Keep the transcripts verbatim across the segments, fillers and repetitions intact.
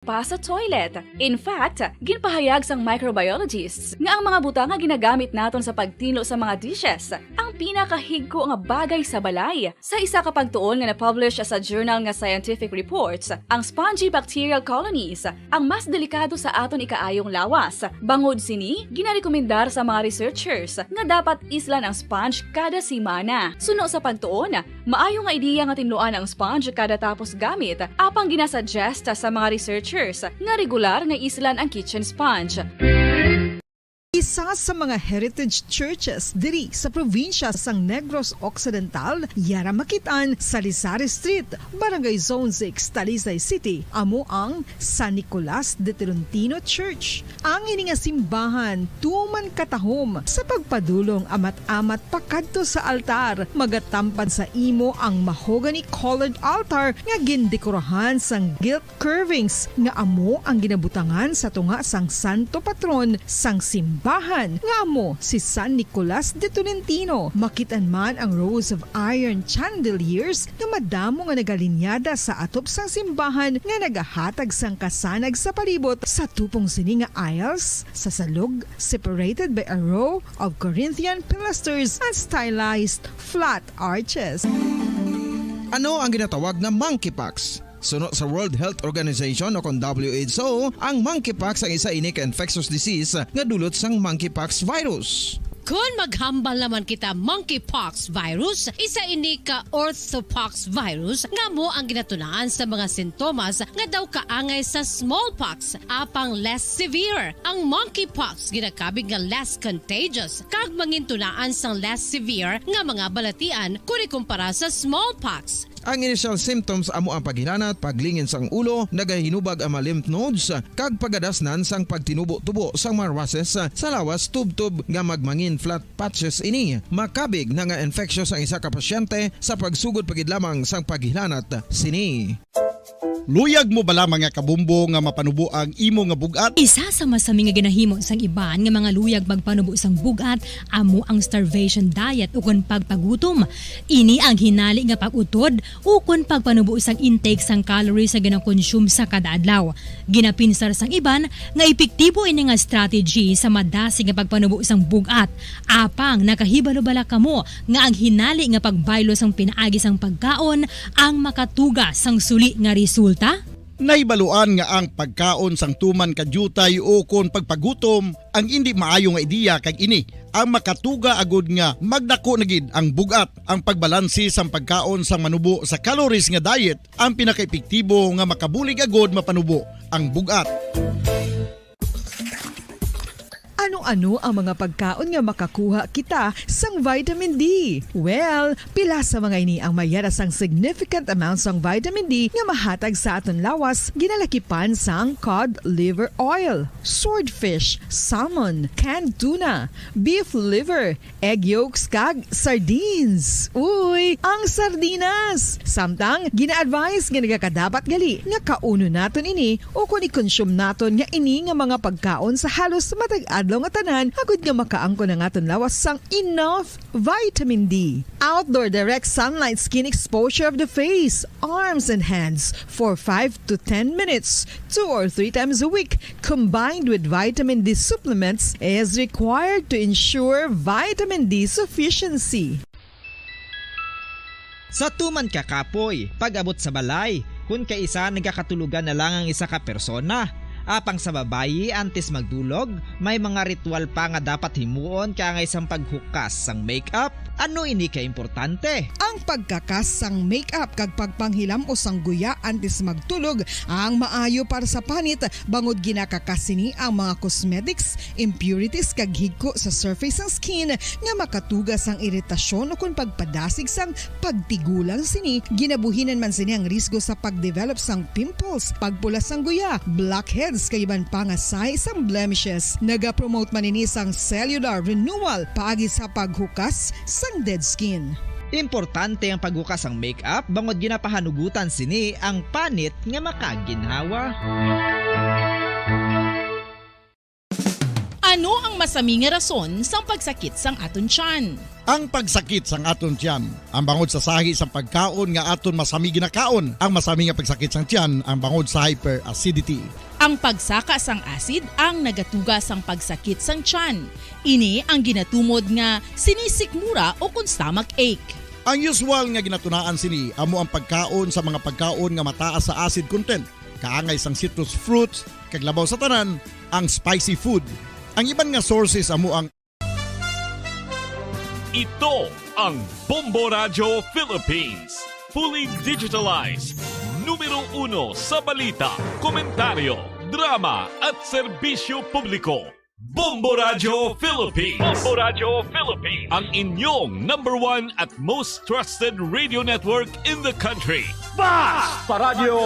pa sa toilet. In fact, ginpahayag sang microbiologists nga ang mga butang nga ginagamit naton sa pagtinlo sa mga dishes ang pinakahigko nga bagay sa balay. Sa isa ka pagtuon nga na-publish sa journal nga Scientific Reports, ang spongy bacterial colonies ang mas delikado sa aton ikaayong lawas. Bangod sini, ginarekomendar sa mga researchers nga dapat islan ang sponge kada semana. Suno sa pagtuon, maayo nga ideya nga tinluan ang sponge kada tapos gamit, apang ginasuggest sa mga researchers nga regular nga islan ang kitchen sponge. Isa sa mga heritage churches diri sa probinsya sang Negros Occidental, yara makit-an sa Lizares Street, Barangay Zone six, Talisay City, amo ang San Nicolas de Tolentino Church. Ang ini nga simbahan tuman katahom sa pagpadulong amat-amat pakadto sa altar, magatampad sa imo ang mahogany-colored altar nga gindekorahan sang gilt curvings nga amo ang ginabutangan sa tunga sang santo patron sang simbahan, nga amo si San Nicolas de Tolentino. Makit-an man ang rows of iron chandeliers nga madamo nga nagalinyada sa atop sang simbahan nga nagahatag sang kasanag sa palibot. Sa tupong sini nga aisles, sa salog, separated by a row of Corinthian pilasters and stylized flat arches. Ano ang ginatawag na monkeypox? Suno sa World Health Organization o kon W H O, ang monkeypox ang isa ini ka infectious disease nga dulot sang monkeypox virus. Kon maghambal naman kita monkeypox virus, isa ini ka orthopox virus nga amo ang ginatunaan sa mga sintomas nga daw kaangay sa smallpox, apang less severe. Ang monkeypox ginakabig nga less contagious kag mangintunaan sang less severe nga mga balatian kon ikumpara sa smallpox. Ang initial symptoms amo ang paghilanat, paglingin sang ulo, nagahinubag ang mga lymph nodes, kag pagadasnan sang pagtinubo-tubo sang mga rushes sa lawas tubtob nga magmangin flat patches ini. Makabig na nga infectious ang isa ka pasyente sa pagsugod pa gid lamang sang paghilanat sini. Luyag mo bala, mga kabumbo, nga mapanubo ang imo nga bug-at? Isa sa masami nga ginahimo sang iban nga mga luyag magpanubo sang bug-at amo ang starvation diet ukon pagpagutom. Ini ang hinali nga pag-utod ukon pagpanubo sang intake sang calories nga ginakonsume sa kada adlaw. Ginapinsar sang iban nga epektibo ini nga strategy sa madasig nga pagpanubo sang bug-at. Apang nakahibalo bala kamo nga ang hinali nga pagbaylo sang pinaagi sang pagkaon ang makatuga sang suli nga resulta? Nahibaluan nga ang pagkaon sang tuman ka diutay ukon pagpagutom ang indi maayo nga ideya, kag ini ang makatuga agud nga magdako na gid ang bug-at. Ang pagbalanse sang pagkaon sang manubo sa calories nga diet ang pinakaepektibo nga makabulig agud mapanubo ang bug-at. Ano-ano ang mga pagkaon nga makakuha kita sang vitamin D? Well, pila sa mga ini ang may yara sang significant amount sang vitamin D nga mahatag sa aton lawas, ginalakipan sang cod liver oil, swordfish, salmon, canned tuna, beef liver, egg yolks, kag sardines. Uy, ang sardinas! Samtang, gina-advise nga nagakadapat gali nga kaunon naton ini ukon i-consume naton nga ini nga mga pagkaon sa halos matag adlaw nga tanan, agud nga makaangkon ang aton lawas sang enough vitamin D. Outdoor direct sunlight skin exposure of the face, arms, and hands for five to ten minutes, two or three times a week, combined with vitamin D supplements, is required to ensure vitamin D sufficiency. Sa tuman ka kapoy, pag-abot sa balay, kun kaisa nagakatulogan na lang ang isa ka persona. Apang sa babayi, antes magdulog, may mga ritual pa nga dapat himuon kaangay sang paghukas sang makeup. Ano ini ka importante? Ang pagkakas sang makeup kag pagpanghilam-os sang guya antes magtulog ang maayo para sa panit, bangod ginakakas sini ang mga cosmetics, impurities, kag higko sa surface sang skin nga makatuga sang iritasyon ukon pagpadasig sang pagtigulang sini. Ginabuhinan man sini ang risgo sa pagdevelop sang pimples, pagpula sang guya, blackheads, kag iban pa nga sign sang blemishes. Nagapromote man ini sang cellular renewal paagi sa paghukas sang dead skin. Importante ang paghukas sang makeup bangod ginapahanugutan sini ang panit nga makaginhawa. Ano ang masami nga rason sang pagsakit sang aton tiyan? Ang pagsakit sang aton tiyan, ang bangod sa sahi sang pagkaon nga aton masami ginakaon. Ang masami nga pagsakit sang tiyan, ang bangod sa hyperacidity. Ang pagsaka sang acid ang nagatuga sang pagsakit sang tiyan. Ini ang ginatumod nga sinisikmura o kon stomach ache. Ang usual nga ginatunaan sini amo ang pagkaon sa mga pagkaon nga mataas sa acid content, kaangay sang citrus fruits, kag labaw sa tanan, ang spicy food. Ang iban nga sources amo ang Ito ang Bombo Radyo Philippines. Fully digitalized. Numero uno sa balita, komentaryo, drama at serbisyo publiko. Bombo Radyo Philippines. Bombo Radyo Philippines. Ang inyong number one at most trusted radio network in the country. Basta Radyo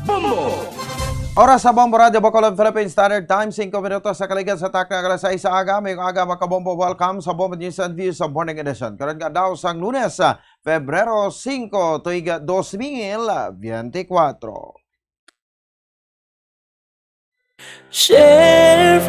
Bombo! Oras sa Bombo Radyo Bacolod Philippine Standard Time, singko minutos sa kaligad sa takna alas sais sa aga. Mayong aga, mga kabombo. Welcome sa Bombo News and Views sa Morning Edition. Karon nga daw sang Lunes, ah, Febrero singko, tuig dos mil biyente kwatro. Sharing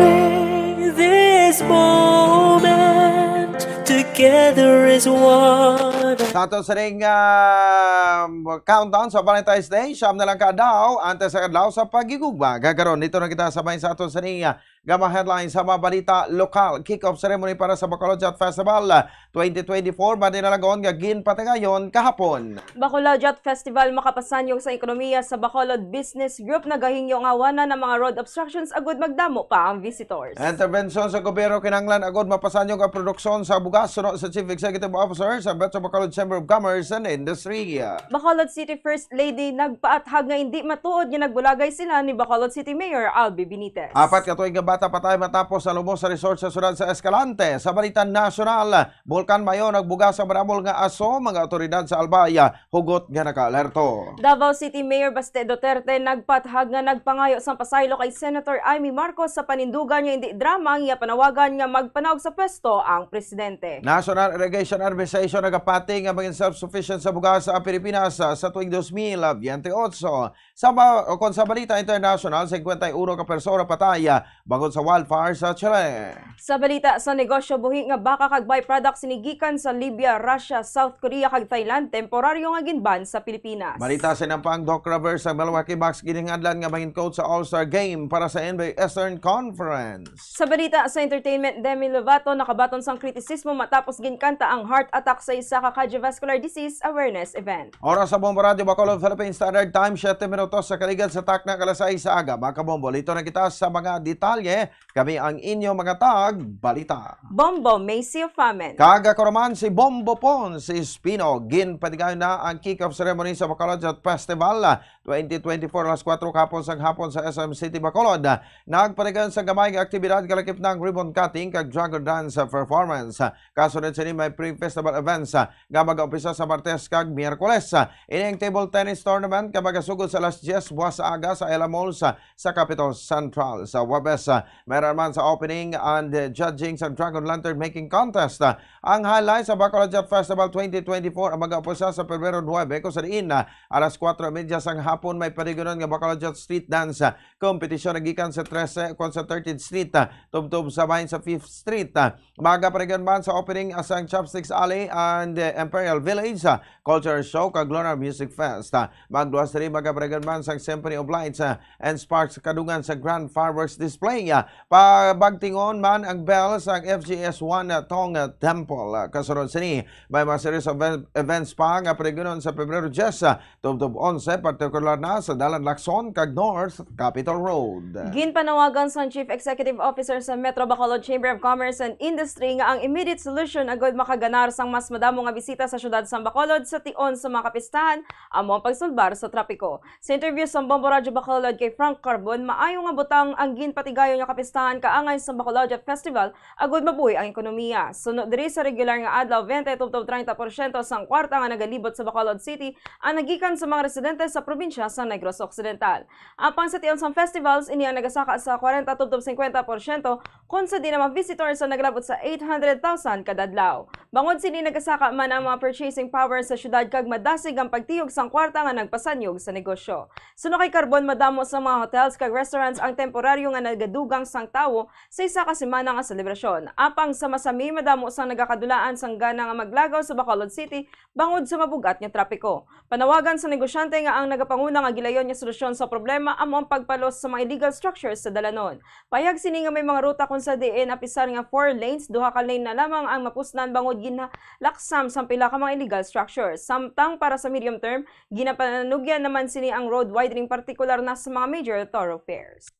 this moment together is one. Sa ato sining, ah, countdown sa Valentine's Day, siyam na lang ka adlaw antes sa adlaw sa paghigugma. Kag karon, dito na kita sa may sa ato sining, ah, nga mga headlines sa mga balita lokal. Kick-off ceremony para sa Bacolod Yacht Festival, ah, twenty twenty-four, madinalagon nga ginpatigayon kahapon. Bacolod Yacht Festival makapasanyog sa ekonomiya sa Bacolod Business Group, nagahingyo nga awanan ang mga road obstructions agud magdamo pa ang visitors. Intervensyon sa gobyerno kinahanglan agud mapasanyog ang produksyon sa bugas, suno sa Chief Executive Officer sa Metro Bacolod Chamber of Commerce and Industry. Bacolod City First Lady nagpaathag nga indi matuod nga nagbulagay sila ni Bacolod City Mayor Albi Benitez. Apat ka tuig nga bata patay matapos nalumos sa resort sa siyudad sa Escalante. Sa balita nasyonal, Bulkan Mayon nagbuga sa marabol nga aso, mga awtoridad sa Albay hugot nga naka-alerto. Davao City Mayor Baste Duterte nagpaathag nga nagpangayo sang pasaylo kay Senator Imee Marcos sa panindugan nga indi drama ang iya panawagan nga magpanaog sa pwesto ang presidente. National Irrigation Administration nagapati nga maging self-sufficient sa bugas ang Pilipinas sa, sa tuig dos mil biyente otso. Sa ba-, o kon sa balita international, singkwenta y uno ka persona patay, ah, bangod sa wildfire sa Chile. Sa balita sa negosyo, buhi nga baka kag byproducts sini gikan sa Libya, Russia, South Korea kag Thailand, temporaryo nga ginban sa Pilipinas. Balita sa nampang, Doc Rivers sa Milwaukee Bucks ginhingadlan nga mangin coach sa All-Star Game para sa N B A Eastern Conference. Sa balita sa entertainment, Demi Lovato nakabaton sang kritisismo matapos ginkanta ang Heart Attack sa isa ka cardiovascular disease awareness event. Oras sa Bombo Radyo Bacolod Philippine Standard Time, siyete minutos sa kaligad sa takna nga alas sais sa aga. Mga kabombo, lito na kita sa mga detalye. Kami ang inyo mga tagbalita. Bombo Macy Famen. Kag ako naman si Bombo Pons Espino. Ginpatigayon na ang kick-off ceremony sa Bacolod Yacht Festival twenty twenty-four, alas kuwatro kahapon sang hapon sa S M City Bacolod. Nagpatigayon sa gamay nga aktibidad, kalakip na ang ribbon cutting kag dragon dance performance. Kasunod sini may pre-festival events, ah, nga mag-umpisa sa Martes kag Miyerkules. Ah, ini ang table tennis tournament nga magasugod sa alas diyes buwas sa aga sa Ayala Mall sa, sa Capitol Central. Sa Huwebes, ah, meron man sa opening and, eh, judging sa Dragon Lantern Making Contest. Ah, ang highlight sa Bacolod Yacht Festival twenty twenty-four ang mag-umpisa sa Pebrero nuebe, kung sa diin, ah, alas kuwatro y medya sang hapon may paligonon nga Bacolod Yacht Street Dance, ah, competition nga gikan sa trese kon sa thirteenth Street, ah, tubtob sa bahin sa fifth Street. Ah, magaparegon man sa opening sang Chopsticks Alley and, eh, Imperial Village, ah, Culture Show kag Lunar Music Fest. Ah, magluwas diri magaparegon man sang Symphony of Lights, ah, and Sparks kadungan sa Grand Fireworks Display. Ah, pabagtingon man ang bell sang F G S one, ah, Tong, ah, Temple. Ah, kasunod sini, may mga series of ev-, events pa nga paregonon sa Pebrero diyes, ah, tubtob onse, partikular na sa Dalan Lacson kag North Capitol Road. Ginpanawagan sang Chief Executive Officer sa Metro Bacolod Chamber of Commerce and Industry nga ang immediate solution agud makaganar sang mas madamo nga bisita sa siyudad sang Bacolod sa tion sa mga kapistahan amo ang pagsulbar sa trapiko. Sa interview sang Bombo Radyo Bacolod kay Frank Carbon, maayo nga butang ang ginpatigayon nga kapistahan kaangay sang Bacolod Yacht Festival agud mabuhi ang ekonomiya. Suno diri, sa regular nga adlaw, twenty tubtob treinta porsyento sang kwarta nga nagalibot sa Bacolod City ang nagikan sa mga residente sa probinsya probinsya sa Negros Occidental. Apang sa tion sang festivals, ini ang nagasaka sa kwarenta tubtob singkwenta porsyento, kon sa diin ang mga visitors ang nagalabot sa eight hundred thousand kada adlaw. Bangod sini, nagasaka man ang mga purchasing power sa syudad kag madasig ang pagtiyog sang kwarta nga nagpasanyog sa negosyo. Suno kay Carbon, madamo sa mga hotels kag restaurants ang temporaryo nga nagadugang sang tawo sa isa ka semana nga selebrasyon. Apang sa masami, madamo sang nagakadulaan sang gana nga maglagaw sa Bacolod City bangod sa mabug-at nga trapiko. Panawagan sa negosyante nga ang nagapanguna nga gilayon nga solusyon sa problema amo ang pagpalos sa mga illegal structures sa dalanon. Payag sini nga may mga ruta kon sa diin apisar nga four lanes, duha ka lane na lamang ang mapusnan bangod ginlaksam sang pila ka mga illegal structures. Samtang para sa medium term, ginapananugyan naman sini ang road widening, partikular na sa mga major thoroughfares.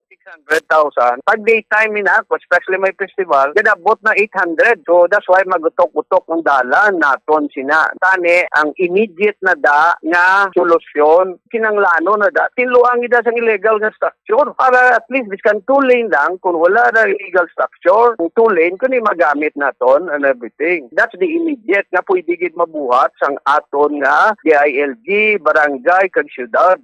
Six hundred thousand. Pag daytime, ina, especially may festival, gadabot na eight hundred. So, that's why magutok-utok ang dalan naton sina. Tani, ang immediate na da nga solusyon, kinanglanon na da, tinluang ida sang illegal nga structure para at least biskan two lane lang, kung wala na illegal structure, kung two lane, kuni magamit naton and everything. That's the immediate nga pwede gid mabuhat sang aton nga D I L G, barangay, kag syudad.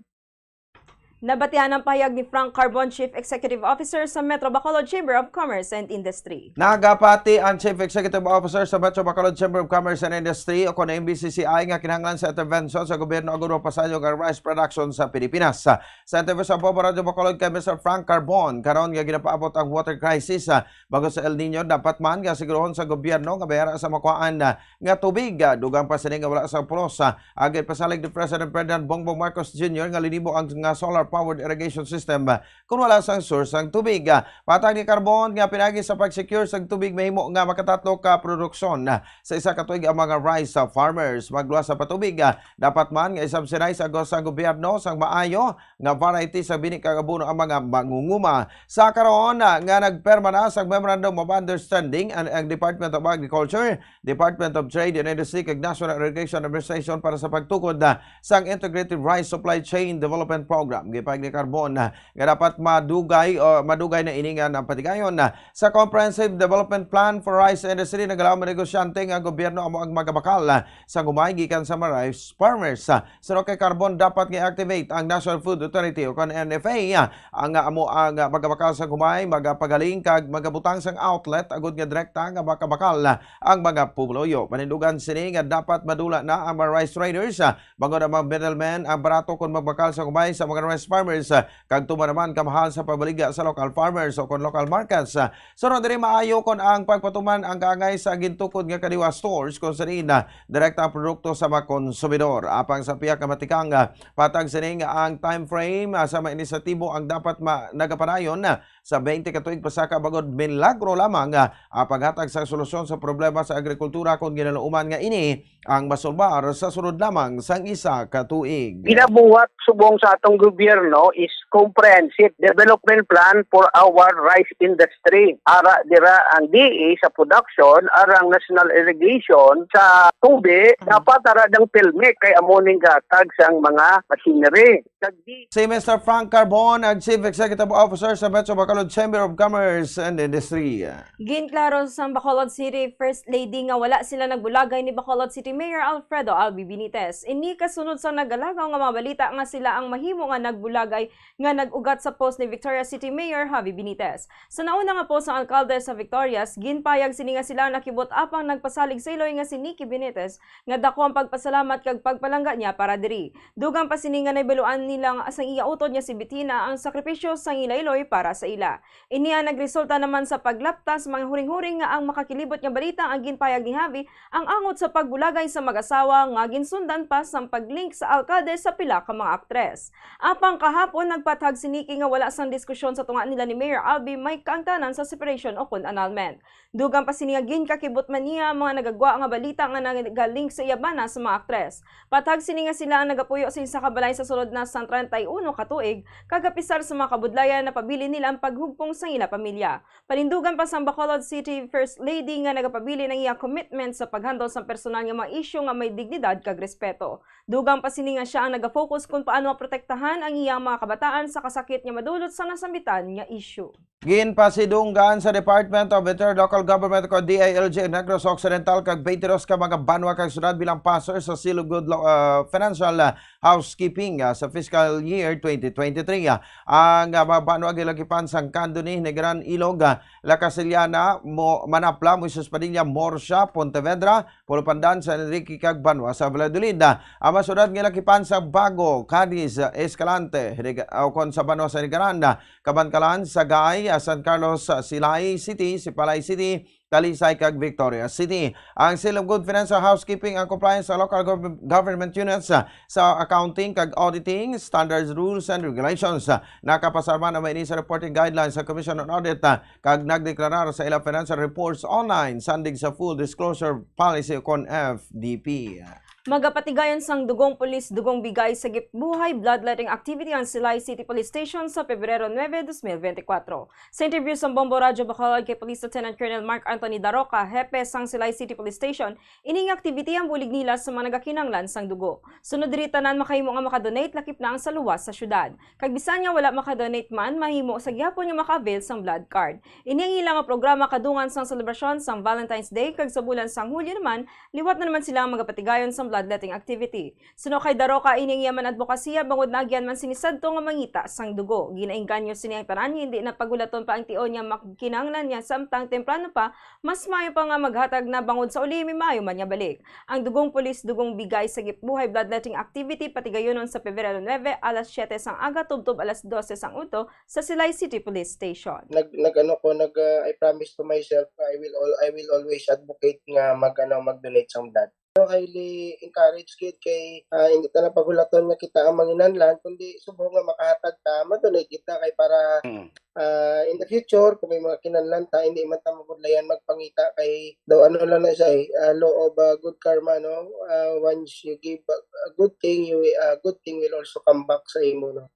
Nabatian ang pahayag ni Frank Carbon, Chief Executive Officer sa Metro Bacolod Chamber of Commerce and Industry. Nagapati ang Chief Executive Officer sa Metro Bacolod Chamber of Commerce and Industry, o kon M B C C I, nga kinahanglan sa intervention sa gobyerno agud mapasayog ang rice production sa Pilipinas. Sa interview sa Bombo Radyo Bacolod kay Mister Frank Carbon, karon nga ginapaabot ang water crisis, ah, bago sa El Nino, dapat man nga siguruhon sa gobyerno nga may ara sa makuhaan, ah, nga tubig, ah, dugang pa sini nga wala sang pulos, ah, ang ginpasalig ni President Ferdinand Bongbong Marcos Junior nga linimo ang nga solar-powered irrigation system, ah, kun wala sang source sang tubig. Ah, patag ni Carbon nga pinaagi sa pag-secure sang tubig mahimo nga makatatlo ka produksyon, ah, sa isa ka tuig ang mga rice, ah, farmers. Magluwas sa patubig, ah, dapat man nga i-subsidize ang, sang gobyerno sang maayo nga variety sa bini kag abono ang mga mangunguma. Sa karon, ah, nga nagpirma na sang Memorandum of Understanding ang, ang Department of Agriculture, Department of Trade and Industry kag National Irrigation Administration para sa pagtukod, ah, sang Integrated Rice Supply Chain Development Program. Gipahayag ni Carbon, ah, nga dapat madugay, o madugay na ini nga ang patigayon, ah, sa Comprehensive Development Plan for Rice Industry. Nagalaom ang negosyante nga ang gobyerno amo ang magabakal, ah, sang humay gikan sa mga rice farmers. Ah, suno kay Carbon, dapat nga i-activate ang National Food Authority o kon N F A, ah, ang, ah, amo ang, ah, magabakal sang humay, magapagaling kag magabutang sang outlet agud nga direkta nga makabakal, ah, ang mga pumuluyo. Panindugan sini nga dapat madula na ang mga rice traders, ah, bangod ang mga middlemen ang barato kon magbakal sang humay sa mga rice farmers, ah, kag tuman naman kamahal sa pagbaligya sa local farmers o kon local markets. Ah, sunod diri, maayo kon ang pagpatuman ang kaangay sa gintukod nga Kadiwa stores, kon sa diin, ah, direkta ang produkto sa mga konsumidor. Apang sa pihak nga matikang, ah, patag sini nga ang time frame, ah, sa mga inisyatibo ang dapat ma-, nagapadayon, ah, sa twenty ka tuig pasaka bangod milagro lamang, ah, ang paghatag sa solusyon sa problema sa agrikultura kon ginalauman nga ini ang masulbar sa sunod lamang sang isa ka tuig. Ginabuhat subong sa atong gobyerno is comprehensive development plan for our rice industry. Ara dira ang D A sa production, arang national irrigation sa tubig, dapat ara dang pilmi kay amo ning gatag sang mga machinery. Kag di Si Mister Frank Carbon, ang Chief Executive Officer sa Metro Bacolod Chamber of Commerce and Industry. Ginklaro sang Bacolod City First Lady nga wala sila nagbulagay ni Bacolod City Mayor Alfredo Albi Benitez. Ini kasunod sa nagalagaw nga mga balita nga sila ang mahimo nga nagbulagay nga nag-ugat sa post ni Victoria City Mayor Javi Benitez. Sa nauna nga post sang alkalde sa Victorias, ginpayag sini nga sila ang nakibot apang nagpasalig sa iloy nga si Nikki Benitez nga dako ang pagpasalamat kag pagpalangga niya para diri. Dugang pa sini nga nahibaluan nila nga sang iya utod nga si Bettina ang sakripisyo sang ila iloy para sa ila. Ini ang nagresulta naman sa paglapta sa mga huring-huring nga ang makakilibot nga balita ang ginpayag ni Javi ang angot sa pagbulagay sa mag-asawa nga ginsundan pa sang pag-link sa alkalde sa pila ka mga aktres. Apang kahapon, nagpathag si Nikki nga wala sang diskusyon sa tunga nila ni Mayor Albi may kaangtanan sa separation o kon annulment. Dugang pa sini nga ginkakibot man niya ang mga nagagwa nga balita nga nagalink sa iya bana sa mga aktres. Pathag sini nga sila ang nagapuyo sa isa ka balay sa sulod na sang treinta y uno ka tuig, kag apisar sa mga kabudlayan, napabilin nila ang paghugpong sang ila pamilya. Panindugan pa sang Bacolod City First Lady nga nagapabilin ang iya commitment sa paghandle sang personal nga mga isyu nga may dignidad kag respeto. Dugang pa sini nga sia ang nagafocus kung paano maprotektahan ang iyang mga kabataan sa kasakit nga madulot sa nasambitan nga issue. Ginpasidunggan sa Department of Interior Local Government o D I L G Negros Occidental kag twenty-two ka mga banwa kag syudad bilang passer sa Seal of Good Lo-, ah, Financial, ah, Housekeeping, ah, sa fiscal year twenty twenty-three. Ah, ang, ah, mga banwa gilakipan sang Candoni, Negran, Ilog, ah, La Castellana, Mo-, Manapla, Moises Padilla, Morsia, Pontevedra, Polo Pandan, San Enrique kag banwa sa Valladolid. Ang mga syudad nga lakipan sa Bago, Cadiz, Escalante, Reg-, o kon sa banwa sa Rigaran, Kabankalan, Sagay, San Carlos, Silay City, Sipalay City, Talisay kag Victoria City. Ang Seal of Good Financial Housekeeping ang compliance sa local gov-, government units sa accounting kag auditing standards, rules and regulations. Nakapasar man ang mga ini sa reporting guidelines sa Commission on Audit, kag nagdeklarar sa ila financial reports online, sandig sa full disclosure policy kon F D P. Magapatigayon sang Dugong Police, Dugong Bigay Sagip Buhay bloodletting activity ang Silay City Police Station sa Pebrero nuebe, dos mil benti kwatro. Sa interview sang Bombo Radyo Bacolod kay Police Lieutenant Colonel Mark Anthony Daroca, hepe sang Silay City Police Station, ini nga activity ang bulig nila sa mga nagakinahanglan sang dugo. Sunod diri, tanan makahimo nga makadonate lakip na ang sa luwas sa syudad. Kag bisan nga wala makadonate man, mahimo sa gihapon nga maka-avail sang blood card. Ini ang ila nga programa kadungan sang selebrasyon sang Valentine's Day, kag sa bulan sang Hulyo naman, liwat na naman sila ang magapatigayon sang bloodletting activity. Suno kay Daroca, ini ang iya man adbokasiya bangod naagyan man sini sadto nga mangita sang dugo. Ginainganyo sini ang tanan nga hindi na paghulaton pa ang tion nga makinahanglan niya, samtang temprano pa, mas maayo pa nga maghatag na bangod sa uli may maayo man nga balik. Ang Dugong Pulis, Dugong Bigay Sagip Buhay bloodletting activity patigayunon sa Pebrero nuebe, alas siyete sang aga tubtob alas dose sang udto sa Silay City Police Station. Nag, nag, ano ko, nag, ah, I promise to myself, I will al-, I will always advocate nga mag, ano, mag-donate sang blood. So, highly encouraged gid kay, ah, hindi ta na paghulaton nga kita ang manginahanglan, kundi subong nga makahatag ta, ma-donate kita kay para, Mm. ah, in the future, kung may mga kinahanglan ta, hindi man ta mabudlayan magpangita kay daw ano lang na siya eh, ah, law of, ah, good karma, no? Ah, once you give a, a good thing, you, ah, good thing will also come back sa imo, no?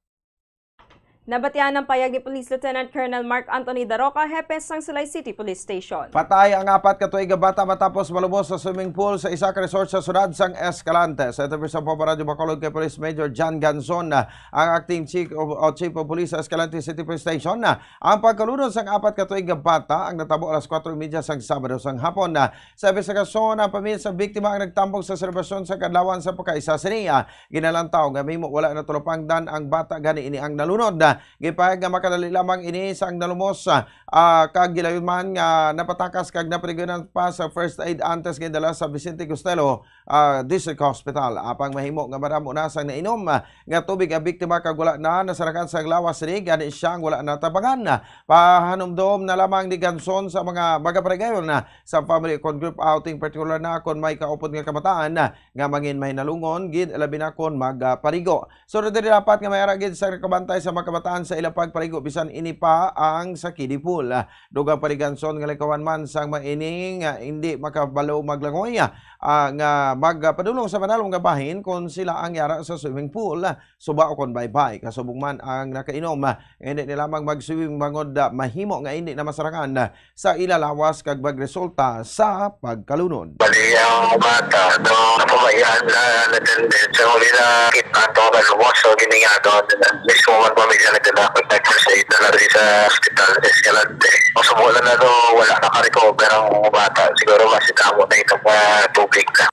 Nabatian ang payag ni Police Lieutenant Colonel Mark Anthony Daroca, hepe sang Silay City Police Station. Patay ang apat ka tuig nga bata matapos malumos sa swimming pool sa isa ka resort sa syudad sang Escalante. Sa interview sa Bombo Radyo Bacolod kay Police Major John Ganzon, ang acting chief of, o chief of police sa Escalante City Police Station, ang pagkalunod sang apat ka tuig nga bata ang natabo alas kuwatro y media sang Sabado sang hapon. Sa imbestigasyon, ang pamilya sa biktima ang nagtambong sa selebrasyon sa kadlawan sa pagkaisa sini. Ginalantaw nga mahimo wala natulapangdan ang bata, gani ini ang nalunod. Gipahayag nga makadali lamang ini sang nalumos, ah, kag gilayon man nga napatakas kag napaligyanan pa sa first aid antes nga idala sa Vicente Costello, ah, District Hospital. Apang mahimo nga madamo na sang nainom, ah, nga tubig ang biktima kag wala na nasarakan sang lawas sini, gani siya ang wala natabangan. Pahanumdom na lamang ni Ganson sa mga magapatigayon, ah, sa family kon group outing, partikular na kon may kaupod nga kabataan, ah, nga mangin mahinalungon gid, labi na kon magapaligo. Sunod diri, dapat nga may ara gid sa nakabantay sa mga kabataan sa ila pagpaligo, bisan ini pa ang sa kiddie pool. Ah, dugang pa ni Ganson nga likawan man sang mga ini nga hindi makabalo maglangoy, ah, nga magpadulong sa madalom nga bahin kon sila ang yara sa swimming pool, ah, suba o kon baybay. Kasubong man ang nakainom, ah, hindi na lamang mag-swimming bangod, ah, mahimo nga hindi na masarangan, ah, sa ila lawas kag magresulta sa pagkalunod. Bali, ang bata, no, napabayaan na natended sa huli na kita to, nalumos, so, giningado, mismo man pamilya nagdala, kag nag-first aid na lang sa hospital, Escalante. Masubo na na to, wala naka-recover ang bata. Siguro mas itamo na itong, ah, tubig na.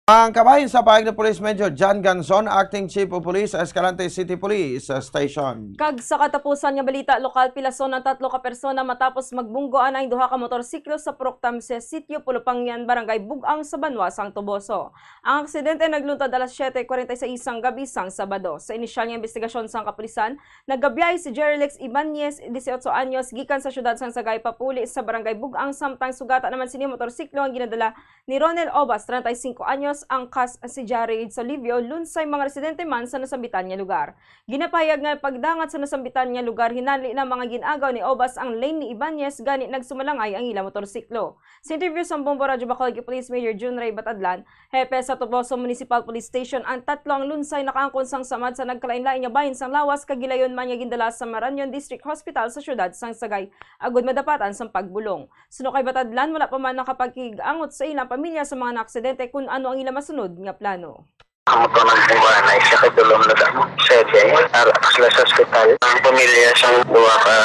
Ang kabahin sa pahayag ni Police Major John Ganson, Acting Chief of Police sa Escalante City Police Station. Kag sa katapusan nga balita lokal, pilason ang tatlo ka persona matapos magbunggoan ang duha ka motorsiklo sa Purok Tamse, Sitio Pulupangyan, Barangay Bug-ang sa banwa sang Toboso. Ang aksidente nagluntad alas siete cuarenta y seis sang gabi sang Sabado. Sa inisyal nga imbestigasyon sang kapulisan, nagabyahe si Jerry Lex Ibanez, dieciocho anyos, gikan sa siyudad sang Sagay papuli sa Barangay Bug-ang, samtang sugata naman sini motorsiklo ang ginadala ni Ronel Obas, treinta y cinco anyos, angkas si Jared Solivio, lunsay mga residente man sa nasambitan nga lugar. Ginapahayag nga pagdangat sa nasambitan nga lugar, hinali na mga gin-agaw ni Obas ang lane ni Ibanez, gani nagsumalangay ang ila motorsiklo. Sa interview sa Bombo Radyo Bacolod kay Police Major Jun Ray Batadlan, hepe sa Toboso Municipal Police Station, ang tatlo ang lunsay nakaangkon sang samad sa nagkalain-lain nga bahin sang lawas, kag gilayon man nga gindala sa Marañon District Hospital sa siyudad sang Sagay agud madapatan sang pagbulong. Suno kay Batadlan, wala pa man nakapakig-angot sa ilang pamilya sa mga naaksidente kun ano ang nila masunod nga plano. Ang motor ng buwan ay siya kadulom na damo. Siyete, ar-, sila sa ospital. Ang pamilya sang duha ka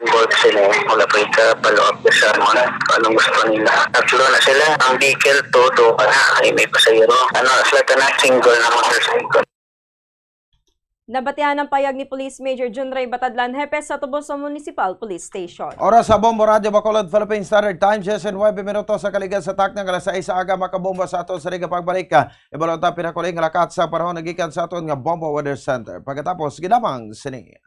involved sini, wala pa ka follow up sa amon. Anong gusto nila? Tatlo na sila. Ang vehicle, todo ka na. Ay, may pasahero. Ano, sila ka na, single na motorcycle. Nabatian ang payag ni Police Major Junray Batadlan, hepe sa Toboso Municipal Police Station. Oras sa Bombo Radyo Bacolod, Philippine Standard Time, siyete nuebe minutos sa kaligan sa takna nga alas sais sa aga, makabomba sa aton sa Riga Pagbalik. Ibalon ta pinakuling lakat sa panahon nagikan sa aton nga Bombo Weather Center. Pagkatapos, ginamang sini.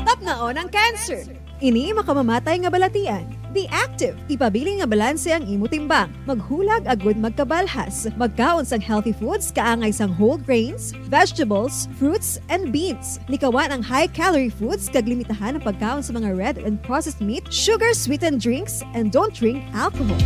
Tapnaon ang cancer. Ini makamamatay nga balatian. Be active. Ipabilin nga balanse ang imo timbang. Maghulag agud magkabalhas. Magkaon sang healthy foods kaangay sang whole grains, vegetables, fruits, and beans. Likawan ang high-calorie foods kag limitahan ang pagkaon sa mga red and processed meat, sugar-sweetened drinks, and don't drink alcohol.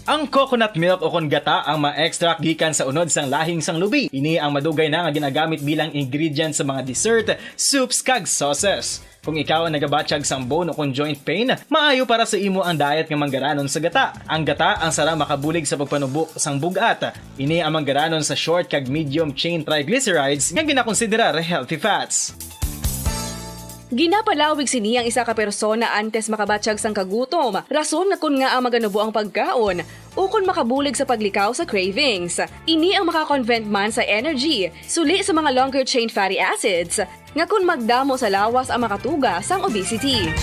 Ang coconut milk o kon gata ang ma-extract gikan sa unod sang lahing sang lubi. Ini ang madugay na nga ginagamit bilang ingredient sa mga dessert, soups, kag sauces. Kung ikaw ang nagabatyag sang bone o kon joint pain, maayo para sa imo ang diet nga manggaranon sa gata. Ang gata ang sarang makabulig sa pagpanubo sang bug-at. Ini ang manggaranon sa short kag medium chain triglycerides nga ginakonsiderar healthy fats. Ginapalawig sini ang isa ka persona antes makabatyag sang kagutom, rason nga kon ngaa maganubo ang pagkaon, ukon makabulig sa paglikaw sa cravings. Ini ang makakonvert man sa energy, suli sa mga longer chain fatty acids, nga kon magdamo sa lawas ang makatuga sang obesity.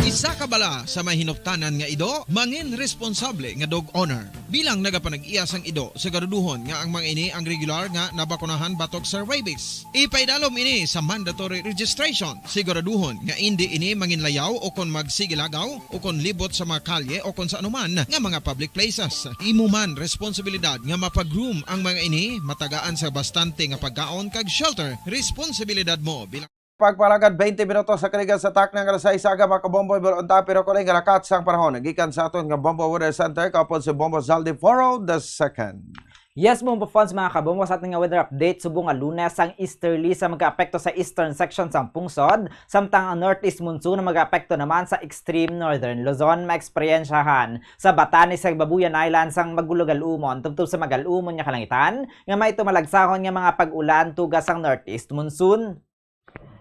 Isa ka bala sa mahinuptanan nga ido, mangin responsable nga dog owner. Bilang nagapanag-iya sang ido, siguraduhon nga ang mga ini ang regular nga nabakunahan batok sa rabies. Ipaidalom ini sa mandatory registration. Siguraduhon nga indi ini manginlayaw o kon magsigilagaw o kon libot sa mga kalye o kon sa anuman nga mga public places. Imo man responsibilidad nga mapag-groom ang mga ini, matagaan sa bastante nga pagkaon kag shelter. Responsibilidad mo bilang Pagpalagad twenty minutos sa kaligan sa takna nga alas sais sa aga, makabombo, ibalon ta pinakuling lakat sang panahon gikan sa aton nga Bombo Weather Center, kaupod si Bombo Zaldi Foro the second. Yes, Bombo fans, mga kabombo, sa aton nga weather update, subong nga Lunes ang easterly sa magaapekto sa eastern section sang pungsod, samtang ang northeast monsoon ang magaapekto naman sa extreme northern Luzon. Maeksperyensyahan sa Batanes kag Babuyan Island sang magulogal-umon tubtob sa magal-umon nga kalangitan, nga may tumalagsahon nga mga pag-ulan tuga sang northeast monsoon.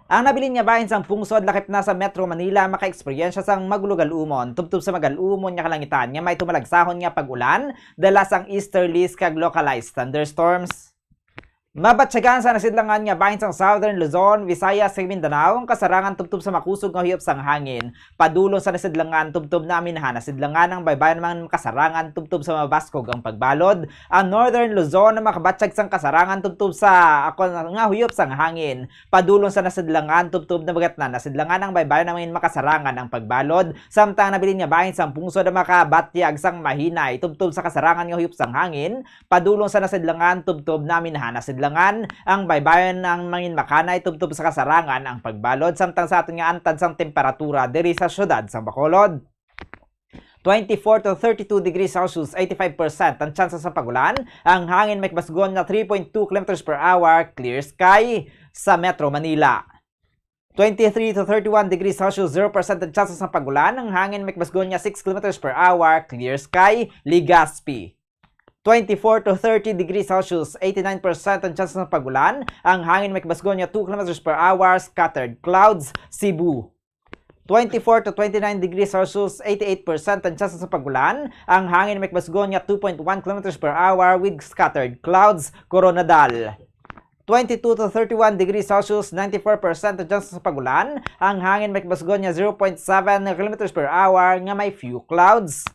Ang nabilin nga bahin sang pungsod lakip na sa Metro Manila makaeksperyensya sang magulogal-umon tubtob sa magal-umon nga kalangitan nga may tumalagsahon nga pag-ulan, dala sang easterlies kag localized thunderstorms. Mabatyagan sa nasidlangan nga bahin sang Southern Luzon, Visayas, kag Mindanao ang kasarangan tubtob sa makusog nga huyop sang hangin. Padulong sa nasidlangan tubtob naminhan nasidlangan ang baybayon man kasarangan tubtob sa mabaskog ang pagbalod. Ang Northern Luzon ang makabatyag sang kasarangan tubtob sa akon nga huyop sang hangin. Padulong sa nasidlangan tubtob na bagatnan nasidlangan ang baybayon namin makasarangan ang pagbalod. Samtang nabilin nga bahin sang pungsod ang makabatyag sang mahinay tubtob sa kasarangan nga huyop sang hangin. Padulong sa nasidlangan tubtob naminhan nasidlangan ang baybayon ang mangin makanay tubtob sa kasarangan ang pagbalod. Samtang sa aton nga antad sang temperatura diri sa siyudad sang Bacolod, twenty-four to thirty-two degrees Celsius, eighty-five percent ang tsansa sa pag-ulan. Ang hangin may kabasgon nga three point two kilometers per hour, clear sky sa Metro Manila. Twenty-three to thirty-one degrees Celsius, zero percent ang tsansa sa pag-ulan. Ang hangin may kabasgon nga six kilometers per hour, clear sky, Legazpi. Twenty-four to thirty degrees Celsius, eighty-nine percent ang tsansa sa pag-ulan. Ang hangin may kabasgon nga two kilometers per hour, scattered clouds, Cebu. Twenty-four to twenty-nine degrees Celsius, eighty-eight percent ang tsansa sa pag-ulan. Ang hangin may kabasgon nga two point one kilometers per hour with scattered clouds, Koronadal. Twenty-two to thirty-one degrees Celsius, ninety-four percent ang tsansa sa pag-ulan. Ang hangin may kabasgon nga zero point seven kilometers per hour nga may few clouds.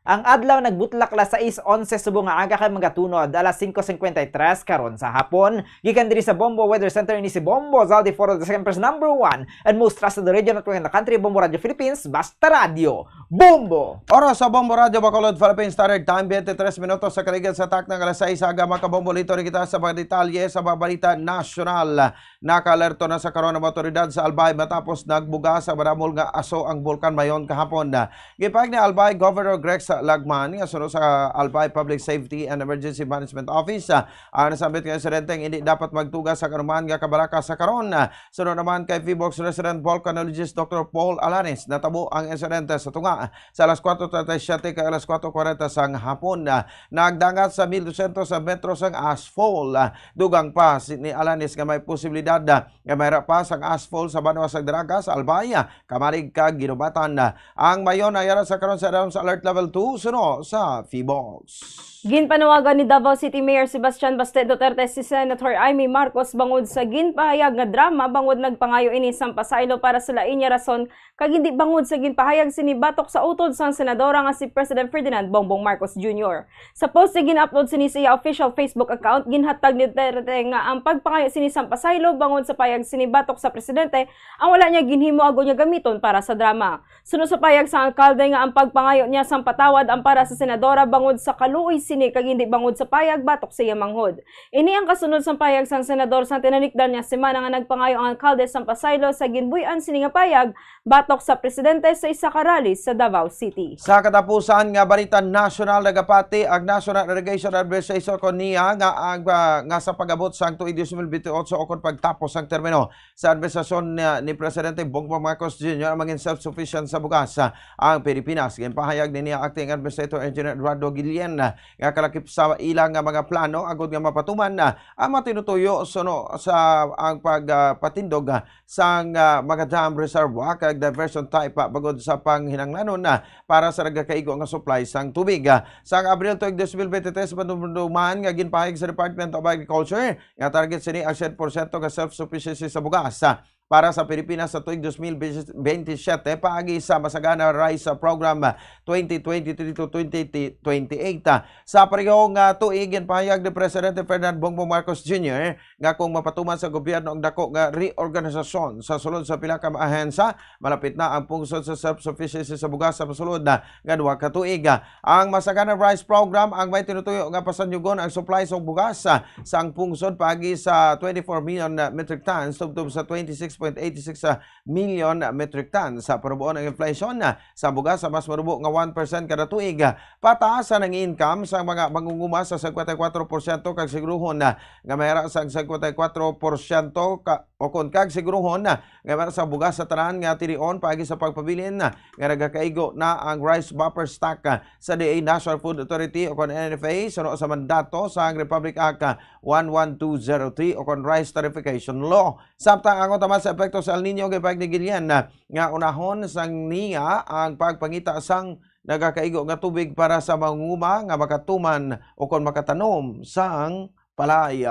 Ang adlaw nagbutlak alas sais onse subong nga aga kag magatunod alas singko singkwenta y tres karon sa hapon. Gikan diri sa Bombo Weather Center, ini si Bombo Zaldi Foro, the second person, number one and most trusted radio network in the country, Bombo Radio Philippines, basta radyo, Bombo! Oras sa Bombo Radyo Bacolod, Philippine Standard Time, twenty-three minutos sa kaligan sa takna nga alas sais sa aga. Makabombo, lito rin kita sa mga detalye sa mga balita nasyonal. Nakaalerto na sa karon ang mga otoridad sa Albay matapos nagbuga sa madamol nga aso ang Bulkan Mayon kahapon. Gipahayag ni Albay Governor Greg Lagman nga suno sa Albay Public Safety and Emergency Management Office, ah, ang nasambit nga insidente nga hindi dapat magtuga sa kanuman nga kabalaka sa karon. Ah, suno naman kay Phivolcs resident volcanologist Doctor Paul Alanis, natabo ang insidente sa tunga sa alas kuwatro treinta y siete kag alas kuwatro kwarenta sang hapon. Ah, nagdangat sa mil dosyentos sa metro sang ashfall. Ah, dugang pa si, ni Alanis nga may posibilidad, ah, nga may rapas ang ashfall sa banwa sang Daraga, sa Albay, ah, Camarig kag Guinobatan. Ah, ang Mayon nag-aras sa karon sa Downs Alert Level two suno sa Phivolcs. Ginpanawagan ni Davao City Mayor Sebastian Baste Duterte si Senator Imee Marcos bangod sa ginpahayag nga drama bangod nagpangayo ini sang pasaylo para sa lain niya rason kag hindi bangod sa ginpahayag sini batok sa utod sang senadora nga si President Ferdinand Bongbong Marcos Junior. Sa post nga gin-upload sini sa iya official Facebook account, ginhatag ni Duterte nga ang pagpangayo sini sang pasaylo bangod sa payag sini batok sa presidente ang wala niya ginhimo agod nga gamiton para sa drama. Suno sa payag sang alkalde nga ang pagpangayo niya sang patawad ang para sa senadora bangod sa kaluoy sini kag hindi bangod sa payag batok sa iya manghod. Ini ang kasunod sang payag sang senador sang tinalikdan nga semana nga nagpangayo ang alkalde sang pasaylo sa ginbuy-an sini nga payag batok sa presidente sa isa ka rally sa Davao City. Sa katapusan nga balita nasyonal, nagapati ang National Irrigation Administration kon NIA nga ang, ah, nga sa pag-abot sang tuig dos mil bentiocho o kon pagtapos sang termino sa administrasyon ni, ni Presidente Bongbong Marcos Junior ang mangin self-sufficient sa bugas, ah, ang Pilipinas. Ginpahayag ni NIA Acting Administrator Engineer Eduardo Guillen, ah, nga kalakip sa ila nga mga plano agud nga mapatuman, ah, ang matinutuyo suno sa ang pag, ah, patindog, ah, sang, ah, mga dam reservoir kag diversion type, ah, bangod sa panghinanglanon na para sa nagakaigo nga supply sang tubig. Ah, sang Abril tuig dos mil bente tres, madumduman nga ginpahayag sa Department of Agriculture nga target sini ang siyete porsyento nga self-sufficiency sa bugas, ah, para sa Pilipinas sa tuig dos mil bente siyete paagi sa Masagana Rice, ah, Program, ah, twenty twenty-three to twenty twenty-eight. Ah, sa pareho nga tuig, ginpahayag ni Presidente Ferdinand Bongbong Marcos Junior nga kung mapatuman sa gobyerno ang dako nga reorganisasyon sa sulod sa pila ka ahensya, malapit na ang pungsod sa self-sufficiency sa bugas sa masulod na nga duha ka tuig. Ang Masagana Rice Program ang may tinutuyo nga pasanyugon ang supply sa bugas, ah, sang pungsod paagi sa twenty-four million metric tons tubtob sa twenty-six point eight six million metric tons. Sa parubuon ang inflation, ah, sa bugas sa mas marubo nga one percent kada tuig, ah, pataas ang income sa mga mangunguma sa singkwenta y kwatro porsyento kag siguruhon na nga mayara sa singkwenta y kwatro porsyento ka, o kon kag siguruhon na nga mayara sa bugas sa tanan nga tilion paagi sa pagpabilin na nga nagakaigo na ang rice buffer stock, ah, sa D A National Food Authority o kon N F A suno sa mandato sa Republic Act, ah, one one two zero three o kon Rice Tariffication Law. Samtang ang taman sa epekto sa El Niño, gipahayag ni Guillen, ah, nga unahon sang NIA ang pagpangita sang nagakaigo nga tubig para sa mangunguma nga makatuman o kon makatanom sang palay.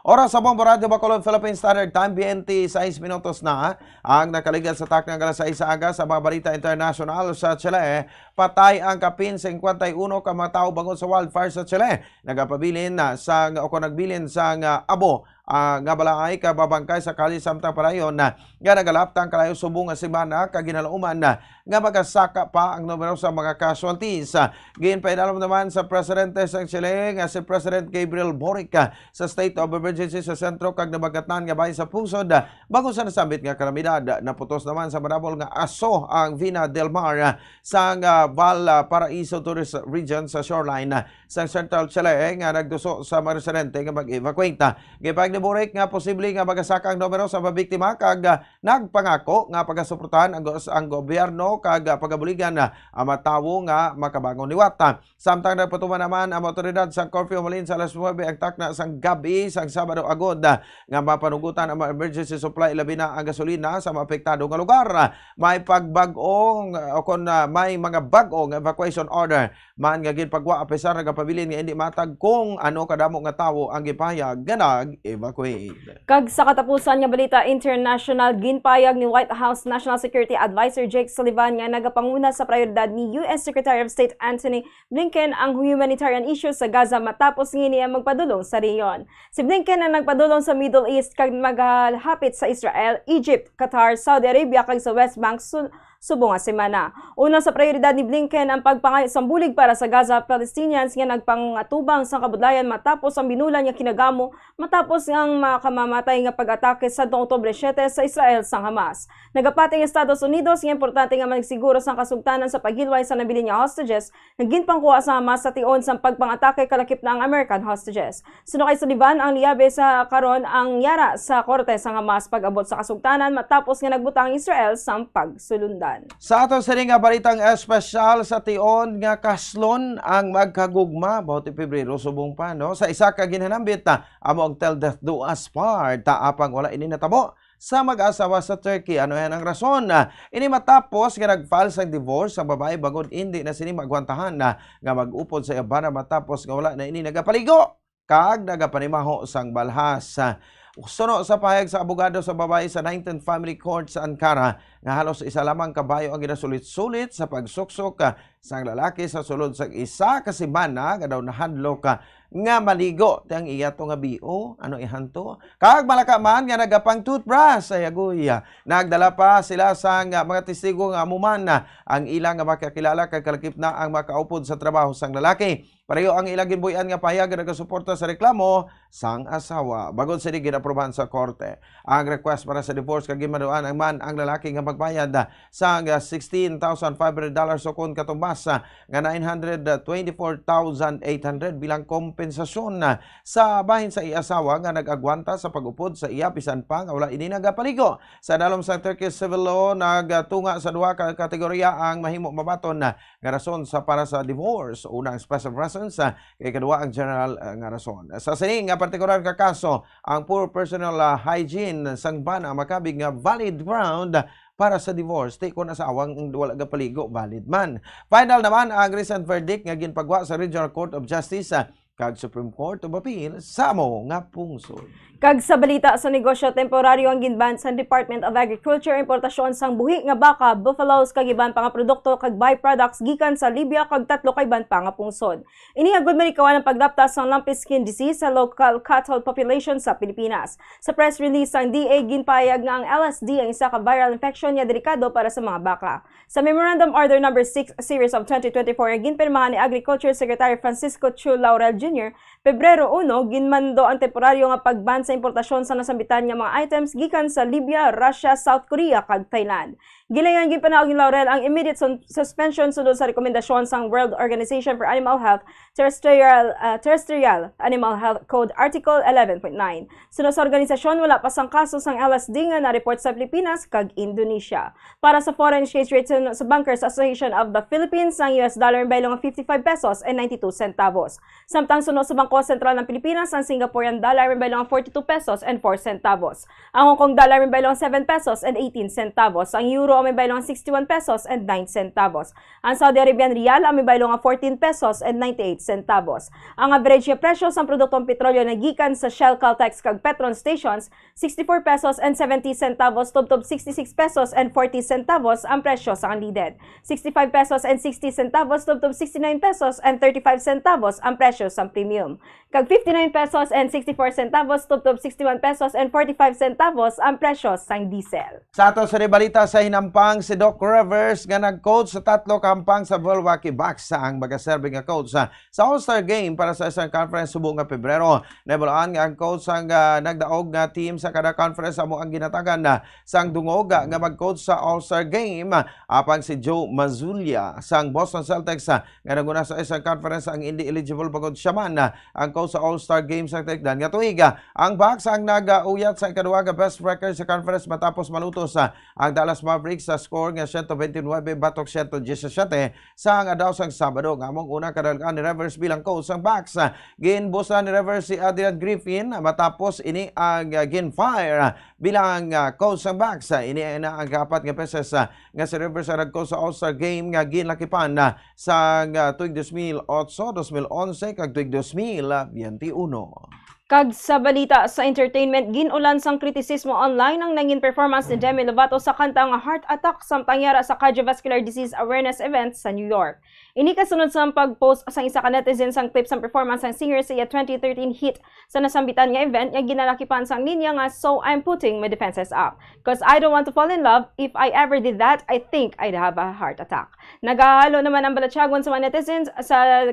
Oras sa Bombo Radyo Bacolod, Philippine Standard Time, twenty-six minutos na ang nakaligad sa takna nga alas sais sa aga. Sa mga balita internasyonal, sa Chile, patay ang kapin singkwenta y uno ka mga tawo bangod sa wildfire sa Chile. Nagapabilin na sa, o kon nagbilin sa nga abo, ah, nga balaay ka mabangkay sa kali samtang padayon na nga nagalaptang kalayo subong nga semana kag ginalauman na nga magasaka pa ang numero sa mga casualties. Ginpainalom naman sa presidente sang Chile nga si President Gabriel Boric, ah, sa state of emergency sa sentro kag nabagatnan nga bahin sa pungsod, ah, bangod sa nasambit nga kalamidad. Naputos naman sa manabol nga aso ang Vina del Mar, ah, sang, ah, Valparaiso Tourist Region sa shoreline, ah, sang Central Chile, eh, nga nagduso sa mga residente nga mag-evacuate. Gipahayag ni Boric nga posible nga magasaka ang numero sa mga biktima kag, ah, nagpangako nga pagasuportahan ang go-, ang gobyerno kag, ah, pagabuligan, ah, ang mga tawo nga makabangon liwat. Samtang nagpatuman naman ang mga awtoridad sa curfew, malin sa alas nuebe ang takna sang gab-i sang Sabado agod, ah, nga mapanugutan ang mga emergency supply, labi na ang gasolina sa mga apektado nga lugar. May pagbag-o nga, o kon, ah, may mga bag-o nga evacuation order man nga ginpagwa, apisar nagapabilin nga hindi matag kung ano kadamo nga tawo ang gipahayag nga nag-evacuate. Kag sa katapusan nga balita international, ginpahayag ni White House National Security Advisor Jake Sullivan nga nagapanguna sa prioridad ni U S Secretary of State Anthony Blinken ang humanitarian issue sa Gaza matapos ngini ang magpadulong sa rehiyon. Si Blinken ang nagpadulong sa Middle East kag maghapit sa Israel, Egypt, Qatar, Saudi Arabia kag sa West Bank sul-, subong nga semana. Una sa prioridad ni Blinken ang pagpangayo sang bulig para sa Gaza Palestinians nga nagpangatubang sang kabudlayan matapos ang binulan nga kinagamo matapos ang makamamatay nga pag-atake sa Oktubre siete sa Israel sang Hamas. Nagapati ang Estados Unidos nga importante nga magsiguro sang kasugtanan sa paghilway sa nabilin nga hostages nga ginpangkuha sa Hamas sa tion sang pagpangatake kalakip na ang American hostages. Suno kay Sullivan, ang liyabe sa karon ang yara sa korte sang Hamas pag-abot sa kasugtanan matapos nga nagbutang ang Israel sang pagsulundan. Sa ato sini nga balitang espesyal, sa tion nga kaslon ang magkagugma, baho ti Pebrero subong pa, no? Sa isa ka ginhanambit, ah, amo ang Till Death Do Us Part, ah, apang wala ini natabo sa mag-asawa sa Turkey. Ano yan ang rason? Ah, ini matapos nga nag-file sang divorce ang babae bangod indi na sini maagwantahan na nga mag-upod sa iya bana matapos nga wala na ini nagapaligo kag nagapanimaho sang balhas. Ah, suno sa pahayag sa abogado sa babae sa nineteenth Family Court sa Ankara nga halos isa lamang ka bayo ang ginasulit-sulit sa pagsuksok, ah, sang lalaki sa sulod sang isa ka semana nga daw nahadlok, ah, nga maligo ti ang iya to nga bio, ano ihanto? Kag malaka man nga nagapang toothbrush, ay agoy. Nagdala pa sila sang mga testigo nga amo man ang ila nga makakilala kag kalakip na ang makaupod sa trabaho sang lalaki. Pareho ang ila ginbuy-an nga pahayag nga nagasuporta sa reklamo sang asawa. Bangod sini, ginaprobahan sa korte ang request para sa divorce kag ginmaduan ang man ang lalaki nga magbayad sang sixteen thousand five hundred dollars ukon katumbas nga nine hundred twenty-four thousand eight hundred bilang kompensasyon sa bahin sa iya asawa nga nag-agwanta sa pag-upod sa iya bisan pa nga wala ini nagapaligo. Sa dalom sa Turkish civil law, nagtunga sa duha ka kategorya ang mahimo mabaton nga rason sa para sa divorce. Una, ang special reasons, ah, kay kadua ang general, ah, nga rason. Sa sini nga partikular nga kaso, ang poor personal, ah, hygiene sang bana makabig nga valid ground para sa divorce. Ti kon asawang wala gapaligo, valid man. Final naman ang recent verdict nga ginpagwa sa Regional Court of Justice, ah, kag Supreme Court of Appeal sa amo nga pungsod. Kag sa balita sa negosyo, temporaryo ang ginban sa Department of Agriculture importasyon sang buhi nga baka, buffalos, kag iban pa nga produkto kag byproducts gikan sa Libya kag tatlo ka iban pa nga pungsod. Ini agud malikawan ang pagdapta sang lumpy skin disease sa local cattle population sa Pilipinas. Sa press release sang D A, ginpahayag nga ang L S D ang isa ka viral infection nga delikado para sa mga baka. Sa Memorandum Order Number Six Series of twenty twenty-four nga ginpirmahan ni Agriculture Secretary Francisco Chu Laurel Junior, Pebrero uno, ginmando ang temporaryo nga pag-ban sa importasyon sa nasambitan nga mga items gikan sa Libya, Russia, South Korea, kag Thailand. Gilayan, ginpanaog ni Laurel ang immediate sun-, suspension sulod sa rekomendasyon sang World Organization for Animal Health Terrestrial, ah, Terrestrial Animal Health Code Article eleven point nine. Suno sa organisasyon, wala pa sang kaso sang L S D nga na-report sa Pilipinas kag Indonesia. Para sa foreign exchange rate, suno sa Bankers Association of the Philippines, ang U S dollar may baylo nga fifty-five pesos and ninety-two centavos. Samtang suno sa Bangko Sentral ng Pilipinas, ang Singaporean dollar may baylo nga forty-two pesos and four centavos. Ang Hong Kong dollar may baylo nga seven pesos and eighteen centavos. Ang euro may baylo nga sixty-one pesos and nine centavos. Ang Saudi Arabian riyal may baylo nga fourteen pesos and ninety-eight centavos. Ang average nga presyo sang produktong petrolyo nga gikan sa Shell, Caltex, kag Petron stations, sixty-four pesos and seventy centavos tubtob sixty-six pesos and forty centavos ang presyo sang unleaded, sixty-five pesos and sixty centavos tubtob sixty-nine pesos and thirty-five centavos ang presyo sang premium, kag fifty-nine pesos and sixty-four centavos tubtob sixty-one pesos and forty-five centavos ang presyo sang diesel. Sa ato sa balita sa hinampang, si Doc Rivers nga nag-coach sa tatlo ka hampang sa Milwaukee Bucks ang magaserbi nga coach sa, sa All-Star Game para sa Eastern Conference subong nga Pebrero. Nahibaluan nga ang coach sang, ah, nagdaog nga team sa kada conference amo ang ginhatagan na sang dungog, ah, nga mag-coach sa All-Star Game. Apang si Joe Mazzulla sang Boston Celtics, ah, nga nanguna sa Eastern Conference ang indi eligible bangod siya man, ah, ang coach sa All-Star Game sa tikdan nga tuig. Ah, ang Bucks ang nag-uyat sa ikaduha nga best record sa conference matapos malutos, ah, ang Dallas Mavericks sa score nga siyento bente nuebe batok siyento disisiyete sa adlaw sang Sabado, nga amo ang una kadalagan ni Rivers bilang coach sang Bucks. Ah, ginbusa ni Rivers si Adrian Griffin matapos ini ang, ah, gin-fire, ah, bilang, ah, coach sang Bucks. Ah, ini na ang kaapat nga beses, ah, nga si Rivers ang nag-coach sa All-Star Game nga ginlakipan, ah, sang, ah, tuig dos mil otso, dos mil onse, kag tuig dos mil bente uno. Kag sa balita sa entertainment, gin-ulan sang kritisismo online ang nangin performance ni Demi Lovato sa kanta nga Heart Attack samtang yara sa cardiovascular disease awareness event sa New York. Ini kasunod sang pag-post sang isa ka netizen sang clip sang performance sang singer sa iya twenty thirteen hit sa nasambitan nga event nga ginalakipan sang linya nga, "So I'm putting my defenses up. 'Cause I don't want to fall in love. If I ever did that, I think I'd have a heart attack." Nagahalo naman ang balatyagon sa mga netizens sa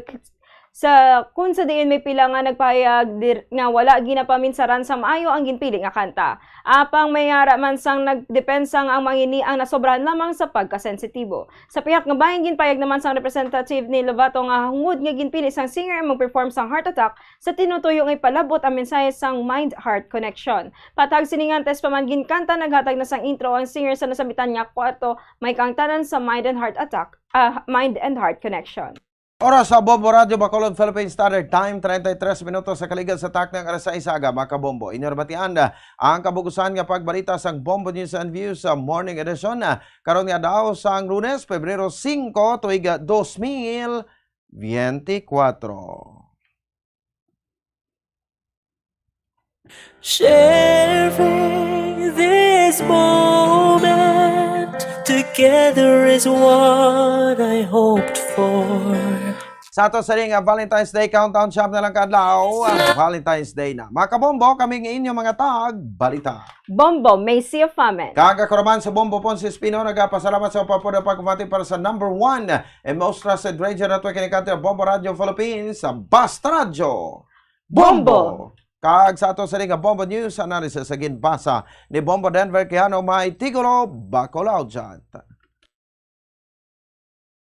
sa kung sa diin may pila nga nagpahayag dir-, nga wala ginapaminsaran sa maayo ang ginpili nga kanta. Apang may ara man sang nagdepensa nga ang mga ini ang nasobrahan lamang sa pagkasensitibo. Sa pihak nga bahin, ginpayag naman sang representative ni Lovato nga hangod nga ginpili sang singer ang mag-perform sang Heart Attack sa tinutuyo nga ipalab-ot ang mensahe sang mind-heart connection. Patag sining antes pa man ginkanta, naghatag na sang intro ang singer sa nasambitan nga kwarto, may kaangtanan sa Mind and Heart Attack, ah, Mind and Heart Connection. Oras sa Bombo Radyo Bacolod, Philippine Standard Time, treinta y tres minutos sa kaligal sa taknang alas sais sa aga, mga kabombo. Inyo nabatian ang kabugusan nga pagbalita sang Bombo News and Views sa Morning Edition, ah, karon nga adlaw sang Lunes, Pebrero singko, tuig, ah, dos mil biyente kuwatro. Sharing this moment together is what I hoped for. Sa ato sa ring, ah, Valentine's Day countdown, siyam na lang ka adlaw, ah, Valentine's Day na. Mga kabombo, kami nga inyo mga tag balita. Bombo, Macy of Famen. Kag ako naman sa Bombo Ponce Espino, nagapasalamat sa pagpapod pagpati para sa number one and most trusted radio network in the country, Bombo Radio Philippines, sa Basta Radyo. Bombo! Bombo! Kag sa ato sa nga Bombo News analysis sa ginbasa ni Bombo Denver Quijano, may titulo, Bacolao Jant.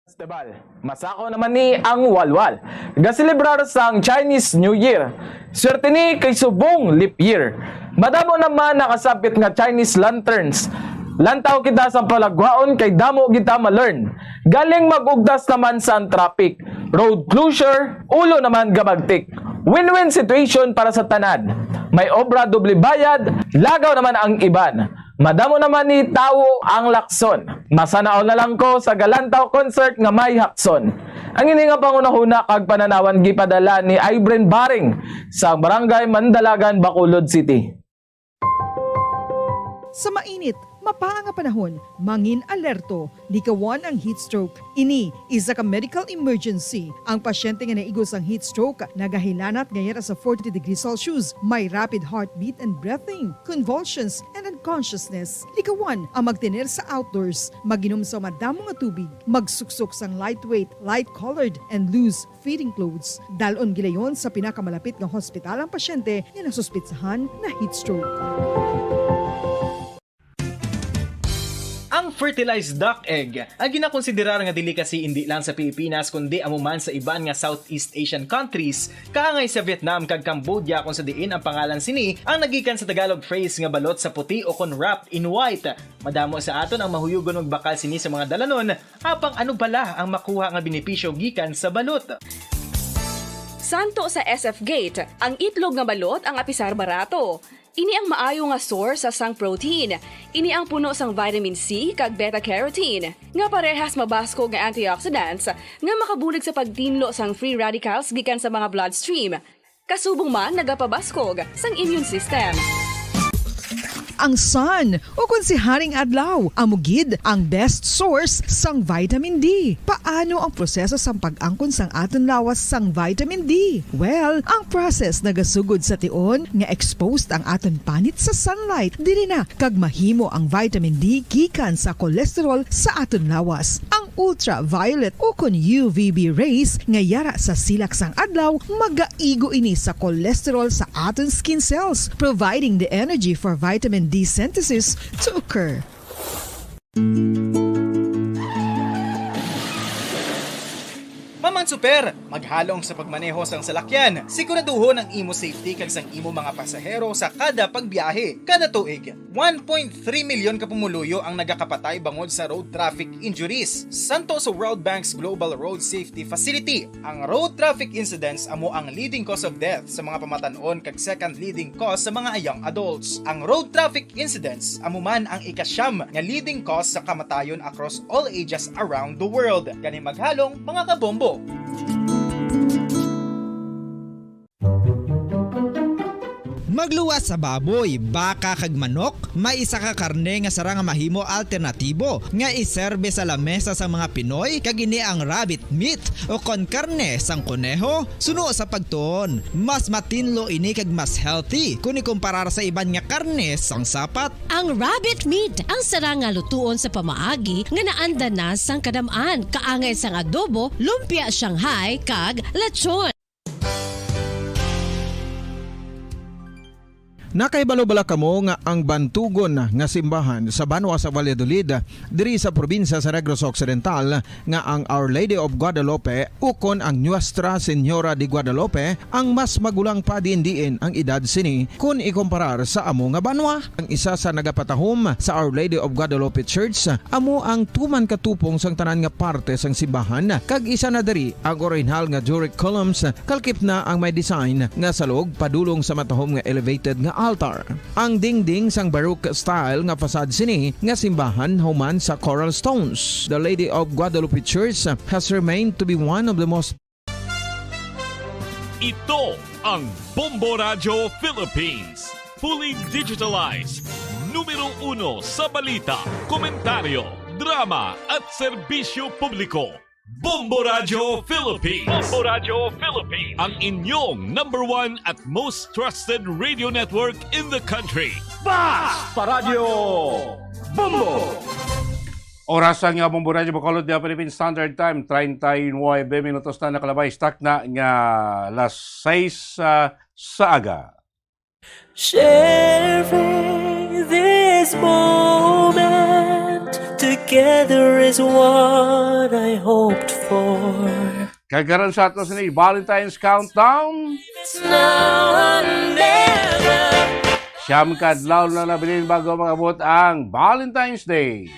Festival. Masako naman ni ang walwal. Gaselebrar sang Chinese New Year. Swerte ni kay subong leap year. Madamo naman nakasabit nga Chinese lanterns. Lantaw kita sa palagwaon kay damo kita ma-learn. Galing mag-ugtas naman sa traffic. Road closure, ulo naman gabagtik. Win-win situation para sa tanan. May obra doble bayad, lagaw naman ang iban. Madamo naman ni tawo ang lakson. Masanaol na lang ko sa Galantaw concert nga may hakson. Ang ini nga panghunahuna kag pananawan gipadala ni Ibren Baring sa Barangay Mandalagan, Bacolod City. Sa mainit, mapaa nga panahon, mangin alerto, likawan ang heat stroke. Ini isa ka medical emergency. Ang pasyente nga naigo sang heat stroke nagahilanat nga yara sa forty degrees Celsius, may rapid heartbeat and breathing, convulsions, and unconsciousness. Likawan ang magtener sa outdoors, mag-inom sa madamo nga tubig, magsuksok sang lightweight, light-colored, and loose fitting clothes. Dal-on gilayon sa pinakamalapit nga hospital ang pasyente nga nasuspetsahan na heat stroke. Ang fertilized duck egg, ang ginakonsiderar nga delicacy indi lang sa Pilipinas, kundi amo man sa iban nga Southeast Asian countries, kaangay sa Vietnam kag Cambodia, kung sa diin ang pangalan sini ang nagikan sa Tagalog phrase nga balot sa puti o kon wrapped in white. Madamo sa aton ang mahuyugon magbakal sini sa mga dalanon, apang ano bala ang makuha nga benepisyo gikan sa balot? Santo sa S F Gate, ang itlog nga balot ang apisar barato. Ini ang maayo nga source sa sang protein. Ini ang puno sang vitamin C kag beta carotene, nga parehas mabaskog nga antioxidants nga makabulig sa pagtinlo sang free radicals gikan sa mga bloodstream. Kasubong man nagapabaskog sang immune system. Ang sun, ukon si Haring Adlaw, amo gid ang best source sang vitamin D. Paano ang proseso sang pag-angkon sang aton lawas sang vitamin D? Well, ang process nagasugod sa tion nga exposed ang aton panit sa sunlight, diri na kag mahimo ang vitamin D gikan sa cholesterol sa aton lawas. Ang ultraviolet ukon U V B rays nga yara sa silak sang adlaw magaigo ini sa cholesterol sa aton skin cells, providing the energy for vitamin D synthesis to occur. Maman Super, maghalong sa pagmaneho sang salakyan. Siguraduhon ang imo safety kag sang imo mga pasahero sa kada pagbiyahe. Kada tuig, one point three milyon ka pumuluyo ang nagakapatay bangod sa road traffic injuries. Santo sa World Bank's Global Road Safety Facility, ang road traffic incidents amo ang leading cause of death sa mga pamatan-on kag second leading cause sa mga young adults. Ang road traffic incidents amo man ang ikasyam nga leading cause sa kamatayon across all ages around the world. Gani maghalong, mga kabombo! Pagluwas sa baboy, baka kag manok, may isa ka karne nga sarang nga mahimo alternatibo nga iserbe sa lamesa sang mga Pinoy, kag ini ang rabbit meat o kon karne sang koneho. Suno sa pagtuon, mas matinlo ini kag mas healthy kon ikumparar sa iban nga karne sang sapat. Ang rabbit meat ang sarang nga lutuon sa pamaagi nga naanda na sang kadam-an, kaangay sang adobo, lumpia Shanghai, kag lechon. Nakahibalo bala kamo nga ang bantugon nga simbahan sa banwa sa Valladolid, diri sa probinsya sa Negros Occidental, nga ang Our Lady of Guadalupe ukon ang Nuestra Señora de Guadalupe ang mas magulang pa diin-diin ang edad sini kon ikumparar sa amo nga banwa? Ang isa sa nagapatahom sa Our Lady of Guadalupe Church amo ang tuman ka tupong sang tanan nga parte sang simbahan, kag isa na diri ang orihinal nga Doric columns, kalkip na ang may design nga salog padulong sa matahom nga elevated nga altar. Ang dingding sang Baroque style nga facade sini nga simbahan human sa coral stones. The Lady of Guadalupe Church has remained to be one of the most Ito ang Bombo Radyo Philippines. Fully digitalized. Numero uno sa balita, komentaryo, drama at serbisyo publiko. Bombo Radyo Philippines. Bombo Radyo Philippines. Ang inyong number one at most trusted radio network in the country. Basta Radyo Bombo! Oras ang, ah, Bombo Radyo Bacolod, the Philippine Standard Time, treinta y nueve minutos na nakalabay, stock na nga las seis, ah, sa aga. Sharing this moment together is what I hoped for. Kag karon sa ato sini Valentine's Countdown. It's now or never. Siyam ka adlaw na nabilin bago mag-abot ang Valentine's Day.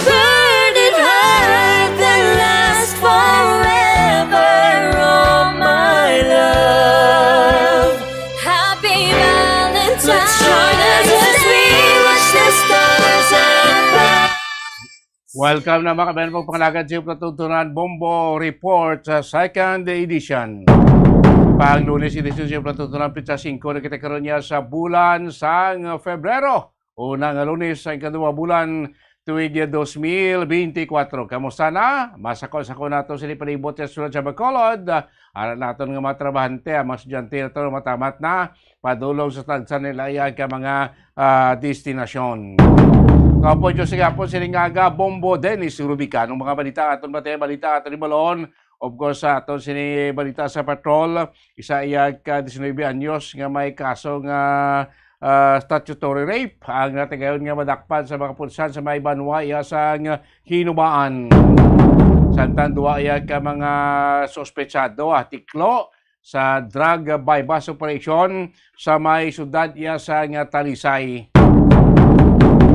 Burning heart that lasts forever, oh my love. Happy Valentine's. Let's join us as we watch the stars and Welcome na, mga kabayan, pagpangalagad sa inyong patutunan, Bombo Report sa second edition. Pang Lunes, edisyon sa inyong patutunan, pitsa singko na kita karon niya sa bulan sang Febrero. Una nga Lunes sa ikaduha bulan, tuig dos mil bente kwatro. Kamusta na? Masako-sako nato sini palibot sa syudad sa Bacolod. Ara naton nga mga trabahante, ang mga estudyante naton matamat na padulong sa tagsa nila iya ka mga, ah, destinasyon. Kaupod Diyos sa gihapon sining aga, Bombo Dennis Rubica. Anong mga balita aton ba tayo? Balita aton ibalon. Of course, sa aton sini balita sa patrol, isa iya ka diecinuebe anyos nga may kaso nga, ah, statutory rape ang natigayon nga madakpan sa mga pulsan sa may banwa iya sang Hinubaan. Samtang duwa iya ka mga suspetsado, ah, tiklo sa drug buy-bust operation sa may syudad iya sa nga Talisay.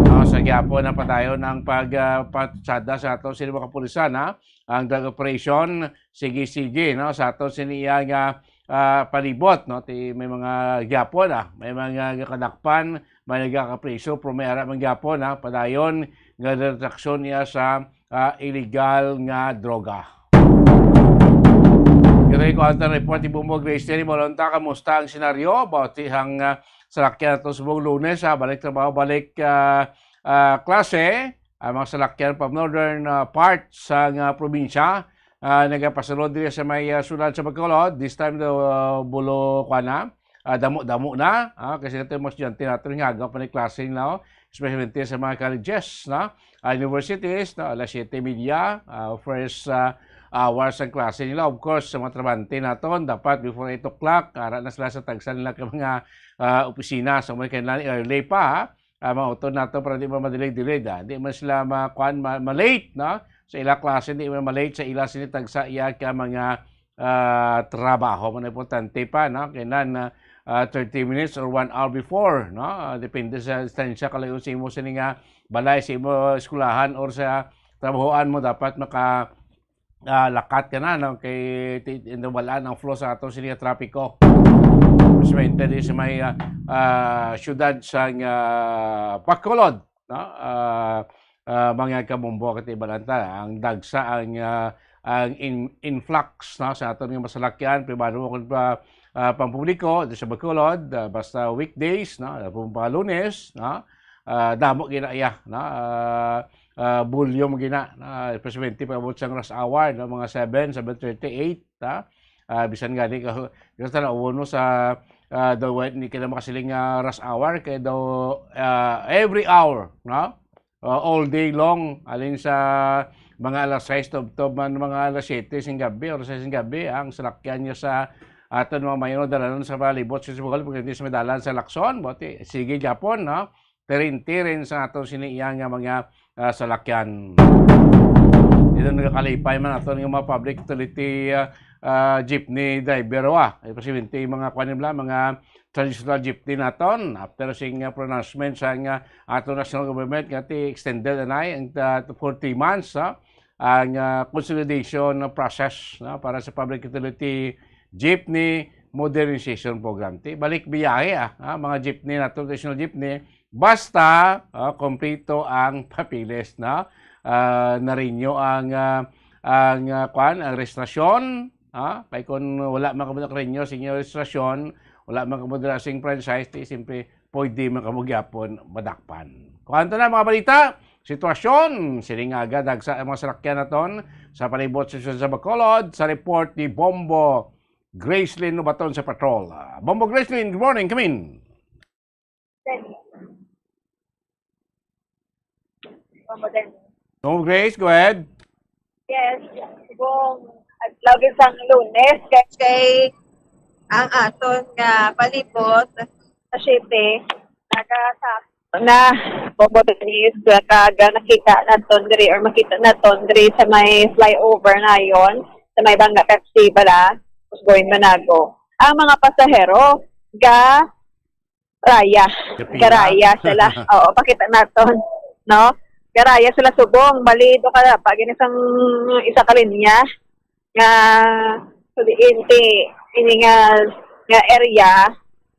Ah, sa gihapon ang padayon ang pag, ah, patsada sa ato sini mga kapulisan, ha? Ang drug operation, sige-sige, no? Sa ato sini iya nga, ah, palibot, no? Ti, may mga gihapon, ah, may mga kadakpan, may nagkakapriso, pero may ara man gihapon, ha? Padayon nga deteksyon niya sa, ah, illegal nga droga. Ito yung kuwanta report ni Bumbo Grace Terry Molonta. Kamusta ang senaryo about ang, ah, salakyan nato subong Lunes, ha? Balik trabaho, balik, ah, ah, klase. Ang mga salakyan from northern, ah, part sa nga probinsya, ah, nagapasulod diri sa may, ah, syudad sa Bacolod. This time, daw, ah, bulo, kuwan na, ah, damo-damo na, ah, kasi ito yung mga estudyante natin nga agaw pa ni klase nila, oh, especially sa mga colleges, no? Ah, universities, no? Alas siyete media, ah, first, ah, hours ang klase nila. Of course, sa mga trabahante naton, dapat before eight o'clock, ara na sila sa tagsa nila ka mga, ah, opisina. So, may kailangan early pa, ha? Ah, mga utod nato para di man madelayed-delayed, ah. Di man sila ma-, kuwan, ma-, ma-late, no? Sa ila klase, di man ma-late sa ila sini tagsa iya ka mga, ah, trabaho. Mga importante pa, no? Kailan, ah, ah, thirty minutes or one hour before, no? Ah, depende sa distansya kalayo sa imo sini nga balay, sa imo eskwelahan or sa trabahoan mo, dapat maka, ah, lakat ka na, no? Kay ti-, nawalaan ang flow sa ato sini nga trapiko. Mas maintindihan sa may, ah, ah, syudad sa nga Bacolod, no? Ah, ah, mga kabombo, katibanan ta, ang dagsa ang, ah, ang in-, influx, no, sa aton nga masalakyan, pribado o kung pa, ah, pampubliko, dito sa Bacolod, ah, basta weekdays, no, kung pa Lunes, no, ah, damo gina iya, no, ah, ah, volume gina, no, especially pag-abot sa rush hour, no, mga seven, seven thirty, eight, ha? Ah, bisan gani ka, yung tanaw mo sa, ah, daw, ni ka na makasiling nga rush hour, kay daw, ah, every hour, no? Ah, all day long, alin sa mga alas sais tubtob man mga alas siyete sing gabi or sais sing gabi, ang salakyan niya sa aton mga mayno dalanon sa palibot sa Sibugol, pagdating sa may dalan sa Lacson, buti, sige gyapon, no? Tirin-tirin sa aton sini iya nga mga, ah, salakyan. Dito nagakalipay man aton nga mga public utility, ah, ah, jeepney driver, wa. Ay, pasyente, mga kuwan nila, mga traditional jeepney naton. After sing, ah, pronouncement sa nga ato national government nga ti extended anay ang, ah, for three months, ha, ang, ah, consolidation process, no, para sa public utility jeepney modernization program. Ti balik biyahe, ah, ah, mga jeepney nato, traditional jeepney, basta, ah, kompleto ang papeles, no? Ah, na-renew ang, ah, ang, ah, kwan, ang registrasyon, ah, kay kung wala man kamo naka-renew sa inyong registrasyon, wala man kamo dira sing franchise, ti siyempre pwede man kamo gyapon madakpan. Kung ano na mga balita, sitwasyon, sining aga dagsa ang mga salakyan naton sa palibot sa siyudad sa Bacolod, sa report ni Bombo Gracelyn Ubaton sa Patrol. Ah, Bombo Gracelyn, good morning, come in. Bombo Grace, go ahead. Yes, kung adlaw gid sang Lunes, kay, kay ang aton nga palibot sa city, nagasakto na, Bombo Dennis, kag nakita naton diri or makita naton diri sa may flyover nayon, sa may Banga Pepsi bala, Usgoin Banago. Ang mga pasahero, ga raya. Kapila? Garaya sila. Oo, pakita naton, no? Garaya sila subong, bali do ka pa gini sang isa ka linya nga so di inti ini nga, nga area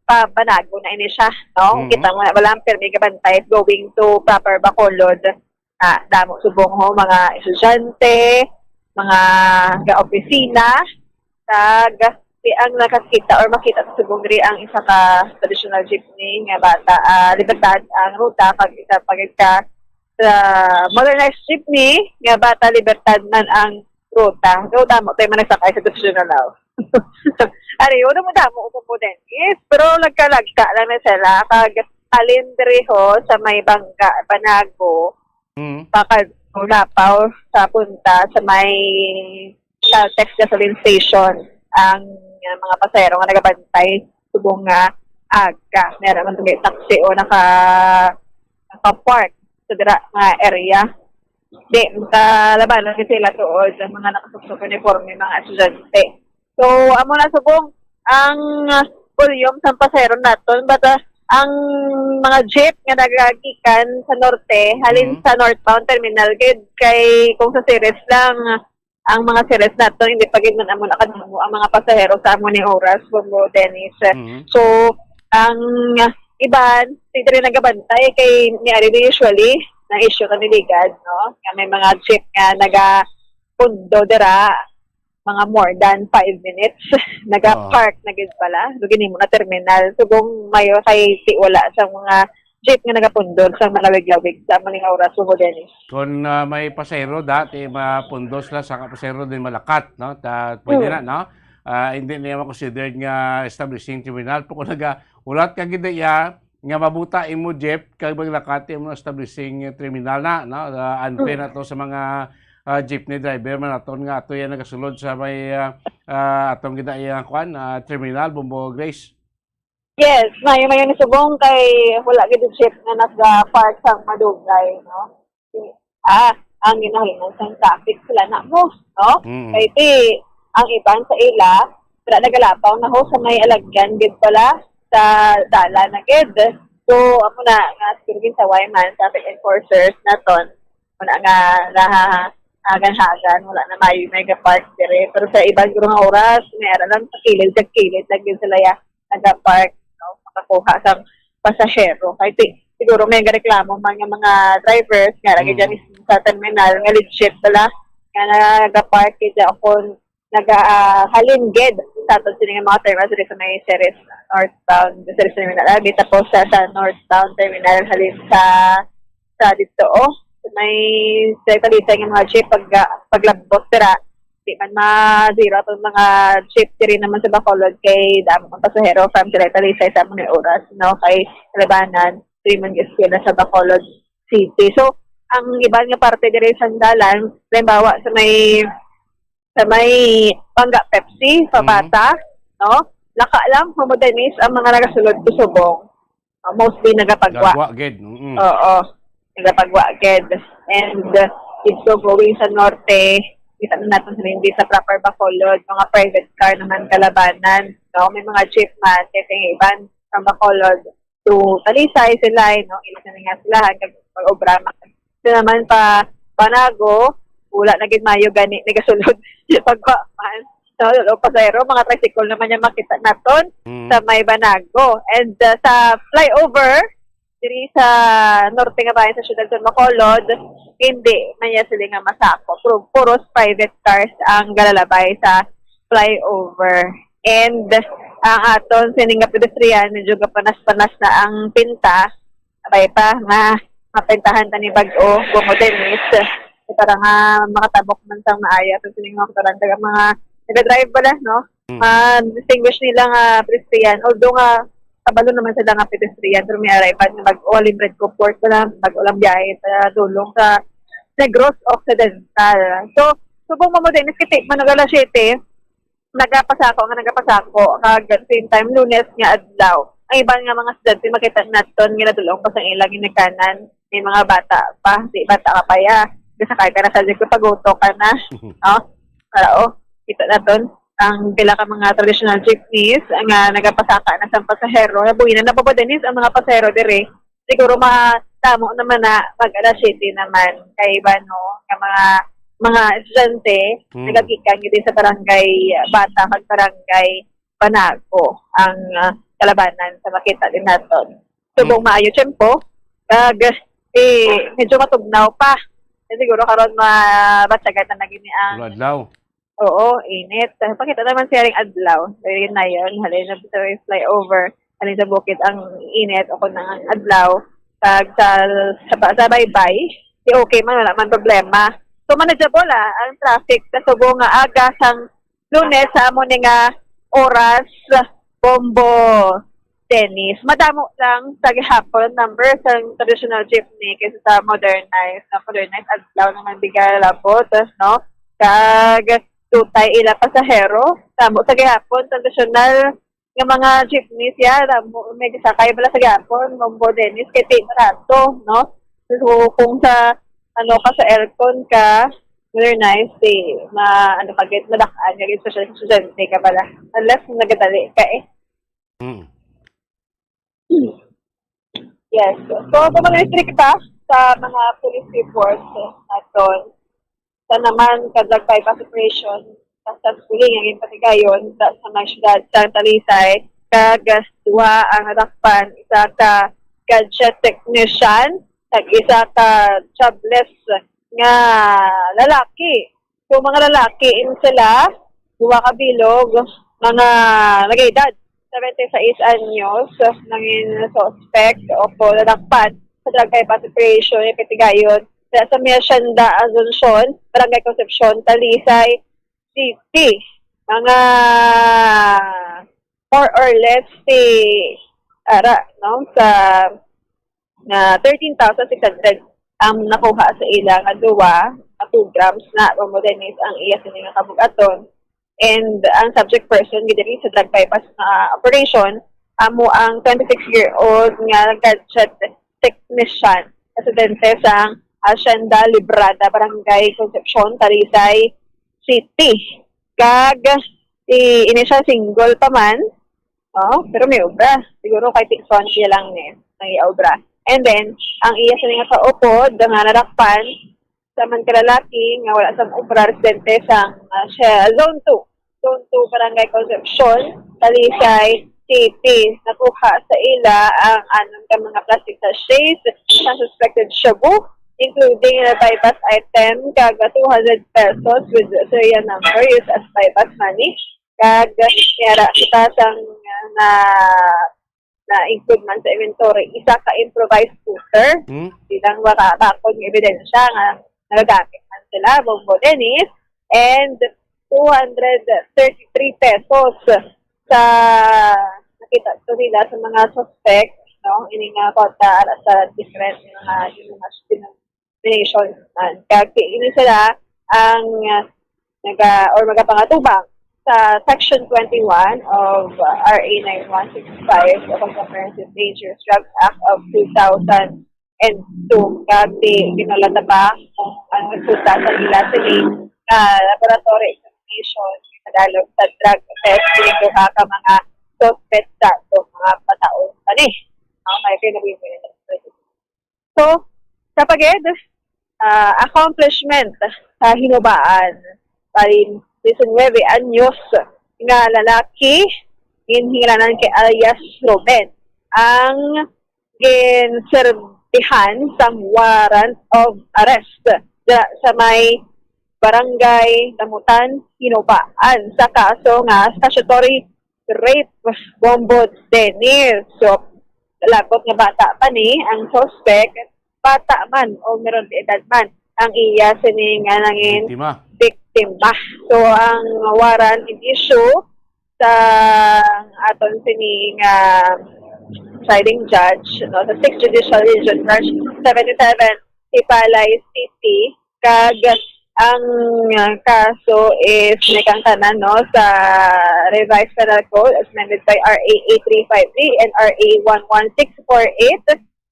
pa Banago na ini siya, no? Mhm. Kita mo na wala ang pirmi gabantay going to proper Bacolod. Ah, damo subong ho, mga estudyante, mga ga-opisina, kag di ang nakakita or makita sa subong diri ang isa ka traditional jeepney nga bata, ah, Libertad ang ruta, kag isa pa gid ka sa modernized jeepney nga bata Libertad man ang ruta. So, damo tayo man nagsakay sa traditional now. Ari, uno mo damo, uno mo din. Yes, pero lagka-lagka lang na sila. Kag alin diri ho sa may Bangga, Banago, Mm. Pakalapaw sa punta sa may Caltex gasoline station ang, uh, mga pasahero nga nagabantay subong nga aga. Meron man may taxi o naka, naka-park sa dira nga area. Di, makalabanan ni sila tuod ang mga nakasuksok uniforme, mga estudyante. So, amo na subong ang, uh, volume sang pasahero naton, but, uh, ang mga jeep nga nagagikan sa norte, halin Mm. sa northbound terminal gid, kay kung sa Ceres lang, ang mga Ceres naton, hindi pa gid man amo nakadamo ang mga pasahero sa amo ni oras, Bombo Dennis. Mm. So, ang iban, diri nagabantay kay ni ari usually na issue kami ligad, no? Nga may mga jeep nga naga pundo dira, mga more than five minutes. Naga-park Oo. na gid pala. So, ginimo na terminal. Subong mayo kay ti wala sa mga jeep nga nagapundol sa mga lawig-lawig sa maling oras, Bombo Dennis. Kung, ah, may pasahero, dati mapundos lang sa pasahero din malakat, no? Ta-, pwede Hmm. na, no? Ah, hindi na yung considered nga establishing terminal. Pero kung naga-, ulat ka gid iya, nga mabuta imo jeep kag maglakati mo establishing terminal na, no? Ah, unfair Mm. na to sa mga, ah, jeepney driver man aton nga ato yan nagasulod sa may, ah, ah, atong ginaiyang kwan, ah, terminal, Bombo Grace. Yes, mayo-mayo ni subong kay wala gid jeep nga nagpa-park sang madugay, no? Ah, ang ginahinang sang traffic sila na mo, no? Mm. Kay ti, ang iban sa ila, wala nagalapaw na ho sa may alagyan gid pala sa dalan na gid. So, amo na nga siguro ginsaway man sa traffic enforcers naton. Wala nga nahahagan-hagan, wala na may, may ga-park dire. Pero sa iban siguro nga oras, may ara lang sa kilid, sa kilid lang gid sila ya nagapark, no? Makakuha sang pasahero. Kay ti-, siguro may gareklamo man nga mga drivers nga lagi Mm. dyan mismo sa terminal nga legit pala nga nagapark gid o kon naga, ah, halin gid sa aton sini nga mga terminal diri sa may Ceres northbound, Ceres terminal, abi, tapos sa, sa northbound terminal halin sa, sa dito, oh, sa may, sa Talisay nga mga jeep pag, ah, paglabot dira, di man ma-zero atong mga jeep diri naman sa Bacolod kay damo ang pasahero from Talisay sa among oras, no, kay Kalabanan, diri man eskwela sa Bacolod City. So, ang iban nga parte diri sa dalan, halimbawa sa may, sa may Pangga Pepsi, Mhm. Pabata, no? Laka lang, Homo Dennis ang mga nagasulod sa subong. Uh, mostly nagapagwa. Gagwa gid. Mm. Oo. Nagapagwa gid. And, uh, dito going sa norte, kita na natin sa hindi sa proper Bacolod, mga private car naman Kalabanan, no? May mga jeep man, kasi yung iban from Bacolod to Talisay, sila, no? Ilis na nga sila, hanggang mag-obra man. Ito naman pa Banago, wala na gid mayo gani nagasulod pagwa man. So, o pasahero, mga tricycle naman yung makita naton Mm. sa may Banago. And, uh, sa flyover, diri sa norte nga bahin sa siyudad sa Bacolod, hindi man niya sila nga masako. Puro, puros private cars ang galalabay sa flyover. And ang aton sining nga pedestrian, medyo gapanas-panas na ang pinta. Abay pa nga mapintahan ta ni bag-o, Homo Dennis. Para nga makatabok man sang maayo sa sining mga motoran, kag ang mga nagadrive bala, no? Mm. Ma-distinguish nila nga pedestrian. Although nga kabalo naman sila nga pedestrian, pero may arrival nga bag-o, halin Red Court na, bag-o lang biyahe sa dulong sa Negros Occidental. So, subong mo din, kita man nag alas siyete, nagapasako nga nagapasako, kag at the same time, Lunes nga adlaw. Ang iban nga mga estudyante, makita naton nga nadulong pa sa ilang ginikanan. May mga bata pa, di bata ka pa ya. Gasakay ka na sa jeep, pagutok ka na. Oh, para, oh, kita naton ang pila ka mga traditional jeepneys nga nagapasaka na sa pasahero. Nabuhinan na pa ba, Dennis, ang mga pasahero dire? Siguro madamo naman na mag alas siyete naman kay iba, no, nga mga, mga estudyante Mm. nagagikan gid sa barangay Bata kag barangay Banago ang, ah, Kalabanan sa makita din naton. Subong Mm. maayo tiyempo, kag, eh, medyo matugnaw pa. Eh, siguro karon mabatyagan na lagi ni ang Tulo adlaw. Oo, init. Pakita naman siya ring adlaw. Diri na yun. Halin na sa may flyover. Halin sa bukid ang init o kung ang adlaw. Kag sa, sa, sa baybay, di okay man, wala man problema. So, manageable, ah, ang traffic sa subong nga aga sang Lunes sa amo ni nga oras, Bombo Dennis. Madamo lang sa gihapon number sang traditional jeepney kaysa sa modernized. Sa modernized, adlaw naman biga labot, no? Kag dutay ila pasahero. Damo sa gihapon, traditional nga mga jeepney siya. Damo, may gisakay bala sa gihapon, Bombo Dennis, kay ti barato, no? So, kung sa, ano ka, sa aircon ka, modernized, eh, ma-, ano ka, gid, madak-an ka, gid, especially sa estudyante ka bala. Unless kung nagadali ka, eh. Mm. Yes. So, kung mag-restrict ka sa mga police reports, eh, aton, sa naman ka drug buy-bust operation, successfully nga ginpatigayon sa, sa mga syudad sa Talisay, kag duha ang nadakpan, isa ka gadget technician, kag isa ka jobless nga lalaki. So, mga lalaki, in sila, duha ka bilog, mga nag-edad seventy-six anyos, nangin suspect o po nadakpan sa drug buy-bust operation, ipitigayon sa, sa may Hacienda Asuncion, Barangay Concepcion, Talisay City. Mga more or less si, ara, no, sa nga thirteen thousand six hundred ang nakuha sa ila nga duwa nga two grams na Bombo Dennis ang iya sini nga kabug-aton. And ang subject person gid diri sa drug buy-bust nga operation amo ang twenty-six-year-old nga gadget technician, residente sa Hacienda Librada, Barangay Concepcion, Talisay City. Kag si, ini siya, single pa man, oh, pero may obra. Siguro kay ti-, son siya lang ni, may obra. And then, ang iya sa mga kaupod nga nadakpan sa man ka lalaki nga wala sa obra, residente sa, ah, siya, Zone two. Zone two, Barangay Concepcion, Talisay City. Nakuha sa ila ang anom ka mga plastic sachets sa suspected shabu, including na buy-back item, kag two hundred pesos with serial number used as buy-back money. Kag yara kita sang na na-include man sa inventory, isa ka improvised scooter. Hmm? Bilang maka-, bakod nga ebidensya nga nagagamit man sila, Bongbong Dennis, and two hundred thirty-three pesos sa nakita to nila sa mga suspect, no? Ini nga kota ala sa different mga denominations man. Kag ini sila ang, ah, naga-, or magapangatubang sa Section twenty-one of, ah, R A nine one six five o Comprehensive Dangerous Drugs Act of two thousand and two. Kag di kinulata pa kung ang resulta sa ila sini, ah, laboratory examination sa dalog sa drug test kini duha ka mga suspect sa mga pataon pa ni. Ah, may kinabuhi. So, sa pagid, ah, accomplishment sa hinubaan, balin diecinueve anyos nga lalaki, ginhingalanan kay alias Ruben, ang ginserbihan sang warrant of arrest dira sa may Barangay Damutan, Hinubaan, sa kaso nga statutory rape, Bombo Dennis. So, lagot nga bata pa ni ang suspect, bata man o meron edad man ang iya sini nga nangin Biktima. Biktima. So, ang warrant in issue sa aton sini nga presiding judge, no, sa Sixth Judicial Region, Branch seventy-seven, Tipalay City, kag ang, ah, kaso is may kangtanan, no, sa Revised Penal Code as amended by R A eight three five three and R A one one six four eight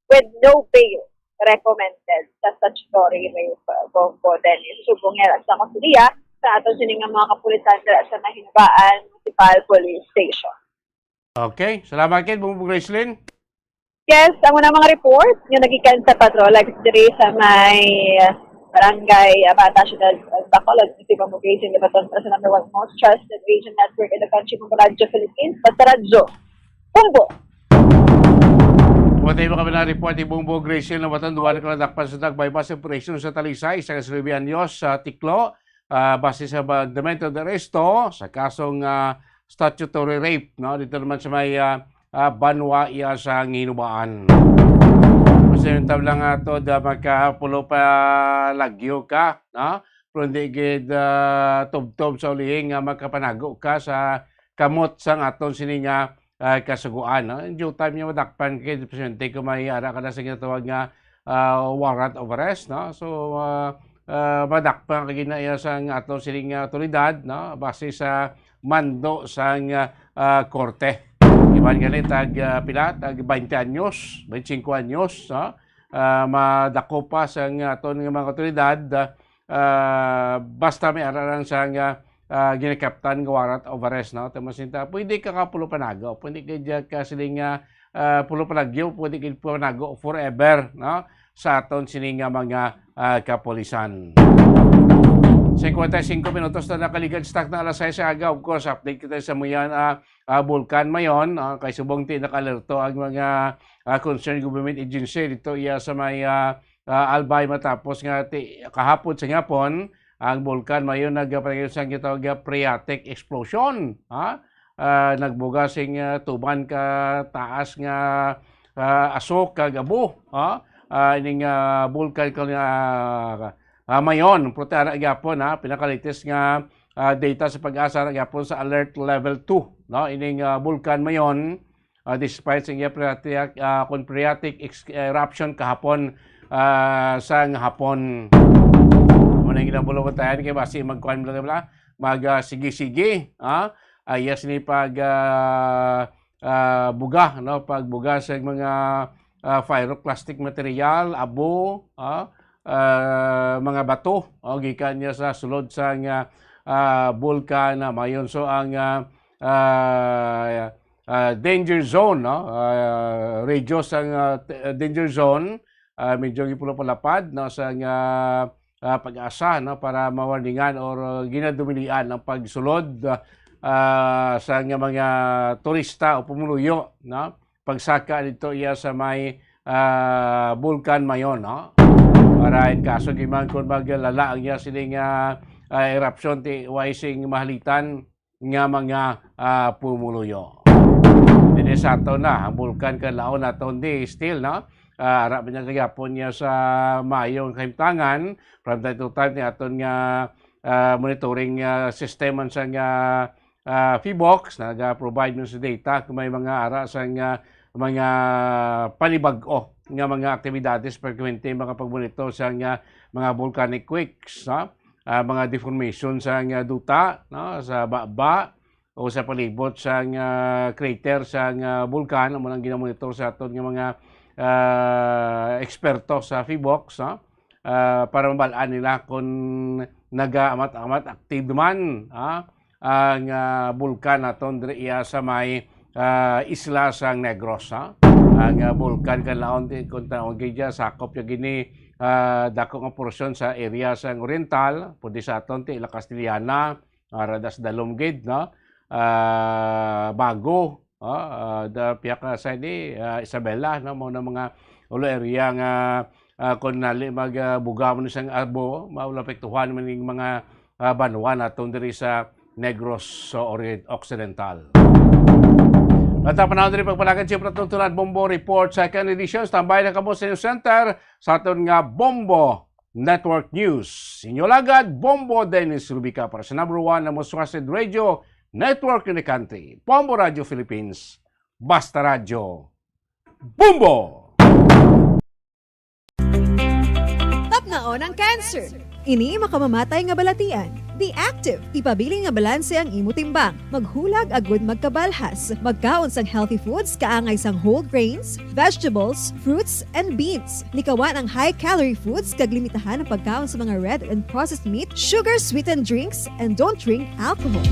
with no bail recommended sa statutory rape, uh, Bongo Dennis. Subong nga sa kasuliya sa aton sini nga mga kapulisan dira sa Mahinubaan Municipal Police Station. Okay, salamat kid, Bongbong Gracelyn. Yes, ang unang mga report nga nagikan sa patrol, like, diri sa may Barangay, ah, Bata, Siyudad, ah, Bacolod, si Bongbong Gracelyn, Libaton, sa number one most trusted radio network in the country, Bombo Radyo Philippines, Basta Radyo. Bombo! Matay mo kami na report ni Bongbong Gracelyn, Libaton, duwa na ka nadakpan sa nag-bypass operation sa Talisay, isa ka sinubi anyos sa Tiklo, ah, base sa mandamiento de arresto sa kasong, ah, statutory rape, no? Dito naman sa may, ah, ah, banwa iya sa Hinubaan. Masinuntab lang ato da makapulo pa lagyo ka, no? Pero hindi gid, ah, tubtob sa ulihi nga makapanago ka sa kamot sang aton sini nga, ah, kasugoan, no? In due time niya madakpan ka, presidente, kung may ara ka na sa ginatawag nga, ah, warrant of arrest, no? So, ah, ah, madakpan ka gina iya sang aton sining, ah, otoridad, no? Base sa mando sang, ah, ah, korte. Iban gani tag, ah, pila, tag twenty anyos, twenty-cinco anyos, no? Ah, madako pa sang aton nga mga otoridad, ah, ah, basta may ara lang sang, ah, ah, ginakaptan nga warrant of arrest, no? Tama sinta, pwede ka kapulo panago, pwede ka dyan ka siling, ah, ah, pulo panagyo, pwede ka panago forever, no? Sa aton sining nga mga, ah, kapulisan. Cincuenta y cinco minutos na nakaligad sa takna alas sais sa aga. Of course, update kita sa Mayon, ah, ah, Bulkan Mayon, ah, kay subong ti naka-alerto ang mga, ah, concerned government agency dito iya sa may, ah, ah, Albay matapos nga ti-, kahapon sa gihapon, ang Bulkan Mayon nagpatay sa gitawag nga phreatic explosion, ha? Ah, nagbuga sing, ah, tuban ka taas nga, ah, asok kag abo, ha? Ah, ining, ah, bulkan ka, ah, ah, Mayon, pero ti ara gyapon, ha, pinakalitis nga, ah, data sa PAGASA ara gyapon sa alert level two, no? Ining, ah, bulkan Mayon, ah, despite sa iya phreatic, ah, kun phreatic ex-, eruption kahapon, ah, sa hapon. Muna yung ginabulabatayan kay basi magkuhan mo lang, mag, ah, sige-sige, ah, ah, yes ni pag, ah, ah, buga, no? Pagbuga sa mga, ah, pyroclastic material, abo, ah, ah, mga bato, oh, gikan niya sa sulod sa nga, ah, bulkan na Mayon. So, ang, ah, ah, ah, danger zone, no? Ah, radius ang, ah, t-, danger zone, ah, medyo gipulapalapad, no, sa nga, ah, PAGASA, no, para mawarningan or, ah, ginadumilian ang pagsulod, ah, sa nga mga turista o pumuluyo, no? Pagsaka dito iya sa may, ah, Bulkan Mayon, no? Para in kaso giman kung maglala ang iya sining, ah, ah, erupsyon, ti way sing mahalitan nga mga, ah, pumuluyo. Dili sa aton na, ang Bulkan Kanlaon naton di still, no? Ah, ara man niya gayapon niya sa maayong kahimtangan, from time to time, ni aton nga, ah, monitoring, ah, system man sa nga, ah, PHIVOLCS, naga-provide man sa data kung may mga ara sa nga, mga panibag-o nga mga aktibidades, frequente makapagmonitor sa nga mga volcanic quakes, no? Ah, mga deformation sa nga duta, no? Sa baba o sa palibot sa nga crater sa nga bulkan, amo nang ginamonitor sa aton nga mga, ah, eksperto sa PHIVOLCS, no? Ah, para mabal-an nila kung nagaamat-amat active man, ha, ang, ah, bulkan naton diri iya sa may, ah, isla sang Negros, ha. Ang, ah, Bulkan Kanlaon, di, kung tawag gid siya, sakop siya gini, ah, dako nga porsyon sa area sang Oriental, pwede sa aton ti La Castellana, ah, Radas Dalom gid, no? Ah, Bago, ah, ah, da, pihak, ah, sa ini, ah, Isabela, no? Mao na mga ulo area nga, ah, kung nali mag, ah, buga mo ni sang abo, maapektuhan man ning mga, ah, banwa naton diri sa Negros Ori-, Occidental. At ang panahon diri pagpanagan, siyempre, itong Tulad Bombo Report, second edition. Standby na kamo sa inyong center sa aton nga Bombo Network News. Inyo lagad, Bombo Dennis Rubica para sa number one na most trusted radio network in the country, Bombo Radio Philippines. Basta Radyo, Bombo! Tapnaon ang cancer. Ini makamamatay nga balatian. Be active. Ipabilin nga balanse ang imo timbang. Maghulag agud magkabalhas. Magkaon sang healthy foods kaangay sang whole grains, vegetables, fruits, and beans. Likawan ang high-calorie foods kag limitahan ang pagkaon sa mga red and processed meat, sugar-sweetened drinks, and don't drink alcohol.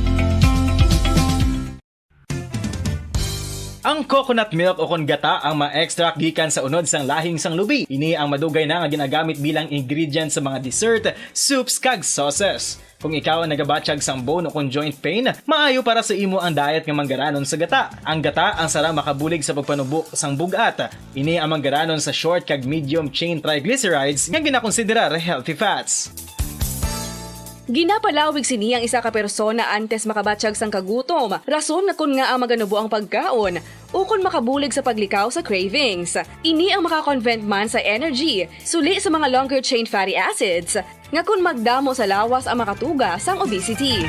Ang coconut milk o kon gata ang ma-extract gikan sa unod sang lahing sang lubi. Ini ang madugay na nga ginagamit bilang ingredient sa mga dessert, soups, kag sauces. Kung ikaw ang nagabatyag sang bone o kon joint pain, maayo para sa imo ang diet nga manggaranon sa gata. Ang gata ang sara makabulig sa pagpanubo sang bug-at. Ini ang manggaranon sa short kag medium chain triglycerides nga ginakonsiderar healthy fats. Ginapalawig sini ang isa ka persona antes makabatyag sang kagutom, rason nga kon ngaa maganubo ang pagkaon, ukon makabulig sa paglikaw sa cravings. Ini ang makakonvert man sa energy, suli sa mga longer chain fatty acids, nga kon magdamo sa lawas ang makatuga sang obesity.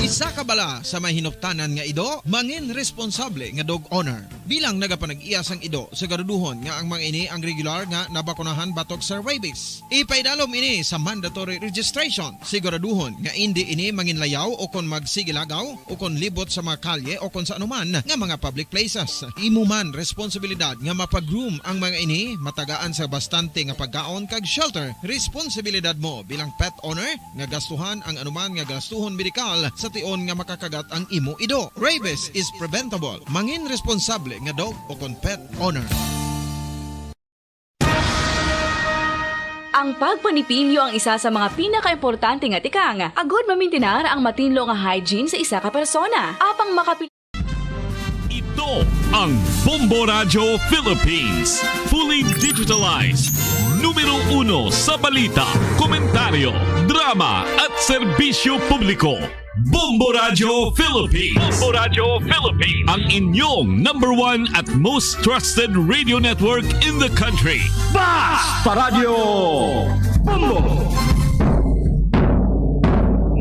Isa ka bala sa may hinuptanan nga ido, mangin responsable nga dog owner. Bilang nagapanag-iya sang ido, siguraduhon nga ang mga ini ang regular nga nabakunahan batok sa rabies. Ipaidalom ini sa mandatory registration. Siguraduhon nga indi ini manginlayaw o kon magsigilagaw o kon libot sa mga kalye o kon sa anuman nga mga public places. Imo man responsibilidad nga mapa-groom ang mga ini, matagaan sa bastante nga pagkaon kag shelter. Responsibilidad mo bilang pet owner nga gastuhan ang anuman nga gastuhon medikal sa tion nga makakagat ang imo ido. Rabies is preventable. Mangin responsable nga dog o kon pet owner. Ang pagpanipilyo ang isa sa mga pinakaimportante nga tikang agud mamintinar ang matinlo nga hygiene sa isa ka persona. Apang makapi- Ito ang Bombo Radyo Philippines. Fully digitalized. Numero uno sa balita, komentaryo, drama, at serbisyo publiko. Bombo Radyo Philippines. Bombo Radyo Philippines. Ang inyong number one at most trusted radio network in the country. Basta Radyo Bombo!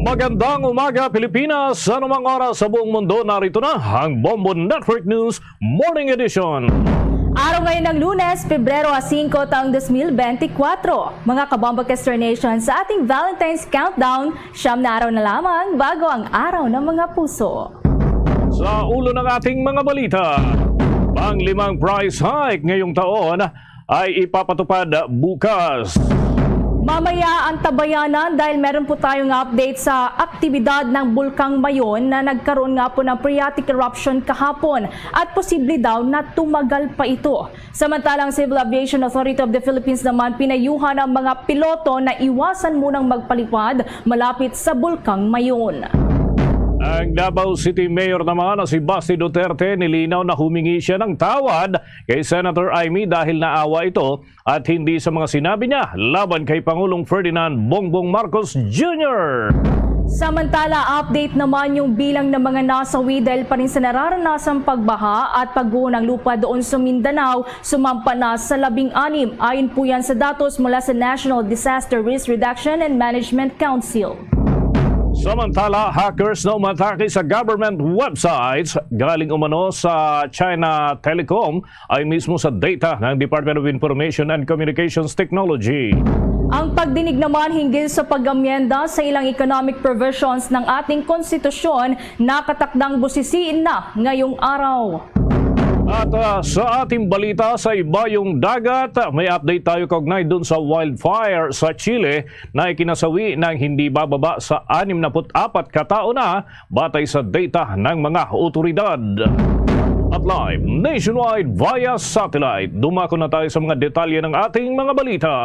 Magandang umaga, Pilipinas. Sa anumang oras sa buong mundo, narito na ang Bombo Network News Morning Edition. Araw ngayon ng Lunes, Pebrero singko, taong dos mil bente kwatro. Mga kabombo, Kester Nation, sa ating Valentine's Countdown, siyam na araw na lamang bago ang araw ng mga puso. Sa ulo ng ating mga balita, panglimang price hike ngayong taon ay ipapatupad bukas. Mamaya ang tabayanan dahil meron po tayong update sa aktibidad ng Bulkang Mayon na nagkaroon nga po ng phreatic eruption kahapon at posible daw na tumagal pa ito. Samantalang Civil Aviation Authority of the Philippines naman pinayuhan ang mga piloto na iwasan munang magpalipad malapit sa Bulkang Mayon. Ang Davao City Mayor naman na si Basti Duterte nilinaw na humingi siya ng tawad kay Senator Imee dahil naawa ito at hindi sa mga sinabi niya laban kay Pangulong Ferdinand Bongbong Marcos Junior. Samantala, update naman yung bilang ng mga nasawi dahil pa rin sa nararanasang pagbaha at pagguho ng lupa doon sa Mindanao, sumampa na sa labing anim. Ayon po yan sa datos mula sa National Disaster Risk Reduction and Management Council. Samantala, hackers na umatake sa government websites galing umano sa China Telecom ay mismo sa data ng Department of Information and Communications Technology. Ang pagdinig naman hinggil sa pag-amyenda sa ilang economic provisions ng ating konstitusyon nakatakdang busisiin na ngayong araw. At ah, sa ating balita sa ibayong dagat, may update tayo kaugnay dun sa wildfire sa Chile na ikinasawi ng hindi bababa sa anim na put apat ka tao na batay sa data ng mga otoridad. At live nationwide via satellite, dumako na tayo sa mga detalye ng ating mga balita.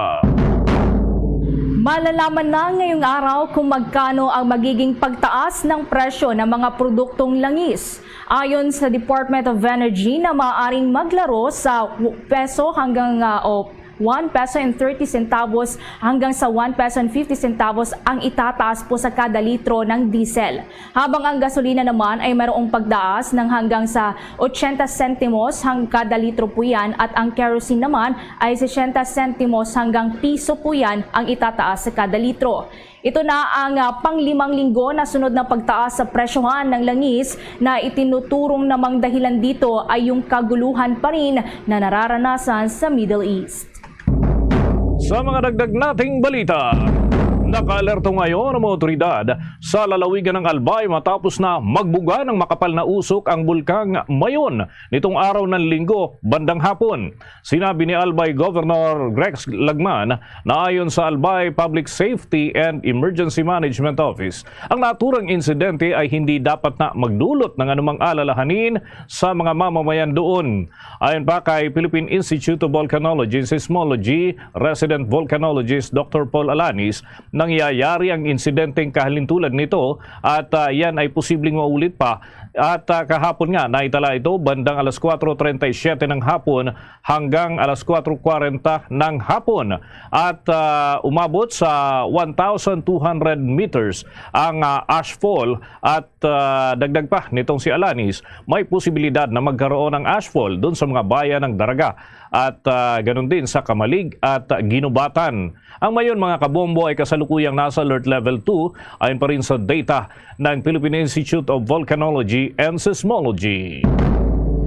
Malalaman na ngayong araw kung magkano ang magiging pagtaas ng presyo ng mga produktong langis. Ayon sa Department of Energy na maaaring maglaro sa peso hanggang ah, o one peso and thirty centavos hanggang sa one peso and fifty centavos ang itataas po sa kada litro ng diesel. Habang ang gasolina naman ay mayroong pagtaas ng hanggang sa ochenta sentimos hang kada litro po yan at ang kerosene naman ay sesenta sentimos hanggang piso po yan ang itataas sa kada litro. Ito na ang ah, panglimang linggo na sunod na pagtaas sa presyohan ng langis na itinuturong namang dahilan dito ay yung kaguluhan pa rin na nararanasan sa Middle East. Sa mga dagdag nating balita, nakaalerto ngayon ang mga otoridad sa lalawigan ng Albay matapos na magbuga ng makapal na usok ang Bulkang Mayon nitong araw ng Linggo bandang hapon. Sinabi ni Albay Governor Rex Lagman na ayon sa Albay Public Safety and Emergency Management Office, ang naturang insidente ay hindi dapat na magdulot ng anumang alalahanin sa mga mamamayan doon. Ayon pa kay Philippine Institute of Volcanology and Seismology resident volcanologist Doctor Paul Alanis, nangyayari ang insidenteng kahalintulad nito at ah, yan ay posibleng maulit pa. At ah, kahapon nga, naitala ito bandang alas kuwatro treinta y siete ng hapon hanggang alas kuwatro kwarenta ng hapon. At ah, umabot sa one thousand two hundred meters ang ah, ashfall at ah, dagdag pa nitong si Alanis, may posibilidad na magkaroon ng ashfall dun sa mga bayan ng Daraga at ah, ganun din sa Camalig at Guinobatan. Ang Mayon, mga kabombo, ay kasalukuyang nasa alert level two ayon pa rin sa data ng Philippine Institute of Volcanology and Seismology.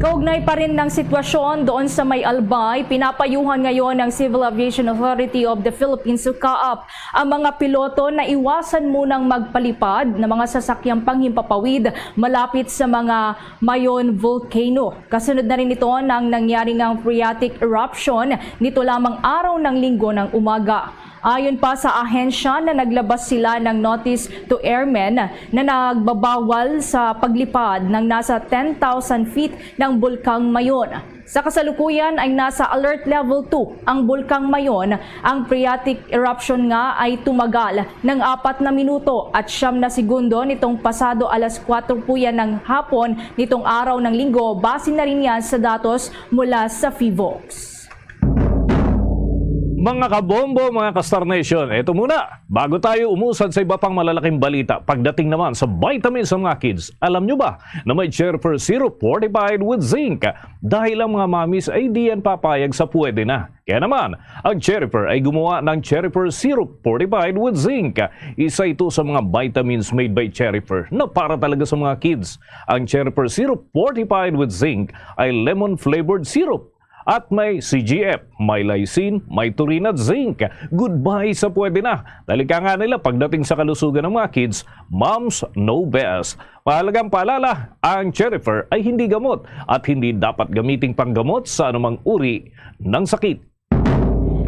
Kaugnay pa rin ng sitwasyon doon sa may Albay, pinapayuhan ngayon ng Civil Aviation Authority of the Philippines o CAAP ang mga piloto na iwasan munang magpalipad ng mga sasakyang panghimpapawid malapit sa mga Mayon Volcano. Kasunod na rin ito ng nangyari ngang phreatic eruption nito lamang araw ng Linggo ng umaga. Ayon pa sa ahensya na naglabas sila ng notice to airmen na nagbabawal sa paglipad ng nasa ten thousand feet ng Bulkang Mayon. Sa kasalukuyan ay nasa alert level two ang Bulkang Mayon. Ang phreatic eruption nga ay tumagal ng apat na minuto at siyam na segundo nitong pasado alas kuwatro po yan ng hapon nitong araw ng Linggo, base na rin yan sa datos mula sa PHIVOLCS. Mga kabombo, mga ka-Star Nation, ito muna. Bago tayo umusad sa iba pang malalaking balita, pagdating naman sa vitamins sa mga kids, alam nyo ba na may Cherry Syrup fortified with zinc? Dahil ang mga mamis ay di yan papayag sa pwede na. Kaya naman, ang Cherry ay gumawa ng Cherry Syrup fortified with zinc. Isa ito sa mga vitamins made by Cherry na para talaga sa mga kids. Ang Cherry Syrup fortified with zinc ay lemon-flavored syrup at may C G F, may lysine, may taurine at zinc. Goodbye sa pwede na. Dali ka nga nila pagdating sa kalusugan ng mga kids, moms know best. Mahalagang paalala, ang Cherry ay hindi gamot at hindi dapat gamiting panggamot sa anumang uri ng sakit.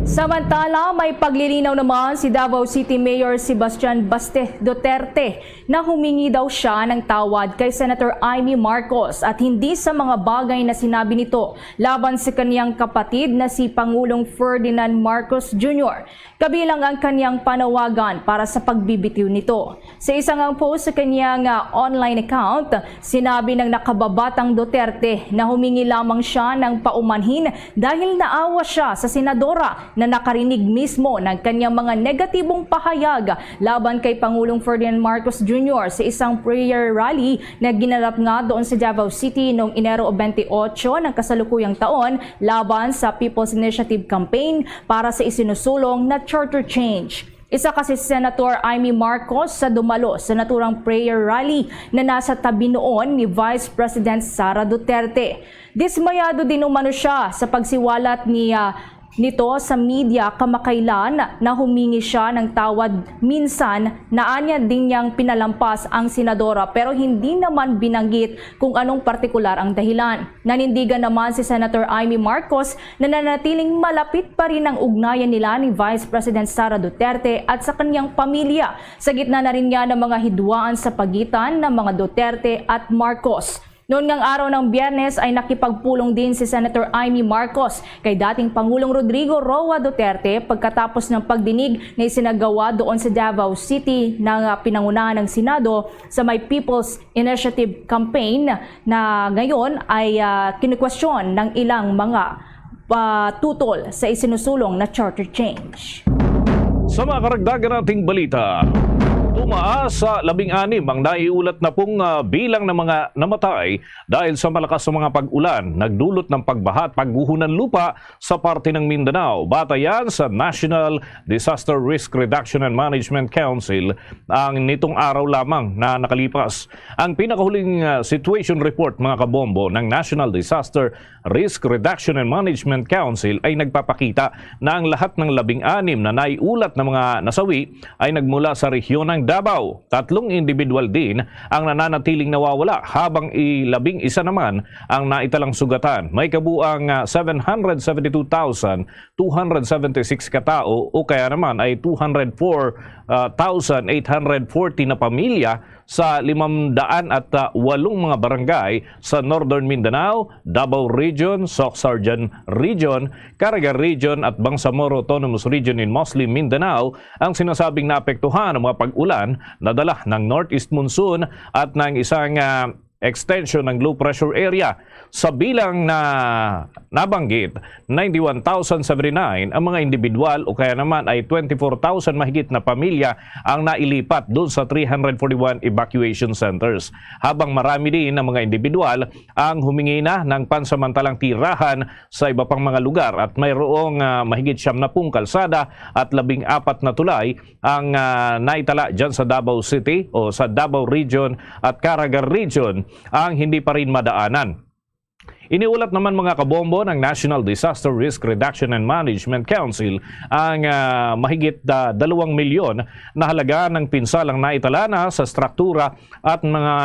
Samantala, may paglilinaw naman si Davao City Mayor Sebastian Baste Duterte na humingi daw siya ng tawad kay Senator Imee Marcos at hindi sa mga bagay na sinabi nito laban sa kaniyang kapatid na si Pangulong Ferdinand Marcos Junior, kabilang ang kaniyang panawagan para sa pagbibitiw nito. Sa isang ang post sa kanyang, ah, online account, sinabi ng nakababatang Duterte na humingi lamang siya ng paumanhin dahil naawa siya sa senadora na nakarinig mismo ng kanyang mga negatibong pahayag laban kay Pangulong Ferdinand Marcos Junior sa isang prayer rally na ginanap nga doon sa Davao City noong Enero twenty-eight ng kasalukuyang taon laban sa People's Initiative Campaign para sa isinusulong na charter change. Isa ka si Senator Imee Marcos sa dumalo sa naturang prayer rally na nasa tabi noon ni Vice President Sara Duterte. Dismayado din umano siya sa pagsiwalat ni, ah, nito sa media kamakailan na humingi siya ng tawad minsan na anya din niyang pinalampas ang senadora, pero hindi naman binanggit kung anong partikular ang dahilan. Nanindigan naman si Senator Imee Marcos na nanatiling malapit pa rin ang ugnayan nila ni Vice President Sara Duterte at sa kanyang pamilya, sa gitna na rin niya ng mga hidwaan sa pagitan ng mga Duterte at Marcos. Noon ngang araw ng Biyernes ay nakipagpulong din si Senator Imee Marcos kay dating Pangulong Rodrigo Roa Duterte pagkatapos ng pagdinig na isinagawa doon sa Davao City na pinangunahan ng Senado sa may People's Initiative Campaign na ngayon ay, ah, kinukwestiyon ng ilang mga, ah, tutol sa isinusulong na charter change. Sa mga karagdagan nating balita, tumaas sa labing anim ang naiulat na pong, ah, bilang ng mga namatay dahil sa malakas na mga pag-ulan, nagdulot ng pagbaha at pagguho ng lupa sa parte ng Mindanao. Batayan sa National Disaster Risk Reduction and Management Council ang nitong araw lamang na nakalipas. Ang pinakahuling, ah, situation report, mga kabombo, ng National Disaster Risk Reduction and Management Council ay nagpapakita na ang lahat ng labing anim na naiulat na mga nasawi ay nagmula sa rehiyon ng Davao. Tatlong individual din ang nananatiling nawawala, habang i-, labing isa naman ang naitalang sugatan. May kabuang, ah, seven hundred seventy-two thousand two hundred seventy-six ka tawo, o kaya naman ay two hundred four, ah, thousand eight hundred forty na pamilya sa limang daan at, ah, walong mga barangay sa Northern Mindanao, Davao Region, Soccsksargen Region, Caraga Region at Bangsamoro Autonomous Region in Muslim Mindanao ang sinasabing naapektuhan ng mga pag-ulan na dala ng northeast monsoon at ng isang, ah, extension ng low pressure area. Sa bilang na nabanggit, ninety-one thousand seventy-nine ang mga individual, o kaya naman ay twenty-four thousand mahigit na pamilya ang nailipat doon sa three hundred forty-one evacuation centers. Habang marami din ang mga individual ang humingi na ng pansamantalang tirahan sa iba pang mga lugar at mayroong, ah, mahigit siyam na pung kalsada at labing apat na tulay ang, ah, naitala dyan sa Davao City o sa Davao Region at Caraga Region ang hindi pa rin madaanan. Iniulat naman, mga kabombo, ng National Disaster Risk Reduction and Management Council ang, ah, mahigit, ah, dalawang milyon na halaga ng pinsalang naitala na sa struktura at mga,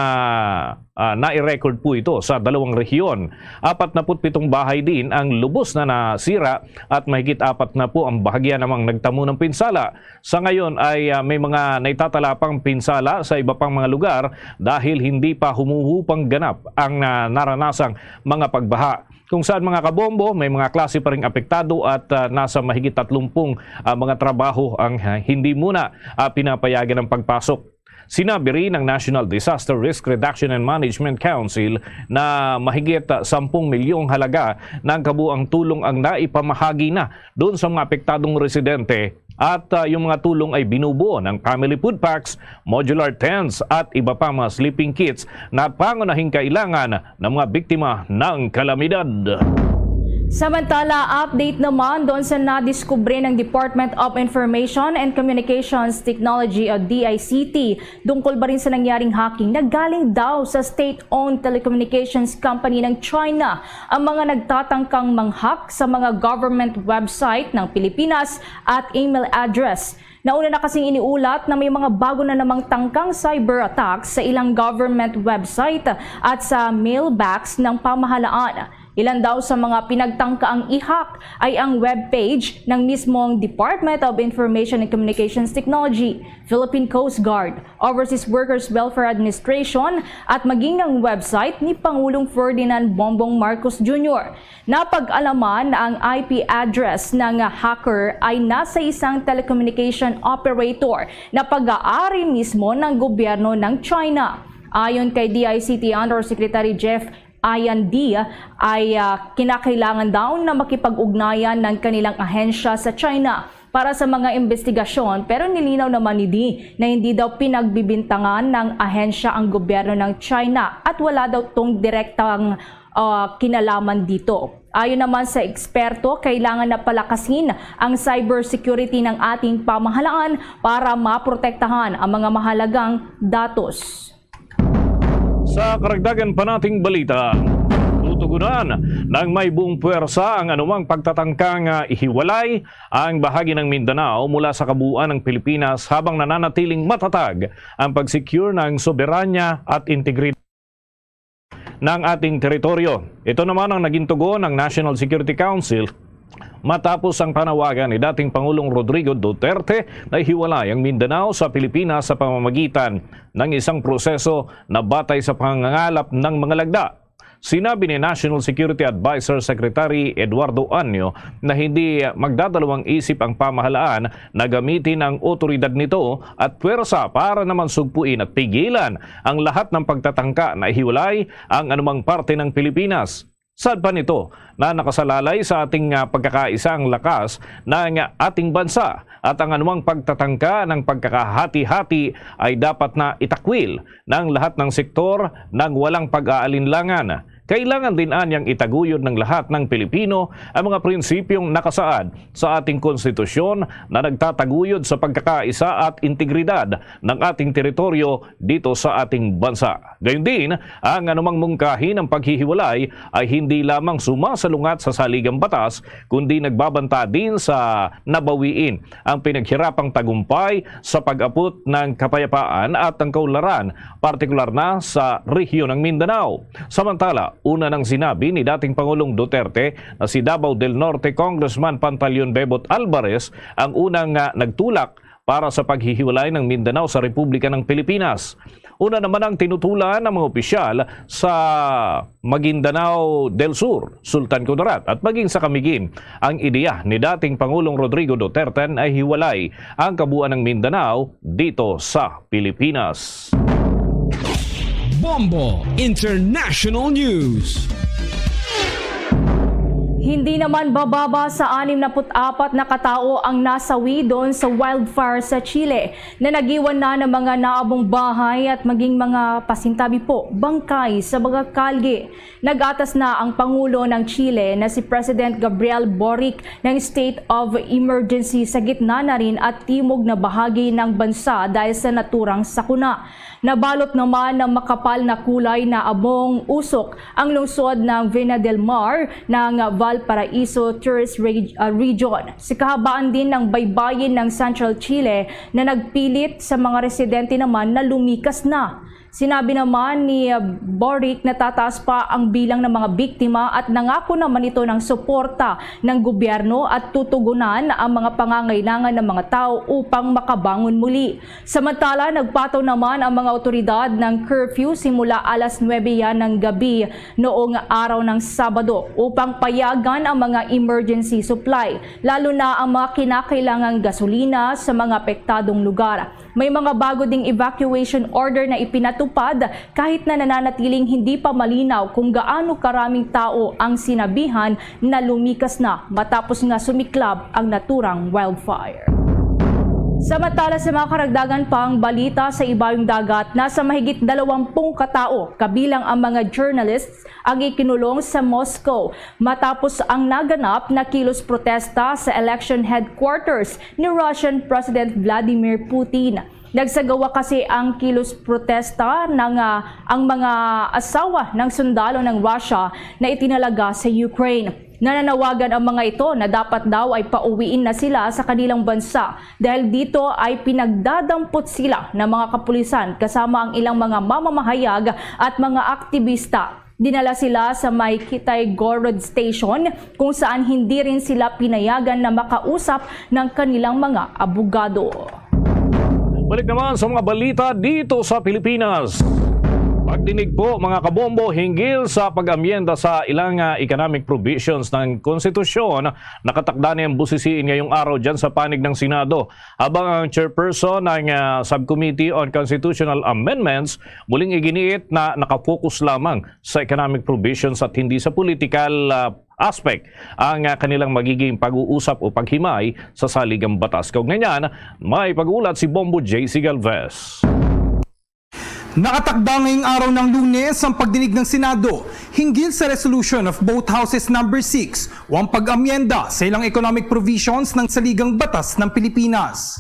ah, nai-record po ito sa dalawang rehiyon. Apat na put pitong bahay din ang lubos na nasira at mahigit apat na po ang bahagya namang nagtamo ng pinsala. Sa ngayon ay, ah, may mga naitatala pang pinsala sa iba pang mga lugar dahil hindi pa humuhupang ganap ang, ah, naranasang mga pagbaha. Kung saan, mga kabombo, may mga klase pa ring apektado at, ah, nasa mahigit tatlumpung, ah, mga trabaho ang, ah, hindi muna, ah, pinapayagan ng pagpasok. Sinabi rin ng National Disaster Risk Reduction and Management Council na mahigit, ah, sampung milyong halaga ng kabuang tulong ang naipamahagi na doon sa mga apektadong residente at, ah, yung mga tulong ay binubuo ng Family Food Packs, modular tents at iba pa mga sleeping kits na pangunahing kailangan ng mga biktima ng kalamidad. Samantala, update naman doon sa nadiskubre ng Department of Information and Communications Technology o D I C T tungkol pa rin sa nangyaring hacking na galing daw sa state-owned telecommunications company ng China ang mga nagtatangkang mang-hack sa mga government website ng Pilipinas at email address. Nauna na kasing iniulat na may mga bago na namang tangkang cyber attacks sa ilang government website at sa mailbox ng pamahalaan. Ilan daw sa mga pinagtangkaang i-hack ay ang webpage ng mismong Department of Information and Communications Technology, Philippine Coast Guard, Overseas Workers Welfare Administration, at maging ang website ni Pangulong Ferdinand Bongbong Marcos Junior. Napag-alaman na ang I P address ng hacker ay nasa isang telecommunication operator na pag-aari mismo ng gobyerno ng China. Ayon kay D I C T Undersecretary Jeff Ayan D, ay, ah, kinakailangan daw na makipag-ugnayan ng kanilang ahensya sa China para sa mga investigasyon, pero nilinaw naman ni D na hindi daw pinagbibintangan ng ahensya ang gobyerno ng China at wala daw tong direktang, ah, kinalaman dito. Ayon naman sa eksperto, kailangan na palakasin ang cybersecurity ng ating pamahalaan para maprotektahan ang mga mahalagang datos. Sa karagdagan pa nating balita, tutugunan ng may buong puwersa ang anumang pagtatangka nga ihiwalay ang bahagi ng Mindanao mula sa kabuuan ng Pilipinas habang nananatiling matatag ang pag-secure ng soberanya at integridad ng ating teritoryo. Ito naman ang naging tugon ng National Security Council matapos ang panawagan ni dating Pangulong Rodrigo Duterte na ihiwalay ang Mindanao sa Pilipinas sa pamamagitan ng isang proseso na batay sa pangangalap ng mga lagda. Sinabi ni National Security Advisor Secretary Eduardo Anyo na hindi magdadalawang isip ang pamahalaan na gamitin ang otoridad nito at pwersa para naman sugpuin at pigilan ang lahat ng pagtatangka na ihiwalay ang anumang parte ng Pilipinas. Saad pa nito na nakasalalay sa ating, ah, pagkakaisa ang lakas ng ating bansa at ang anumang pagtatangka ng pagkakahati-hati ay dapat na itakwil ng lahat ng sektor ng walang pag-aalinlangan. Kailangan din anyang itaguyod ng lahat ng Pilipino ang mga prinsipyong nakasaad sa ating konstitusyon na nagtataguyod sa pagkakaisa at integridad ng ating teritoryo dito sa ating bansa. Gayundin, ang anumang mungkahi ng paghihiwalay ay hindi lamang sumasalungat sa saligang batas, kundi nagbabanta din sa nabawiin ang pinaghirapang tagumpay sa pag-abot ng kapayapaan at ng kaunlaran, partikular na sa rehiyon ng Mindanao. Samantala, una nang sinabi ni dating Pangulong Duterte na si Davao del Norte Congressman Pantaleon Bebot Alvarez ang unang, ah, nagtulak para sa paghihiwalay ng Mindanao sa Republika ng Pilipinas. Una naman ang tinutulan ng mga opisyal sa Maguindanao del Sur, Sultan Kudarat, at maging sa Camiguin ang ideya ni dating Pangulong Rodrigo Duterte na hiwalay ang kabuuan ng Mindanao dito sa Pilipinas. Bombo International News. Hindi naman bababa sa anim na put apat na katao ang nasawi doon sa wildfire sa Chile na nag-iwan na ng mga naabong bahay at maging mga pasintabi po bangkay sa mga kalye. Nag-atas na ang Pangulo ng Chile na si President Gabriel Boric ng state of emergency sa gitna na rin at timog na bahagi ng bansa dahil sa naturang sakuna. Nabalot naman ng makapal na kulay na abong usok ang lungsod ng Vina del Mar ng Valparaiso Tourist Reg-, ah, Region. Sa kahabaan din ng baybayin ng Central Chile na nagpilit sa mga residente naman na lumikas na. Sinabi naman ni, ah, Boric na tataas pa ang bilang ng mga biktima at nangako naman ito ng suporta ng gobyerno at tutugunan ang mga pangangailangan ng mga tao upang makabangon muli. Samantala, nagpataw naman ang mga awtoridad ng curfew simula alas nuebe yan ng gabi noong araw ng Sabado upang payagan ang mga emergency supply, lalo na ang mga kinakailangang gasolina sa mga apektadong lugar. May mga bago ding evacuation order na ipinatupad kahit na nananatiling hindi pa malinaw kung gaano karaming tao ang sinabihan na lumikas na matapos nga sumiklab ang naturang wildfire. Samantala, sa mga karagdagan pang balita sa ibayong dagat, nasa mahigit dalawampung katao, kabilang ang mga journalists, ang ikinulong sa Moscow matapos ang naganap na kilos protesta sa election headquarters ni Russian President Vladimir Putin. Nagsagawa kasi ang kilos protesta ng, ah, ang mga asawa ng sundalo ng Russia na itinalaga sa Ukraine. Nananawagan ang mga ito na dapat daw ay pauwiin na sila sa kanilang bansa dahil dito ay pinagdadampot sila ng mga kapulisan kasama ang ilang mga mamamahayag at mga aktibista. Dinala sila sa may Kitay Gorod Station, kung saan hindi rin sila pinayagan na makausap ng kanilang mga abogado. Balik naman sa mga balita dito sa Pilipinas. Pagdinig po, mga kabombo, hinggil sa pag-amyenda sa ilang, ah, economic provisions ng konstitusyon, nakatakda na ang busisiin ngayong araw dyan sa panig ng Senado. Habang ang chairperson ng, ah, Subcommittee on Constitutional Amendments muling iginiit na nakafocus lamang sa economic provisions at hindi sa political, ah, aspect ang, ah, kanilang magiging pag-uusap o paghimay sa saligang batas. Kaugnay niyan, may pag-uulat si Bombo J C Galvez. Nakatakda ngayong araw ng Lunes ang pagdinig ng Senado hinggil sa Resolution of Both Houses Number Six o ang pag-amyenda sa ilang economic provisions ng saligang batas ng Pilipinas.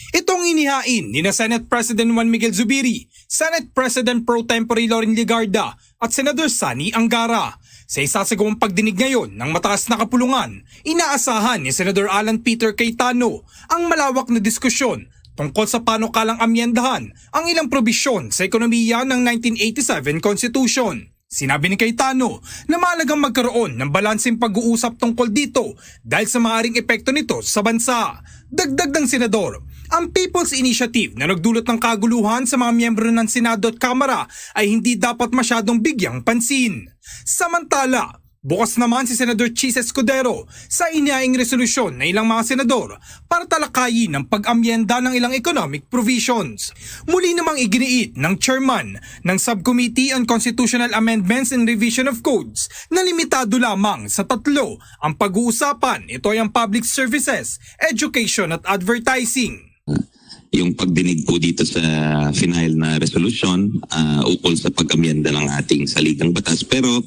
Itong inihain ni na Senate President Juan Miguel Zubiri, Senate President Pro Tempore Loren Legarda, at Senador Sonny Angara. Sa isa sa gawang pagdinig ngayon ng mataas na kapulungan, inaasahan ni Senador Alan Peter Cayetano ang malawak na diskusyon tungkol sa panukalang amyendahan ang ilang probisyon sa ekonomiya ng nineteen eighty-seven Constitution. Sinabi ni Cayetano na mahalagang magkaroon ng balanseng pag-uusap tungkol dito dahil sa maaring epekto nito sa bansa. Dagdag ng senador, ang People's Initiative na nagdulot ng kaguluhan sa mga miyembro ng Senado at Kamara ay hindi dapat masyadong bigyang pansin. Samantala, bukas naman si Senador Chiz Escudero sa inihaing resolusyon na ilang mga senador para talakayin ang pag-amyenda ng ilang economic provisions. Muli namang iginiit ng chairman ng Subcommittee on Constitutional Amendments and Revision of Codes na limitado lamang sa tatlo ang pag-uusapan. Ito ay ang public services, education at advertising. Yung pagdinig po dito sa final na resolusyon, ah, ukol sa pag-amyenda ng ating saligang batas. Pero,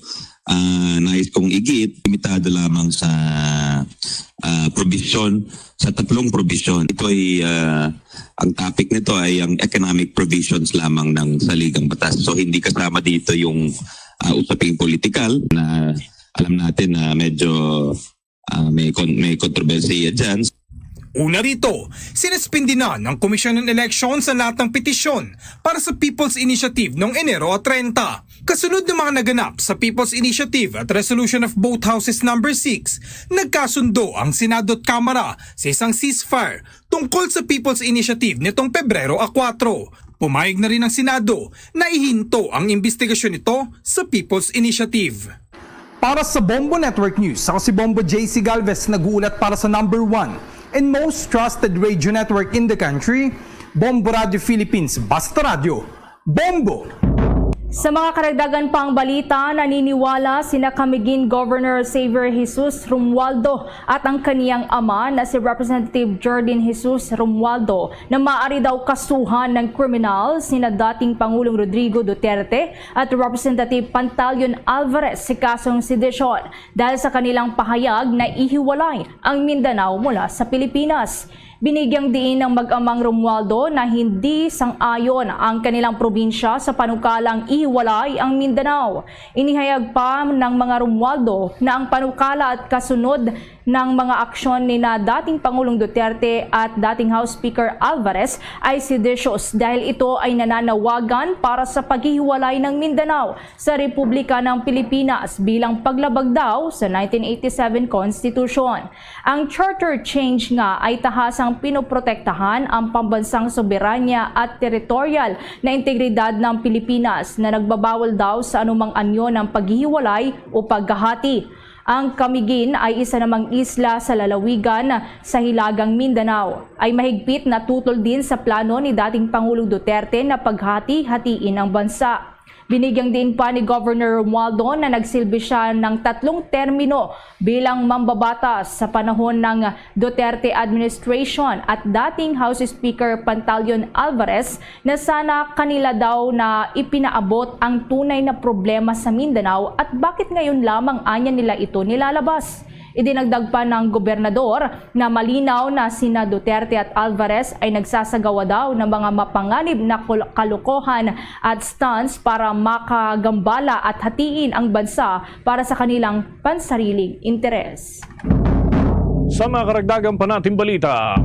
ah, nais kong igit, limitado lamang sa, ah, probisyon, sa tatlong probisyon. Ito ay, ah, ang topic nito ay ang economic provisions lamang ng saligang batas. So, hindi kasama dito yung, ah, usaping politikal na alam natin na medyo, ah, may kon-, may kontrobersiya dyan. Una rito, sinuspindi na ng Commission on Elections ang lahat ng petisyon para sa People's Initiative noong Enero treinta. Kasunod ng mga naganap sa People's Initiative at Resolution of Both Houses Number Six, nagkasundo ang Senado at Kamara sa isang ceasefire tungkol sa People's Initiative nitong Pebrero a kuwatro. Pumayag na rin ang Senado na ihinto ang imbestigasyon nito sa People's Initiative. Para sa Bombo Network News, ako si Bombo J C Galvez, nag-uulat para sa number one and most trusted radio network in the country, Bombo Radio Philippines, Basta Radyo, Bombo! Sa mga karagdagan pang balita, naniniwala sina Camiguin Governor Xavier Jesus Romualdo at ang kaniyang ama na si Representative Jordin Jesus Romualdo na maaari daw kasuhan ng kriminal sina dating Pangulong Rodrigo Duterte at Representative Pantaleon Alvarez sa kasong sedisyon dahil sa kanilang pahayag na ihiwalay ang Mindanao mula sa Pilipinas. Binigyang diin ng mag-amang Romualdo na hindi sang-ayon ang kanilang probinsya sa panukalang ihiwalay ang Mindanao. Inihayag pa ng mga Romualdo na ang panukala at kasunod ng mga aksyon ni na dating Pangulong Duterte at dating House Speaker Alvarez ay seditious dahil ito ay nananawagan para sa paghihiwalay ng Mindanao sa Republika ng Pilipinas bilang paglabag daw sa nineteen eighty-seven Constitution. Ang charter change nga ay tahasang pinoprotektahan ang pambansang soberanya at teritoryal na integridad ng Pilipinas na nagbabawal daw sa anumang anyo ng paghihiwalay o paghahati. Ang Camiguin ay isa namang isla sa lalawigan sa Hilagang Mindanao, ay mahigpit na tutol din sa plano ni dating Pangulong Duterte na paghati-hatiin ang bansa. Binigyang diin pa ni Governor Romualdo na nagsilbi siya ng tatlong termino bilang mambabatas sa panahon ng Duterte administration at dating House Speaker Pantaleon Alvarez na sana kanila daw na ipinaabot ang tunay na problema sa Mindanao at bakit ngayon lamang anya nila ito nilalabas. Idinagdag pa ng gobernador na malinaw na sina Duterte at Alvarez ay nagsasagawa daw ng mga mapanganib na kul-, kalokohan at stunts para makagambala at hatiin ang bansa para sa kanilang pansariling interes. Sa mga karagdagan pa nating balita,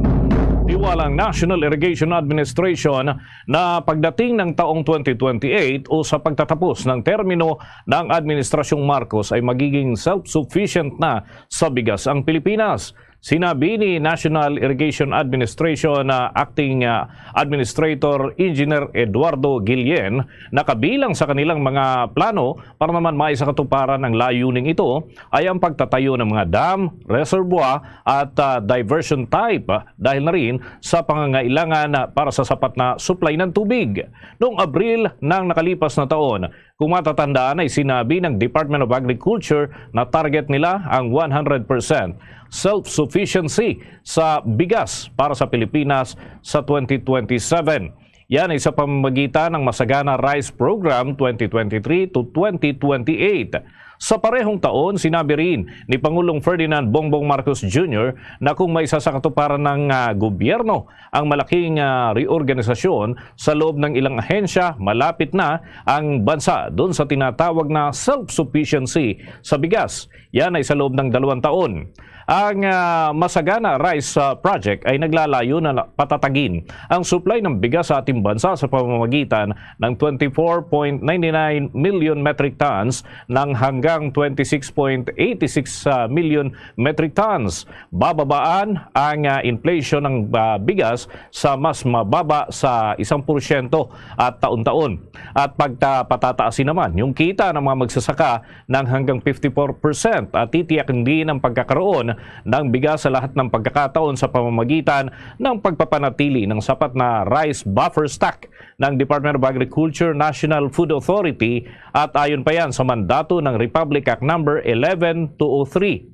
Hiniwalang National Irrigation Administration na pagdating ng taong twenty twenty-eight o sa pagtatapos ng termino ng Administrasyong Marcos ay magiging self-sufficient na sa bigas ang Pilipinas. Sinabi ni National Irrigation Administration na Acting, ah, Administrator Engineer Eduardo Guillen na kabilang sa kanilang mga plano para naman maisakatuparan ang layuning ito ay ang pagtatayo ng mga dam, reservoir at, ah, diversion pipe, ah, dahil na rin sa pangangailangan, ah, para sa sapat na supply ng tubig. Noong Abril ng nakalipas na taon, kung matatandaan, ay sinabi ng Department of Agriculture na target nila ang one hundred percent self-sufficiency sa bigas para sa Pilipinas sa twenty twenty-seven. Yan ay sa pamamagitan ng Masagana Rice Program twenty twenty-three to twenty twenty-eight. Sa parehong taon, sinabi rin ni Pangulong Ferdinand Bongbong Marcos Junior na kung maisasakatuparan ng, ah, gobyerno ang malaking, ah, reorganisasyon sa loob ng ilang ahensya, malapit na ang bansa doon sa tinatawag na self-sufficiency sa bigas. Yan ay sa loob ng dalawang taon. Ang, ah, Masagana Rice, ah, Project ay naglalayo na patatagin ang supply ng bigas sa ating bansa sa pamamagitan ng twenty-four point nine nine million metric tons ng hanggang twenty-six point eight six, ah, million metric tons. Bababaan ang, ah, inflation ng, ah, bigas sa mas mababa sa isang porsyento at taon-taon. At pagta-, patataasin naman yung kita ng mga magsasaka ng hanggang fifty-four percent at titiyakin din ang pagkakaroon ng bigas sa lahat ng pagkakataon sa pamamagitan ng pagpapanatili ng sapat na rice buffer stock ng Department of Agriculture National Food Authority at ayon pa yan sa mandato ng Republic Act Number eleven two oh three.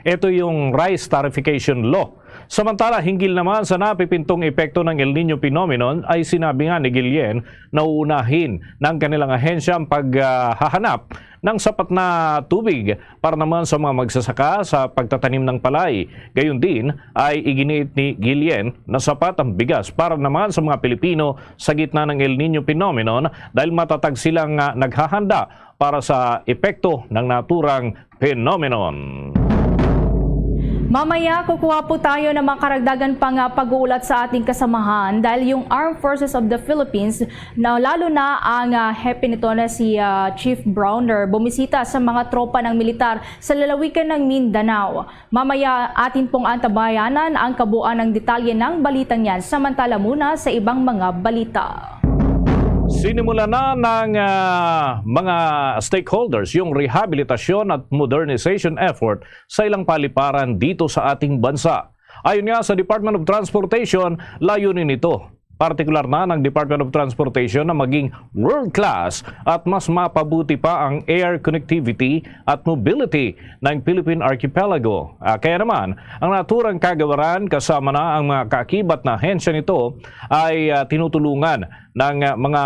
Ito yung rice tariffication law. Samantala, hinggil naman sa napipintong epekto ng El Niño phenomenon, ay sinabi nga ni Guillen na uunahin ng kanilang ahensya ang paghahanap ng sapat na tubig para naman sa mga magsasaka sa pagtatanim ng palay. Gayon din ay iginiit ni Guillen na sapat ang bigas para naman sa mga Pilipino sa gitna ng El Niño phenomenon dahil matatag silang, ah, naghahanda para sa epekto ng naturang phenomenon. Mamaya, kukuha po tayo ng mga karagdagan pang, ah, pag-uulat sa ating kasamahan dahil yung Armed Forces of the Philippines, na lalo na ang, ah, hepe nito na si, ah, Chief Browner, bumisita sa mga tropa ng militar sa lalawigan ng Mindanao. Mamaya, atin pong antabayanan ang kabuuan ng detalye ng balitang yan. Samantala muna sa ibang mga balita. Sinimulan na ng, ah, mga stakeholders yung rehabilitasyon at modernization effort sa ilang paliparan dito sa ating bansa. Ayon nga sa Department of Transportation, layunin nito, partikular na ng Department of Transportation, na maging world-class at mas mapabuti pa ang air connectivity at mobility ng Philippine Archipelago. Ah, kaya naman, ang naturang kagawaran kasama na ang mga kaakibat na ahensya nito ay, ah, tinutulungan ng, ah, mga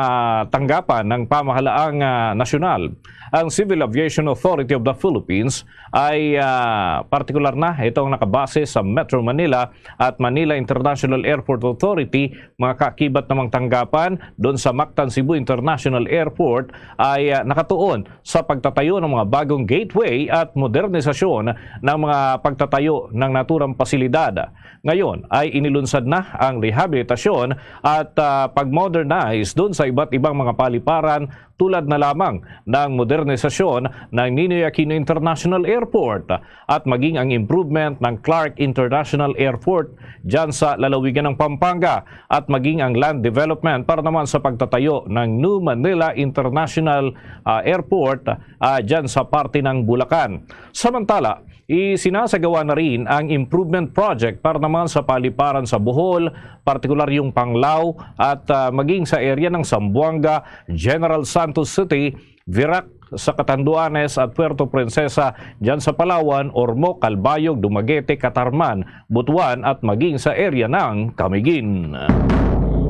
tanggapan ng pamahalaang, ah, nasyonal. Ang Civil Aviation Authority of the Philippines ay, ah, partikular na itong nakabase sa Metro Manila at Manila International Airport Authority, mga kaakibat namang tanggapan doon sa Mactan Cebu International Airport ay, ah, nakatuon sa pagtatayo ng mga bagong gateway at modernisasyon ng mga pagtatayo ng naturang pasilidad. Ngayon ay inilunsad na ang rehabilitasyon at, ah, pag-modernize doon sa iba't ibang mga paliparan, tulad na lamang ng modernisasyon ng Ninoy Aquino International Airport at maging ang improvement ng Clark International Airport dyan sa lalawigan ng Pampanga at maging ang land development para naman sa pagtatayo ng New Manila International, ah, Airport, ah, dyan sa parte ng Bulacan. Samantala, isinasagawa na rin ang improvement project para naman sa paliparan sa Bohol, partikular yung Panglao at, ah, maging sa area ng Zamboanga, General Santos City, Virac sa Catanduanes at Puerto Princesa dyan sa Palawan, Ormoc, Calbayog, Dumaguete, Catarman, Butuan at maging sa area ng Camiguin.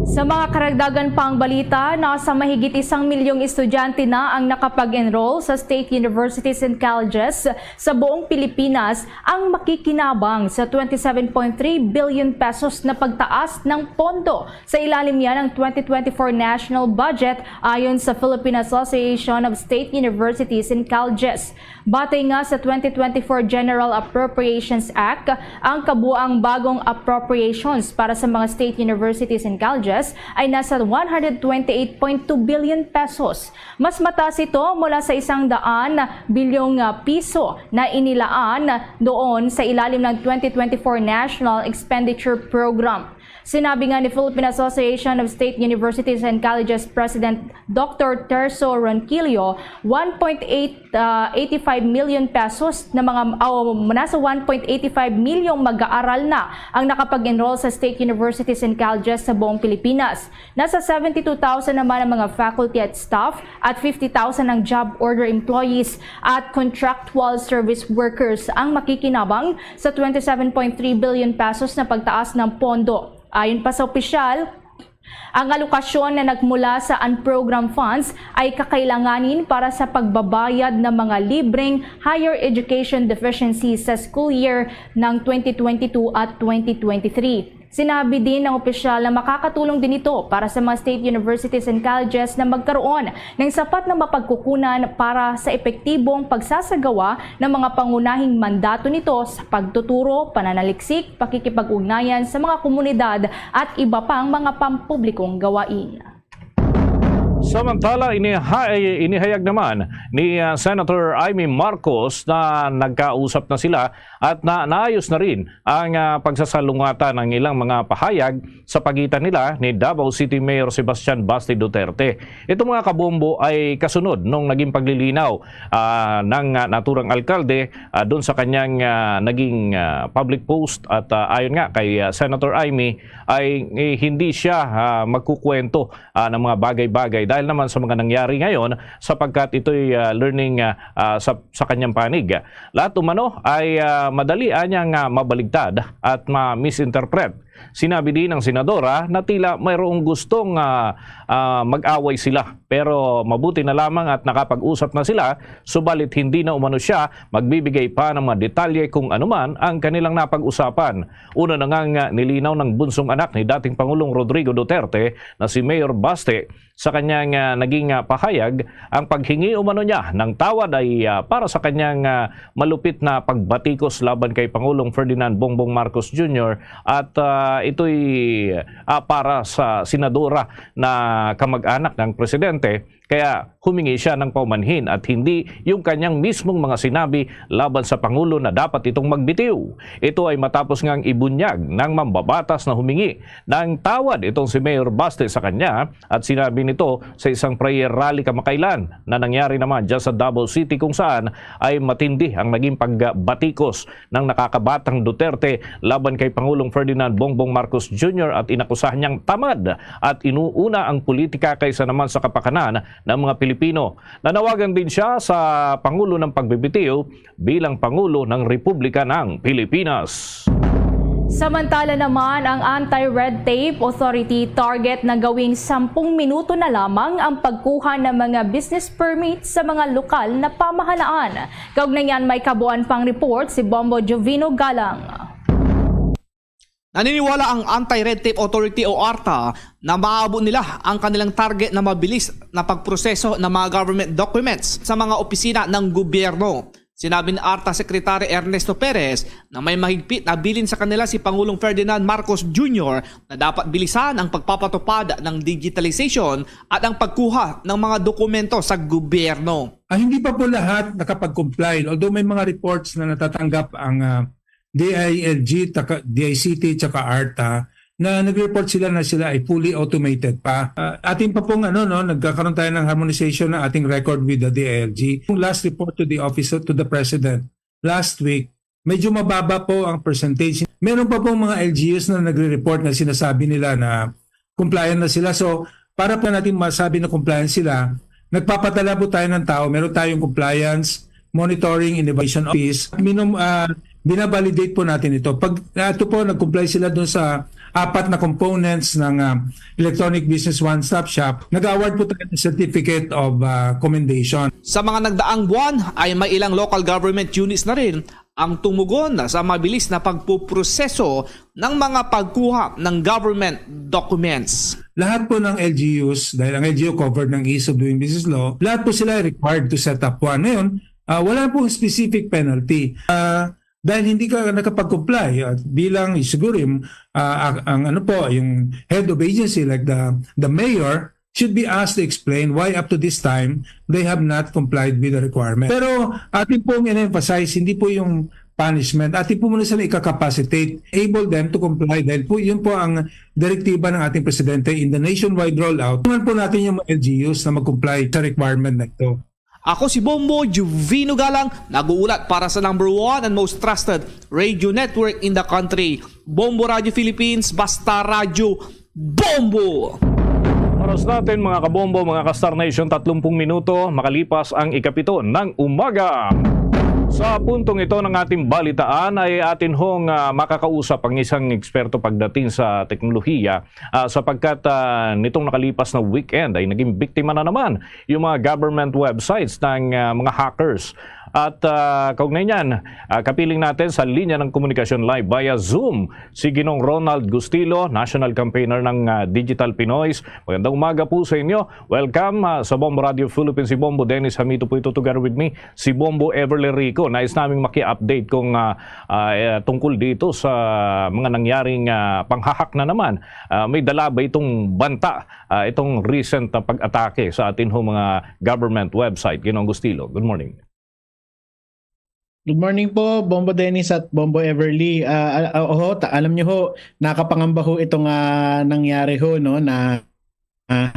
Sa mga karagdagan pang balita, nasa mahigit isang milyong estudyante na ang nakapag-enroll sa state universities and colleges sa buong Pilipinas ang makikinabang sa twenty-seven point three billion pesos na pagtaas ng pondo sa ilalim niya ng twenty twenty-four national budget, ayon sa Philippine Association of State Universities and Colleges. Batay nga sa twenty twenty-four General Appropriations Act, ang kabuang bagong appropriations para sa mga state universities and colleges ay nasa one hundred twenty-eight point two billion pesos. Mas mataas ito mula sa isang daan bilyong, ah, piso na inilaan doon sa ilalim ng twenty twenty-four National Expenditure Program. Sinabi nga ni Philippine Association of State Universities and Colleges President Doctor Terso Ronquillo, one point eight, ah, eighty-five million pesos na mga, aw, nasa one point eight five milyong mag-aaral na ang nakapag-enroll sa state universities and colleges sa buong Pilipinas. Nasa seventy-two thousand naman ang mga faculty at staff at fifty thousand ang job order employees at contractual service workers ang makikinabang sa twenty-seven point three billion pesos na pagtaas ng pondo. Ayon pa sa opisyal, ang alokasyon na nagmula sa unprogrammed funds ay kakailanganin para sa pagbabayad ng mga libreng higher education deficiencies sa school year ng twenty twenty-two at twenty twenty-three. Sinabi din ng opisyal na makakatulong din ito para sa mga state universities and colleges na magkaroon ng sapat na mapagkukunan para sa epektibong pagsasagawa ng mga pangunahing mandato nito sa pagtuturo, pananaliksik, pakikipag-ugnayan sa mga komunidad at iba pang mga pampublikong gawain. Samantala, iniha- inihayag naman ni ah, Senator Imee Marcos na nagkausap na sila at na naayos na rin ang ah, pagsasalungatan ng ilang mga pahayag sa pagitan nila ni Davao City Mayor Sebastian Baste Duterte. Itong mga kabombo ay kasunod nung naging paglilinaw ah, ng ah, naturang alkalde ah, doon sa kanyang ah, naging ah, public post at ah, ayon nga kay ah, Senator Imee ay eh, hindi siya ah, magkukwento ah, ng mga bagay-bagay dahil naman sa mga nangyari ngayon sapagkat ito'y ah, learning ah, ah, sa, sa kanyang panig. Lahat umano ay ah, madali anyang ah, mabaligtad at ma-misinterpret. Sinabi din ng senadora na tila mayroong gustong ah, ah, mag-away sila pero mabuti na lamang at nakapag-usap na sila, subalit hindi na umano siya magbibigay pa ng mga detalye kung anuman ang kanilang napag-usapan. Una na ngang ah, nilinaw ng bunsong anak ni dating Pangulong Rodrigo Duterte na si Mayor Baste sa kanyang ah, naging ah, pahayag ang paghingi umano niya ng tawad ay ah, para sa kanyang ah, malupit na pagbatikos laban kay Pangulong Ferdinand Bongbong Marcos Junior at ah, ito'y ah, para sa senadora na kamag-anak ng presidente. Kaya humingi siya ng paumanhin at hindi yung kanyang mismong mga sinabi laban sa Pangulo na dapat itong magbitiw. Ito ay matapos ngang ibunyag ng mambabatas na humingi ng tawad itong si Mayor Baste sa kanya at sinabi nito sa isang prayer rally kamakailan na nangyari naman dyan sa Davao City kung saan ay matindi ang naging pagbatikos ng nakakabatang Duterte laban kay Pangulong Ferdinand Bongbong Marcos Junior at inakusahan niyang tamad at inuuna ang politika kaysa naman sa kapakanan ng mga Pilipino. Nanawagan din siya sa Pangulo ng pagbibitiw bilang Pangulo ng Republika ng Pilipinas. Samantala naman, ang Anti-Red Tape Authority target na gawing sampung minuto na lamang ang pagkuha ng mga business permit sa mga lokal na pamahalaan. Kaugnay niyan, may kabuuan pang report si Bombo Jovino Galang. Naniniwala ang Anti-Red Tape Authority o ARTA na maabo nila ang kanilang target na mabilis na pagproseso ng mga government documents sa mga opisina ng gobyerno. Sinabi ni ARTA Secretary Ernesto Perez na may mahigpit na bilin sa kanila si Pangulong Ferdinand Marcos Junior na dapat bilisan ang pagpapatupad ng digitalization at ang pagkuha ng mga dokumento sa gobyerno. Ah, hindi pa po lahat nakapag-comply, although may mga reports na natatanggap ang ah, D I L G, taka- D I C T, tsaka ARTA na nag-report sila na sila ay fully automated pa. Ah, atin pa pong ano, no, nagkakaroon tayo ng harmonization ng ating record with the D I L G. Yung last report to the office, to the President last week, medyo mababa po ang percentage. Meron pa pong mga L G Us na nagre-report na sinasabi nila na compliant na sila. So, para po natin masabi na compliant sila, nagpapadala po tayo ng tao. Meron tayong compliance, monitoring, innovation office. Minum, ah, binabalidate po natin ito. Pag ah, ito po, nag-comply sila dun sa apat na components ng ah, Electronic Business One Stop Shop, nag-award po tayo ng Certificate of ah, Commendation. Sa mga nagdaang buwan ay may ilang local government units na rin ang tumugon sa mabilis na pagpuproseso ng mga pagkuha ng government documents. Lahat po ng L G Us, dahil ang L G U covered ng Ease of Doing Business Law, lahat po sila required to set up one. Ngayon, ah, wala pong specific penalty. Ah, dahil hindi ka nakapag-comply, at bilang siguro yung, ah, ang, ang ano po, yung head of agency like the the mayor should be asked to explain why up to this time they have not complied with the requirement. Pero atin pong in-emphasize, hindi po yung punishment. Atin po muna sila ika-capacitate, able them to comply dahil po yun po ang direktiba ng ating presidente in the nationwide rollout. Tulungan po natin yung mga L G Us na mag-comply sa requirement na ito. Ako si Bombo Juvino Galang, nag-uulat para sa number one and most trusted radio network in the country, Bombo Radio Philippines, basta radyo, Bombo! Oras natin, mga kabombo, mga ka-Star Nation, tatlong minuto makalipas ang ikapito ng umaga. Sa puntong ito ng ating balitaan ay atin hong ah, makakausap ang isang eksperto pagdating sa teknolohiya, ah, sapagkat ah, nitong nakalipas na weekend ay naging biktima na naman yung mga government websites ng ah, mga hackers. At ah, kaugnay niyan, ah, kapiling natin sa linya ng komunikasyon live via Zoom si Ginong Ronald Gustilo, national campaigner ng ah, Digital Pinoys. Magandang umaga po sa inyo. Welcome ah, sa Bombo Radio Philippines, si Bombo Dennis Hamito po ito, together with me, si Bombo Everly Rico. Nais naming maki-update kung ah, ah, eh, tungkol dito sa mga nangyaring ah, panghahak na naman. Ah, may dala ba itong banta, ah, itong recent na pag-atake sa atin ho mga government website? Ginong Gustilo, good morning. Good morning po, Bombo Dennis at Bombo Everly. Ah, ah, ah, oho, ta- alam niyo ho, nakapangamba ho itong ah, nangyari ho, no, na ah,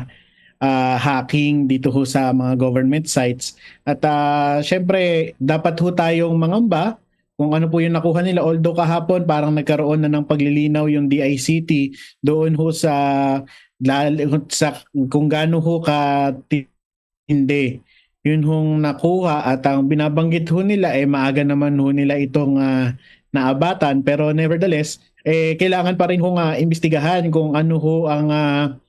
ah, hacking dito ho sa mga government sites. At ah, syempre, dapat ho tayong mangamba kung ano po yung nakuha nila. Although kahapon, parang nagkaroon na ng paglilinaw yung D I C T doon ho sa, lal- sa kung gaano ho ka hindi. Yun hong nakuha at ang binabanggit ho nila eh maaga naman ho nila itong ah, naabatan, pero nevertheless eh kailangan pa rin ho nga imbestigahan kung ano ho ang ah,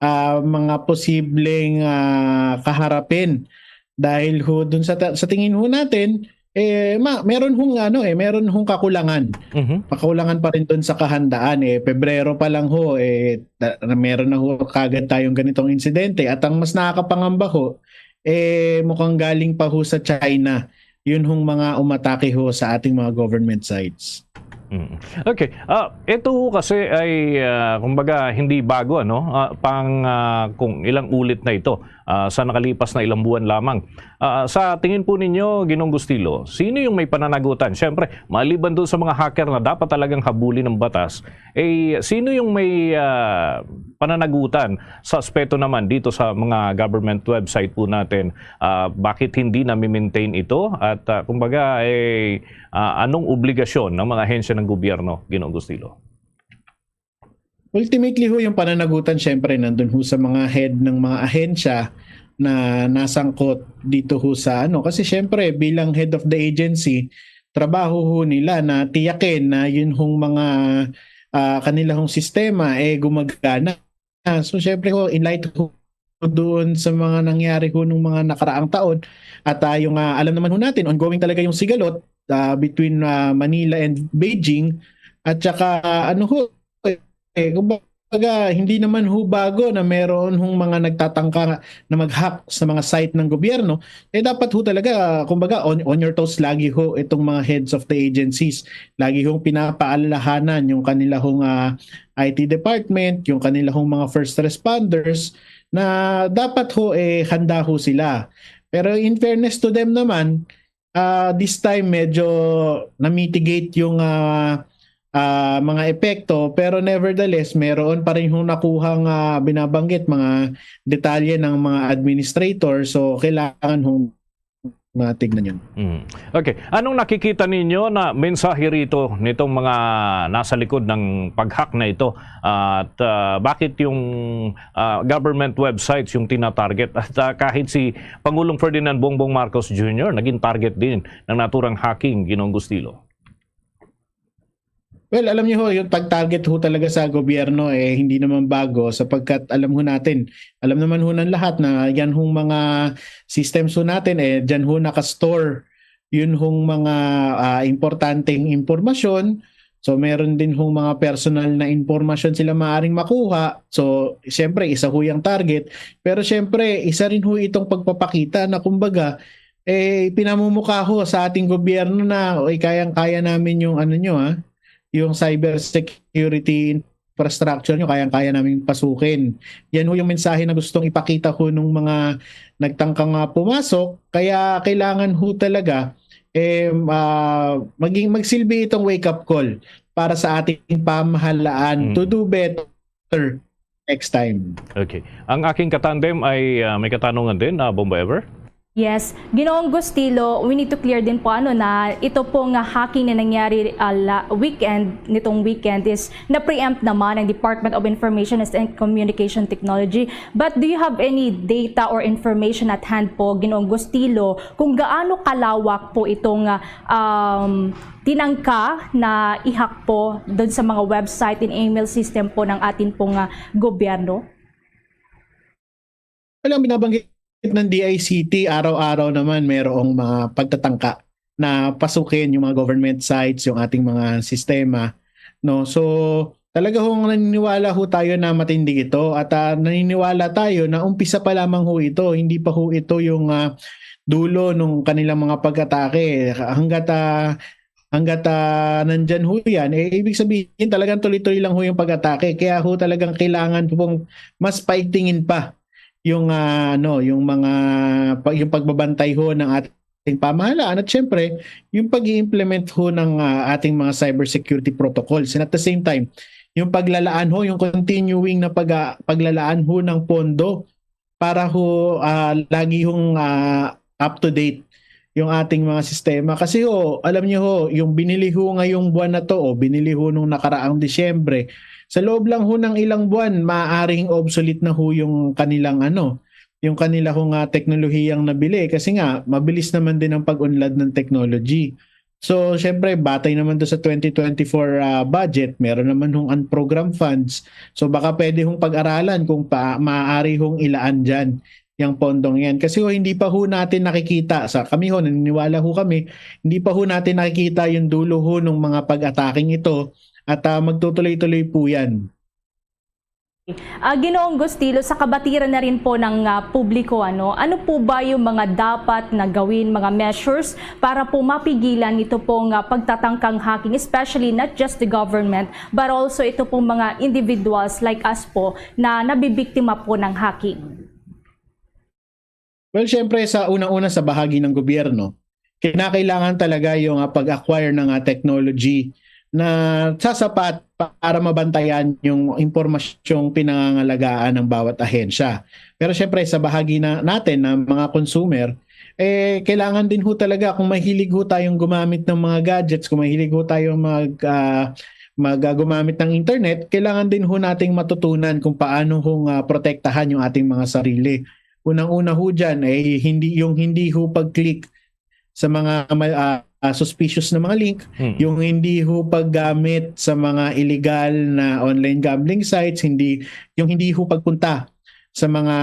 ah, mga posibleng ah, kaharapin dahil ho dun sa ta- sa tingin ho natin eh ma- meron hong ano eh meron hong kakulangan. Mhm. Kakulangan pa rin dun sa kahandaan eh Pebrero pa lang ho eh ta- meron na ho kagad tayong ganitong insidente at ang mas nakakapangamba ho eh mukhang galing pa ho sa China yun hong mga umatake ho sa ating mga government sites. Mm. Okay. Ah, ito ho kasi ay ah, kumbaga hindi bago, ano? Ah, pang ah, kung ilang ulit na ito ah, sa nakalipas na ilang buwan lamang. Ah, sa tingin po ninyo, Ginong Gustilo, sino yung may pananagutan? Siyempre, maliban doon sa mga hacker na dapat talagang habulin ng batas, eh sino yung may ah, pananagutan sa aspeto naman dito sa mga government website po natin? Ah, bakit hindi na-maintain ito? At ah, kumbaga, eh, ah, anong obligasyon ng mga ahensya ng gobyerno, Ginong Gustilo? Ultimately ho, yung pananagutan syempre nandun ho sa mga head ng mga ahensya na nasangkot dito ho sa ano. Kasi syempre bilang head of the agency, trabaho ho nila na tiyakin na yun hong mga ah, kanila hong sistema eh gumagana. So syempre ho, in light ho doon sa mga nangyari ho nung mga nakaraang taon at ah, yung ah, alam naman ho natin, ongoing talaga yung sigalot ah, between ah, Manila and Beijing at saka ano ho, eh, kumbaga hindi naman ho bago na meron hong mga nagtatangka na mag-hack sa mga site ng gobyerno. Eh dapat ho talaga, kumbaga, on, on your toes lagi ho itong mga heads of the agencies. Lagi hong pinapaalalahanan yung kanila hong ah, I T department, yung kanila hong mga first responders na dapat ho eh handa ho sila. Pero in fairness to them naman, ah, this time medyo na-mitigate yung ah, ah, mga epekto, pero nevertheless meron pa rin hong nakuhang ah, binabanggit mga detalye ng mga administrator, so kailangan hong matignan yun. Mm. Okay. Anong nakikita ninyo na mensahe rito nitong mga nasa likod ng pag-hack na ito? At ah, bakit yung ah, government websites yung tinatarget? At ah, kahit si Pangulong Ferdinand Bongbong Marcos Junior naging target din ng naturang hacking, Ginong Gustilo. Well, alam niyo ho, yung pag-target ho talaga sa gobyerno, eh, hindi naman bago sapagkat alam ho natin, alam naman ho ng lahat na yan hong mga systems ho natin, eh, dyan ho nakastore yun hong mga, ah, importanteng impormasyon. So, meron din hong mga personal na impormasyon sila maaring makuha. So, siyempre, isa ho yung target. Pero siyempre, isa rin ho itong pagpapakita na kumbaga, eh, pinamumukha ho sa ating gobyerno na, "Oy, kayang-kaya namin yung ano nyo, ah, yung cyber security infrastructure nyo, kayang-kaya namin pasukin." Yan ho yung mensahe na gustong ipakita ho nung mga nagtangka nga pumasok. Kaya kailangan ho talaga, eh, ah, maging, magsilbi itong wake-up call para sa ating pamahalaan Mm. to do better next time. Okay. Ang aking katandem ay, ah, may katanungan din, ah, Bomba Ever? Yes. Ginoong Gustilo, we need to clear din po, ano, na ito po nga hacking na nangyari, ah, la-, weekend, nitong weekend is na-preempt naman ng Department of Information and Communication Technology. But do you have any data or information at hand po, Ginoong Gustilo, kung gaano kalawak po itong, ah, um, tinangka na i-hack po doon sa mga website and email system po ng atin pong, ah, gobyerno? Alam, binabanggit ng D I C T, araw-araw naman mayroong mga pagtatangka na pasukin yung mga government sites, yung ating mga sistema, no? So, talaga hong naniniwala ho tayo na matindi ito at, ah, naniniwala tayo na umpisa pa lamang ho ito, hindi pa ho ito yung, ah, dulo nung kanilang mga pag-atake. Hanggat, ah, hanggat, ah, nandyan ho yan, eh, ibig sabihin talagang tuloy-tuloy lang ho yung pag-atake. Kaya ho talagang kailangan pong mas paigtingin pa yung, ah, ano, yung mga pa-, yung pagbabantay ho ng ating pamahalaan at syempre yung pag-i-implement ho ng, ah, ating mga cybersecurity protocols. And at the same time, yung paglalaan ho, yung continuing na pag-, ah, paglalaan ho ng pondo para ho, ah, lagi hong, ah, up to date yung ating mga sistema. Kasi ho, alam niyo ho, yung binili ho ngayong buwan na 'to o binili ho nung nakaraang Disyembre, sa loob lang ho ng ilang buwan, maaaring obsolete na ho yung kanilang ano, yung kanila hong, ah, teknolohiyang nabili. Kasi nga, mabilis naman din ang pag-unlad ng technology. So, syempre, batay naman 'to sa twenty twenty-four, ah, budget, meron naman hong unprogrammed funds. So, baka pwede hong pag-aralan kung pa-, maaari hong ilaan diyan yang pondong yan. Kasi ho, hindi pa ho natin nakikita, sa kami ho, naniniwala ho kami, hindi pa ho natin nakikita yung dulo ho ng mga pag-ataking ito at, ah, magtutuloy-tuloy po yan. Ah, Ginoong Gustilo, sa kabatiran na rin po ng, ah, publiko, ano, ano po ba yung mga dapat na gawin, mga measures para po mapigilan ito pong, ah, pagtatangkang hacking, especially not just the government, but also ito pong mga individuals like us po na nabibiktima po ng hacking? Well, syempre, sa unang-una, sa bahagi ng gobyerno, kinakailangan talaga yung, ah, pag-acquire ng, ah, technology na sasapat para mabantayan yung impormasyong pinangangalagaan ng bawat ahensya. Pero syempre, sa bahagi na, natin na mga consumer, eh, kailangan din ho talaga, kung mahilig ho tayong gumamit ng mga gadgets, kung mahilig ho tayong mag, ah, mag, ah, gumamit ng internet, kailangan din ho nating matutunan kung paano hong, ah, protektahan yung ating mga sarili. Unang-una ho dyan ay hindi, yung hindi ho pag-click sa mga mal-, ah, ah, suspicious na mga link, Mm. yung hindi ho paggamit sa mga illegal na online gambling sites, hindi, yung hindi ho pagpunta sa mga,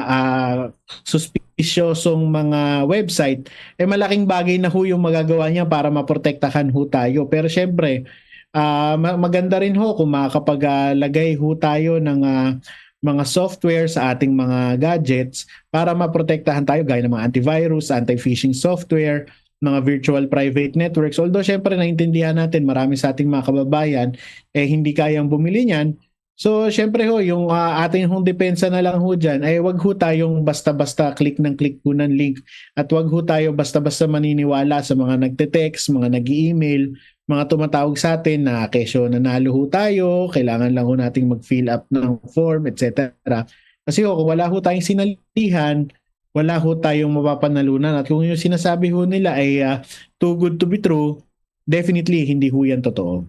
ah, suspiciosong mga website, eh, malaking bagay na ho yung magagawa niya para maprotektahan ho tayo. Pero syempre, ah, ma-, maganda rin ho kung makakapaglagay ho tayo ng, ah, mga software sa ating mga gadgets para maprotektahan tayo, gaya ng mga antivirus, anti-phishing software, mga virtual private networks. Although, syempre, naintindihan natin, marami sa ating mga kababayan, eh, hindi kayang bumili niyan. So, syempre ho, yung, ah, ating hong depensa na lang ho dyan, ay wag ho tayong basta-basta click ng click po ng link. At wag ho tayo basta-basta maniniwala sa mga nagte-text, mga nag-i-email, mga tumatawag sa atin na kesyo nanalo ho tayo, kailangan lang ho nating mag-fill up ng form, et cetera. Kasi ho, kung wala ho tayong sinalihan, wala ho tayong mapapanalunan. At kung yung sinasabi ho nila ay, ah, too good to be true, definitely hindi ho yan totoo.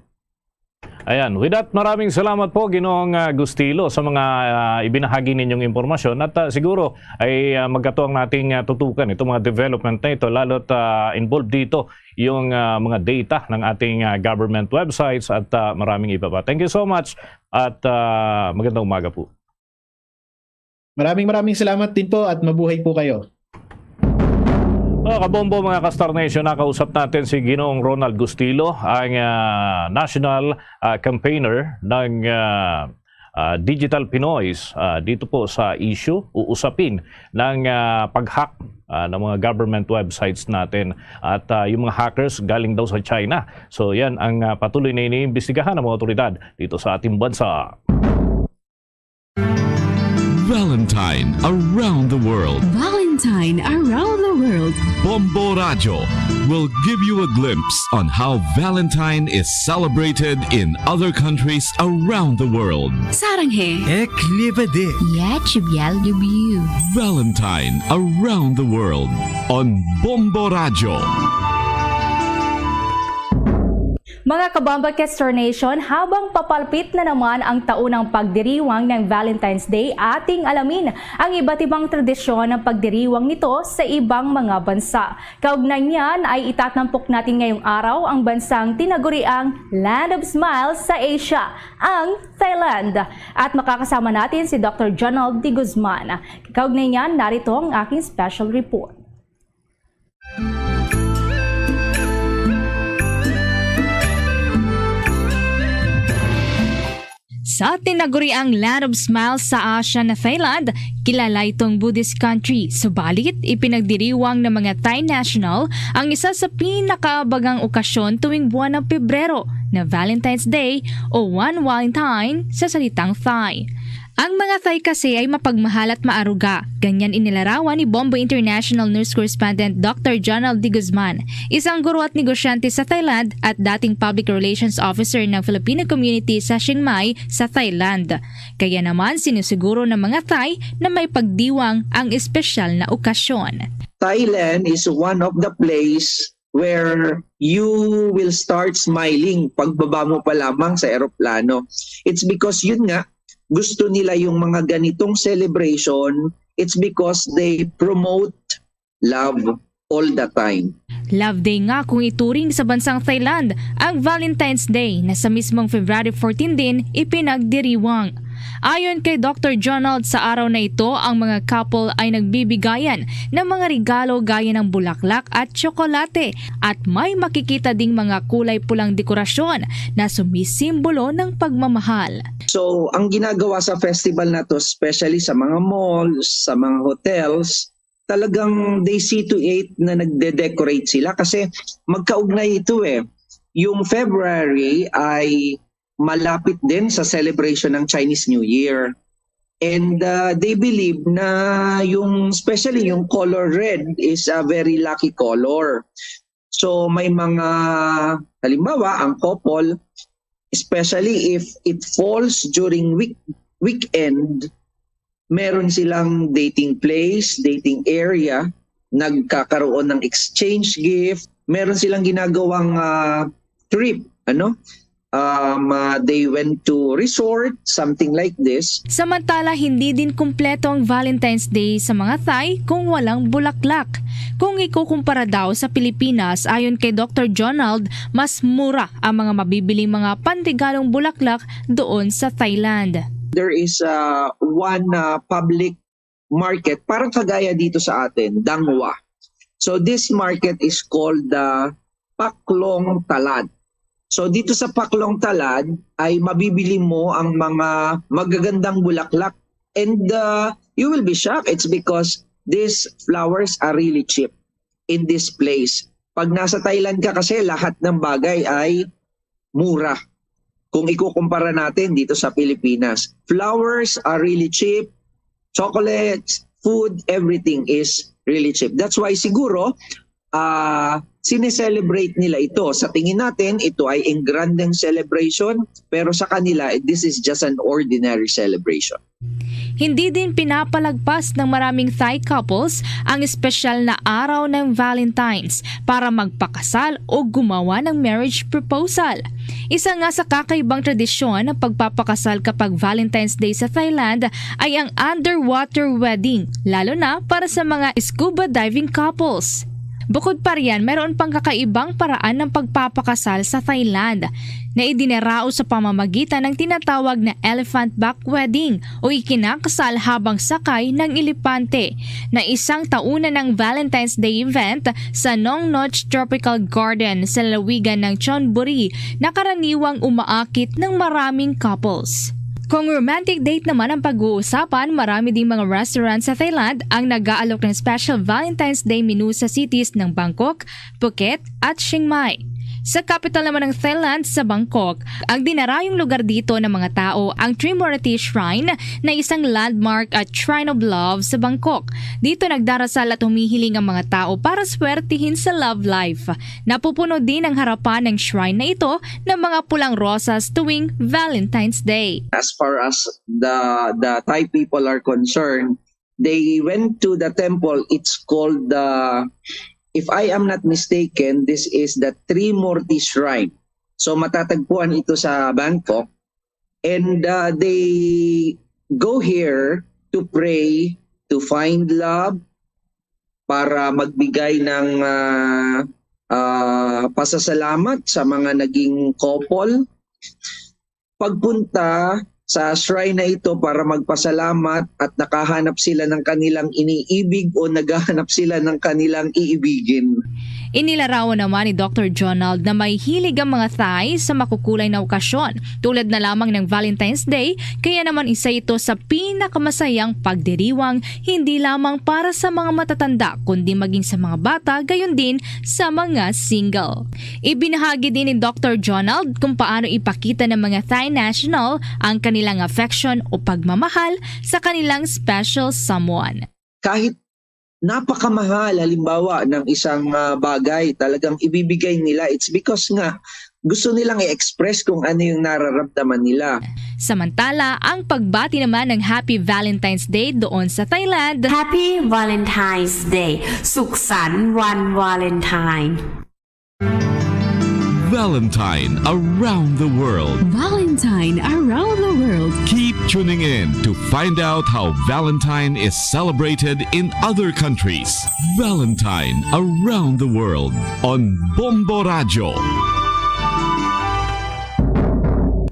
Ayan, with that, maraming salamat po, Ginoong, ah, Gustilo, sa mga, ah, ibinahagi ninyong impormasyon. At, ah, siguro ay, ah, magkatuwang nating, ah, tutukan itong mga development na ito, lalo't, ah, involved dito yung, ah, mga data ng ating, ah, government websites at, ah, maraming iba pa. Thank you so much at, ah, magandang umaga po. Maraming maraming salamat din po at mabuhay po kayo. Mga kabombo, mga ka-Star Nation, nakausap natin si Ginoong Ronald Gustilo, ang, ah, national, ah, campaigner ng, ah, ah, Digital Pinoys, ah, dito po sa issue, uusapin ng, ah, pag-hack, ah, ng mga government websites natin. At, ah, yung mga hackers galing daw sa China. So yan ang, ah, patuloy na iniimbestigahan ng mga otoridad dito sa ating bansa. Valentine around the world. Valentine around the world. Bombo Radyo will give you a glimpse on how Valentine is celebrated in other countries around the world. Sarang he. Ek live de. Yet you be L W. Valentine around the world on Bombo Radyo. Mga kabombo, ka-Star Nation, habang papalapit na naman ang taunang pagdiriwang ng Valentine's Day, ating alamin ang iba't ibang tradisyon ng pagdiriwang nito sa ibang mga bansa. Kaugnay niyan ay itatampok natin ngayong araw ang bansang tinaguriang Land of Smiles sa Asia, ang Thailand. At makakasama natin si Doctor Jonald de Guzman. Kaugnay niyan, narito ang aking special report. Sa tinaguriang Land of Smiles sa Asia na Thailand, kilala itong Buddhist country. Subalit, ipinagdiriwang ng mga Thai national ang isa sa pinakaabagang okasyon tuwing buwan ng Pebrero na Valentine's Day o One Valentine sa salitang Thai. Ang mga Thai kasi ay mapagmahal at maaruga. Ganyan inilarawan ni Bombo International News Correspondent Doctor Jonald de Guzman, isang guro at negosyante sa Thailand at dating public relations officer ng Filipino community sa Chiang Mai sa Thailand. Kaya naman sinusiguro ng mga Thai na may pagdiwang ang espesyal na okasyon. Thailand is one of the place where you will start smiling pagbaba mo pa lamang sa eroplano. It's because yun nga, gusto nila yung mga ganitong celebration. It's because they promote love all the time. Love Day nga kung ituring sa bansang Thailand ang Valentine's Day na sa mismong February fourteen din ipinagdiriwang. Ayon kay Doctor Jonald, sa araw na ito ang mga couple ay nagbibigayan ng mga regalo gaya ng bulaklak at tsokolate at may makikita ding mga kulay pulang dekorasyon na sumisimbolo ng pagmamahal. So, ang ginagawa sa festival na to, especially sa mga malls, sa mga hotels, talagang they see to it na nagde-decorate sila kasi magkaugnay ito eh. Yung February ay malapit din sa celebration ng Chinese New Year. And uh, they believe na yung, especially yung color red is a very lucky color. So may mga, halimbawa, ang couple, especially if it falls during week weekend, meron silang dating place, dating area, nagkakaroon ng exchange gift, meron silang ginagawang ah, trip, ano? Um, ah, they went to resort, something like this. Samantala, hindi din kumpleto ang Valentine's Day sa mga Thai kung walang bulaklak. Kung ikukumpara daw sa Pilipinas, ayon kay Doctor Jonald, mas mura ang mga mabibiling mga panregalong bulaklak doon sa Thailand. There is uh, one uh, public market, parang kagaya dito sa atin, Dangwa. So this market is called the Paklong Talad. So dito sa Paklong Talad ay mabibili mo ang mga magagandang bulaklak, and uh, you will be shocked. It's because these flowers are really cheap in this place. Pag nasa Thailand ka kasi, lahat ng bagay ay mura kung ikukumpara natin dito sa Pilipinas. Flowers are really cheap, chocolates, food, everything is really cheap. That's why siguro uh, sineselebrate nila ito. Sa tingin natin, ito ay engrandeng celebration, pero sa kanila, this is just an ordinary celebration. Hindi din pinapalagpas ng maraming Thai couples ang espesyal na araw ng Valentine's para magpakasal o gumawa ng marriage proposal. Isa nga sa kakaibang tradisyon ng pagpapakasal kapag Valentine's Day sa Thailand ay ang underwater wedding, lalo na para sa mga scuba diving couples. Bukod pa riyan, mayroon pang kakaibang paraan ng pagpapakasal sa Thailand na idinaraos sa pamamagitan ng tinatawag na elephant back wedding o ikinakasal habang sakay ng elepante, na isang tauna ng Valentine's Day event sa Nongnoch Tropical Garden sa lalawigan ng Chonburi na karaniwang umaakit ng maraming couples. Kung romantic date naman ang pag-uusapan, marami ding mga restaurant sa Thailand ang nag-aalok ng special Valentine's Day menu sa cities ng Bangkok, Phuket, at Chiang Mai. Sa capital naman ng Thailand, sa Bangkok, ang dinarayong lugar dito ng mga tao ang Trimurti Shrine, na isang landmark at shrine of love sa Bangkok. Dito nagdarasal at humihiling ang mga tao para swertihin sa love life. Napupuno din ang harapan ng shrine na ito ng mga pulang rosas tuwing Valentine's Day. As far as the the Thai people are concerned, they went to the temple. It's called the, if I am not mistaken, this is the Trimurti Shrine. So matatagpuan ito sa Bangkok, and uh, they go here to pray, to find love, para magbigay ng uh, uh, pasasalamat sa mga naging couple. Pagpunta sa shrine na ito para magpasalamat at nakahanap sila ng kanilang iniibig o naghahanap sila ng kanilang iibigin. Inilarawan naman ni Doctor Jonald na may hilig ang mga Thai sa makukulay na okasyon, tulad na lamang ng Valentine's Day, kaya naman isa ito sa pinakamasayang pagdiriwang hindi lamang para sa mga matatanda kundi maging sa mga bata, gayon din sa mga single. Ibinahagi din ni Doctor Jonald kung paano ipakita ng mga Thai national ang kanilang affection o pagmamahal sa kanilang special someone. Kahit napakamahal, halimbawa, ng isang uh, bagay, talagang ibibigay nila, it's because nga gusto nilang i-express kung ano yung nararamdaman nila. Samantala, ang pagbati naman ng Happy Valentine's Day doon sa Thailand. Happy Valentine's Day! Suksan One Valentine! Valentine around the world. Valentine around the world. Keep tuning in to find out how Valentine is celebrated in other countries. Valentine around the world on Bombo Radyo.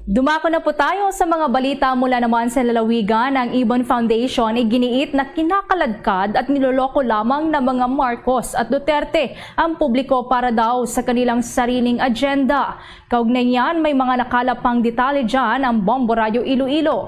Dumako na po tayo sa mga balita mula naman sa lalawigan. Ang Ibon Foundation iginiit na kinakaladkad at niloloko lamang ng mga Marcos at Duterte ang publiko para daw sa kanilang sariling agenda. Kaugnay niyan, may mga nakalap pang detalye dyan ang Bombo Radyo Iloilo.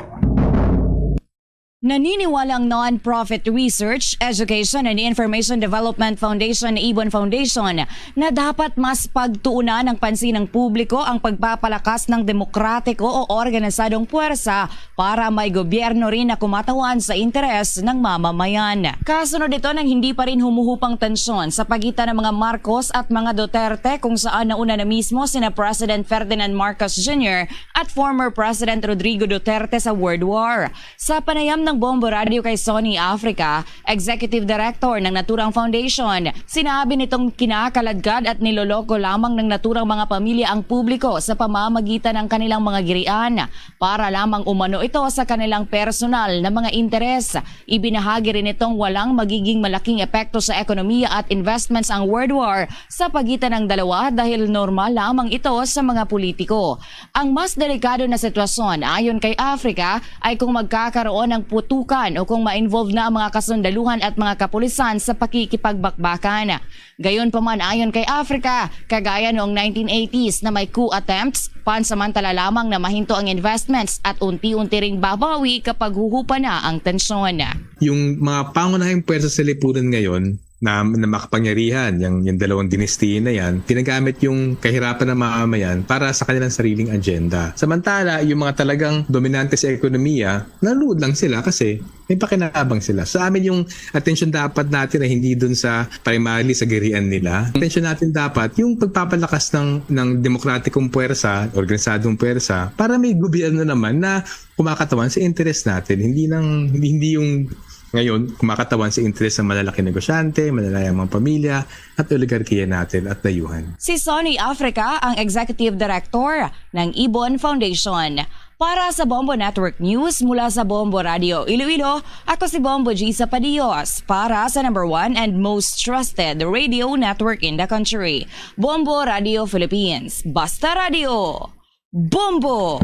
Naniniwala ang non-profit research, education, and information development foundation na Ibon Foundation na dapat mas pagtuunan ng pansin ng publiko ang pagpapalakas ng demokratiko o organisadong puwersa para may gobyerno rin na kumatawan sa interes ng mamamayan. Kasunod ito ng hindi pa rin humuhupang tensyon sa pagitan ng mga Marcos at mga Duterte, kung saan nauna na mismo sina President Ferdinand Marcos Junior at former President Rodrigo Duterte sa World War. Sa panayam ng Bombo Radio kay Sony Africa, Executive Director ng Naturang Foundation, sinabi nitong kinakaladkad at niloloko lamang ng naturang mga pamilya ang publiko sa pamamagitan ng kanilang mga girian para lamang umano ito sa kanilang personal na mga interes. Ibinahagi rin nitong walang magiging malaking epekto sa ekonomiya at investments ang World War sa pagitan ng dalawa dahil normal lamang ito sa mga politiko. Ang mas delikado na sitwasyon ayon kay Africa ay kung magkakaroon ng putukan o kung ma-involve na ang mga kasundaluhan at mga kapulisan sa pakikipagbakbakan. Gayon pa man, ayon kay Africa, kagaya noong nineteen eighties na may coup attempts, pansamantala lamang na mahinto ang investments at unti-unti ring babawi kapag huhupa na ang tensyon. Yung mga pangunahing pwersa sa lipunan ngayon, na, na makapangyarihan, yung, yung dalawang dinastiya na yan, ginagamit yung kahirapan ng mamamayan para sa kanilang sariling agenda. Samantala, yung mga talagang dominante sa ekonomiya, nanonood lang sila kasi may pakinabang sila. Sa amin, yung atensyon dapat natin ay hindi dun sa primarily sa girian nila. Atensyon natin dapat yung pagpapalakas ng, ng demokratikong puwersa, organisadong puwersa, para may gobyerno naman na kumakatawan sa interes natin. Hindi lang, hindi, hindi yung ngayon kumakatawan sa interes ng malalaking negosyante, malalayang mga pamilya, at oligarkiya natin at dayuhan. Si Sonny Africa ang executive director ng Ibon Foundation. Para sa Bombo Network News mula sa Bombo Radio Iloilo, ako si Bombo Gisa Padios para sa number one and most trusted radio network in the country, Bombo Radio Philippines. Basta Radio! Bombo!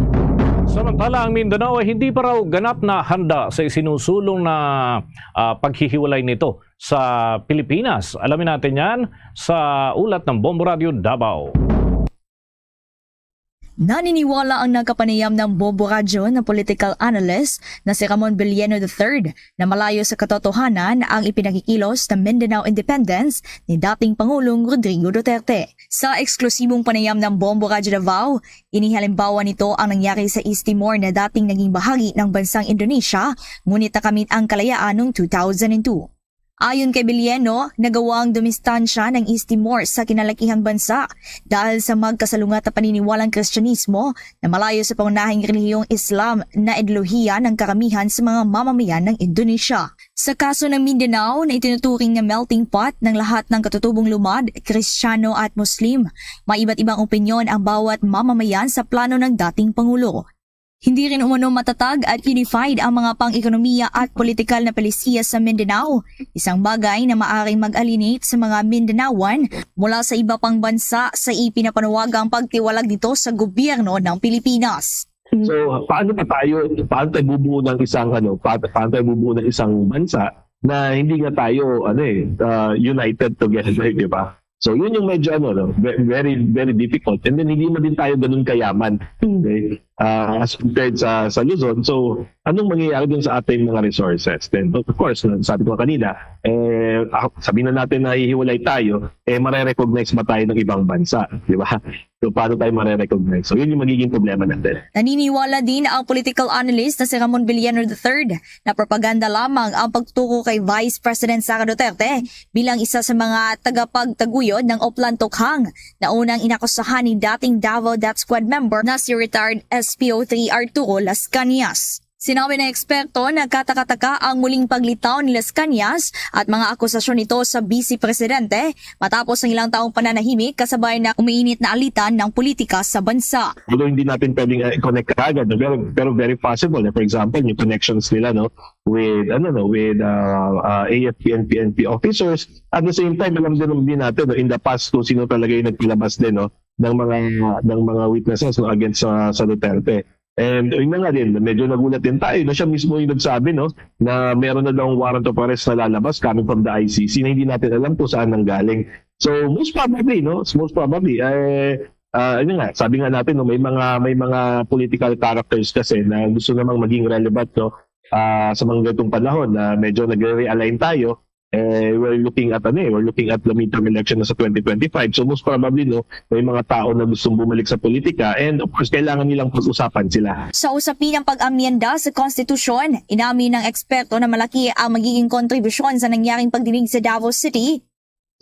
Samantala, ang Mindanao ay hindi pa raw ganap na handa sa isinusulong na, ah, paghihiwalay nito sa Pilipinas. Alamin natin yan sa ulat ng Bombo Radio Davao. Naniniwala ang nagkapanayam ng Bombo Radyo na political analyst na si Ramon Villeno the third na malayo sa katotohanan ang ipinakikilos na Mindanao Independence ni dating Pangulong Rodrigo Duterte. Sa eksklusibong panayam ng Bombo Radyo Davao, inihalimbawa nito ang nangyari sa East Timor na dating naging bahagi ng bansang Indonesia, ngunit nakamit ang kalayaan noong two thousand two. Ayon kay Villeno, nagawang dumistansya ng East Timor sa kinalakihang bansa dahil sa magkasalungat na paniniwalang Kristyanismo na malayo sa pangunahing relihiyong Islam na ideolohiya ng karamihan sa mga mamamayan ng Indonesia. Sa kaso ng Mindanao na itinuturing na melting pot ng lahat ng katutubong lumad, Kristiyano at Muslim, may iba't ibang opinyon ang bawat mamamayan sa plano ng dating Pangulo. Hindi rin umano matatag at unified ang mga pang-ekonomiya at politikal na palisiya sa Mindanao, isang bagay na maaring mag-alienate sa mga Mindanaoan mula sa iba pang bansa sa ipinapanawagang pagtiwalag nito sa gobyerno ng Pilipinas. So, paano pa tayo, paano tayo bubuo ng isang, ano, pa-, paano tayo bubuo ng isang bansa na hindi nga tayo, ano eh, uh, united together, di ba? So, yun yung medyo, ano, no, ve-, very, very difficult. And then, hindi man din tayo ganun kayaman, okay? Uh, as compared sa, sa Luzon. So, anong mangyayari dun sa ating mga resources? Then, of course, no, sabi ko kanina, eh, ah, sabi na natin na hihiwalay tayo, eh, mare-recognize ba tayo ng ibang bansa? Di ba? So, paano tayo mare-recognize? So, yun yung magiging problema natin. Naniniwala din ang political analyst na si Ramon Villeno the third na propaganda lamang ang pagtuko kay Vice President Sara Duterte bilang isa sa mga tagapagtaguyod ng Oplan Tokhang na unang inakusahan ni dating Davao Death Squad member na si retired S P O three Arturo Las Cañas. Sinabi ng eksperto na katakataka ang muling paglitaw ni Las Cañas at mga akusasyon nito sa Vice Presidente matapos ang ilang taong pananahimik kasabay na umiinit na alitan ng politika sa bansa. Although hindi natin pwedeng, uh, i-connect agad, no? Pero, pero very possible. Eh, for example, yung connections nila, no, with, ano, no, with, uh, uh, A F P and P N P officers. At the same time, alam din, din natin, no, in the past, kung sino talaga yung nagpalabas din, no, ng mga, ng mga witnesses, no, against sa, sa Duterte. And yun na nga din, medyo nagulat din tayo na siya mismo yung nagsabi, no, na meron na daw warrant of arrest na lalabas coming from the I C C na hindi natin alam kung saan nanggaling. So, most probably, no, most probably, eh, ah, yun nga, sabi nga natin, no, may mga, may mga political characters kasi na gusto namang maging relevant, no, ah, sa mga ganitong panahon na medyo nagre-realign tayo. Eh, we're looking at, ano eh, we're looking at the midterm election na sa twenty twenty-five. So, most probably, no, may mga tao na gustong bumalik sa politika. And of course, kailangan nilang pag-usapan sila. Sa usapin ng pag-amyenda sa konstitusyon, inamin ng eksperto na malaki ang magiging kontribusyon sa nangyaring pagdinig sa Davao City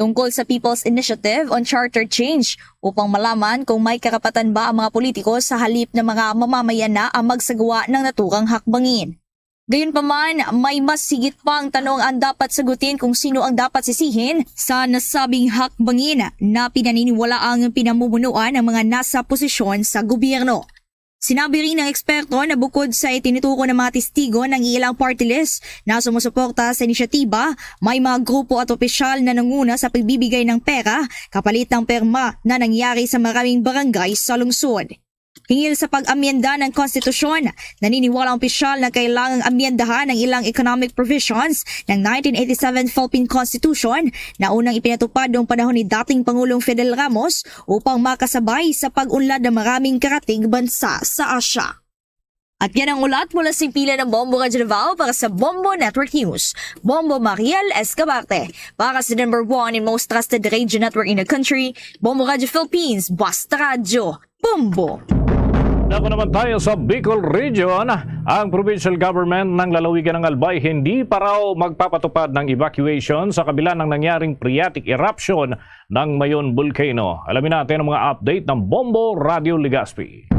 tungkol sa People's Initiative on Charter Change upang malaman kung may karapatan ba ang mga politiko sa halip na mga mamamayan na ang magsagawa ng naturang hakbangin. Gayunpaman, may mas higit pang tanong ang dapat sagutin kung sino ang dapat sisihin sa nasabing hakbangin na pinaniniwalaang pinamumunuan ng mga nasa posisyon sa gobyerno. Sinabi rin ng eksperto na bukod sa itinutukoy ng mga testigo ng ilang party list na sumusuporta sa inisyatiba, may mga grupo at opisyal na nanguna sa pagbibigay ng pera kapalit ng perma na nangyari sa maraming barangay sa lungsod. Hinggil sa pag-amyenda ng konstitusyon, naniniwala ang opisyal na kailangang amyendahan ang ilang economic provisions ng nineteen eighty-seven Philippine Constitution na unang ipinatupad noong panahon ni dating Pangulong Fidel Ramos upang makasabay sa pag-unlad ng maraming karatig bansa sa Asia. At yan ang ulat mula sa pila ng Bombo Radyo Davao para sa Bombo Network News. Bombo Mariel Escabarte para sa number one and most trusted radio network in the country, Bombo Radyo Philippines, Basta Radyo, Bombo! Dako naman tayo sa Bicol Region. Ang provincial government ng lalawigan ng Albay hindi pa raw magpapatupad ng evacuation sa kabila ng nangyaring phreatic eruption ng Mayon Volcano. Alamin natin ang mga update ng Bombo Radio Legazpi.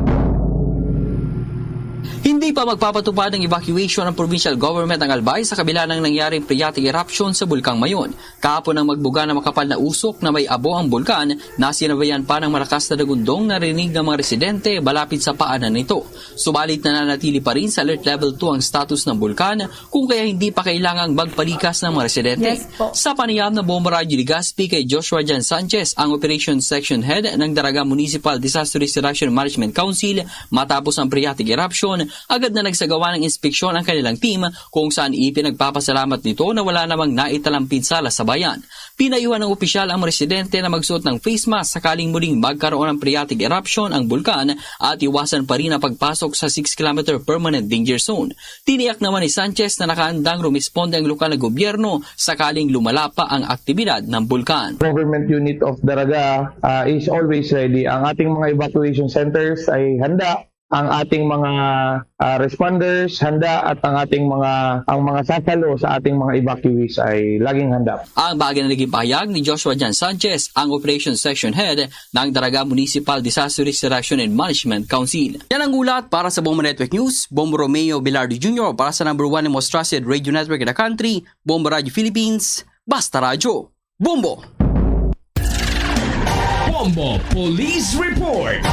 Hindi pa magpapatupad ng evacuation ang provincial government ng Albay sa kabila ng nangyaring phreatic eruption sa Bulkang Mayon. Kahapon ang magbuga na makapal na usok na may abo ang bulkan na sinabayan pa ng malakas na dagundong narinig ng mga residente malapit sa paanan nito. Subalit nananatili pa rin sa alert level two ang status ng bulkan, kung kaya hindi pa kailangang magpalikas ng mga residente. Yes po. Sa panayam ng Bombo Radyo Legazpi kay Joshua Jan Sanchez, ang Operations Section Head ng Daraga Municipal Disaster Risk Reduction Management Council, matapos ang phreatic eruption, agad na nagsagawa ng inspeksyon ang kanilang team kung saan ipinagpapasalamat nito na wala namang naitalang pinsala sa bayan. Pinayuhan ng opisyal ang mga residente na magsuot ng face mask sakaling muling magkaroon ng phreatic eruption ang bulkan at iwasan pa rin ang pagpasok sa six kilometer permanent danger zone. Tiniyak naman ni Sanchez na nakahandang rumisponde ang lokal na gobyerno sakaling lumala pa ang aktibidad ng bulkan. Government unit of Daraga, ah, is always ready. Ang ating mga evacuation centers ay handa. Ang ating mga, ah, responders handa at ang ating mga, ang mga sasalo sa ating mga evacuees ay laging handa. Ang bagay na naging pahayag ni Joshua Jan Sanchez, ang Operations Section Head ng Daraga Municipal Disaster Risk Reduction and Management Council. Yan ang ulat para sa Bombo Network News. Bombo Romeo Bilardo Junior para sa number one and most trusted radio network in the country, Bombo Radio Philippines, Basta Radyo. Bombo! Bombo Police Report.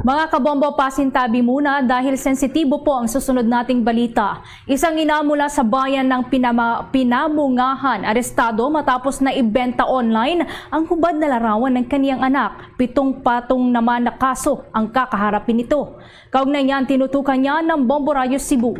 Mga kabombo, pasintabi muna dahil sensitibo po ang susunod nating balita. Isang ina mula sa bayan ng Pinama-, Pinamungahan arestado matapos na ibenta online ang hubad na larawan ng kaniyang anak. Pitong patong naman na kaso ang kakaharapin nito. Kaugnay niyan, tinutukan niya ng Bombo Radyo Cebu.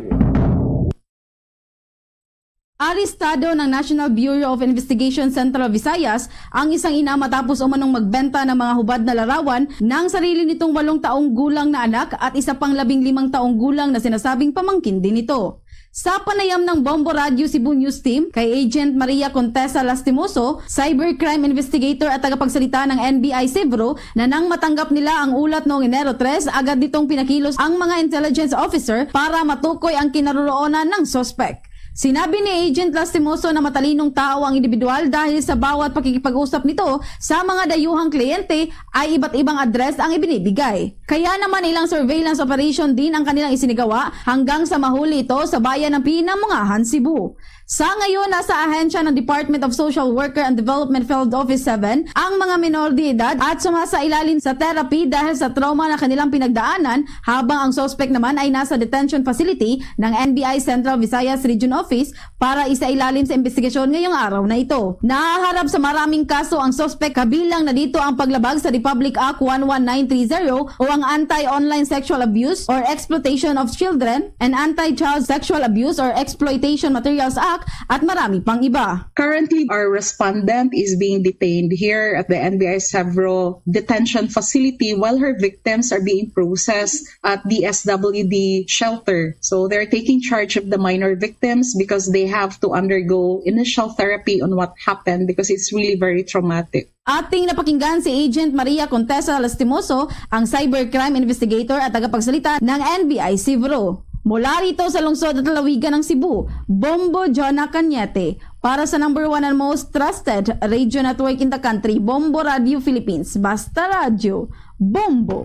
Arestado ng National Bureau of Investigation Central Visayas ang isang ina matapos umanong magbenta ng mga hubad na larawan ng sarili nitong walong taong gulang na anak at isa pang labing limang taong gulang na sinasabing pamangkin din nito. Sa panayam ng Bombo Radyo Cebu News Team kay Agent Maria Contessa Lastimoso, cybercrime investigator at tagapagsalita ng N B I Civro, na nang matanggap nila ang ulat noong Enero tres, agad nitong pinakilos ang mga intelligence officer para matukoy ang kinaroroonan ng suspek. Sinabi ni Agent Lastimoso na matalinong tao ang individual dahil sa bawat pakikipag-usap nito sa mga dayuhang kliyente ay iba't ibang address ang ibinibigay. Kaya naman ilang surveillance operation din ang kanilang isinigawa hanggang sa mahuli ito sa bayan ng Pinamungahan, Cebu. Sa ngayon, nasa ahensya ng Department of Social Worker and Development Field Office seven ang mga menor de edad at sumasailalim sa therapy dahil sa trauma na kanilang pinagdaanan, habang ang suspect naman ay nasa detention facility ng N B I Central Visayas Region Office para isailalim sa investigasyon ngayong araw na ito. Nahaharap sa maraming kaso ang suspect, kabilang na dito ang paglabag sa Republic Act one one nine three zero o ang Anti-Online Sexual Abuse or Exploitation of Children and Anti-Child Sexual Abuse or Exploitation Materials Act at marami pang iba. Currently, our respondent is being detained here at the N B I Civro detention facility while her victims are being processed at D S W D shelter. So they're taking charge of the minor victims because they have to undergo initial therapy on what happened because it's really very traumatic. Ating napakinggan si Agent Maria Contessa Lastimoso, ang cybercrime investigator at tagapagsalita ng N B I Civro. Mula rito sa lungsod at lalawigan ng Cebu, Bombo Jonah Cañete, para sa number one and most trusted radio network in the country, Bombo Radio Philippines. Basta Radyo, Bombo!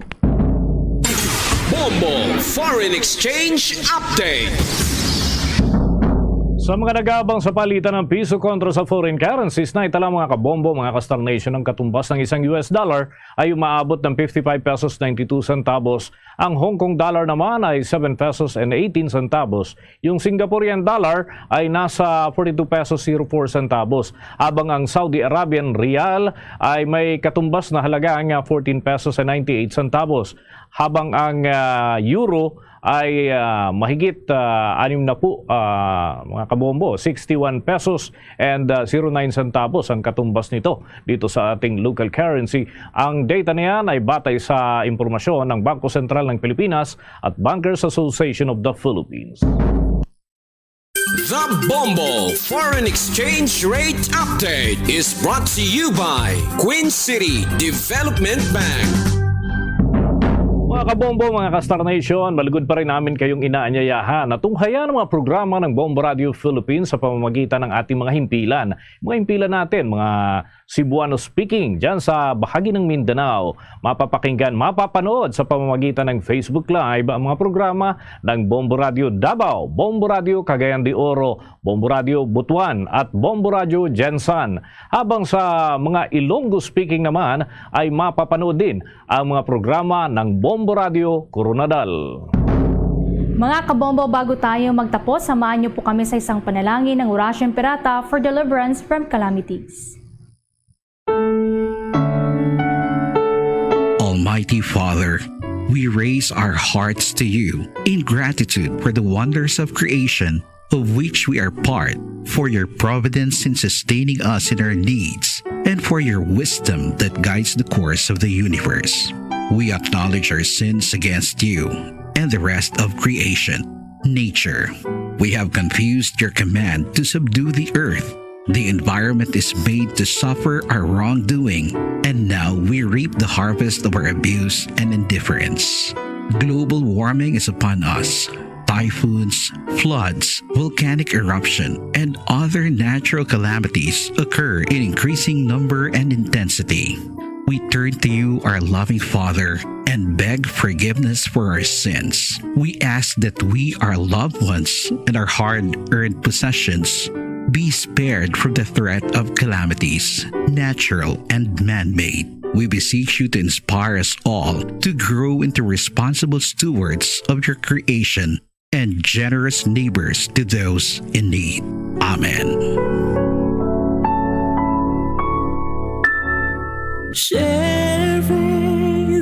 Bombo Foreign Exchange Update. Sa mga nag-aabang sa palitan ng piso kontra sa foreign currencies, naitala, mga kabombo, mga ka-Star Nation, ang katumbas ng isang U S dollar ay umaabot ng fifty-five pesos ninety-two centavos. Ang Hong Kong dollar naman ay seven pesos and eighteen centavos. Yung Singaporean dollar ay nasa forty-two pesos zero four centavos. Habang ang Saudi Arabian riyal ay may katumbas na halaga nga fourteen pesos and ninety-eight centavos. Habang ang, ah, euro ay, ah, mahigit, ah, anim na po, ah, mga kabombo, sixty-one pesos and, ah, zero nine centavos ang katumbas nito dito sa ating local currency. Ang data na yan ay batay sa impormasyon ng Bangko Sentral ng Pilipinas at Bankers Association of the Philippines. The Bombo Foreign Exchange Rate Update is brought to you by Queen City Development Bank. Kabombo, mga ka-Star Nation, malugod pa rin namin kayong inaanyayahan na tunghayan ang mga programa ng Bombo Radio Philippines sa pamamagitan ng ating mga himpilan. Mga himpilan natin, mga Cebuano speaking, dyan sa bahagi ng Mindanao. Mapapakinggan, mapapanood sa pamamagitan ng Facebook Live ang mga programa ng Bombo Radio Davao, Bombo Radio Cagayan de Oro, Bombo Radio Butuan at Bombo Radio Gensan. Habang sa mga Ilonggo speaking naman ay mapapanood din ang mga programa ng Bombo Radio Koronadal. Mga kabombo, bago tayo magtapos, samahan niyo po kami sa isang panalangin ng Orasyo Imperata for deliverance from calamities. Almighty Father, we raise our hearts to you in gratitude for the wonders of creation of which we are part, for your providence in sustaining us in our needs, and for your wisdom that guides the course of the universe. We acknowledge our sins against you and the rest of creation, nature. We have confused your command to subdue the earth. The environment is made to suffer our wrongdoing, and now we reap the harvest of our abuse and indifference. Global warming is upon us. Typhoons, floods, volcanic eruption, and other natural calamities occur in increasing number and intensity. We turn to you, our loving Father, and beg forgiveness for our sins. We ask that we, our loved ones, and our hard-earned possessions be spared from the threat of calamities, natural and man-made. We beseech you to inspire us all to grow into responsible stewards of your creation and generous neighbors to those in need. Amen. Sharing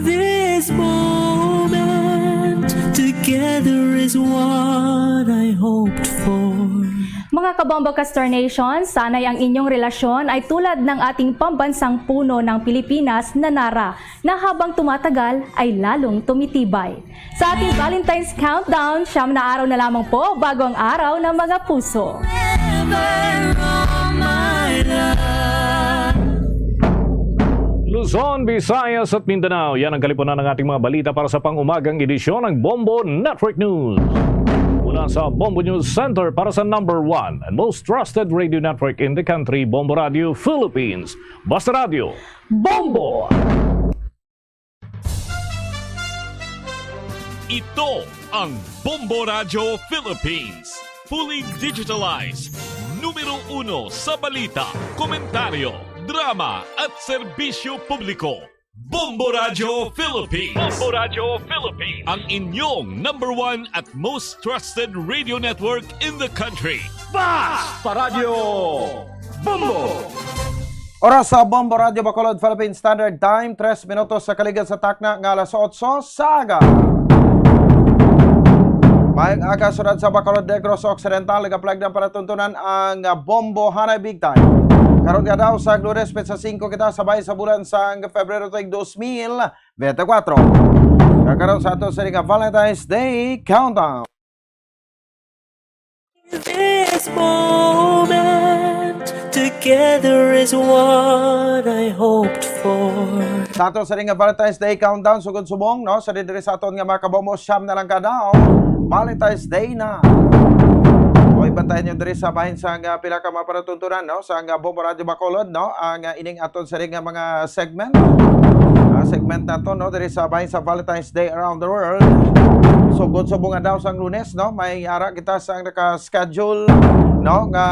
this moment together is what I hoped for. Mga kabombo ka-Star Nation, sana'y ang inyong relasyon ay tulad ng ating pambansang puno ng Pilipinas na nara, na habang tumatagal ay lalong tumitibay. Sa ating Valentine's Countdown, siyam na araw na lamang po bago ang araw ng mga puso. Luzon, Visayas at Mindanao, yan ang kalipunan ng ating mga balita para sa pang-umagang edisyon ng Bombo Network News. Mula sa Bombo News Center para sa number one and most trusted radio network in the country, Bombo Radio Philippines. Basta Radio, Bombo! Ito ang Bombo Radyo Philippines. Fully digitalized. Numero uno sa balita, komentaryo, drama at serbisyo publiko. Bombo Radyo Philippines. Bombo Radyo Philippines. Ang inyong number one at most trusted radio network in the country. Basta Radyo Bombo! Oras sa Bombo Radyo Bacolod, Philippine Standard Time, tres minutos sa kaligad sa takna nga alas otso sa aga. Maayong aga, syudad sa Bacolod, Negros Occidental, nagaplagdang palatuntunan ang Bombo Hanay Big Time. Karon nga daw sa Lunes, petsa singko kita sa bay sa bulan sang Febrero tuig dos mil veinticuatro. Kag karon sa ato sini nga Valentine's Day Countdown. This moment together is what I hoped for. Sa ato sa nga Valentine's Day countdown, sugod subong, no, sa diri sa aton nga mga kabombo, siyam na lang ka daw, Valentine's Day na. Oy, bantayan nyo diri sa bahin sa nga pila ka mga palatuntunan, no, sa nga Bombo Radyo Bacolod, no, ang, ah, ining aton sa nga mga segment. Ah, segment na to, no, diri sa bahin sa Valentine's Day Around the World. Sugod subong nga daw sang Lunes, no, may ara kita sang naka-schedule, no, nga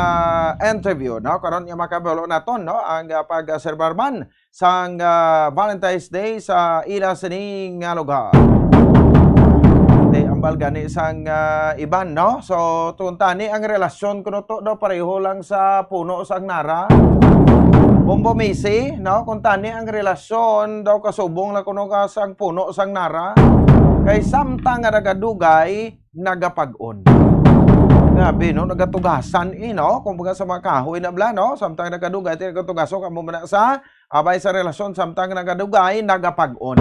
interview, no? Karon nga makabalo naton, no, ang, ah, pag-, ah, serbar man sang, ah, Valentine's Day sa ila sini nga lugar. Di ambal gani sang, ah, iban, no? So, tuntani ang relasyon kuno to daw pareho lang sa puno sang nara. Bombo Misi, no? Kuntani ang relasyon daw kasubong na kuno ka sang puno sang nara. Kay samtang nga nagadugay, nagapag-on. Grabe, no? Nagatugasan, eh, no? Kumbaga sa mga kahoy na bala, no? Samtang nagadugay, ti nagatugasan, kamo man na sa, abay sa relasyon, samtang nagadugay, nagapag-on.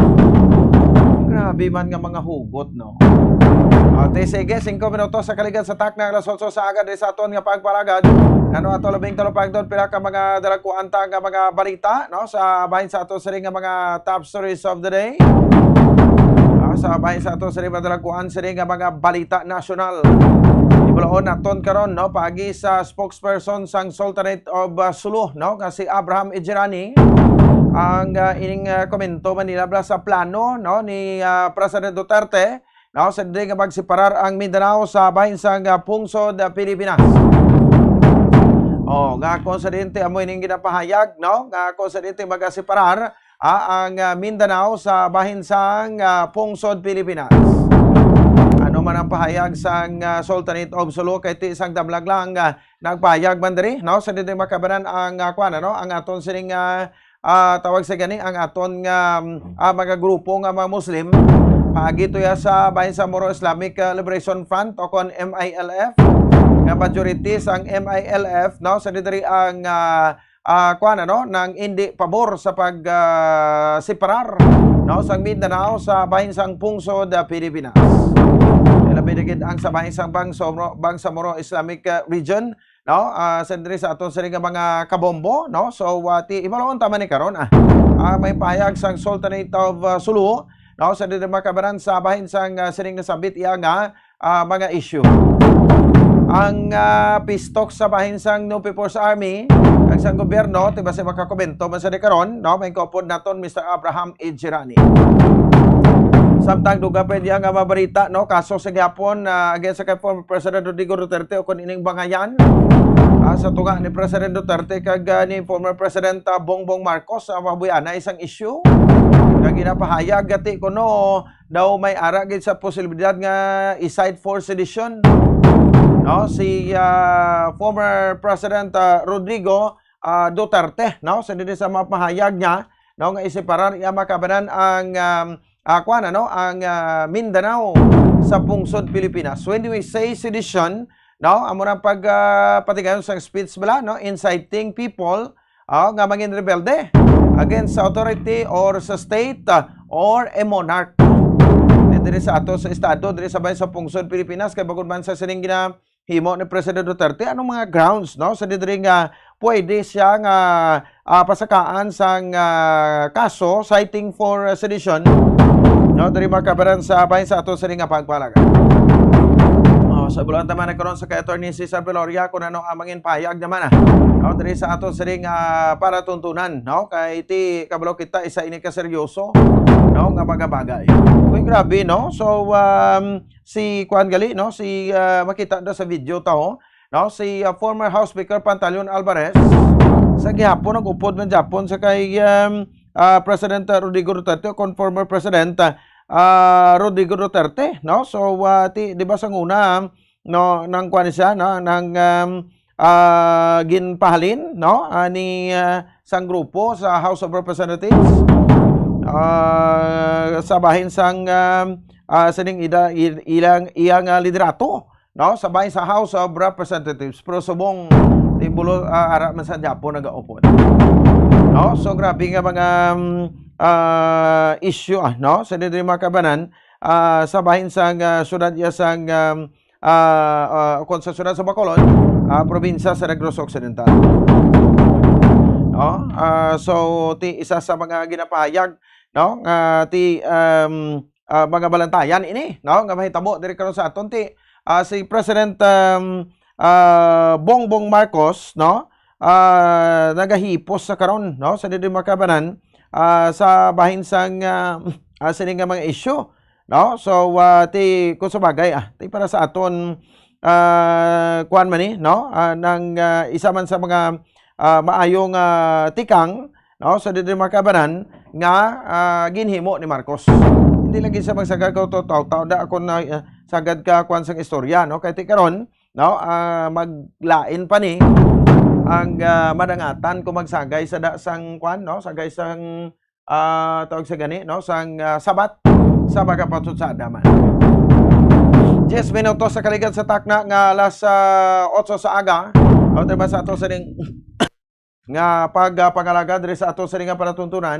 Grabe man nga mga hugot, no? Ate, sige, singko minutos sa kaligad sa takna, alas otso sa aga, diri sa aton nga pagpalagad. Ano ato labing talupagdon, pila ka mga dalagkuan ta nga mga balita, no? Sa bahin sa ato sini nga mga top stories of the day. Ah, Sa bahin sa aton sini madalagkuan sini nga mga balita nasyonal. Ibulaon naton karon, no, paagi sa spokesperson sang Sultanate of, uh, Sulu, no, nga si Abraham Ejirani, ang, uh, ining, uh, komento man nila bala sa plano, no, ni, uh, President Duterte, no, sa dili nga magseparar ang Mindanao sa bahin sang, uh, pungsod, uh, Pilipinas. Oh, nga kung sa dinti amo ining ginapahayag, no, nga kung sa dinti magaseparar, ah, ang, ah, Mindanao sa bahin sang, ah, pungsod Pilipinas. Ano man ang pahayag sang, ah, Sultanate of Sulu, kay ti sang damlag lang, ah, nagpahayag man diri, no? Sa diri makabanan ang, ah, kuwan, ano, ang aton sining, ah, ah, tawag sa gani, ang aton nga, mm, ah, mga grupo nga mga Muslim, paagi to ya sa bahin sa Moro Islamic, ah, Liberation Front o kon M I L F, nga majority sang M I L F, no? Sa diri ang, ah, ah, kuwan, ano, nang indi pabor sa pag, ah, separar, no, sang Mindanao sa bahin sang pungsod, ah, Pilipinas. Labi na gid ang sa bahin sang Bangsamoro, Bangsamoro Islamic, ah, Region, no, ah, sa diri sa aton sini nga mga kabombo, no. So, ah, ti ibalaon ta man ni karon, ah, ah, may pahayag sang Sultanate of, ah, Sulu, no, sa diri makabanan sa bahin sang, ah, sining nasambit iya nga ah, mga issue. Ang, ah, peace talk sa bahin sang New People's Army kag sang gobyerno, ti basi makakomento man sa di karon, no? May kaupod naton, Mister Abraham Ejirani. Samtang dugang pa diya nga mabarita, no? Kaso sa gihapon, ah, against sa kay former President Rodrigo Duterte o kung ining bangayan, ah, sa tunga ni President Duterte kag, ah, ni former President, ah, Bongbong Marcos, ah, mabuy-ana isang issue. Kag ginapahayag gati kuno daw may ara gid sa posibilidad nga i-cite for sedition, no, si, ah, former President, ah, Rodrigo, ah, Duterte, no, sa diri sa mga pahayag niya, no, nga iseparar iya makabanan ang, um, ah, kuwan, ano, ang, ah, Mindanao sa pungsod Pilipinas. When we say sedition, no, amo na ang pag, ah, patigayon sa speech bala, no, inciting people, ah, nga mangin rebelde against sa authority or sa state, ah, or a monarch. Di diri sa ato sa estado, diri sa bahin sa pungsod Pilipinas, kay bangod man sa sining ginahimo ni President Duterte, anong mga grounds, no, sa di diri nga pwede siya nga, ah, pasakaan sang, ah, kaso citing for, ah, sedition, no, diri makabaran sa bahin sa ato sini nga pagpalagan. Oh, sa bulan taman na karon sa kay Attorney Cesar Viloria kung ano ang mangin pahayag naman, ah, no, diri sa ato sini nga paratuntunan, no, kay ti kabalo kita isa ini ka seryoso, no, nga mga bagay. Uy, grabe, no? So, um, si kuan gali, no, si, ah, makita da sa video ta, oh, no, si, ah, former House Speaker Pantaleon Alvarez sa gihapon nag-upod man gyapon sa kay, um, ah, President, ah, Rodrigo Duterte o kon former President, ah, ah, Rodrigo Duterte, no? So, ah, ti, di ba sa una, no, nang kuan siya, no, nang, um, ah, ginpahalin, no, ah, ni, ah, sang grupo sa House of Representatives, ah, sa bahin sang, um, ah, sining ida, il-, ilang, iyang, ah, liderato, no, sa bahin sa House of Representatives. Pero subong, ti bulo, ah, ara man sa Japon nagaupod. No? So, grabe nga mga, um, ah, issue, ah, no? Sa diri makabanan, ah, sa bahin sang, ah, syudad iya sang, um, ah, ah, kon sa syudad sa Bacolod, ah, probinsya sa Negros Occidental. No? Ah, so, ti isa sa mga ginapahayag, no, nga ti, um, ah, mga balantayan ini, no, nga mahitabo diri karon sa aton ti, ah, si President, um, ah, Bongbong Marcos, no, ah, nagahipos sa karon, no, sa diri makabanan, ah, sa bahin sang, ah, ah, sini nga mga issue, no? So, ah, ti, kung sa bagay, ah, ti para sa aton, ah, kuwan man ni, no? Ah, nang, ah, isa man sa mga, ah, maayong, ah, tikang, no, sa diri makabanan nga, ah, ginhimo ni Marcos. Hindi lagi siya magsagad ka taw-taw da ako na, ah, sagad ka kuwan sang istorya, no? Kay ti karon, no, ah, maglain pa ni ang, ah, madangatan kung magsagay sa da sang kuwan, no? Sagay sang, ah, tawag sa gani, no? Sang, ah, sabat sa magapatsot sa adaman. Diyes minutos sa kaligad sa takna nga alas, ah, otso sa aga. O, diba sa ato sining nga pag, ah, pangalaga diri sa ato sini nga palatuntunan.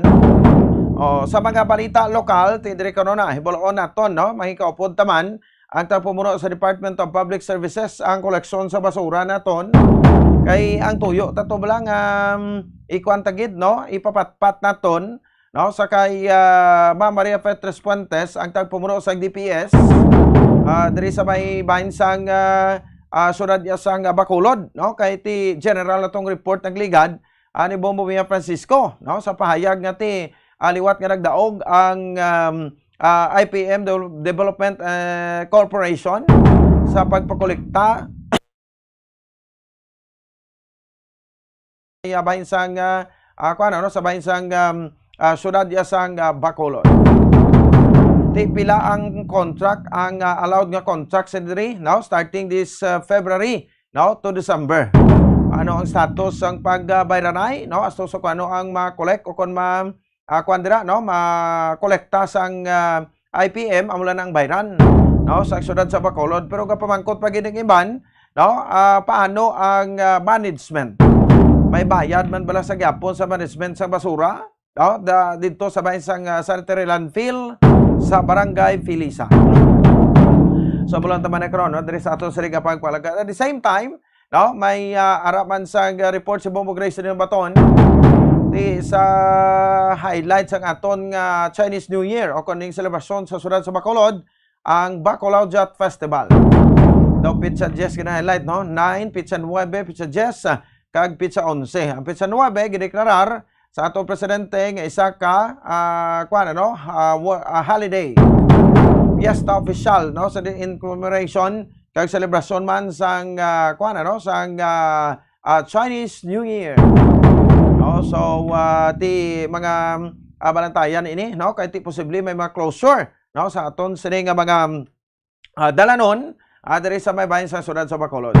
O, sa mga balita lokal, ti diri kuno na, hibaloon naton, no? Mahikaupod taman ang tagpamuno sa Department of Public Services ang koleksyon sa basura naton. Kay ang tuyo ta to bala nga, um, ikuan ta gid, no? Ipapatpat naton no, sa kay, ah, Ma'am Maria Petres Fuentes, ang tagpamuno sa D P S, ah, diri sa may bahin sang, ah, ah, siyudad iya sang, ah, Bacolod, no, kay ti general natong report nagligad, ah, ni Bombo Mia Francisco, no, sa pahayag nga ti, ah, liwat nga nagdaog ang, um, ah, I P M Devel-, Development, eh, Corporation sa pagpakolekta sa bahin sang, ah, ah, kuwan, ano, sa bahin sang, um, ah, siyudad iya sang, ah, Bacolod. Ti pila ang contract, ang, ah, allowed nga contract sa diri, no? Starting this, ah, February, no, to December. Ano ang status sang pagbayranay, no? Asto sa kung ano ang ma-collect o kung ma-, ah, kuwan dira, no, makolekta sang, ah, I P M, amo lang ang bayran, no, sa siyudad sa Bacolod. Pero gapamangkot pa gid ang iban, no, ah, paano ang, ah, management? May bayad man bala sa gyapon sa management sa basura, no, da, dito sa bahin sang, ah, sanitary landfill sa Barangay Felisa? So, bulan taman na karon, no, diri sa ato sa Liga Pagpalaga. At the same time, no, may, ah, ara man sa, ah, report si Bombo Grace Baton, ti sa highlight sang aton nga Chinese New Year o kuning selebrasyon sa siyudad sa Bacolod, ang Bacolao Jat Festival. Daw pitsa diyes gina-highlight, no? Nine, pitsa nuebe, pitsa diyes, ah, kag pitsa onse. Ang pitsa nuebe gideklarar sa ato presidente nga isa ka, ah, kuwan, ano, ah, wo-, ah, holiday, fiesta official, no, sa di-, in commemoration kag selebrasyon man sang, ah, kuwan, ano, sang, ah, ah, Chinese New Year. No, so, ah, ti mga, ah, balantayan ini, no, kay ti posible may mga closure, no, sa aton sini nga mga, ah, dalanon, ah, diri sa may bahin sa siyudad sa Bacolod.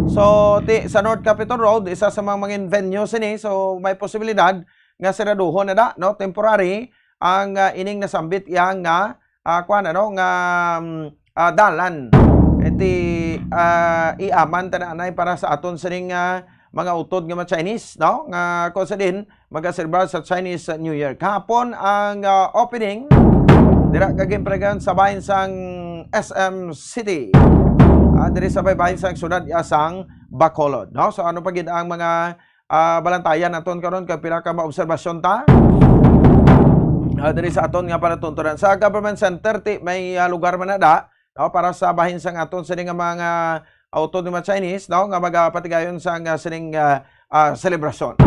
So, ti, sa North Capitol Road, isa sa mga, mga venue sini, so may posibilidad nga siraduhon na da, no, temporary ang, ah, ining nasambit iya nga, ah, kuwan, ano, nga, mm, ah, dalan. Iti, ah, iaman ta na anay para sa aton sining, ah, mga utod nga mga Chinese, no, nga kung sa din, magaselebrar sa Chinese New Year. Kahapon ang, ah, opening dira kag impregan sa bahin sang S M City. Ah, diri sa may bahin sang siyudad iya sang Bacolod, no? So, ano pa gid ang mga, ah, balantayan naton karon kag pila ka maobserbasyon ta, ah, diri sa aton nga palatuntunan? Sa Government Center, ti may, ah, lugar man na da, no, para sa bahin sang aton sini nga mga, ah, utod nga mga Chinese, no, nga magapatigayon sang, ah, sining, ah, ah, selebrasyon.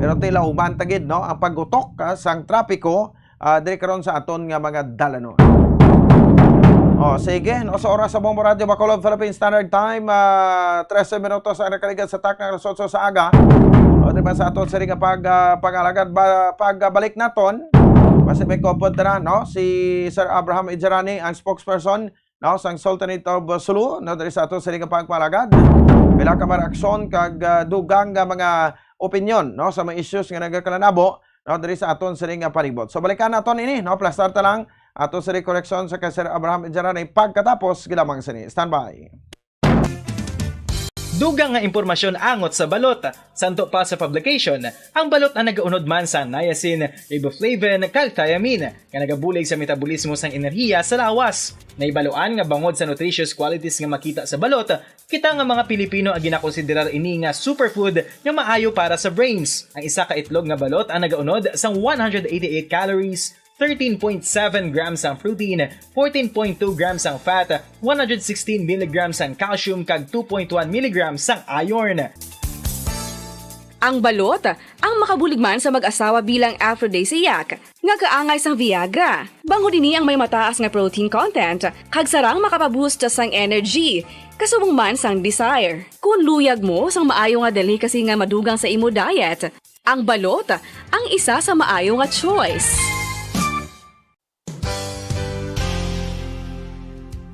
Pero ti lauman ta gid, no, ang paggutok, ah, sang trapiko, ah, diri karon sa aton nga mga dalanon. O, sige, no, sa oras sa Bombo Radyo Bacolod Philippine Standard Time, ah, trese minutos ang nakaligad sa takna alas otso sa aga. O, di ba, sa aton sini nga pag, ah, pag-alagad ba, pagbalik naton, basi may kupot na, no, si Sir Abraham Ijarani, ang spokesperson, no, sang Sultanate of Sulu, no, diri sa ato sini nga pagpalagad. Pila ka mga reaksyon kag, ah, dugang nga mga opinyon, no, sa mga issues nga nagakalanabo, no, diri sa aton sini nga palibot. So, balikan naton ini, no, plastar ta lang ato sini koreksyon sa kay Sir Abraham Ijarani pagkatapos gilamang sini. Standby. Dugang nga impormasyon angot sa balot. Santo pa sa publication, ang balot ang nagaunod man sang niacin, riboflavin, kag thiamine, nga nagabulig sa metabolismo sang enerhiya sa lawas. Nahibaluan nga bangod sa nutritious qualities nga makita sa balot, kita nga mga Pilipino ang ginakonsiderar ini nga superfood nga maayo para sa brains. Ang isa ka itlog nga balot ang nagaunod sang one hundred eighty-eight calories, thirteen point seven grams ang protein, fourteen point two grams ang fat, one hundred sixteen milligrams ang calcium, kag two point one milligrams ang iron. Ang balot, ang makabulig man sa mag-asawa bilang aphrodisiac, nga kaangay sang Viagra. Bangod ini ang may mataas nga protein content, kag sarang makapaboost sang energy, kasubong man sang desire. Kung luyag mo sang maayo nga delicacy nga madugang sa imo diet, ang balot ang isa sa maayo nga choice.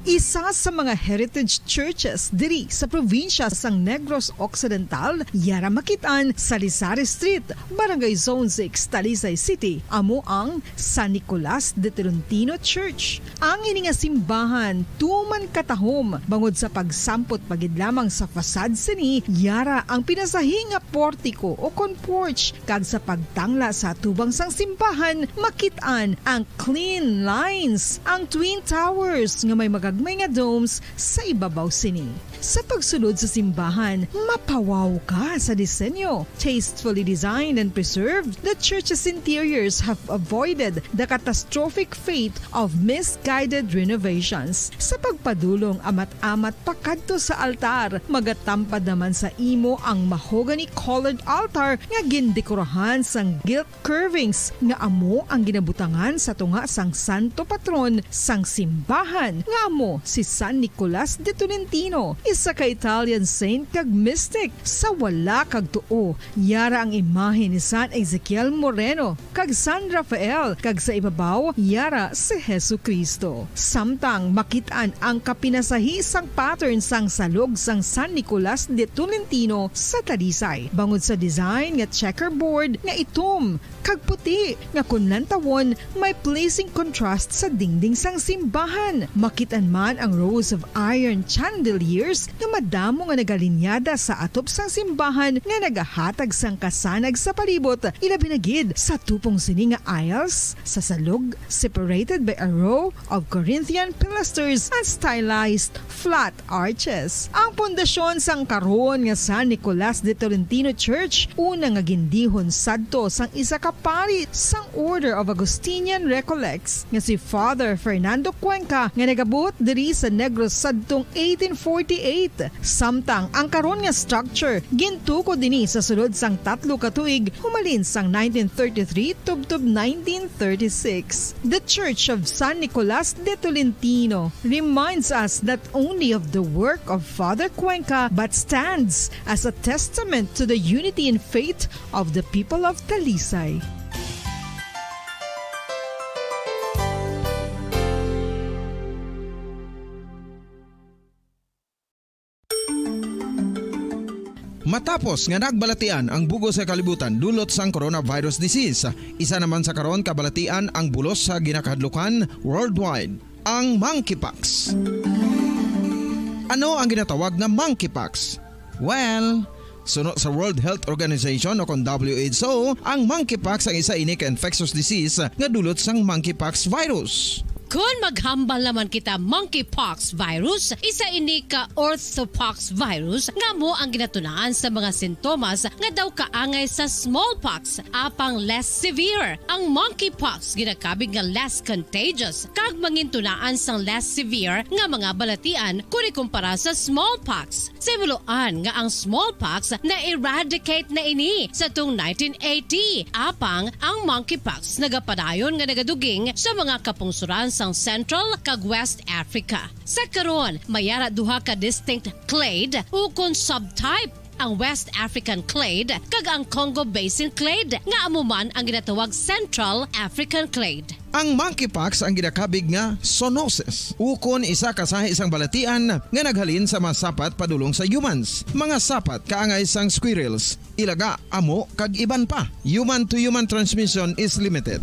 Isa sa mga heritage churches diri sa probinsya sang Negros Occidental, yara makit-an sa Rizal Street, Barangay Zone six, Talisay City, amo ang San Nicolas de Tolentino Church. Ang ini nga simbahan tuman katahom bangod sa pagsampot pa gid lamang sa facade sini, yara ang pinasahi nga portiko o kon porch, kag sa pagtangla sa atubang sang simbahan, makit-an ang clean lines, ang twin towers nga may magagmay nga domes sa ibabaw sini. Sa pagsulod sa simbahan, mapawaw ka sa disenyo. Tastefully designed and preserved, the church's interiors have avoided the catastrophic fate of misguided renovations. Sa pagpadulong amat-amat pakadto sa altar, magatampad naman sa imo ang mahogany-colored altar nga gindekorahan sang gilt curvings nga amo ang ginabutangan sa tunga sang santo patron sang simbahan, nga amo si San Nicolas de Tolentino, isa ka Italian saint kag mystic. Sa wala kag tuo, yara ang imahe ni San Ezekiel Moreno kag San Rafael, kag sa ibabaw yara si Jesu-Cristo. Samtang makit-an ang kapinasahi sang pattern sang salog sang San Nicolas de Tolentino sa Talisay, bangod sa design nga checkerboard nga itom kag puti, nga kon lantawon, may pleasing contrast sa dingding sang simbahan. Makit-an man ang rows of iron chandeliers nga madamo nga nagalinyada sa atop sang simbahan nga nagahatag sang kasanag sa palibot, ilabi na gid sa tupong sini nga aisles sa salog, separated by a row of Corinthian pilasters and stylized flat arches. Ang pundasyon sang karon nga San Nicolas de Tolentino Church, una nga gindihon sadto sang isa ka pari sang Order of Augustinian Recollects nga si Father Fernando Cuenca, nga nag-abot diri sa Negros sadtong eighteen forty-eight. Samtang ang karon nga structure gintukod dinhi sa sulod sang tatlo ka tuig, humalin sang nineteen thirty-three tubtob nineteen thirty-six. The Church of San Nicolas de Tolentino reminds us not only of the work of Father Cuenca, but stands as a testament to the unity and faith of the people of Talisay. Matapos nga nagbalatian ang bug-os nga kalibutan dulot sang coronavirus disease, isa naman sa karon kabalatian ang bulos sa ginakahadlukan worldwide, ang monkeypox. Ano ang ginatawag nga monkeypox? Well, suno sa World Health Organization o kon W H O, ang monkeypox ang isa ini ka infectious disease nga dulot sang monkeypox virus. Kon maghambal naman kita monkeypox virus, isa ini ka orthopox virus nga amo ang ginatunaan sa mga sintomas nga daw kaangay sa smallpox, apang less severe. Ang monkeypox ginakabig nga less contagious kag mangintunaan sang less severe nga mga balatian kon ikumpara sa smallpox. Sa himuloan nga ang smallpox na-eradicate na ini sa tong nineteen eighty, apang ang monkeypox nagapadayon nga nagaduging sa mga kapungsoran sang Central kag West Africa. Sa karon, may ara duha ka distinct clade ukon subtype, ang West African clade kag ang Congo Basin clade, nga amo man ang ginatawag Central African clade. Ang monkeypox ang ginakabig nga zoonosis, ukon isa ka sahi sang balatian nga naghalin sa mga sapat padulong sa humans, mga sapat kaangay sang squirrels, ilaga, amo, kag iban pa. Human-to-human transmission is limited.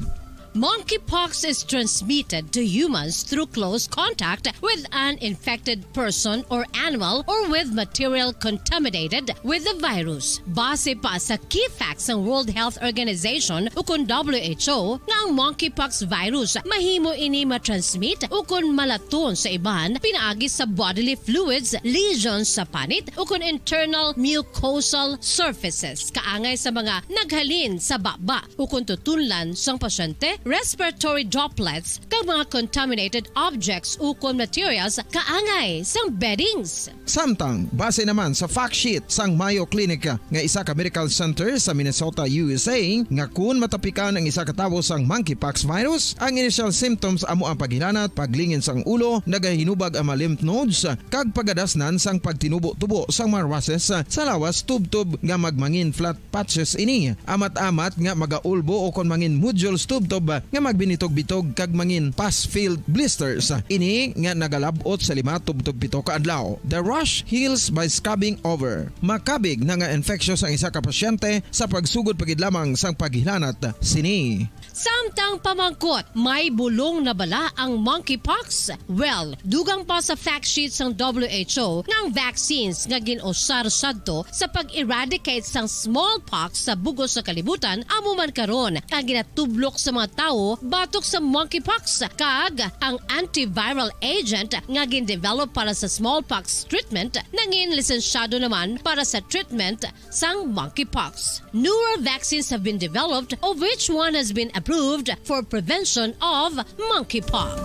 Monkeypox is transmitted to humans through close contact with an infected person or animal or with material contaminated with the virus. Base pa sa key facts sang World Health Organization ukon W H O, nga ang monkeypox virus mahimo ini matransmit ukon malaton sa iban pinaagi sa bodily fluids, lesions sa panit, ukon internal mucosal surfaces, kaangay sa mga naghalin sa baba ukon tutunlan sang pasyente, respiratory droplets, kag mga contaminated objects ukon materials kaangay sang beddings. Samtang, base naman sa fact sheet sang Mayo Clinic, nga isa ka medical center sa Minnesota, U S A, nga kun matapikan ang isa ka tawo sang monkeypox virus, ang initial symptoms amo ang paghilanat, paglingin sang ulo, nagahinubag ang mga lymph nodes, kag pagadasnan sang pagtinubo-tubo sang mga rushes sa lawas tubtob nga magmangin flat patches ini. Amat-amat nga magaulbo ukon mangin nodules tubtob nga magbinitog-bitog kag mangin pus-filled blisters. Ini nga nagalab-ot sa lima tubtob pito ka adlaw. The rash heals by scabbing over. Makabig na nga infectious ang isa ka pasyente sa pagsugod pa gid lamang sang paghilanat sini. Samtang pamangkot, may bulong na bala ang monkeypox? Well, dugang pa sa fact sheet sang W H O nga ang vaccines nga gin-usar sadto sa pag-eradicate sang smallpox sa bug-os nga kalibutan amo man karon ang ginatublok sa mga tawo batok sa monkeypox, kag ang antiviral agent nga gin-develop para sa smallpox treatment nangin lisensyado naman para sa treatment sang monkeypox. Newer vaccines have been developed, of which one has been approved for prevention of monkeypox.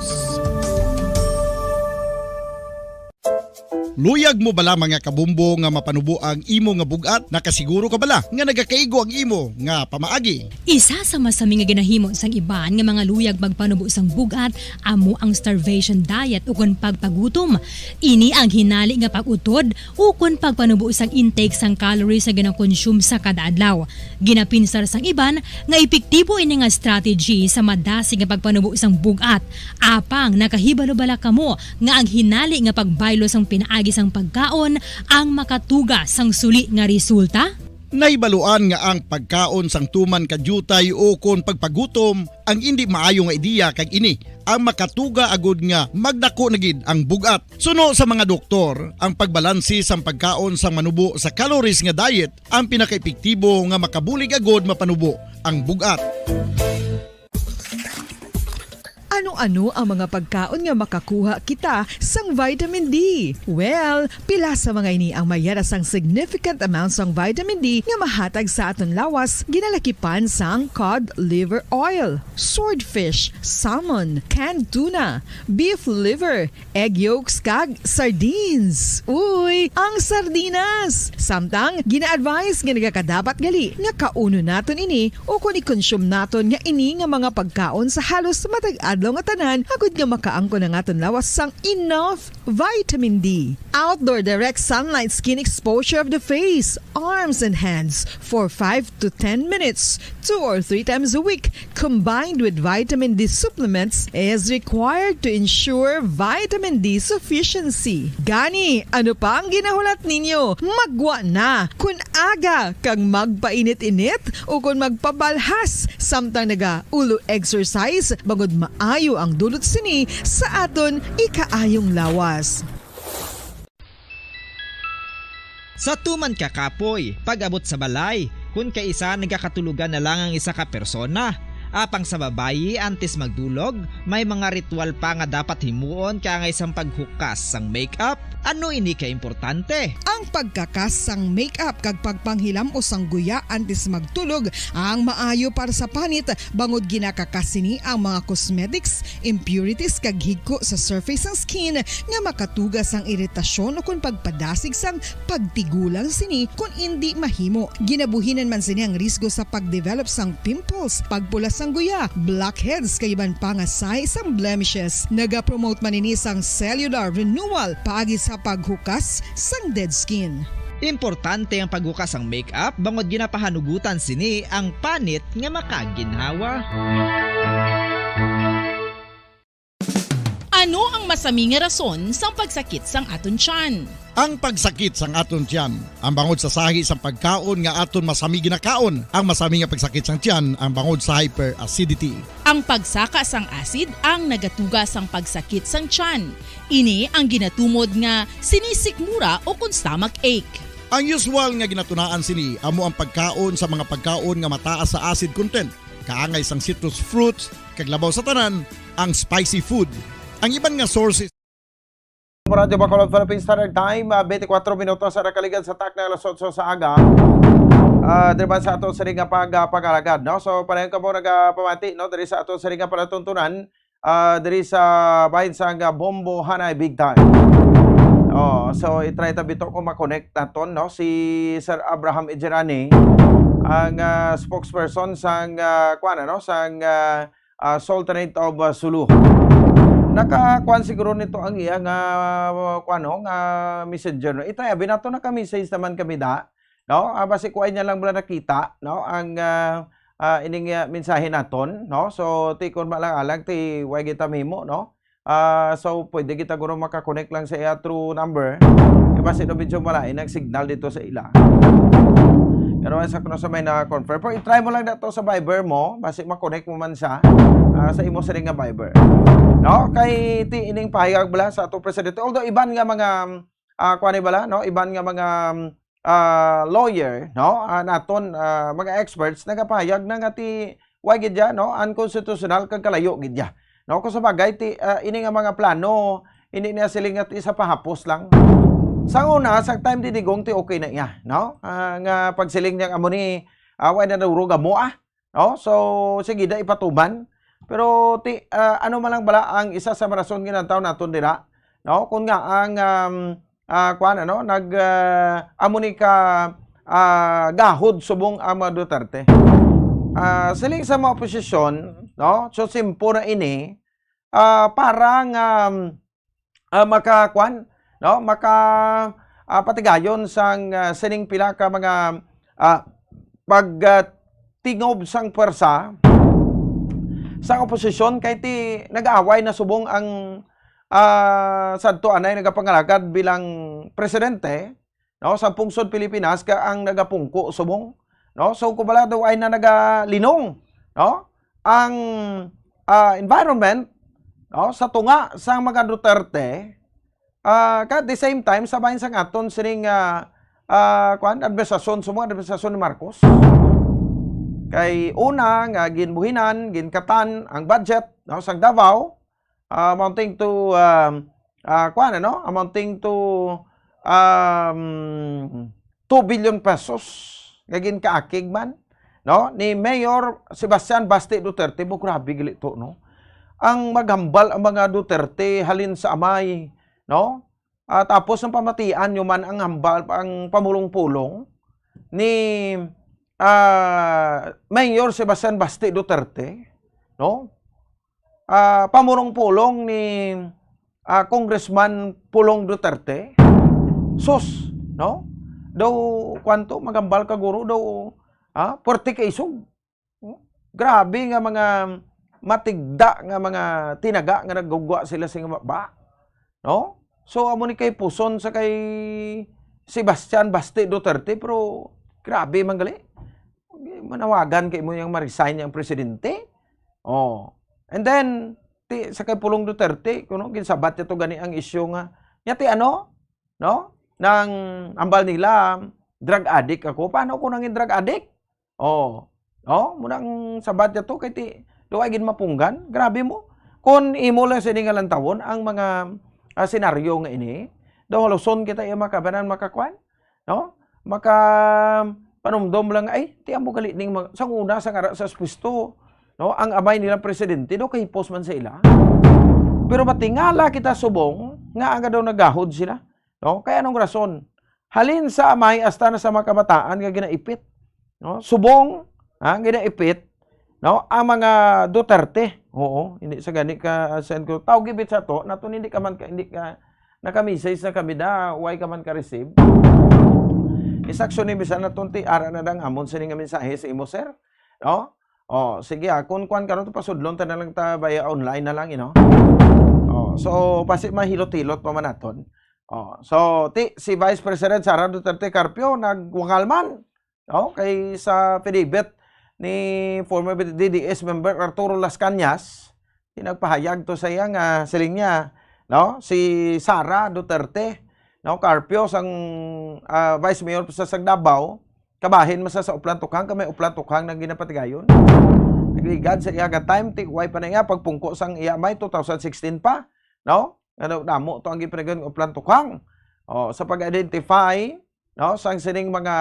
Luyag mo bala, mga kabombo, nga mapanubo ang imo nga bug-at? Nakasiguro ka bala nga nagakaigo ang imo nga pamaagi? Isa sa masami nga ginahimo sang iban nga mga luyag magpanubo sang bug-at amo ang starvation diet ukon pagpagutom. Ini ang hinali nga pag-utod ukon pagpanubo sang intake sang calories nga ginakonsume sa kada adlaw. Ginapinsar sang iban nga epektibo ini nga strategy sa madasig nga pagpanubo sang bug-at. Apang nakahibalo bala kamo nga ang hinali nga pagbaylo sang pinaagi sang pagkaon ang makatuga sang suli nga resulta? Nahibaluan nga ang pagkaon sang tuman ka diutay ukon pagpagutom ang indi maayo nga ideya, kag ini ang makatuga agud nga magdako na gid ang bug-at. Suno sa mga doktor, ang pagbalanse sang pagkaon sang manubo sa calories nga diet ang pinakaepektibo nga makabulig agud mapanubo ang bug-at. Ano-ano ang mga pagkaon nga makakuha kita sang vitamin D? Well, pila sa mga ini ang mayara sang significant amount sang vitamin D nga mahatag sa aton lawas, ginalakipan sang cod liver oil, swordfish, salmon, canned tuna, beef liver, egg yolks, kag sardines. Uy, ang sardinas! Samtang, gina-advise nga nagakadapat gali nga kaunon naton ini ukon i-consume naton nga ini nga mga pagkaon sa halos matag adlaw nga tanan, agud nga makaangkon ang aton lawas sang enough vitamin D. Outdoor direct sunlight skin exposure of the face, arms, and hands for five to ten minutes, two or three times a week, combined with vitamin D supplements, is required to ensure vitamin D sufficiency. Gani, ano pa ang ginahulat ninyo? Magwa na! Kun aga kag magpainit-init ukon magpabalhas samtang naga-ulo exercise, bangod maayo ang dulot sini sa aton ikaayong lawas. Sa tuman ka kapoy, pag-abot sa balay, kun kaisa nagakatulogan na lang ang isa ka persona. Apang sa babayi, antes magdulog, may mga ritual pa nga dapat himuon kaangay sang paghukas sang makeup. Ano ini ka importante? Ang pagkakas sang makeup kag pagpanghilam-os sang guya antes magtulog ang maayo para sa panit, bangod ginakakas sini ang mga cosmetics, impurities, kag higko sa surface sang skin nga makatuga sang iritasyon ukon pagpadasig sang pagtigulang sini kon indi mahimo. Ginabuhinan man sini ang risgo sa pagdevelop sang pimples, pagpula sang guya, blackheads, kag iban pa nga sahi sang blemishes. Nagapromote man ini sang cellular renewal paagi sa paghukas sang dead skin. Importante ang paghukas sang makeup bangod ginapahanugutan sini ang panit nga makaginhawa. Ano ang masami nga rason sang pagsakit sang aton tiyan? Ang pagsakit sang aton tiyan ang bangod sa sahi sang pagkaon nga aton masami ginakaon. Ang masami nga pagsakit sang tiyan ang bangod sa hyperacidity. Ang pagsaka sang acid ang nagatuga sang pagsakit sang tiyan. Ini ang ginatumod nga sinisikmura ukon stomach ache. Ang usual nga ginatunaan sini amo ang pagkaon sa mga pagkaon nga mataas sa acid content, kaangay sang citrus fruits, kag labaw sa tanan, ang spicy food. Ang iban nga sources. Radyo Bacolod, Philippine Standard Time, ah, twenty-four minutos sa nakaligad sa takna alas otso sa aga. Ah, diri man sa ato sini nga pag, ah, pag-alagad, no? So, pareho kamo nagapamati, no, diri sa ato sini nga palatuntunan, ah, diri sa bahin sa nga Bombo Hanay Big Time. Oh, so i-try ta bitaw kung ma-connect naton, no, si Sir Abraham Ejirani, ang, ah, spokesperson sang, ah, kuan, ano, sang, ah, ah, Sultanate of, ah, Sulu. Nakakuan siguro nito ang iya nga, ah, kuan, no, nga messenger, no? I-try abi nato, naka-message naman kami da, no? Ah, basi kuan niya lang bala nakita, no, ang, ah, ah, ining, ah, mensahe naton, no? So, tikon ba lang alang ti way kita mahimo, no? Ah, so, pwede kita guro maka-connect lang sa iya through number. Kay basi no, medyo malain ang signal dito sa ila. Pero sa kuno sa may na-confirm. Pero i-try mo lang dato sa Viber mo, basi ma-connect mo man siya, ah, sa imo sini nga Viber. No? Kay ti ining pahayag bala sa ato presidente. Although iban nga mga, ah, kuan ni bala, no? Iban nga mga, ah, lawyer, no? Ah, naton, ah, mga experts nagapahayag na nga ti wa gid ya, no? Unconstitutional kag kalayo gid ya. No, kung sa bagay, ti, ah, ini nga mga plano, hindi niya siling nga ti sa pahapos lang. Sa una, sa time ni Digong, ti okay na iya, no? Ah, nga pagsiling niya, "Amo ni, ah, wa na nadurog amo, ah." No? So, sige, da ipatuman. Pero ti, ah, ano man lang bala ang isa sa mga rason nga nataw naton dira, no? Kung nga ang, um, ah, kuwan, ano, nag, ah, amo ni ka, ah, gahod subong ang mga Duterte. Ah, siling sa mga oposisyon, no? So, simple na ini, ah, para nga, ah, maka, kuwan, no? Maka, ah, patigayon sang, ah, sining pila ka mga, ah, pag, ah, tingob sang pwersa sang oposisyon kay ti nag-aaway na subong ang, ah, sadto anay nagapangalagad bilang presidente, no, sa pungsod Pilipinas ka ang nagapungko subong, no? So, kumbaga daw ay na nagalinong, no? Ang, ah, environment, no, sa tunga sa mga Duterte, ah, ka at the same time, sa bahin sang aton sining, ah, ah, kuwan, administrasyon, sa mga administrasyon ni Marcos. Kay una nga ginbuhinan, ginkatan ang budget, no, sang Davao, ah, amounting to, um, ah, kuwan, ano? Amounting to, um, two billion pesos nga ginkaakig man, no? Ni Mayor Sebastian Basti Duterte, mo grabe gali to, no? Ang maghambal ang mga Duterte halin sa amay, no? Ah, tapos ang pamatian nyo man ang hambal, ang pamulong-pulong ni, ah, Mayor Sebastian Basti Duterte, no? Ah, pamulong-pulong ni, ah, Congressman Pulong Duterte. Sus, no? Daw, kwanto, magambal ka, guro, daw, ah, puwerte ka isog. Grabe nga mga matigda nga mga tinaga nga naggugwa sila sing baba, no? So, amo ni kay puson sa kay Sebastian Basti Duterte, pero grabe man gali. Manawagan kay mo yang ma-resign yang presidente. Oh. And then, ti, sa kay Pulong Duterte, kuno, ginsabat niya to gani ang isyu nga, niya ti ano? No? Nang ambal nila, drug addict ako. Paano ko nangin drug addict? Oh. Oh, muna ang sabat niya to, kay ti, do ay gid mapunggan. Grabe mo. Kung imo lang sini nga lantawon, ang mga, ah, senaryo nga ini, daw haluson kita iya makabanan makakwan, no? Maka panumdom lang, ay, ti amo gali ning mga, sang una, sang ara, sa pwesto, no? Ang amay nilang presidente, do kahipos man sa ila. Pero matingala kita subong, nga aga daw nagahod sila, no? Kay anong rason? Halin sa amay hasta na sa mga kabataan nga ginaipit, no? Subong, ha, ginaipit, no? Ang mga Duterte. Oo, hindi sa gani ka, ah, send ko. Tawag gibit sa to, nato hindi ka man ka, hindi ka, naka-message na kami da, why ka man ka-receive? Isakso ni bisan na tunti, ara na dang amon sini nga mensahe sa imo, sir. No? Oh, sige, ah, kung kwan karon to, pasudlon ta na lang ta via online na lang, you know? Oh, so, pasi mahilot-hilot pa man naton. Oh, so, ti, si Vice President Sara Duterte Carpio nagwangal man, no, kay sa affidavit ni former D D S member Arturo Las Cañas, ti nagpahayag to sa iya nga siling niya, no, si Sara Duterte, no, Carpio sang, ah, Vice Mayor sa, sa Davao, kabahin man sa, sa Oplan Tukhang, kay may Oplan Tukhang nang ginapatigayon. Nagligad sa iya nga time, ti, way pa na iya, pagpungko sang iya may two thousand sixteen pa, no? Ano, damo to ang gipanagon nga Oplan Tukhang. Oh, sa pag-identify, no, sang sining mga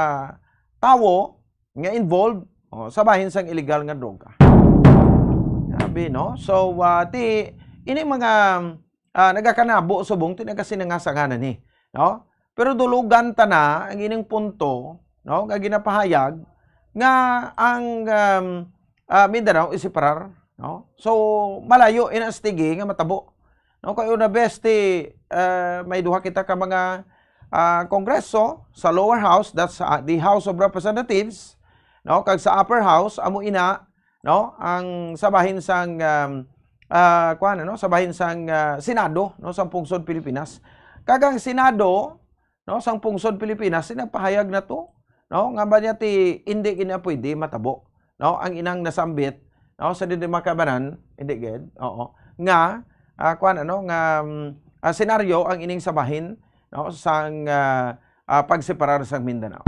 tawo nga involved, oh, sa bahin sang illegal nga droga. Grabe, no? So, ah, ti, ini mga, ah, nagakanabo subong ti nagasinangasanganan ni, no? Pero dulugan ta na ang ining punto, no, nga ginapahayag nga ang, um, ah, Mindanao iseparar, no? So, malayo ina stigi nga matabo. No, kay una bes ti, ah, may duha kita ka mga, ah, kongreso sa lower house, that's, ah, the House of Representatives, no, kag sa upper house, amo ina, no, ang sa bahin sang, um, ah, kuwan, ano, sa bahin sang, ah, Senado, no, sang pungsod Pilipinas. Kag ang Senado, no, sang pungsod Pilipinas, nagpahayag na to, no, nga ba niya ti, hindi gina pwede matabo, no, ang inang nasambit, no, sa didi makabanan, hindi gid, oo, nga, ah, kuwan, ano, nga, mm, ah, senaryo ang ining sabahin, no, sang, ah, ah, pagseparar sang Mindanao.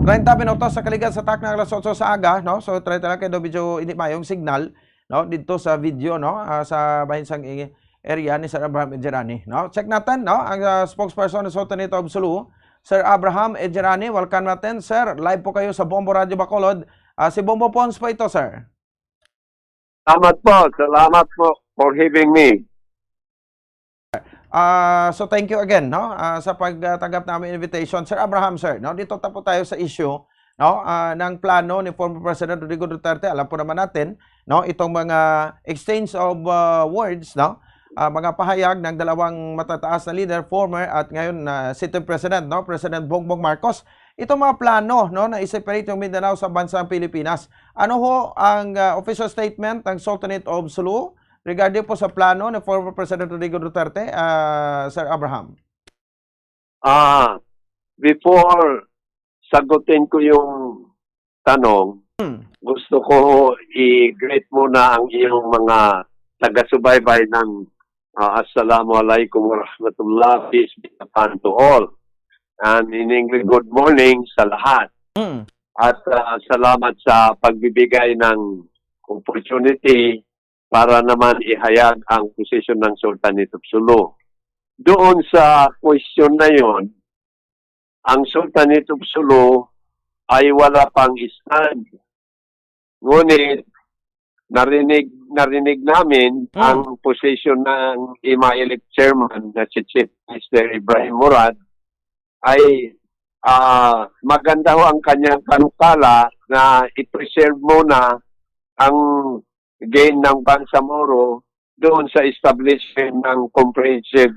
Treinta minutos sa kaligan sa takna alas otso sa aga, no? So, treinta lang kay do medyo hindi mayong signal, no? Dito sa video, no? Ah, sa bahin sang i-, area ni Sir Abraham Ejerani, no? Check natin, no? Ang, ah, spokesperson ng Sultanate of Sulu, Sir Abraham Ejerani. Welcome natin, sir. Live po kayo sa Bombo Radio Bacolod. Ah, si Bombo Pons po ito, sir. Salamat po. Salamat po for having me. Ah, so thank you again, no? Ah, sa pagtanggap namin invitation, Sir Abraham, sir, no? Dito ta po tayo sa issue, no? Ah, ng plano ni former President Rodrigo Duterte. Alam po naman natin, no? Itong mga exchange of, ah, words, no? Ah, mga pahayag ng dalawang matataas na leader, former at ngayon na sitting president, no? President Bongbong Marcos. Itong mga plano, no, na i-separate yung Mindanao sa bansang Pilipinas. Ano ho ang, ah, official statement ng Sultanate of Sulu regarding po sa plano ni former President Rodrigo Duterte, ah, Sir Abraham? Ah, before sagutin ko yung tanong, Hmm. gusto ko i-greet muna ang iyong mga taga-subaybay ng, ah, Assalamu alaikum warahmatullah, peace be upon to all. And in English, good morning sa lahat. Hmm. At, ah, salamat sa pagbibigay ng opportunity para naman ihayag ang posisyon ng Sultanate of Sulu. Doon sa question na yon, ang Sultanate of Sulu ay wala pang stand. Ngunit narinig, narinig namin Hmm. ang posisyon ng IMAILEC chairman na si Chief Minister Ibrahim Murad ay, ah, maganda ho ang kanyang panukala na i-preserve muna ang gain ng Bangsamoro doon sa establishment ng comprehensive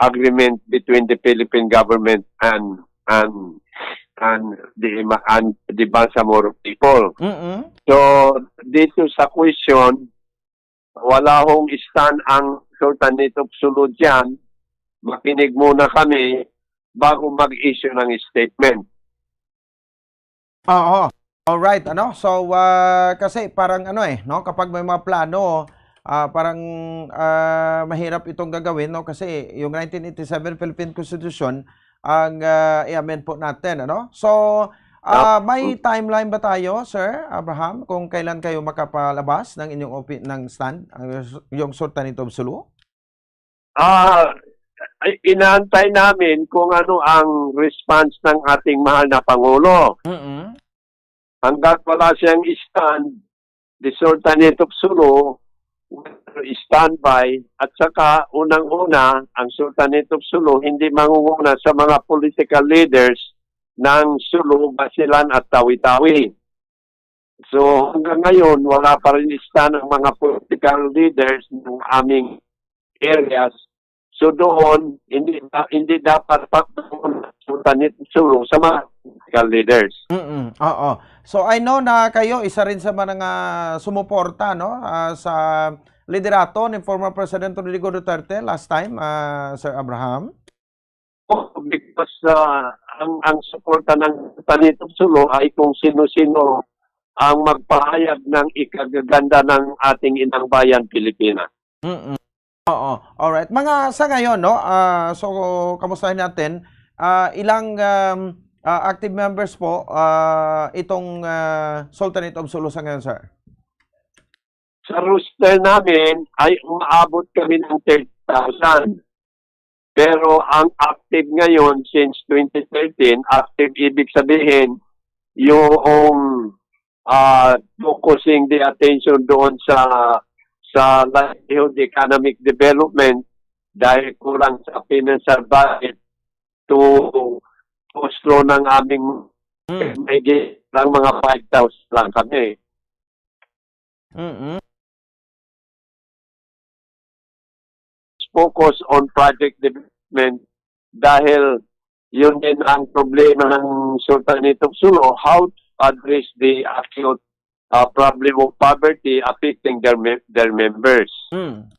agreement between the Philippine government and, and, and the Ima-, and the Bangsamoro people. Mm-mm. So, dito sa question, wala hong stand ang Sultanate of Sulu dyan. Makinig muna kami bago mag-issue ng statement. Oo. Alright, ano? So, ah, kasi parang ano eh, no? Kapag may mga plano, ah, parang, ah, mahirap itong gagawin, no? Kasi yung nineteen eighty-seven Philippine Constitution ang, ah, i-amend po natin, ano? So, ah, Ah, may hmm. timeline ba tayo, Sir Abraham, kung kailan kayo makapalabas ng inyong opi-, ng stand, ang, yung Sultanate of Sulu? Ah, ay, inaantay namin kung ano ang response ng ating mahal na Pangulo. Mm-mm. Hanggat wala siyang stand, the Sultanate of Sulu will stand by. At saka, unang-una, ang Sultanate of Sulu hindi mangunguna sa mga political leaders ng Sulu, Basilan at Tawi-Tawi. So, hanggang ngayon, wala pa rin stand ang mga political leaders ng aming areas. So, doon, hindi, hindi dapat pagtuunan ang Sultanate of Sulu sa mga political leaders. Mm-mm. Oo. So, I know na kayo isa rin sa mga sumuporta, no, ah, sa liderato ni former President Rodrigo Duterte last time, ah, Sir Abraham? Because, ah, ang, ang suporta ng Sultanate of Sulu ay kung sino-sino ang magpahayag ng ikagaganda ng ating inang bayan, Pilipinas. Mm-mm. Oo. Alright. Mga sa ngayon, no? Ah, so, kamustahin natin? Ah, ilang, um, ah, active members po, ah, itong, ah, Sultanate of Sulu sa ngayon, sir? Sa roster namin ay umaabot kami ng thirty thousand. Pero ang active ngayon since twenty thirteen, active ibig sabihin yung, ah, focusing the attention doon sa, sa livelihood, economic development dahil kulang sa financial budget to, to slow ng aming Hmm. may gi-, lang mga five thousand lang kami. Mm-mm. Focus on project development dahil yun din ang problema ng Sultanate of Sulu, how to address the acute, uh, problem of poverty affecting their mem-, their members. Mm.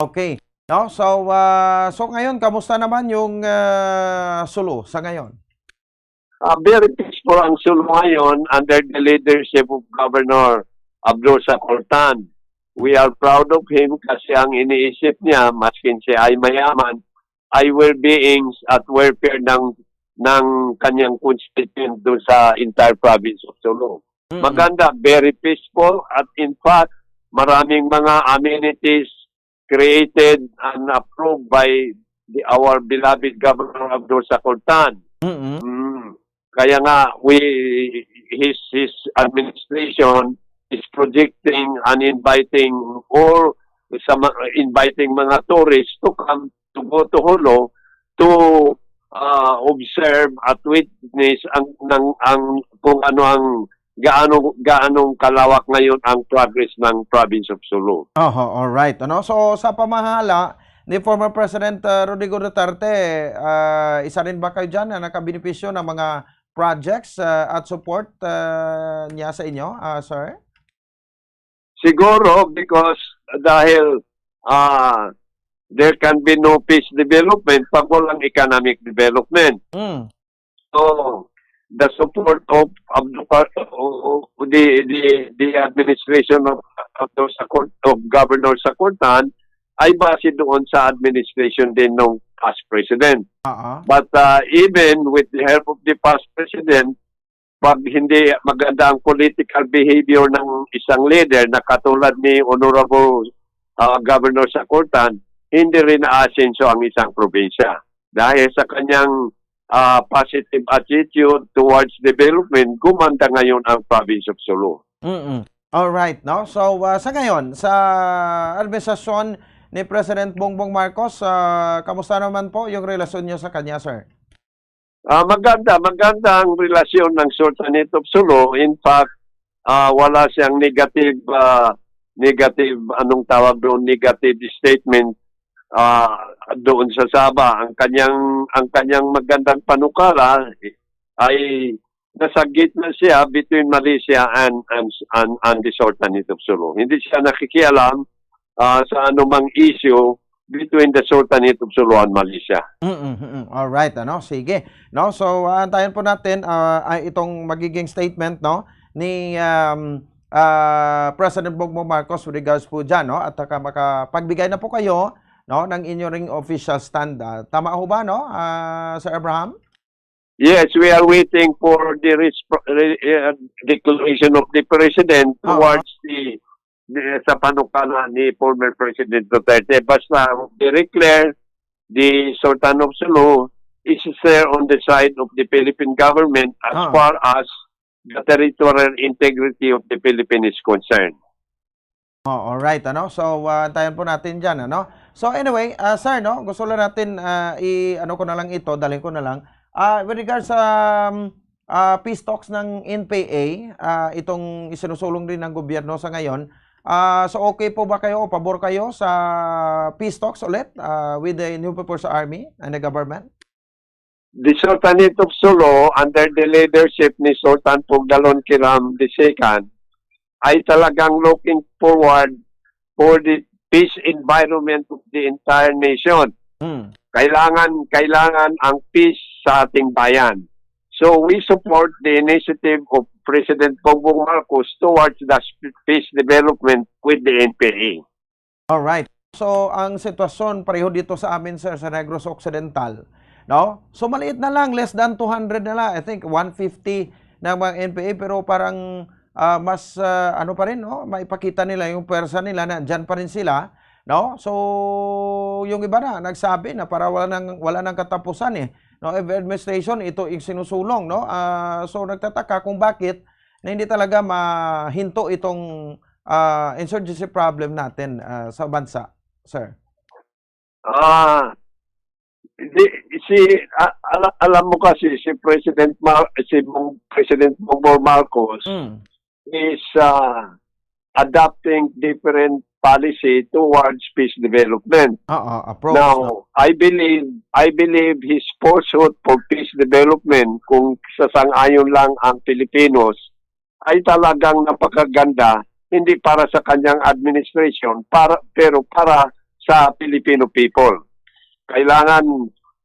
Okay. No? So, ah, so ngayon, kamusta naman yung, ah, Sulu sa ngayon? Ah, very peaceful ang Sulu ngayon under the leadership of Governor Abdul Sakultan. We are proud of him kasi ang iniisip niya, maskin siya ay mayaman, ay well-beings at welfare ng ng kanyang constituent doon sa entire province of Sulu. Mm-mm. Maganda, very peaceful, at in fact, maraming mga amenities created and approved by the, our beloved Governor Abdul Sakurtan. Mm-mm. Mm. Kaya nga, we, his, his administration is projecting and inviting all sa ma-, inviting mga tourists to come to go to Jolo to, ah, observe at witness ang, ng, ang, kung ano ang, gaano, gaanong kalawak ngayon ang progress ng province of Sulu. Oho, alright. Ano? So, sa pamahala ni former President, ah, Rodrigo Duterte, ah, isa rin ba kayo dyan na nakabenepisyo ng mga projects, ah, at support, ah, niya sa inyo, ah, sir? Siguro because dahil, ah, there can be no peace development pag walang economic development. Mm. So, the support of, of the par-, o, o, the, the, the administration of, of the Sakurt-, of Governor Sakurtan ay base doon sa administration din ng past president. Oo. But, ah, even with the help of the past president, pag hindi maganda ang political behavior ng isang leader na katulad ni Honorable, ah, Governor Sakurtan, hindi rin aasenso ang isang probinsya. Dahil sa kanyang, ah, positive attitude towards development, gumanda ngayon ang province of Sulu. Mm-mm. All right, no? So, ah, sa ngayon, sa administrasyon ni President Bongbong Marcos, ah, kamusta naman po yung relasyon niyo sa kanya, sir? Ah, maganda, maganda ang relasyon ng Sultanate of Sulu. In fact, ah, wala siyang negative, ah, negative, anong tawag doon, negative statement, ah, doon sa Sabah. Ang kanyang, ang kanyang magandang panukala ay nasa gitna siya between Malaysia and, and, and, and the Sultanate of Sulu. Hindi siya nakikialam, ah, sa anumang issue between the Sultanate of Sulu and Malaysia. Mm, mm, mm. All right, ano? Sige. No? So, ah, antayin po natin, ah, ay itong magiging statement, no, ni, um, ah, President Bongbong Marcos with regards po dyan, no? At saka makapagbigay na po kayo, no, ng inyo ring official stand. Ah, tama ho ba, no, ah, Sir Abraham? Yes, we are waiting for the resp-, re-, uh, declaration of the president, Oo. towards the, the, sa panukala ni former President Duterte. Basta very clear, the Sultan of Sulu is there on the side of the Philippine government as Oo. far as the territorial integrity of the Philippines is concerned. Oh, all right, ano? So, ah, antayan po natin diyan, ano? So, anyway, ah, sir, no, gusto lang natin, ah, i-, ano ko na lang ito, dalhin ko na lang. Ah, with regards sa, um, ah, peace talks ng N P A, ah, itong isinusulong rin ng gobyerno sa ngayon, ah, so okay po ba kayo o pabor kayo sa peace talks ulit, ah, with the New People's Army and the government? The Sultanate of Sulu, under the leadership ni Sultan Pugdalon Kiram the second, ay talagang looking forward for the peace environment of the entire nation. Hmm. Kailangan, kailangan ang peace sa ating bayan. So, we support the initiative of President Bongbong Marcos towards the peace development with the N P A. Alright. So, ang sitwasyon pareho dito sa amin, sir, sa Negros Occidental, no? So, maliit na lang, less than two hundred na lang. I think one fifty na ang mga N P A, pero parang, ah, mas, ah, ano pa rin, no? Maipakita nila yung pwersa nila na andyan pa rin sila, no? So, yung iba na nagsabi na para wala nang, wala nang katapusan eh. No, if administration, ito yung sinusulong, no? Ah, so, nagtataka kung bakit na hindi talaga mahinto itong, ah, insurgency problem natin, ah, sa bansa, sir? Ah, di, si, a-, ala-, alam mo kasi, si President Mar-, si Bong-, President Bongbong Marcos Mm. is, ah, adopting different policy towards peace development. Oo, approach, no? Now, I believe, I believe his pursuit for peace development, kung sasang-ayon lang ang Pilipinos, ay talagang napakaganda, hindi para sa kanyang administration, para, pero para sa Filipino people. Kailangan,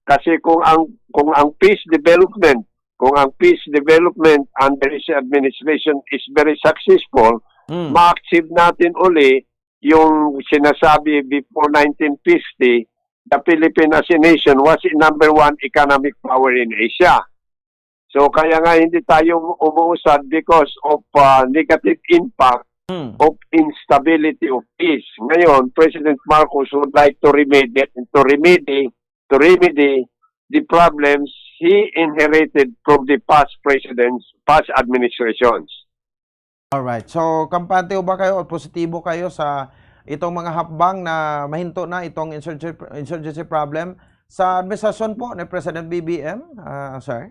kasi kung ang, kung ang peace development, kung ang peace development under his administration is very successful, Mm. ma-achieve natin uli yung sinasabi before nineteen fifty, the Philippine as a nation was a number one economic power in Asia. So kaya nga hindi tayo umuusad because of uh, negative impact Hmm. of instability of peace. Ngayon, President Marcos would like to remedy to remedy to remedy the problems he inherited from the past presidents, past administrations. Alright. So, kampante ba kayo o positibo kayo sa itong mga hakbang na mahinto na itong insurgency, insurgency problem sa administrasyon po ni President B B M, ah, sir?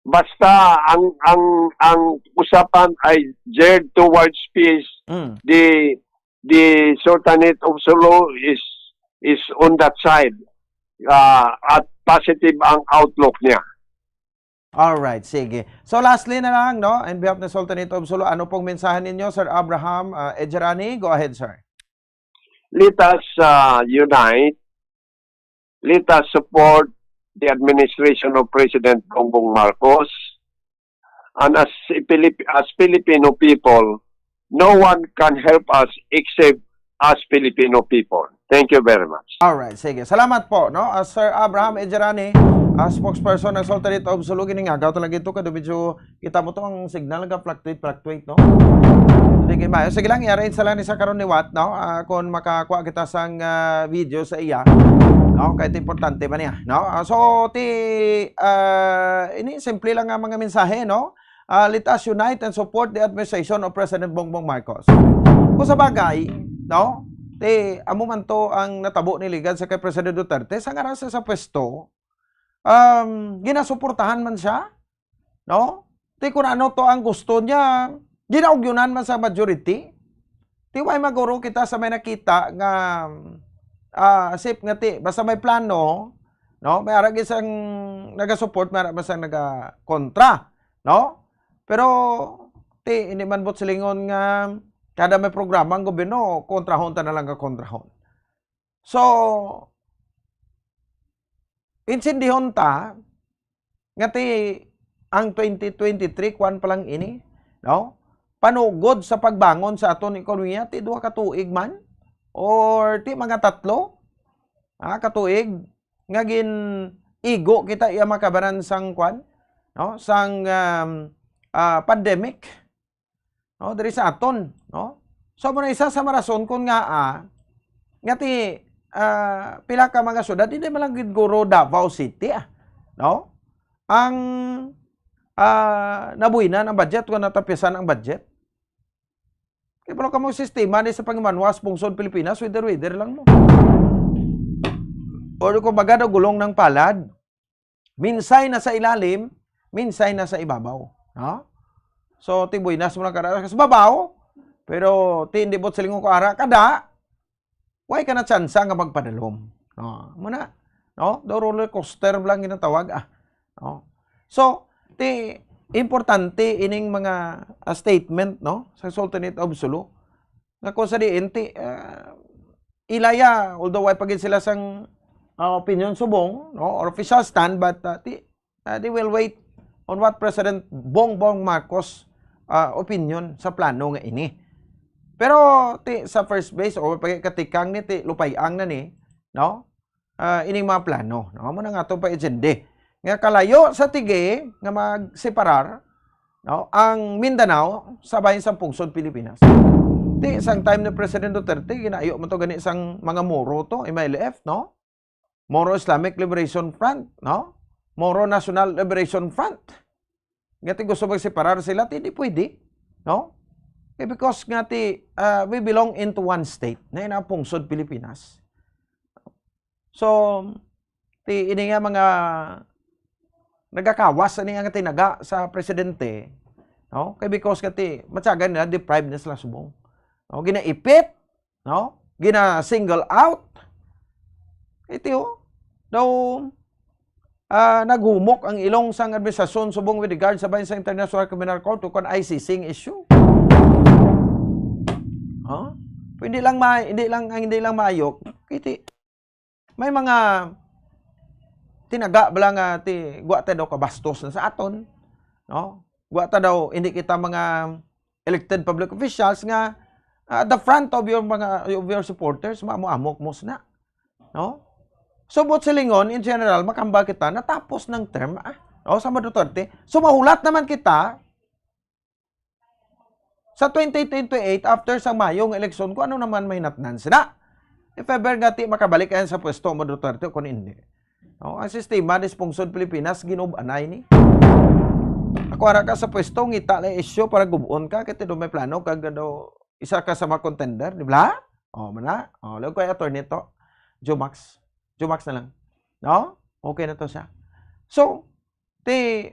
Basta ang ang ang usapan ay geared towards peace, Mm. the the Sultanate of Sulu is is on that side. Ah, at positive ang outlook niya. Alright, sige. So lastly na lang, no, in behalf ng Sultanate of Sulu, ano pong mensahe ninyo, Sir Abraham uh, Ejerani? Go ahead, sir. Let us uh, unite. Let us support the administration of President Bongbong Marcos. And as a Pilip- as Filipino people, no one can help us except as Filipino people. Thank you very much. Alright, sige. Salamat po, no? As Sir Abraham Ejerani, as spokesperson ng Sultanate of Sulu, giningaw talaga ito, kado medyo kita mo to ang signal nag-fluctuate, fluctuate, no? Hindi kay maayo. Sige lang, i-arrange sa lang ni sa karon ni Wat, no? Ah, kung makakuha kita sang ah, video sa iya, no? Kahit importante ba niya, no? Ah, so, ti, ah, ini simple lang nga mga mensahe, no? Ah, let us unite and support the administration of President Bongbong Marcos. Kung sa bagay, no? Ti, amo man to ang natabo ni ligad sa kay President Duterte, sa ngaran sa, sa pwesto, um, ginasuportahan man siya, no? Ti kung ano to ang gusto niya, ginaugyunan man sa majority. Ti way maguro kita sa may nakita nga ah, sip nga ti, basta may plano, no? May ara gid sang naga-support, may ara man sang naga-kontra, no? Pero ti, hindi man buot silingon nga kada may programa ang gobyerno, kontrahon ta na lang ka kontrahon. So, insindihon ta nga ti ang twenty twenty-three, kuwan pa lang ini, no? Panugod sa pagbangon sa aton ekonomiya, ti duha ka tuig man, or ti mga tatlo, ah, ka tuig, nga gin-igo kita iya makabanan sang kuwan, no? Sang um, ah, pandemic. No, diri sa aton, no? So, mo na isa sa marason kon nga ah, nga ti ah, pila ka mga syudad, hindi man lang gid guro Davao City, ah, no? Ang ah, nabuhinan ang budget, kung natapisan ang budget. Kaya pala ka mo sistema ni sa pangimanwas, pungsod Pilipinas, weather-weather lang mo. O kung baga daw gulong ng palad, minsay na sa ilalim, minsay na sa ibabaw. No? So, tibuinas mo lang kara sa babaw, pero ti hindi bot silingon ko ara, kada, way ka na tsansa nga magpadalom. No? Muna, no? Daw roller coaster lang ginatawag, ah. No? So, ti, importante ining mga ah, statement, no? Sa Sultanate of Sulu. Nga kung sa diin, ti, ah, ilaya, although way pa gid sila sang ah, opinion subong, no? Or official stand, but ah, ti, ah, they will wait on what President Bongbong Marcos ah, opinion sa plano nga ini. Pero ti, sa first base, o pag katikang ni, ti, lupay-ang na ni, no? Ah, ining mga plano, no? Amo na nga to pa agenda. Nga kalayo sa tige nga magseparar, no, ang Mindanao sa bahin sang pungsod Pilipinas. Ti, sang time ni President Duterte, ginaayo mo to gani sang mga Moro to, M I L F, no? Moro Islamic Liberation Front, no? Moro National Liberation Front. Nga ti gusto magseparar sila, ti hindi pwede, no? Eh, because nga ti, ah, we belong into one state, na ina pungsod Pilipinas. So, ti ini nga mga nagakawas ani nga tinaga sa presidente, no? Kay because nga ti matyagan nila, deprive na sila subong. No? Ginaipit, no? Gina-single out. Ito, daw ah, naghumok ang ilong sang administrasyon subong with regard sa bahin sa International Criminal Court o kon I C C nga issue. Huh? Hindi lang ma hindi lang ang hindi lang maayo, kiti may mga tinaga bala nga ti gwa ta daw kabastos na sa aton, no? Gwa ta daw hindi kita mga elected public officials nga ah, at the front of your mga of your supporters, maamo-amok mo sina, no? So, buot silingon, in general, makahambal kita, natapos ng term, ah, o, sa mga Duterte. So, mahulat naman kita, sa twenty twenty-eight, after sa Mayo nga eleksyon, kung ano naman mahinatnan sila. If ever nga ti makabalik yan sa pwesto mo, Duterte, o kung hindi. No? Ang sistema ni Sponsor Pilipinas, ginub-anay ni. Ako ara ka sa pwesto, ngita lang isyu para gubon ka, kaya ti do may plano, kag ano, isa ka sa mga contender, di ba? O, mana? O, lagot kay attorney to. Jumax. Jumax na lang. No? Okay na to siya. So, ti,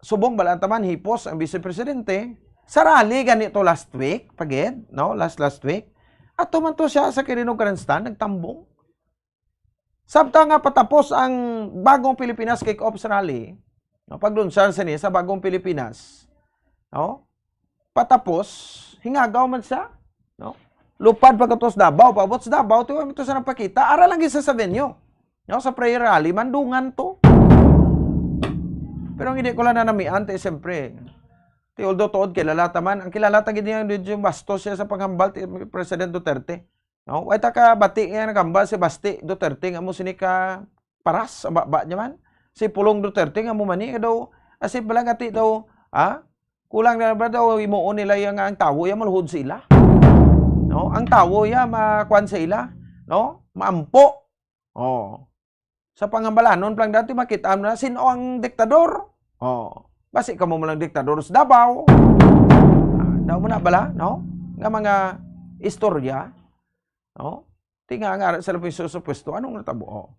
subong bala taman hipos ang vice presidente, sa rally gani to last week, pagid, no? Last, last week. Ato man to siya sa Quirino Grandstand, nagtambong. Samtang nga patapos ang bagong Pilipinas Kick-Off sa rally, no? Paglunsar sa niya sa bagong Pilipinas, no? Patapos, hingagaw man siya, no? Lupad pagkatapos Davao, paabot sa Davao, tiwa mo to sa nagpakita, ara lang isa sa venue. No, sa prayer rally, mandungan to. Pero ang hindi ko lang nanamian, ti, siyempre. Ti, although tuod, kilala ta man. Ang kilala ta gid niya, medyo bastos siya sa panghambal, ti, President Duterte. No? Way ta ka bati nga naghambal si Basti Duterte nga mo sini ka paras, ang baba niya man. Si Pulong Duterte nga mo mani, nga daw, asip bala nga ti daw, ha? Kulang na ba daw, himuon nila iya nga ang tawo iya maluhod sa ila. No? Ang tawo iya makuan sa ila, no? Maampo. Oh. Sa pangambalanon pa lang dati, makita mo na sino ang diktador. Oh. Basi kamo mo lang diktador sa Davao. Ah, daw mo na bala, no? Nga mga istorya, no? Ti nga, nga ara sila pwesto sa pwesto. Anong natabo? Oh.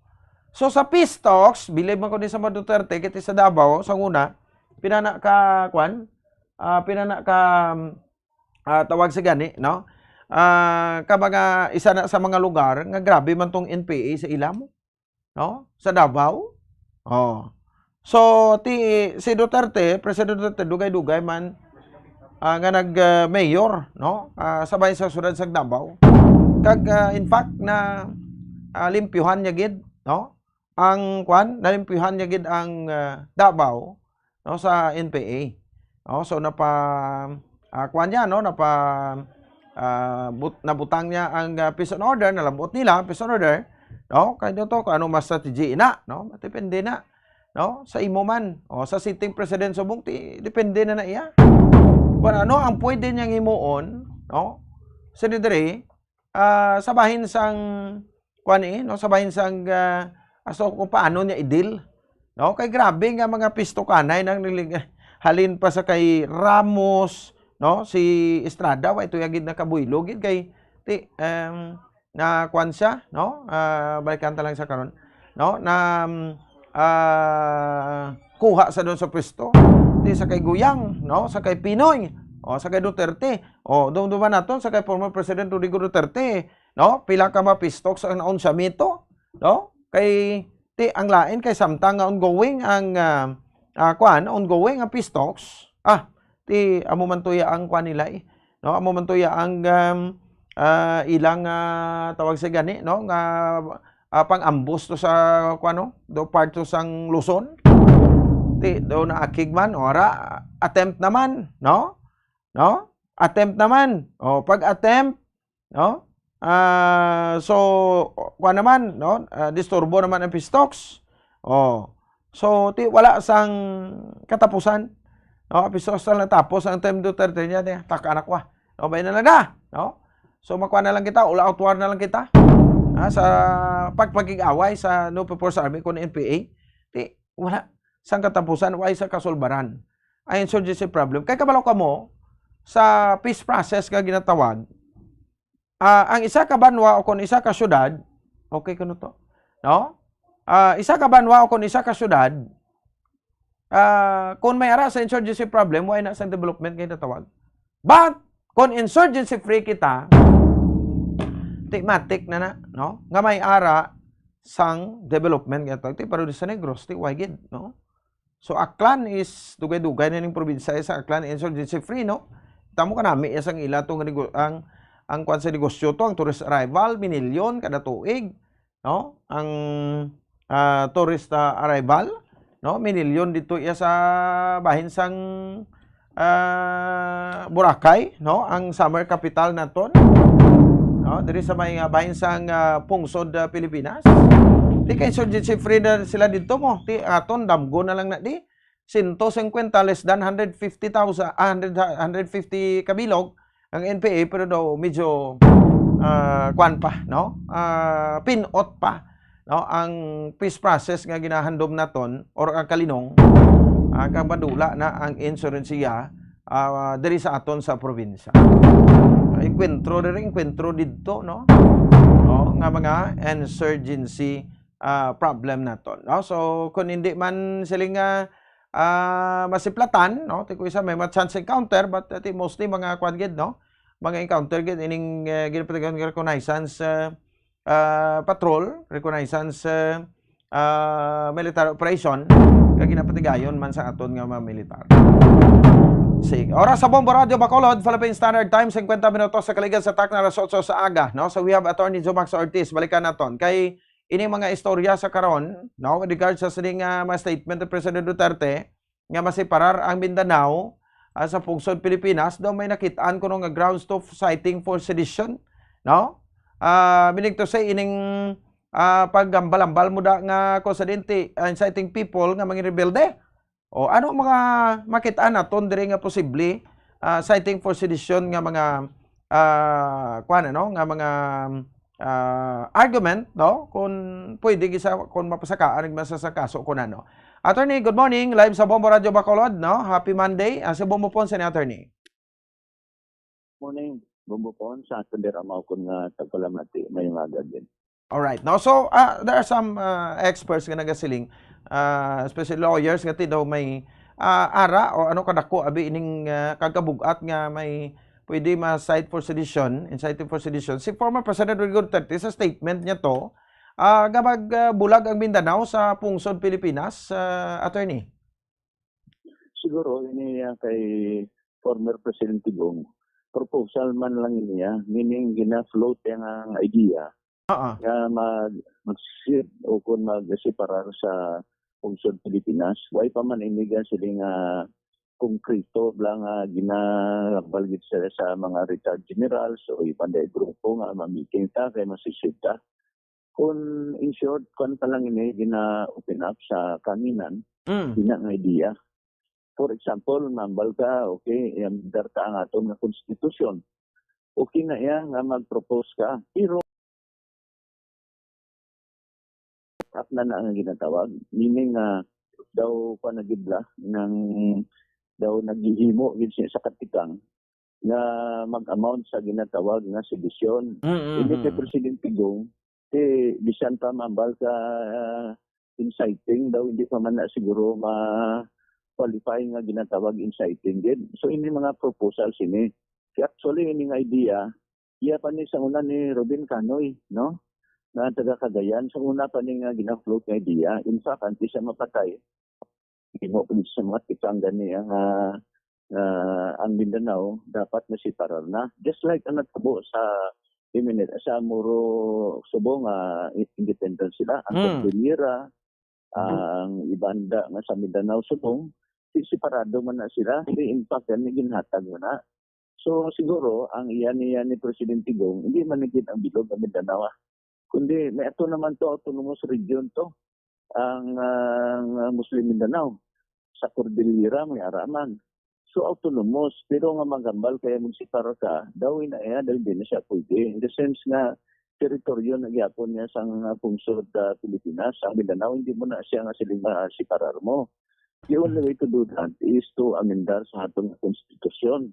So, sa peace talks, bilib man ko din sa mga Duterte, kiti sa Davao, sa una, pinana ka, kwan? Ah, pinana ka, ah, tawag sa gani, no? Ah, ka mga, isa na sa mga lugar nga grabe man tong N P A sa ila mo, no? Sa Davao. Oh. So, ti, si Duterte, President Duterte, dugay-dugay man, ah, nga nag, ah, mayor, no? Ah, sa bahin sa siyudad sa Davao. Kag, ah, in fact, na, ah, limpyuhan niya gid, no? Ang, kwan, nalimpyuhan niya gid ang, ah, Davao, no, sa N P A. No, so, napa, ah, kwan niya, no, napa, ah, but-, nabutang niya ang, ah, peace and order, nalabot nila ang peace and order, no? Kay dito, kung ano mas strategy ina, no? Depende na, no? Sa imo man, o sa sitting president subong, ti, depende na na iya. Kung ano ang pwede niyang himuon, no? Sa diri, ah, sa bahin sang, kuan, eh, no? Sa bahin sang, ah, aso kung paano niya i-deal, no? Kay grabe nga mga pistokanay nang nilig-, halin pa sa kay Ramos, no? Si Estrada, wa ito yagid nakabuylo gid kay ti, em, na kuan siya, no? Ah, balikan ta lang sa karon, no? Na, mm, ah, kuha sa doon sa pwesto. Ti sa kay Guyang, no? Sa kay Pinoy, o sa kay Duterte. O, dumduman naton sa kay former President Rodrigo Duterte, no? Pila ka mga peace talks ang naon sa mito, no? Kay, ti, ang lain kay samtang nga ongoing ang, ah, ah, kuan, ongoing ang peace talks. Ah, ti, amo man tuya ang kuan nila, eh. No, amo man tuya ang, um, ah, ilang, ah, tawag sa gani, no, nga, ah, pang-ambos to sa, kuan, no, do part to sang Luzon. Ti, do naakig man, ora, attempt naman, no? No? Attempt naman. O, pag-attempt, no? Ah, so, kuan naman, no? Ah, disturbo naman ang peace talks. O. So, ti, wala sang katapusan. No? Peace talks na lang tapos ang time Duterte niya, niya, taka na kwa. No, bay na lang na, no? So, makuha na lang kita, all out war na lang kita. Ha, sa pagpakig-away sa No People's Army kun N P A, ti, wala sang katapusan, wala sa kasulbaran ang insurgency problem. Kay kabalo kamo, sa peace process nga ginatawag, ah, ang isa ka banwa o kung isa ka syudad, okay kuno to, no? Ah, isa ka banwa o kung isa ka syudad, ah, kung may ara sa insurgency problem, wala na sa development nga ginatawag. But, kung insurgency free kita, ti matik na na, no? Nga may ara sang development nga tawag. Ti, pero di sa Negros, ti, why gid, no? So, Aklan is dugay-dugay na ning probinsya sa Aklan, insurgency free, no? Tamo kanami, ya sang ila to nga nego-, ang, ang kwan sa negosyo to, ang tourist arrival, minilyon kada tuig, no? Ang, ah, tourist, ah, arrival, no? Minilyon dito iya sa bahin sang, ah, Boracay, no? Ang summer capital naton, no? Diri sa may, ah, bahin sang, ah, pungsod, ah, Pilipinas. Di kay insurgency free na sila dito mo. Di aton, damgo na lang na di. Sento singkwenta, less than hundred fifty thousand, ah, hundred, hundred fifty kabilog ang N P A, pero daw medyo, ah, kwan pa, no? Ah, pinot pa, no? Ang peace process nga ginahandom naton or ang kalinong, ah, kag madula na ang insurgensiya, ah, diri sa aton sa probinsya. Enkwentro diri, enkwentro didto, no? No, nga mga insurgency, ah, problem naton, no? So, kung hindi man sila nga, ah, masiplatan, no? Ti ko isa may mga chance encounter, but I think mostly mga kwan gid, no? Mga encounter gid ining, eh, ginapatigayon nga reconnaissance, eh, ah, patrol, reconnaissance, eh, ah, military operation nga ginapatigayon man sa aton nga mga militar. Sige. Oras sa Bombo Radio Bacolod, Philippine Standard Time, singkwenta minutos sa kaligan sa takna alas otso sa aga, no? So we have Attorney Jomax Ortiz, balikan naton. Kay ini mga istorya sa karon, no, with regards sa sining, ah, mga statement ni President Duterte nga masiparar ang Mindanao, ah, sa pungsod Pilipinas, daw may nakit-an kuno nga grounds to citing for sedition, no? Ah, meaning to say, ining, ah, paghambal-hambal mo da nga, kung sa dinti, ah, inciting people nga mga rebelde. O, ano mga makit-an naton diri nga posible, ah, citing for sedition nga mga, ah, kuwan, ano, nga mga, ah, argument, no? Kung pwede gisa, kung mapasakaan ang masa sa kaso, kung ano. Attorney, good morning. Live sa Bombo Radio Bacolod, no? Happy Monday. Ah, si Bombo Ponce ni Attorney. Morning, Bombo Ponce. Sa aton dira mao kun nga tagpalamati, may nga gagin. Alright. No? So, ah, there are some, ah, experts nga nagasiling, ah, especially lawyers, nga ti daw may, ah, ara o ano kadako abi ining, ah, kagkabug-at nga may pwede ma-cite for sedition, inciting for sedition. Si former President Rodrigo Duterte sa statement niya to, ah, nga mag, ah, bulag ang Mindanao sa pungsod Pilipinas, ah, attorney. Siguro ini, ah, kay former Presidente Gong, proposal man lang niya, meaning gina-float niya nga, nga idea Oo. nga mag, mag-shift o kung magseparar sa pungsod Pilipinas. Way pa man ini ga sila nga konkreto bala nga ginahambal gid sa, sa mga retired generals o iban day grupo nga ma-meeting ta kay masisita. Kung in short, kwan pa lang ini gina-open up sa kanginan, Mm. ina nga idea. For example, mambal ka, okay, i-amendar ta ang aton nga konstitusyon. Okay na iya nga mag-propose ka. Pero, up na na ang ginatawag. Meaning nga, daw pa nagibla nang daw naghihimo gid siya sa katikang nga mag-amount sa ginatawag nga sedition. Mm, mm, Hindi kay mm. Presidente Gong, ti bisan pa mambal ka, ah, inciting daw, hindi pa man na siguro ma-qualify nga ginatawag inciting gid. So, ini mga proposal sini. Kaya actually, ini nga idea, iya pa ni sa una ni Robin Canoy, no? Nga taga Cagayan, sa una pa ni nga gina-float nga idea. In fact, antes siya mapatay, imo pa sa mga tikang gani ang, ah, ah, ang Mindanao dapat na separar na. Just like ang natabo sa Mindanao, sa Moro Subo nga i-, independent sila, ang Mm. Cordillera, Mm. ang ibanda nga sa Mindanao Subong, si-, separado man na sila, si impact gani ginhatag mo na. So, siguro, ang iya niya ni Presidente Gong, hindi man na gid ang bilog ang Mindanao, ah. Kundi, may ato naman to, autonomous region to, ang, ang Muslim Mindanao. Sa Cordillera, may ara man. So, autonomous. Pero nga maghambal kaya magsipar ka, daw ina iya, dahil di na siya pwede. In the sense nga, teritoryo na gyapon niya sa nga pungsod, ah, Pilipinas, ang Mindanao, hindi mo na siya nga siling masiparar mo. The only way to do that is to amendar sa atong konstitusyon.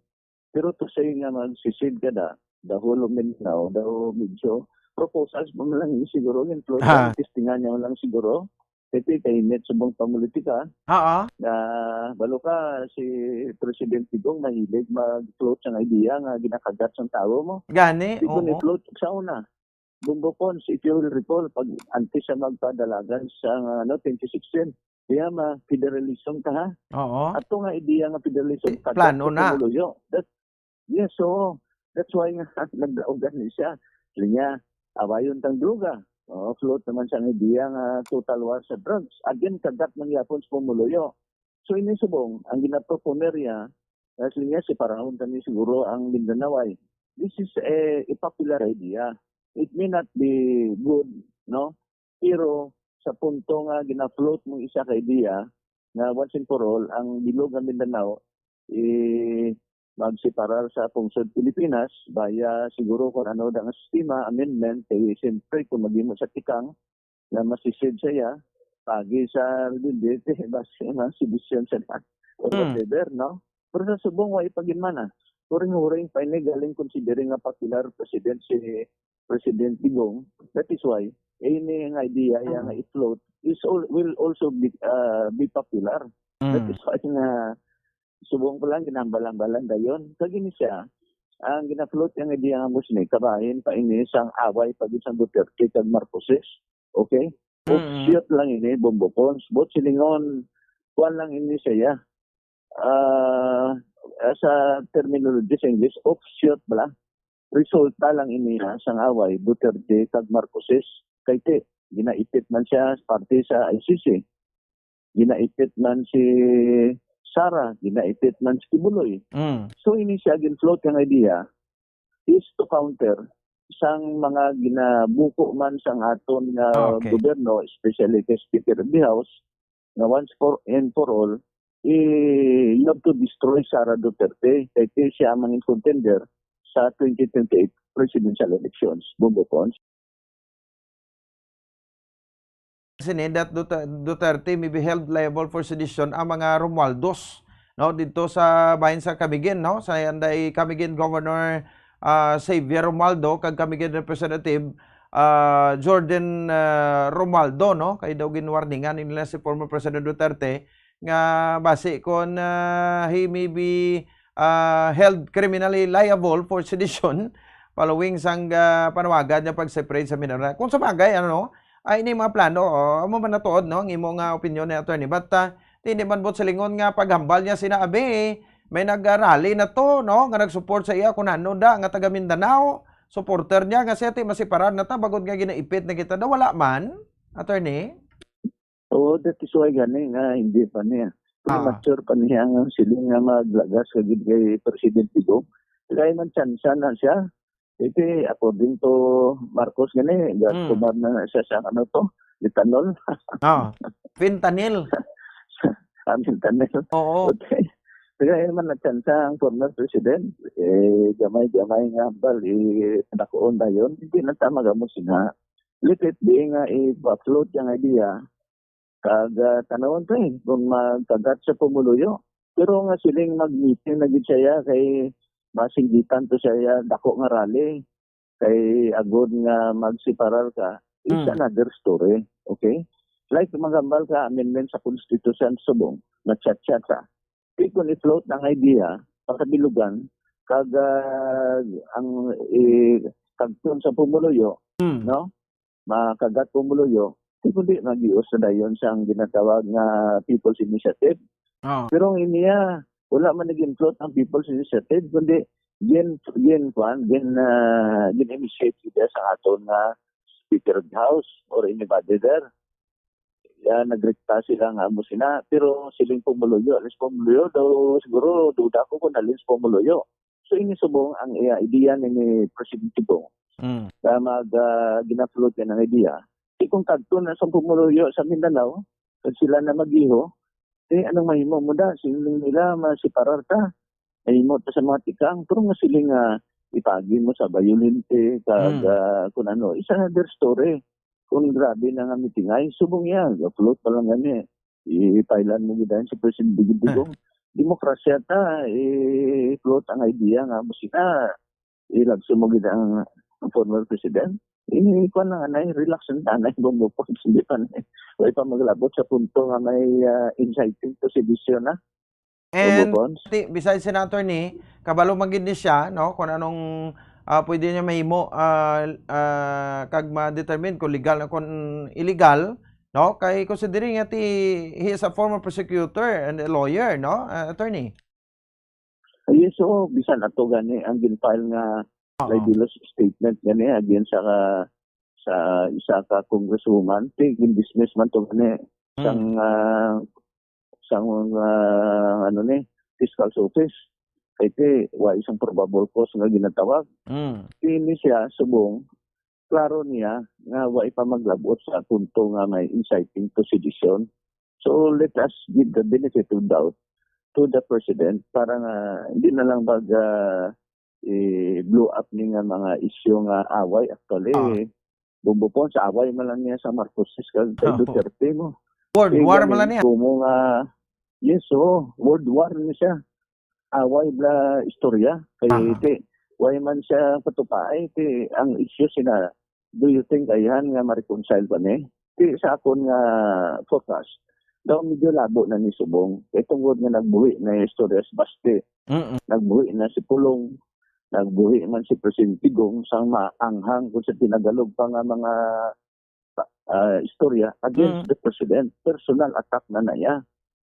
Pero to say nga mag-secede ka na, the whole of Mindanao, daw medyo proposals mo man lang siguro, yung float Ah. lang, testingan niya man lang siguro. Kasi kainit sa buong pamulitika, Oo. na balo ka, si Presidente Gong mahilig mag-float sa idea nga ginakagat sa tao mo. Gani, Di ko oo. ni-float sa una. Bombo Ponce, if you will recall, pag antes siya magpadalagan sa, ano, twenty sixteen, kaya ma-federalism ka, ha? Oo. Ato nga idea nga federalism, Eh, kagat plano sa na. pumuluyo. That, yes, oo. That's why nga, nagdaogan ni siya. Siya niya, awayon tang droga. Oo, float naman siya nga idea nga total war sa drugs. Again, kagat man gyapon sa pumuluyo. So, ini subong, ang ginaproponer niya, as niya, separahon kami siguro ang Mindanao ay, this is a, a popular idea. It may not be good, no? Pero, sa punto nga gina-float mo isa ka ideya nga once and for all, ang bilog nga Mindanao, eh, magseparar sa pungsod Pilipinas, via siguro kung ano da nga sistema, amendment, kay siyempre kung maghimo sa tikang na masisid sa iya, pagi sa rebelde, basi nga sedisyun sa na, or Mm. whatever, no? Pero sa subong, wa ipaginmana. Huring-huring pa ini galing considering nga popular president si President Digong. That is why, eh, ini nga idea iya nga Mm. i-float is al-, will also be, ah, be popular. That Mm. is why nga subong pa lang, ginahambal-hambalan dayon. Kag ini siya, ang gina-float nga idea nga gusto ni, kabahin pa ini sang away pa gid sang Duterte kag Marcoses. Okay? Mm. Offshoot lang ini, Bombo Cons. Buot silingon, kuwan lang ini siya. Ah, sa terminology sa English, offshoot bala. Resulta lang ini, ha, sang away Duterte kag Marcoses. Kay ti, ginaipit man siya parte sa I C C. Ginaipit man si Sara, ginaipit man si Quiboloy. Mm. So, ini siya gin-float nga idea is to counter sang mga ginabuko man sang aton nga Okay. gobyerno, especially kay Speaker of the House, nga once for and for all, eh, you have to destroy Sara Duterte kay ti siya ang mangin contender sa twenty twenty-eight presidential elections. Bombo Cons. Sini that Duter-, Duterte may be held liable for sedition ang mga Romualdos, no, dito sa bahin sa Camiguin, no, sa anday Camiguin Governor, ah, Xavier Romualdo kag Camiguin Representative, ah, Jordan, ah, Romualdo, no, kay daw ginwarningan nila si former President Duterte nga basi kon, ah, he may be, ah, held criminally liable for sedition following sang, ah, panawagan niya pag-separate sa Mindanao. Kung sa bagay, ano, no, ay, ini mga plano, oh, amo man natuod, no, ang imo nga opinion ni attorney. But, ah, hindi man buot silingon nga paghambal niya sina abi, may nag-rally na to, no, nga nag-support sa iya, kung ano da, nga taga Mindanao, supporter niya, nga siya ti masiparar na ta, bagod nga ginaipit na kita daw, wala man, attorney? Oo, that is why gani nga hindi pa niya. Ah. Premature pa niya nga siling nga maglagas ka gid kay President Digong. Kaya man tsansa na siya. Iti, according to Marcos gani, Mm. gatumar na siya sa ano to, ethanol. Ah, fentanyl. Ah, fentanyl. Oo. Okay. Kaya man nagtsansa ang former president, eh, gamay-gamay nga hambal, eh, panakuon dayon. Hindi na ta magamo sina. Lipit di nga i-float yung idea, kag, ah, tanawon to, eh, kung magkagat sa pumuluyo. Pero nga siling mag-meeting na gid siya, kay masinggitan to siya, dako nga rally. Kay agod nga magseparar ka, is Mm. another story. Okay? Like, maghambal ka, amendment sa konstitusyon subong, na chat-chat ka. Di kung i-float ang idea, pakabilugan, kag, ah, ang, eh, kagton sa pumuluyo, Mm. no? Makagat pumuluyo, di kundi mag-ios na dayon sang ginatawag nga People's Initiative. Oh. Pero ang iniya, wala man nag-float ang People's Initiative, kundi gin, gin, kwan, gin, ah, gin-initiate siya sa aton nga Speaker of the House or anybody there. Ya, nagrekta sila nga amo sina, pero siling pumuluyo, alis pumuluyo daw, siguro duda ko kung alis pumuluyo. So, ini subong ang iya idea ni, ni Presidente Bong Mm. na mag, ah, gina-float yan ang idea. Di kung kadto na sa pumuluyo sa Mindanao, kag sila na mag-iho, eh, anong mahimo mo da? Siling nila, masiparar ta. Mahimo ta sa mga tikang. Pero nga siling nga ipagi mo sa bayolente, kag, Mm. ah, kung ano, is another story. Kung grabe na nga mitingay, subong yan. Upload pa lang gani. Ipailan mo gid yan si President Digong. Digong. Demokrasya ta, i-float ang idea nga mo sina, ilagso mo gid ang, ang former president. Ini kuan lang, anay, relax ang tanay, Bombo Pods, hindi pa na, way pa maglabot sa punto nga may, ah, inciting to sedition na. And Bombo Pods. Ti, besides, Senator, ni, kabalo man gid ni siya, no, kung anong, ah, pwede niya mahimo, ah, ah, kag ma-determine kung legal na kung illegal, no? Kay considering nga ti, he is a former prosecutor and a lawyer, no, ah, attorney? Yes, oo. Bisan ato gani ang gin-file nga Oo. libelous statement gani against sa, sa isa ka congresswoman, ti gin-dismiss man to gani Mm. sang, ah, sang, ah, ano ni, fiscal's office. Kay ti, wa isang probable cause nga ginatawag. Mm. Ti ni siya subong, Klaro niya nga wa pa maglabot sa punto nga may inciting to sedition. So let us give the benefit of doubt to the president para nga hindi na lang mag ah, i-blow up ni nga mga isyu nga away. Actually, Ah. Bumbo Pons, away man lang niya sa Marcoses kag kay Oo. Duterte mo. World Eh, war man lang ganun niya. Kumo nga, yes, oo, world war ni siya. Away bla istorya. Kay Aha. Ti, why man siya patupaay? Ti, ang isyu sina, do you think ayhan nga ma-reconcile pa ni? Ti, sa akon nga forecast, daw medyo labo na ni subong. Kay tungod nga nagbuhi na yung istorya sa Basti. Mm-mm. Nagbuhi na si Pulong. Nagbuhi man si Presidente Gong sang maanghang kung sa tinagalog pa nga mga ah, istorya against Mm. the president. Personal attack na na iya.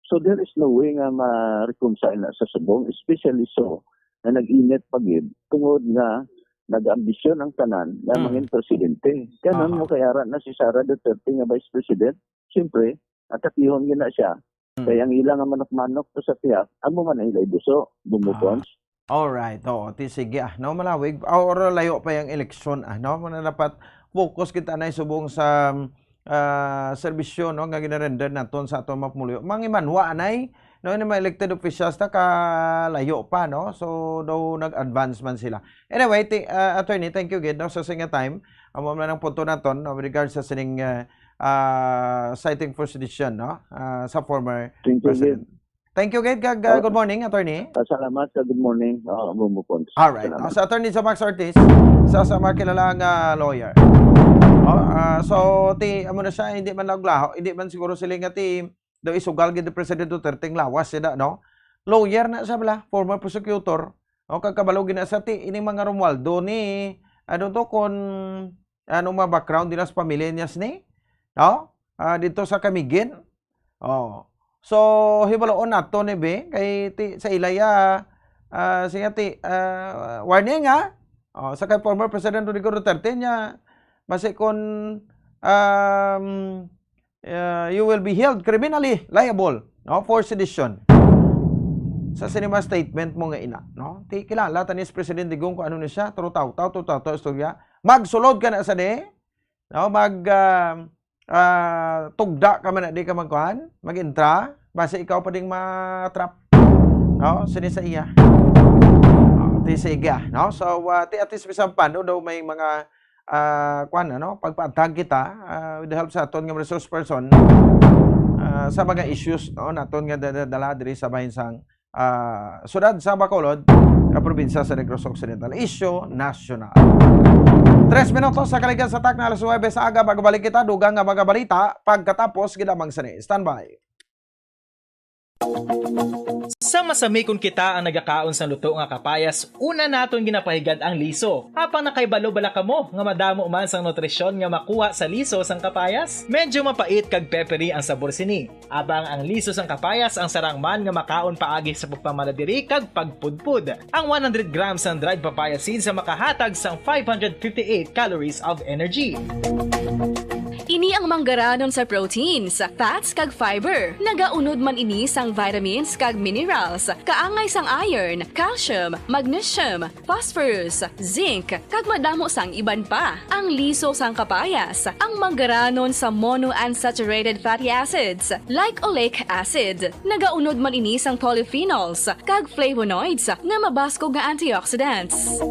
So there is no way nga ma-reconcile na sa subong, especially so na nag-init pa gid tungod nga nag-ambisyon ang tanan nga Mm. mangin presidente. Kaya Aha. mo kay ara na si Sara Duterte nga vice president, siyempre, atakihon gid na siya. Mm. Kay ang ila nga manok-manok to sa tihak, amo man ang ila ibuso, Bumbo Ah. Pons. Alright, oo, ti sige, ah, no, malawig, ah, or layo pa yung eleksyon, ah, no, muna dapat focus kita na subong sa, ah, serbisyo, no, nga ginarender naton sa aton mga pumuluyo. Mangimanwa anay, no, yung mga elected officials na kalayo pa, no, so daw nag-advance man sila. Anyway, ti, ah, attorney, thank you gid, no, sa singa time, amo man ang punto naton, no, with regards sa sining, ah, ah, citing for sedition, no, ah, sa former Thank you, president. Gid. Thank you, Gid. Kag, uh, Oh. good morning, attorney. Ah, salamat, uh, good morning. Ah, Bumbo Pons. Alright. Salamat. Ah, sa attorney sa Max Ortiz, sa, sa mga kilala nga lawyer. Oh, ah, so, ti, amo na siya, hindi man naglaho, hindi man siguro sila nga ti, daw isugal gid ni President Duterte ang lawas, sila, no? Lawyer na siya bala, former prosecutor. O, kagkabalo gid na sa ti, ining mga Romualdo ni, ano to, kung, ano, mga background nila sa pamilya niya, ni? No? Ah, dito sa Camiguin. Oh. So, hibaloon nato ni be, kay ti, sa ilaya, ah, siya ti, ah, warning, ha? Oh, sa kay former President Rodrigo Duterte niya, basi kun, um, uh, you will be held criminally liable, no, for sedition. Sa sinima statement mo nga ina, no? Ti kilala ta ni si Presidente Gong kung ano ni siya, turo taw-taw, turo taw-taw, istorya. Magsulod ka na sa di, no? Mag, ah, ah, tugda ka man na di ka magkuhan, mag-intra, basi ikaw pa ding ma-trap. No? Sini sa iya. Oh, ti sige, ah, no? So, ah, ti at least bisan pa, no, daw may mga, ah, kuwan, ano, pagpaantag kita, ah, with the help sa aton nga resource person, ah, sa mga issues, no, naton nga dadala diri sa bahin sang ah, siyudad sa Bacolod, nga probinsya sa Negros Occidental. Isyu nasyonal. Tres minutos sa kaligan sa takna alas nuwebe sa aga, magbalik kita, dugang nga mga balita, pagkatapos gid lamang sini. Standby. Sa masami kon kita ang nagakaon sang luto nga kapayas, una naton ginapahigad ang liso. Apang nakahibalo bala kamo nga madamo man sang nutrisyon nga makuha sa liso sang kapayas? Medyo mapait kag peppery ang sabor sini. Apang ang liso sang kapayas ang sarang man nga makaon paagi sa pagpamaladiri kag pagpudpod. Ang one hundred grams sang dried papaya seeds ang makahatag sang five hundred fifty-eight calories of energy. Ini ang manggaranon sa proteins, fats, kag fiber. Nagaunod man ini sang vitamins kag minerals, kaangay sang iron, calcium, magnesium, phosphorus, zinc, kag madamo sang iban pa. Ang liso sang kapayas, ang manggaranon sa monounsaturated fatty acids, like oleic acid. Nagaunod man ini sang polyphenols kag flavonoids nga mabaskog nga antioxidants.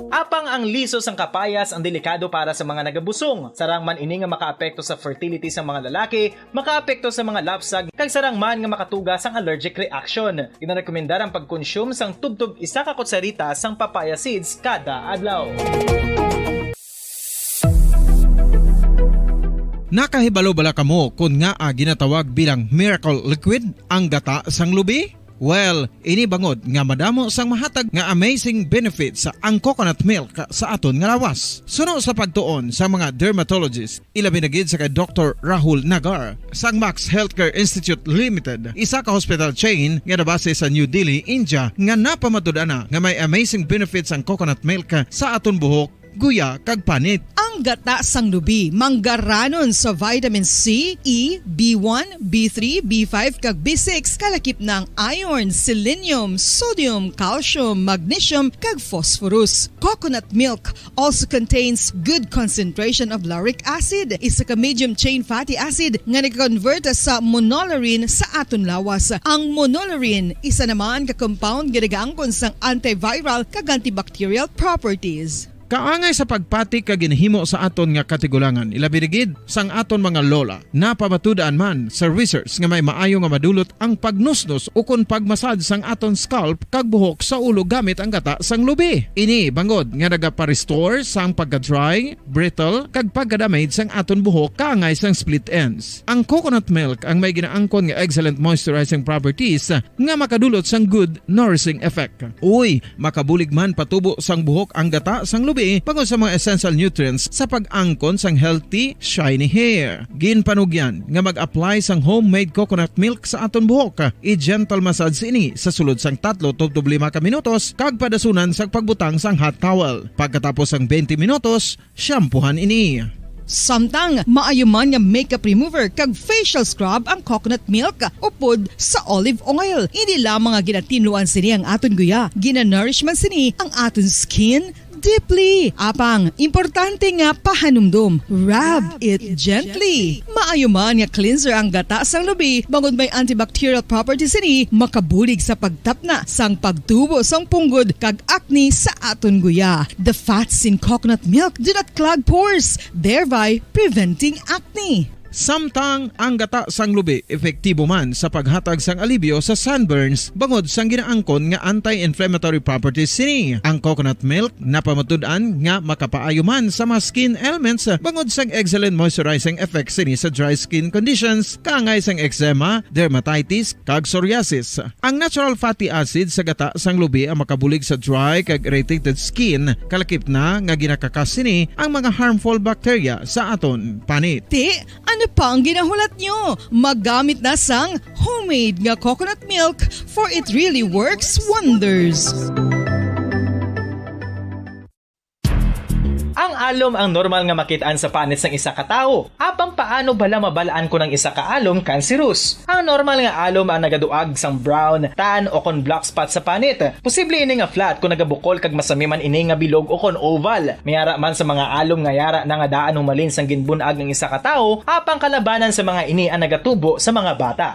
Apang ang liso sang kapayas ang delikado para sa mga nagabusong. Sarang man ini nga makaapekto sa fertility sa mga lalaki, makaapekto sa mga lapsag, kag sarang man nga makatuga sang allergic reaction. Ginarekomendar ang pagkonsume sang tubtob isa ka kutsarita sang papaya seeds kada adlaw. Nakahibalo bala kamo kon ngaa ginatawag bilang miracle liquid ang gata sang lubi? Well, ini bangod nga madamo sang mahatag nga amazing benefits ang coconut milk sa aton nga lawas. Suno sa pagtuon sa mga dermatologist, ilabi na gid sa kay Doktor Rahul Nagar sang Max Healthcare Institute Limited, isa ka hospital chain nga nabase sa New Delhi, India, nga napamatud-an na nga may amazing benefits ang coconut milk sa aton buhok, guya, kag panit. Ang Gata sang lubi, manggaranon sa vitamin C, E, B one, B three, B five, kag B six, kalakip na ang iron, selenium, sodium, calcium, magnesium, kag phosphorus. Coconut milk also contains good concentration of lauric acid, isa ka medium chain fatty acid nga nag-convert sa monolaurin sa aton lawas. Ang monolaurin, isa naman ka compound nga nagaangkon sang antiviral kag antibacterial properties. Kaangay sa pagpati ka ginhimo sa aton nga katigulangan, ilabi na gid sang aton mga lola. Napamatud-an man sa research nga may maayo nga madulot ang pagnusnos ukon pagmasad sang aton scalp kag buhok sa ulo gamit ang gata sang lubi. Ini bangod nga nagapa-restore sang pagka-dry, brittle, kag pagka-damage sang aton buhok kaangay sang split ends. Ang coconut milk ang may ginaangkon nga excellent moisturizing properties nga makadulot sang good nourishing effect. Uy, makabulig man patubo sang buhok ang gata sang lubi bangod sa mga essential nutrients sa pag-angkon sang healthy, shiny hair. Ginpanugyan nga mag-apply sang homemade coconut milk sa aton buhok. I-gentle massage ini sa sulod sang tatlo tubtob lima ka minutos kag padasunan sa pagbutang sang hot towel. Pagkatapos sang twenty minutos, shampoohan ini. Samtang maayo man nga makeup remover kag facial scrub ang coconut milk upod sa olive oil. Hindi lamang nga ginatinluan sini ang aton guya, ginanourish man sini ang aton skin deeply. Apang, importante nga pahanumdom, rub it gently. Maayo man nga cleanser ang gata sang lubi, bangod may antibacterial properties sini, makabulig sa pagtapna sang pagtubo sang punggod kag acne sa aton guya. The fats in coconut milk do not clog pores, thereby preventing acne. Samtang ang gata sang lubi epektibo man sa paghatag sang alibyo sa sunburns bangod sang ginaangkon nga anti-inflammatory properties sini. Ang coconut milk napamatud-an nga makapaayo man sa mga skin ailments bangod sang excellent moisturizing effect sini sa dry skin conditions, kaangay sang eczema, dermatitis, kag psoriasis. Ang natural fatty acid sa gata sang lubi ang makabulig sa dry kag irritated skin, kalakip na nga ginakakas sini ang mga harmful bacteria sa aton panit. Ti, ano pa ang ginahulat nyo? Maggamit na sang homemade nga coconut milk, for it really works wonders. Ang alom ang normal nga makit-an sa panit sang isa ka tawo. Apang paano bala mabal-an kon ang isa ka alom kanseros? Ang normal nga alom ang nagaduag sang brown, tan, o kon black spot sa panit. Posible ini nga flat kon nagabukol kag masami man ini nga bilog o kon oval. May ara man sa mga alom nga yara na nga daan humalin sang ginbun-ag ang isa ka tawo, apang kalabanan sa mga ini ang nagatubo sa mga bata.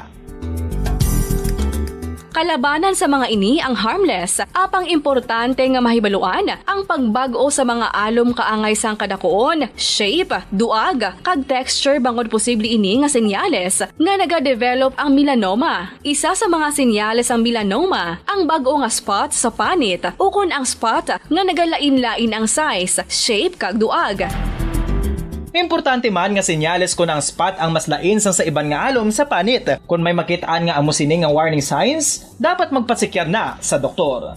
Kalabanan sa mga ini ang harmless, apang importante nga mahibaluan ang pagbag-o sa mga alom kaangay sang kadakuon, shape, duag, kag texture, bangod posible ini nga senyales nga nagadevelop ang melanoma. Isa sa mga senyales sang melanoma ang bag-o nga spot sa panit ukon ang spot nga nagalain-lain ang size, shape, kag duag. Importante man nga senyales kon ang spot ang mas lain sang sa iban nga alom sa panit. Kon may makit-an nga amo sini nga warning signs, dapat magpasikyar na sa doktor.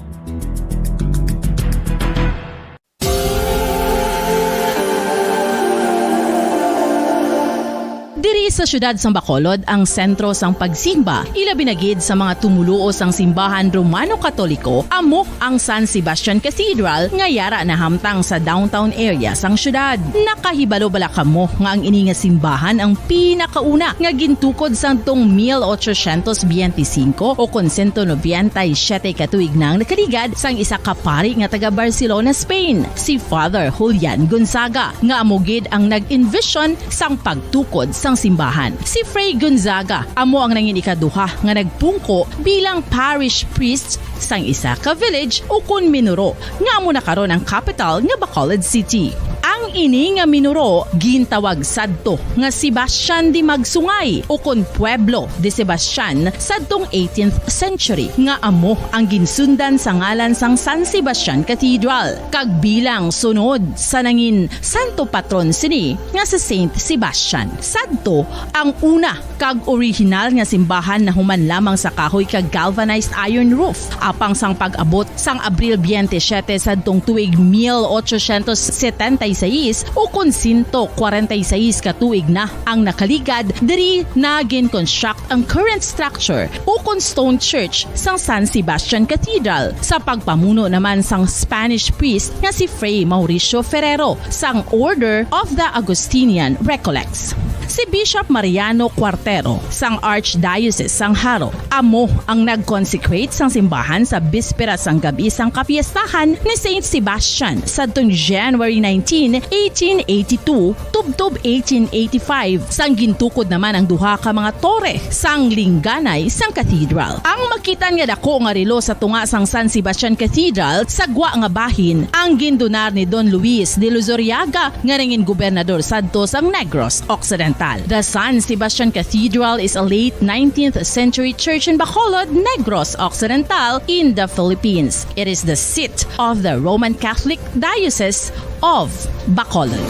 Diri sa siyudad sang Bacolod ang sentro sang pagsimba, ilabi na gid sa mga tumoluo sang simbahan Romano-Katoliko, amo ang San Sebastian Cathedral nga yara nahamtang sa downtown area sang siyudad. Nakahibalo bala kamo nga ang ini nga simbahan ang pinakauna nga gintukod sadtong mil ochocientos biyente y singko o kon sento nobenta y siyete ka tuig na ang nakaligad sang isa ka pari nga taga Barcelona, Spain, si Father Julian Gonzaga, nga amo gid ang nag-envision sang pagtukod sang simbahan. Si Fray Gonzaga amo ang nangin ikaduha nga nagpungko bilang parish priest sang isa ka village ukon minuro nga amo na karon ang capital nga Bacolod City. Ang ini nga minuro gintawag sadto nga Sebastian de Magsungay ukon Pueblo de Sebastian sadtong eighteenth century, nga amo ang ginsundan sa ngalan sang San Sebastian Cathedral, kag bilang sunod sa nangin santo patron sini nga si Saint Sebastian. Sadto ang una kag orihinal nga simbahan nahuman lamang sa kahoy kag galvanized iron roof, apang sang pag-abot sang Abril twenty-seven sadtong tuig mil ochocientos setenta y seis, sais ukon sento kwarenta y seis ka tuig na ang nakaligad diri na gin-construct ang current structure ukon stone church sang San Sebastian Cathedral, sa pagpamuno naman sang Spanish priest nga si Fray Mauricio Ferrero sang Order of the Augustinian Recollects. Si Bishop Mariano Cuartero sang Archdiocese sang Jaro amo ang nag-consecrate sang simbahan sa bispera sang gab-i sang kapiestahan ni Saint Sebastian sadtong January nineteen, eighteen eighty-two, tubtob eighteen eighty-five, sang gintukod naman ang duha ka mga tore sang lingganay sang cathedral. Ang makitan nga dako nga relo sa tunga sang San Sebastian Cathedral sa gwa nga bahin ang gindunar ni Don Luis de Luzuriaga nga nangin gobernador sadto sang Negros Occidental. The San Sebastian Cathedral is a late nineteenth century church in Bacolod, Negros Occidental, in the Philippines. It is the seat of the Roman Catholic Diocese of Bacolod.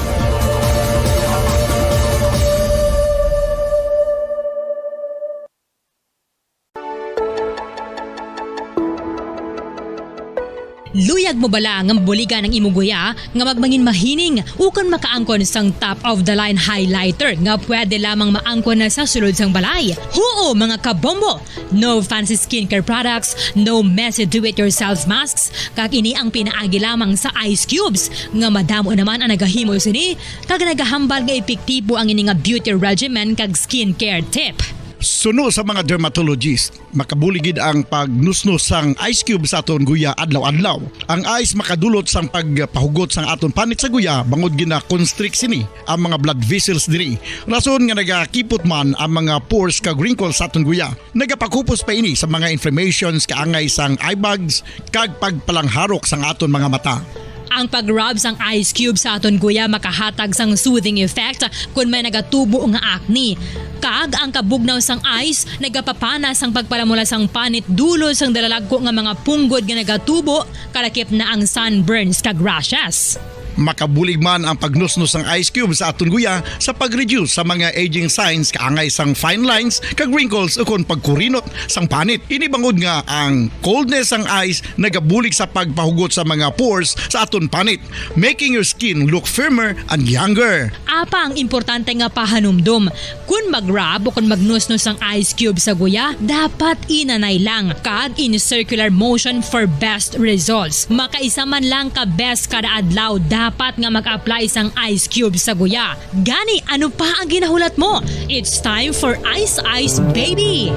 Luyag mo bala nga mabuligan ang imo guya nga magmangin mahining ukon makaangkon sang top of the line highlighter nga pwede lamang maangkon na sa sulod sang balay? Huo, mga kabombo! No fancy skincare products, no messy do-it-yourself masks, kag ini ang pinaagi lamang sa ice cubes nga madamo naman ang nagahimo sini kag nagahambal nga epektibo ang ini nga beauty regimen kag skincare tip. Suno sa mga dermatologist, makabulig gid ang pagnusnos sang ice cube sa aton guya adlaw-adlaw. Ang ice makadulot sang pagpahugot sang aton panit sa guya bangod gina-constrict sini ang mga blood vessels diri. Rason nga nagakipot man ang mga pores kag wrinkles sa aton guya. Nagapakupos pa ini sa mga inflammations kaangay sang eye bags kag pagpalangharok sang aton mga mata. Ang pag-rub sang ice cube sa aton guya makahatag sang soothing effect kon may nagatubo nga acne. Kag ang kabugnaw sang ice nagapapana sang pagpalamula sang panit dulot sang dalalagko nga mga punggod nga nagatubo, kalakip na ang sunburns kag rashes. Makabulig man ang pagnusnos sang ice cube sa aton guya sa pag-reduce sa mga aging signs kaangay sang fine lines kag wrinkles ukon pagkurinot sang panit. Ini bangod nga ang coldness sang ice nagabulig sa pagpahugot sa mga pores sa aton panit, making your skin look firmer and younger. Apa ang importante nga pahanumdom, kon mag-rub o kon magnusnos sang ice cube sa guya, dapat inanay lang kag in circular motion for best results. Makaisa man lang ka beses kada adlaw dapat nga mag-apply sang ice cube sa guya. Gani, ano pa ang ginahulat mo? It's time for Ice Ice Baby!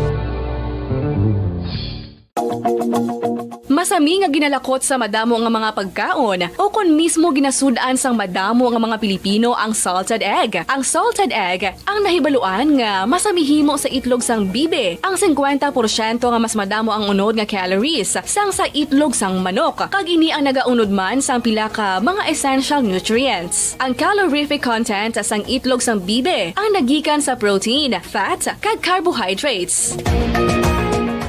Masami nga ginalakot sa madamo nga mga pagkaon o kon mismo ginasud-an sang madamo nga mga Pilipino ang salted egg. Ang salted egg ang nahibaluan nga masami himo sa itlog sang bibi. Ang singkwenta porsyento nga mas madamo ang unod nga calories sang sa itlog sang manok, kag ini ang nagaunod man sang pila ka mga essential nutrients. Ang calorific content sang itlog sang bibi ang nagikan sa protein, fat, kag carbohydrates.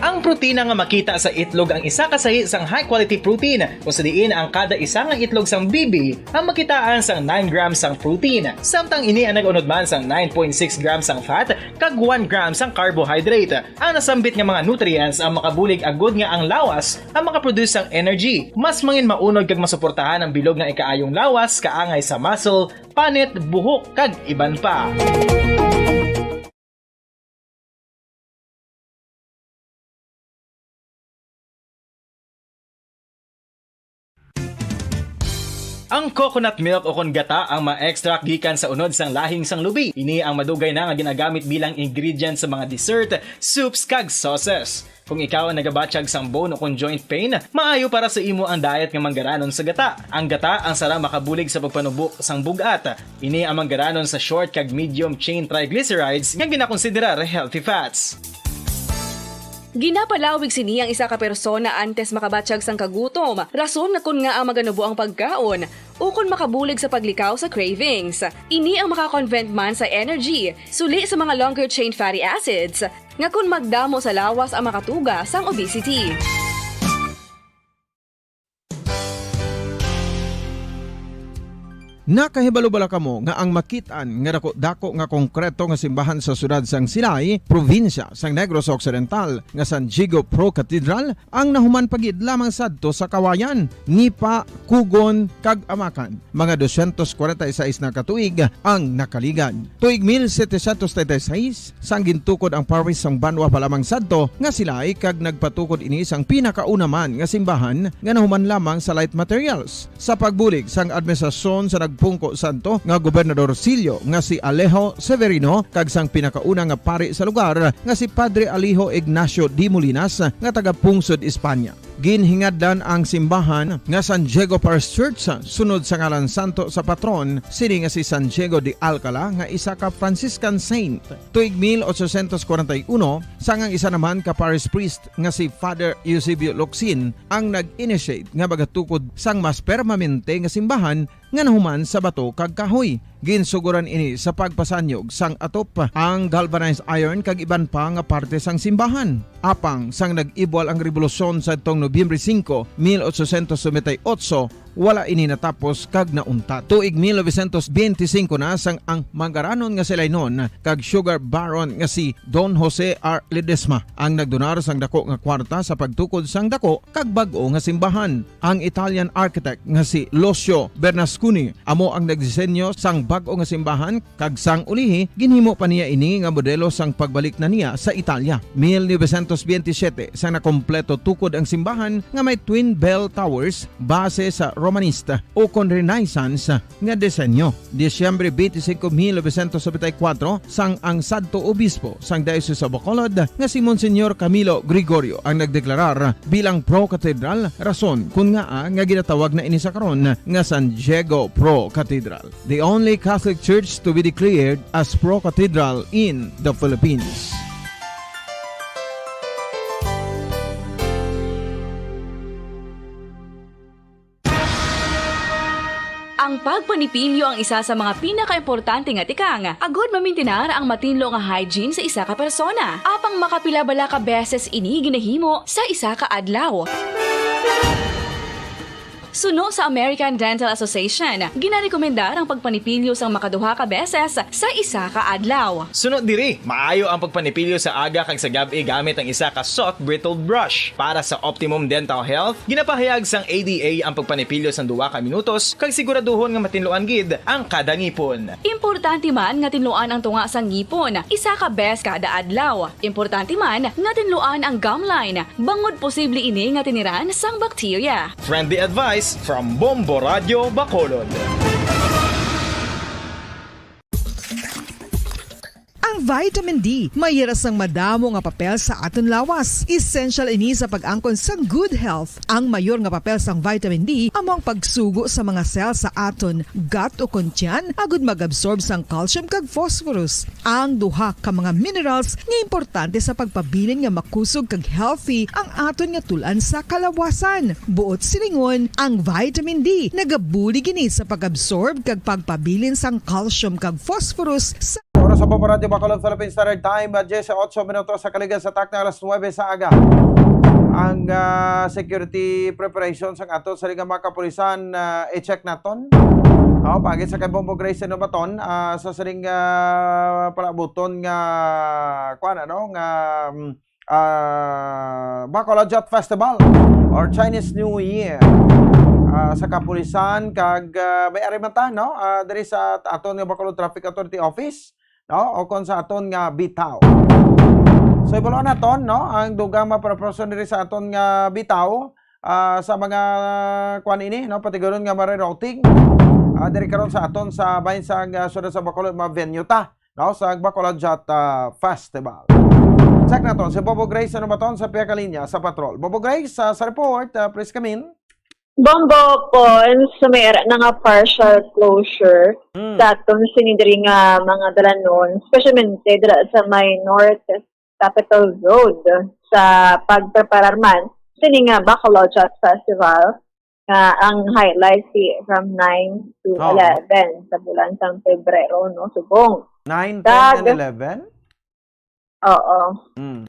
Ang protina nga makita sa itlog ang isa ka sahi sang high-quality protein, kung sa diin ang kada isa nga itlog sang bibi ang makitaan sang nine grams sang protein, samtang ini ang nag-unod man sang nine point six grams sang fat kag one gram sang carbohydrate. Ang nasambit nga mga nutrients ang makabulig agud nga ang lawas ang makaproduce sang energy, mas mangin maunod kag masuportahan ang bilog nga ikaayong lawas kaangay sa muscle, panit, buhok, kag iban pa. Ang coconut milk o kon gata ang ma-extract gikan sa unod sang lahing sang lubi. Ini ang madugay na nga ginagamit bilang ingredient sa mga dessert, soups, kag sauces. Kung ikaw ang nagabatyag sang bone o kon joint pain, maayo para sa imo ang diet nga manggaranon sa gata. Ang gata ang sarang makabulig sa pagpanubo sang bug-at. Ini ang manggaranon sa short kag medium chain triglycerides nga ginakonsiderar healthy fats. Ginapalawig sini ang isa ka persona antes makabatyag sang kagutom, rason nga kon ngaa maganubo ang pagkaon, ukon makabulig sa paglikaw sa cravings. Ini ang maka-convert man sa energy, suli sa mga longer chain fatty acids, nga kon magdamo sa lawas ang makatuga sang obesity. Nakahibalo bala kamo nga ang makit-an nga dako-dako nga konkreto nga simbahan sa siyudad sang Silay, probinsya sang Negros Occidental, nga San Diego Pro Cathedral, ang nahuman pa gid lamang sadto sa kawayan, nipa, kugon, kag amakan? Mga dosyentos kwarenta y seis na ka tuig ang nakaligad. Tuig mil setecientos treinta y seis, sang gintukod ang parish sang banwa pa lamang sadto nga Silay, kag nagpatukod ini sang pinakauna man nga simbahan nga nahuman lamang sa light materials. Sa pagbulig sang administrasyon sa nagpungko sadto nga gobernadorcillo nga si Alejo Severino kag sang pinakauna nga pari sa lugar nga si Padre Alejo Ignacio de Molinas nga taga-pungsod Espanya. Ginhingadlan ang simbahan nga San Diego Parish Church sunod sa ngalan santo sa patron sini nga si San Diego de Alcala nga isa ka Franciscan saint. Tuig mil ochocientos kwarenta y uno, sang ang isa naman ka parish priest nga si Father Eusebio Locsin ang nag-initiate nga magatukod sang mas permanente nga simbahan nga nahuman sa bato kag kahoy. Ginsuguran ini sa pagpasanyog sang atop, ang galvanized iron kag iban pa nga parte sang simbahan. Apang sang nag-ibwal ang rebolusyon sadtong Nobyembre singko, mil ochocientos noventa y ocho, wala ini natapos kag nauntat. Tuig mil novecientos benti singko na sang ang mangaranon nga si Lainon kag sugar baron nga si Don Jose R. Ledesma ang nagdonar sang dako nga kwarta sa pagtukod sang dako kag bag-o nga simbahan. Ang Italian architect nga si Lucio Bernasconi amo ang nagdisenyo sang bag-o nga simbahan, kag sang ulihi ginhimo pa niya ini nga modelo sang pagbalik na niya sa Italia. Mil novecientos benti siyete, sang nakompleto tukod ang simbahan nga may twin bell towers base sa Romanista o kon Renaissance nga disenyo. Disyembre twenty-five, mil novecientos noventa y cuatro, sang ang sadto obispo sang Diocese of Bacolod nga si Monsignor Camilo Gregorio ang nagdeklarar bilang pro-cathedral, rason kon ngaa nga ginatawag na ini sa karon nga San Diego Pro Cathedral, the only Catholic church to be declared as pro-cathedral in the Philippines. Ang pagpanipilyo ang isa sa mga pinakaimportante nga tikang agod mamintinar ang matinlo nga hygiene sa isa ka persona. Apang makapila bala ka beses ini ginahimo sa isa ka adlaw? Suno sa American Dental Association, ginarekomendar ang pagpanipilyo sang makaduha ka beses sa isa ka adlaw. Suno diri, maayo ang pagpanipilyo sa aga kag sa gab-i gamit ang isa ka soft bristled brush. Para sa optimum dental health, ginapahayag sang A D A ang pagpanipilyo sang duha ka minutos kag siguraduhon nga matinluan gid ang kada ngipon. Importante man nga tinluan ang tunga sang ngipon isa ka bes kada adlaw. Importante man nga tinluan ang gum line, bangod posible ini nga tiniran sang bakterya. Friendly advice from Bombo Radio Bacolod. Ang vitamin D may hira sang madamo nga papel sa aton lawas. Essential ini sa pag-angkon sang good health. Ang mayor nga papel sang vitamin D amo ang pagsugo sa mga cell sa aton gut o kon tiyan agud mag-absorb sang calcium kag phosphorus, ang duha ka mga minerals nga importante sa pagpabilin nga makusog kag healthy ang aton nga tul-an sa kalawasan. Buot silingon, ang vitamin D nagabulig ini sa pag-absorb kag pagpabilin sang calcium kag phosphorus sa Oras sa Bombo Radio Bacolod, Philippine Standard Time, ah, diyes otso minutos sa kaligan sa takna alas nuwebe sa aga. Ang, ah, security preparation sang ato sa mga kapulisan, ah, i-check naton. Oh, pagit sa kay Bombo Grace Nobaton, ah, sa sining, ah, palabuton nga, kuwan, ano, nga, mm, ah, Bacolod Jot Festival or Chinese New Year, ah, sa kapulisan kag, ah, may ari man ta, no? Ah, diri sa aton nga Bacolod Traffic Authority Office, no? O kon sa aton nga BTAO. So, ibalo naton, no? Ang dugang mga preparasyon diri sa aton nga BTAO, ah, sa mga kuan ini, no? Patiguron nga marerouting, ah, diri karon sa aton sa bahin sa, ah, siyudad sa Bacolod, mga venue ta, no, sa Bacolod Jot, ah, Festival. Check naton si Bobo Grace, ano ba ton sa pihak linya sa patrol. Bobo Grace, ah, sa report, ah, please come in. Bombo, Pons, may ara na nga partial closure Mm. sa aton sini diri nga mga dalanon, especially dira sa may North Capitol Road sa pagpreparar man sini nga Bacolod Jot Festival, nga ang highlight si from nine to Oo. eleven sa bulan sang Pebrero, no, subong. Nine, Kag ten, and eleven? Oo. Mm.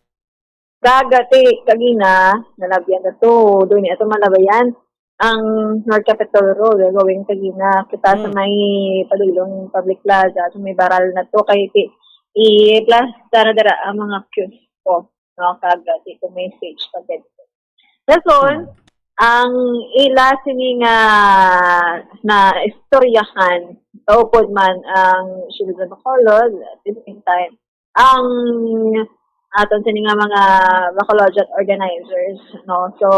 Kag ti kagina, nalabian na to, doon ni ato malabayan. ang North Capitol Road, going sa Gina, kita sa Mm. may padulong Public Plaza, sa may Baral na to, kay ti-, i-plaster na dira ang mga kiosko, no? Kag, uh, dito may stage pa din. Dason, Mm. ang ila sini nga na istoryahan, upod man ang Shildon Bacolod, at the same time, ang aton sini nga mga Bacolodian organizers, no? So,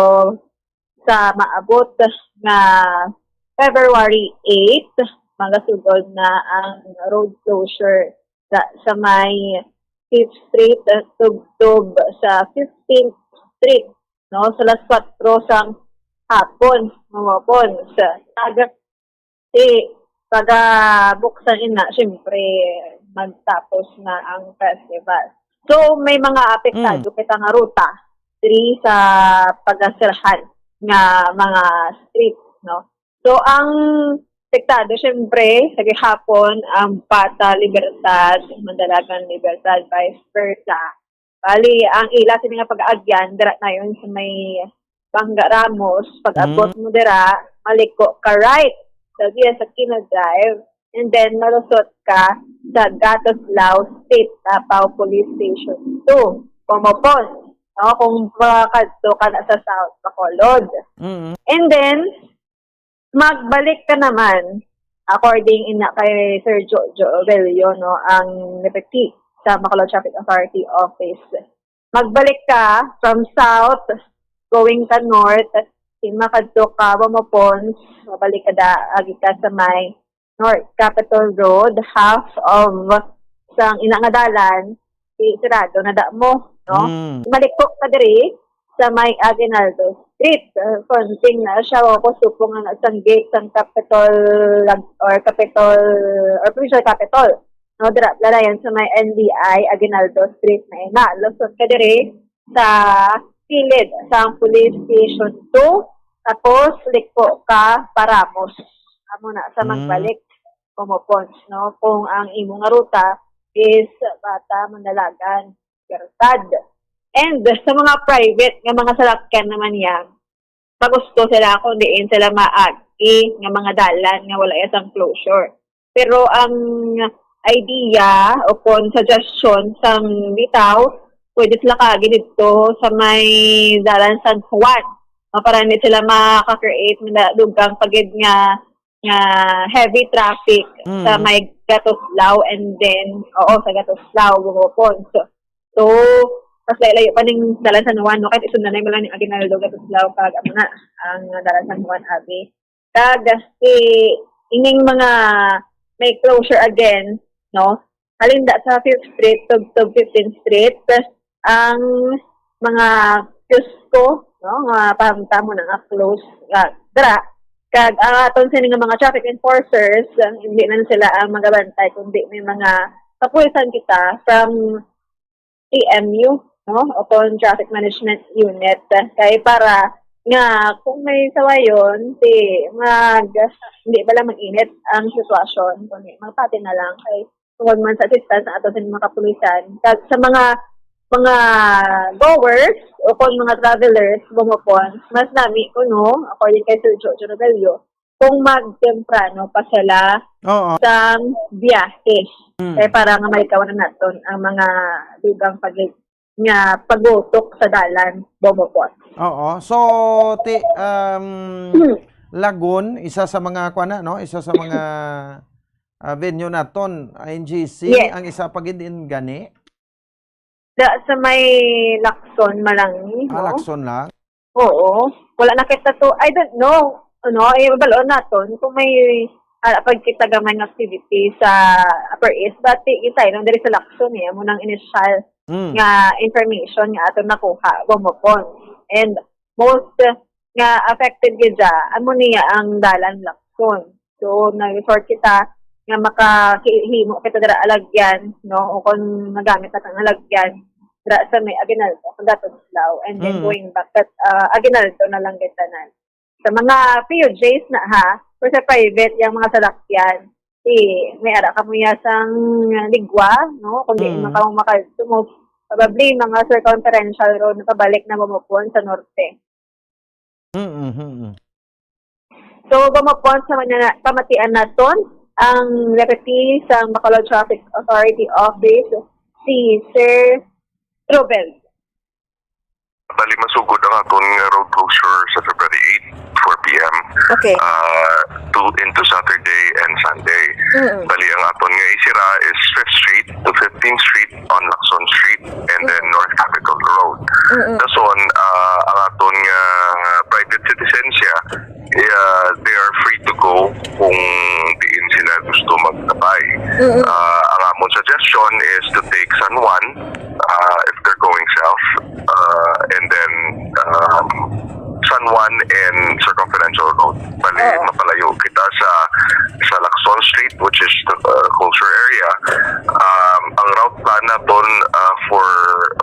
sa maabot nga February eight, magasugod na ang road closure sa, sa may Fifth Street, uh, tubtob sa fifteenth Street, no? Sa alas kwatro sang hapon, mga pons. Sa, sa, si, pagabuksan ina, siyempre, magtapos na ang festival. So, may mga apektado Mm. kita nga ruta diri sa pagasirahan nga mga street, no? So, ang apektado, siyempre, sa gihapon, ang Pata Libertad, Mandalagan Libertad, vice versa. Bali, ang ila sini nga pag-aagyan, dira na yun sa may Bangga Ramos. Pag-abot Mm. mo dira, maliko ka right sa Via Aquino Drive, and then malusot ka sa Gatos Lao Street, Tapao Police Station two, Pomopon. No? Kung makadto ka na sa South Bacolod. Mm. And then, magbalik ka naman, according ina kay Sir Jojo Bello, no, ang N P T sa Bacolod Traffic Authority Office. Magbalik ka from south, going ka north, makadto ka Bomopons, mabalik ka da, agi ka sa may North Capitol Road, half of sang ina nga dalan, si sirado na da mo, no? Mm. Maliko ka diri sa may Aguinaldo Street. Uh, konting na siya, o kung supong nga sang gate sang Capitol lag-, or Capitol or Provincial Capitol. No, dira, lalayan sa may N B I, Aguinaldo Street na ina. Lusot ka diri sa kilid sang Police Station two, tapos liko ka pa Ramos. Amo na sa Mm. magbalik, Pomopons, no? Kung ang imo nga ruta is Bata, Mandalagan, Libertad. And sa mga private nga mga salakyan naman yan, magusto sila kung diin sila maagi nga mga dalan nga wala ya sang closure. Pero ang idea o kon suggestion sang bitaw, pwede sila kaagi didto sa may Dalan San Juan. No, para hindi sila maka-create nga dugang pa gid nga, nga heavy traffic Mm. sa may Gatoslao and then, oo, sa Gatoslao, Buhopon. So, so, mas layo-layo pa ning Dalan San Juan, no? Kahit isundanay mo lang ning Aguinaldo, Gatoslao, kag amo na, ang Dalan San Juan, abi. Kag, eh, ining mga may closure again, no? Halin da sa Fifth Street, tubtob fifteenth Street, ang mga kiosko, no, nga pahamtamo na nga close, nga dra. Kag ang aton sini nga mga traffic enforcers, ang, hindi na sila ang magabantay, kundi may mga kapulisan kita from T M U, no, o kon Traffic Management Unit. Kay para nga kung may sawayon, di mag, hindi bala mag-init ang sitwasyon, kundi magpati na lang kay tungod man sa assistance sa ato sa mga kapulisan. Kag sa mga, mga goers o kon mga travelers, Bomopons, mas nami kuno, according kay Sir Jojo Rebello, kung magtemprano pa sila Oo. sang biyahe. Mm. Kay para nga malikawan naton ang mga dugang pag-, nga pagutok sa dalan, Bomopons. Oo. So, ti-, um, Lagun, isa sa mga, kuwan na, no? Isa sa mga, ah, venue naton, I N G C, Yes. ang isa pa gid in gani. Da, sa may Lacson, Malangi, Ah, no? Lacson lang? Oo. Wala na kita to. I don't know. Ano, eh, balon naton kung may, ah, pagkita gamay nga activity sa Upper East. Dati, kita, nung diri sa Lacson, eh, amo nang initial Mm. nga information nga aton nakuha, Bomopon. And most, uh, nga affected gid dya, amo niya ang dalan Lacson. So, nag-resort kita nga makahimo kita dira alagyan, no? O kung nagamit natin ang alagyan, dira sa may Aguinaldo, sa Gatoslao, and then Mm. going back at, uh, Aguinaldo na lang gid tanan. Sa mga few days na, ha, kung sa private yang mga salakyan, eh, may ara ka mo ya sang ligwa, no? Kung di Mm. man ka mo makadto mo, probably mga circumferential road na pabalik na Bomopon sa norte. Mm, mm, mm. So, gumapon sa mga pamatian naton ang Deputy sa Bacolod Traffic Authority Office, si Sir Rubel. Bali, masugod ang aton nga road closure sa February eight, four p.m. Okay. Uh, to, into Saturday and Sunday. Mm-mm. Bali, ang aton nga isira is Fifth Street to fifteenth Street on Lacson Street and then North Capitol Road. Mm-mm. Dason, uh, ang aton nga private citizens siya, yeah, they are free to go kung diin sila gusto magtabay. Mm-mm. Uh, ang amon suggestion is to take San Juan uh, if they're going south, uh, and then um, San Juan and Circumferential Road. Bali, Oo. Mapalayo kita sa sa Lacson Street, which is the uh, closer area. Um, ang route plan naton uh, for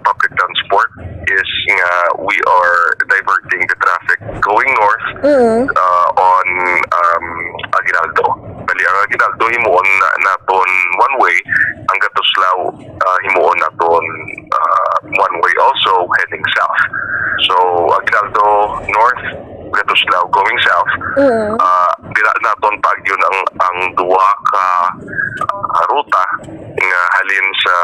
public transport is nga we are diverting the traffic going north Mm. uh, on um, Aguinaldo. Bali, ang Aguinaldo himuon na naton one way, ang Gatuslao uh, himuon naton uh, one way also heading south. So, Aguinaldo North, Gatuslao going south. Mm. Uh, dira naton paagyon ang ang duha ka uh, ruta nga halin sa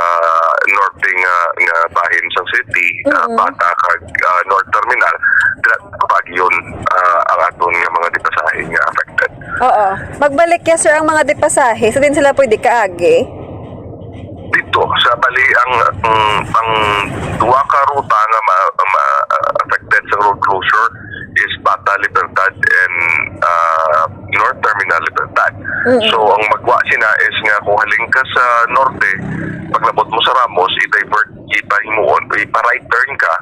norte nga nga bahin sang city, uh, Mm. Bata kag uh, North Terminal, dira paagyon uh, ang aton nga mga dipasahe nga affected. Oo. Magbalik ya, sir, ang mga dipasahe. So, din sila pwede kaagi? Dito, sa bali, ang, ang, ang duha ka ruta nga ma, ma, uh, affected sa road closure is Bata Libertad and uh, North Terminal Libertad. Mm-mm. So, ang magwa sina is nga kung halin ka sa norte, paglabot mo sa Ramos, i-divert, ipahimuon, ipa-right turn ka,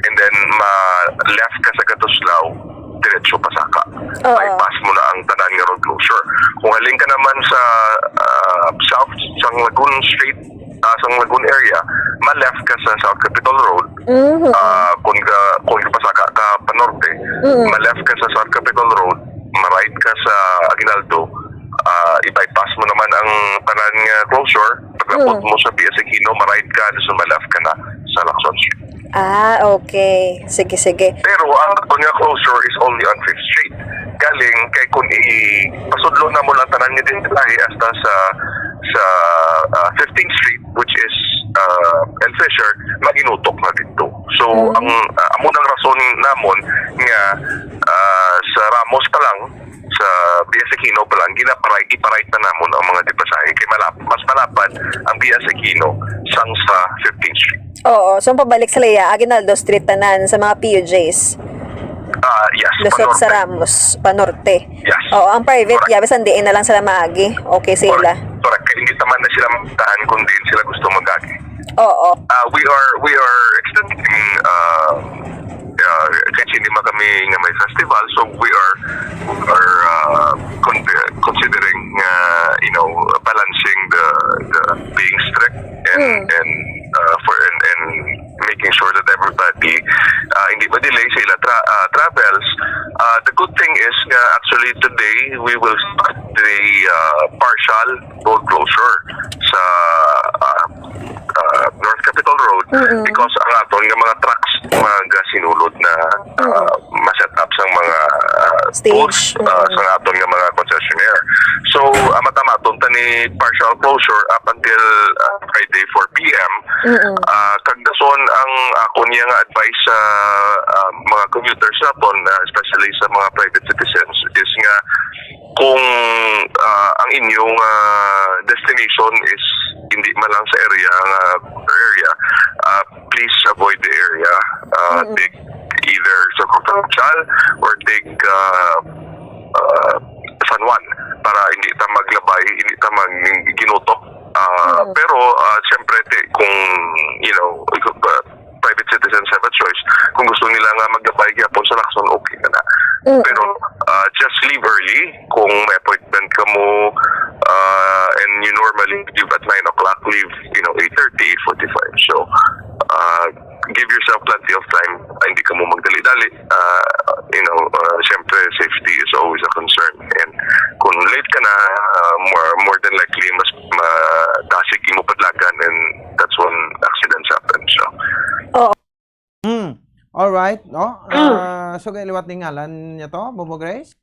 and then ma-left ka sa Gatuslao, diretso Pasaka. Oo. Bypass mo na ang tanan nga road closure. Kung halin ka naman sa ah, south, sang Lagoon Street, ah, sang Lagoon area, ma-left ka sa South Capitol Road. Mhm. Ah, kung ka, kung ka Pasaka ka panorte, Mm. ma-left ka sa South Capitol Road, ma-right ka sa Aguinaldo, ah, i-bypass mo naman ang tanan nga closure. Paglabot Mm. mo sa P S Aquino, ma-right ka, dason ma-left ka na sa Lacson Street. Ah, okay. Sige, sige. Pero ang aton nga closure is only on Fifth Street. Galing kay kung ipasudlo na mo lang tanan nga dinhi hasta sa sa ah, fifteenth Street, which is ah, El Fisher, maginutok na dito. So, Mm. ang ah, amo nang rason namon nga ah, sa Ramos pa lang, sa P S Aquino pa lang, ginaparay, iparay na namon ang mga dipasahe kay malap, mas malapad ang P S Aquino sang sa fifteenth Street. Oo, so pabalik sa Lea, Aguinaldo Street tanan sa mga P U Js. Ah, yes, Lusot sa panorte. Ramos, panorte. Yes. Oo, ang private, Correct. ya, bisan diin na lang sila maagi. Okay sila. Correct. Correct. Kaya hindi naman na sila magtahan kung diin sila gusto mag-agi. Oo. Uh, we are we are extending uh, uh, kasi hindi man kami nga may festival, so we are we are uh, con- considering uh, you know, balancing the, the being strict and Mm. and uh, for and, and making sure that everybody uh, hindi ma-delay sa ila tra- uh, travels. Uh, the good thing is nga actually today we will start the uh, partial road closure sa uh, uh, North Capitol Road Mm-mm. because ang aton nga mga trucks magasinulod na uh, ma-set up sang mga uh, Stage. tools uh, Mm-mm. sa aton nga mga concessionaire. So, uh, matamaton ta ni partial closure up until uh, Friday four p.m. Mm-mm. Uh, kag dason ang akon niya nga advice sa uh, mga commuters naton, uh, especially sa mga private citizens, is nga kung uh, ang inyong uh, destination is hindi man lang sa area nga area, uh, please avoid the area. Uh, Mm-mm. Take either Circumferential or take uh, uh, San Juan para hindi ta maglabay, hindi ta mag ginutok. Uh, Mm. Pero uh, siyempre, te, kung you know, uh, private citizens have a choice, kung gusto nila nga maglabay gyapon sa Lacson, okay na na. Mm. Pero uh, just leave early kung may appointment ka mo uh, and you normally leave at nine o'clock, leave, you know, eight thirty, eight forty-five. So, uh, give yourself plenty of time. Ah, hindi ka mo magdali-dali. Uh, you know, uh, siyempre, safety is always a concern. And kung late ka na, uh, more, more than likely, mas madasig imo padlagan and that's when accidents happen. So, Hmm. All right, no? Ah, so kay liwat ni ngalan niya to, Bobo Grace?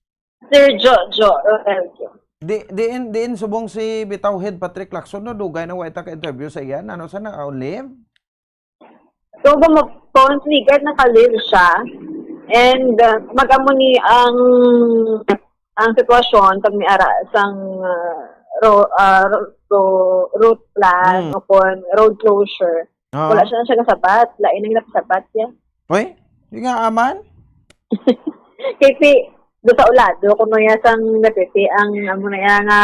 Sir Jojo Rodelio. Di, diin, diin subong si bitaw Head Patrick Lacson, no? Dugay na wa ita ka-interview sa iya. Ano sa na, on leave? So, bumapon, legal, naka-leave siya. And, uh, mag-amo ni ang, ang sitwasyon pag may ara sang, uh, ro-, uh, ro-, ro-, route plan Mm. o kon road closure. Oo. Wala siya na siya kasabat. Lain ang napasabat niya. Uy, di nga aman? Kasi, doon sa Ulado, kung niya sang Dapiti, ang amo na iya nga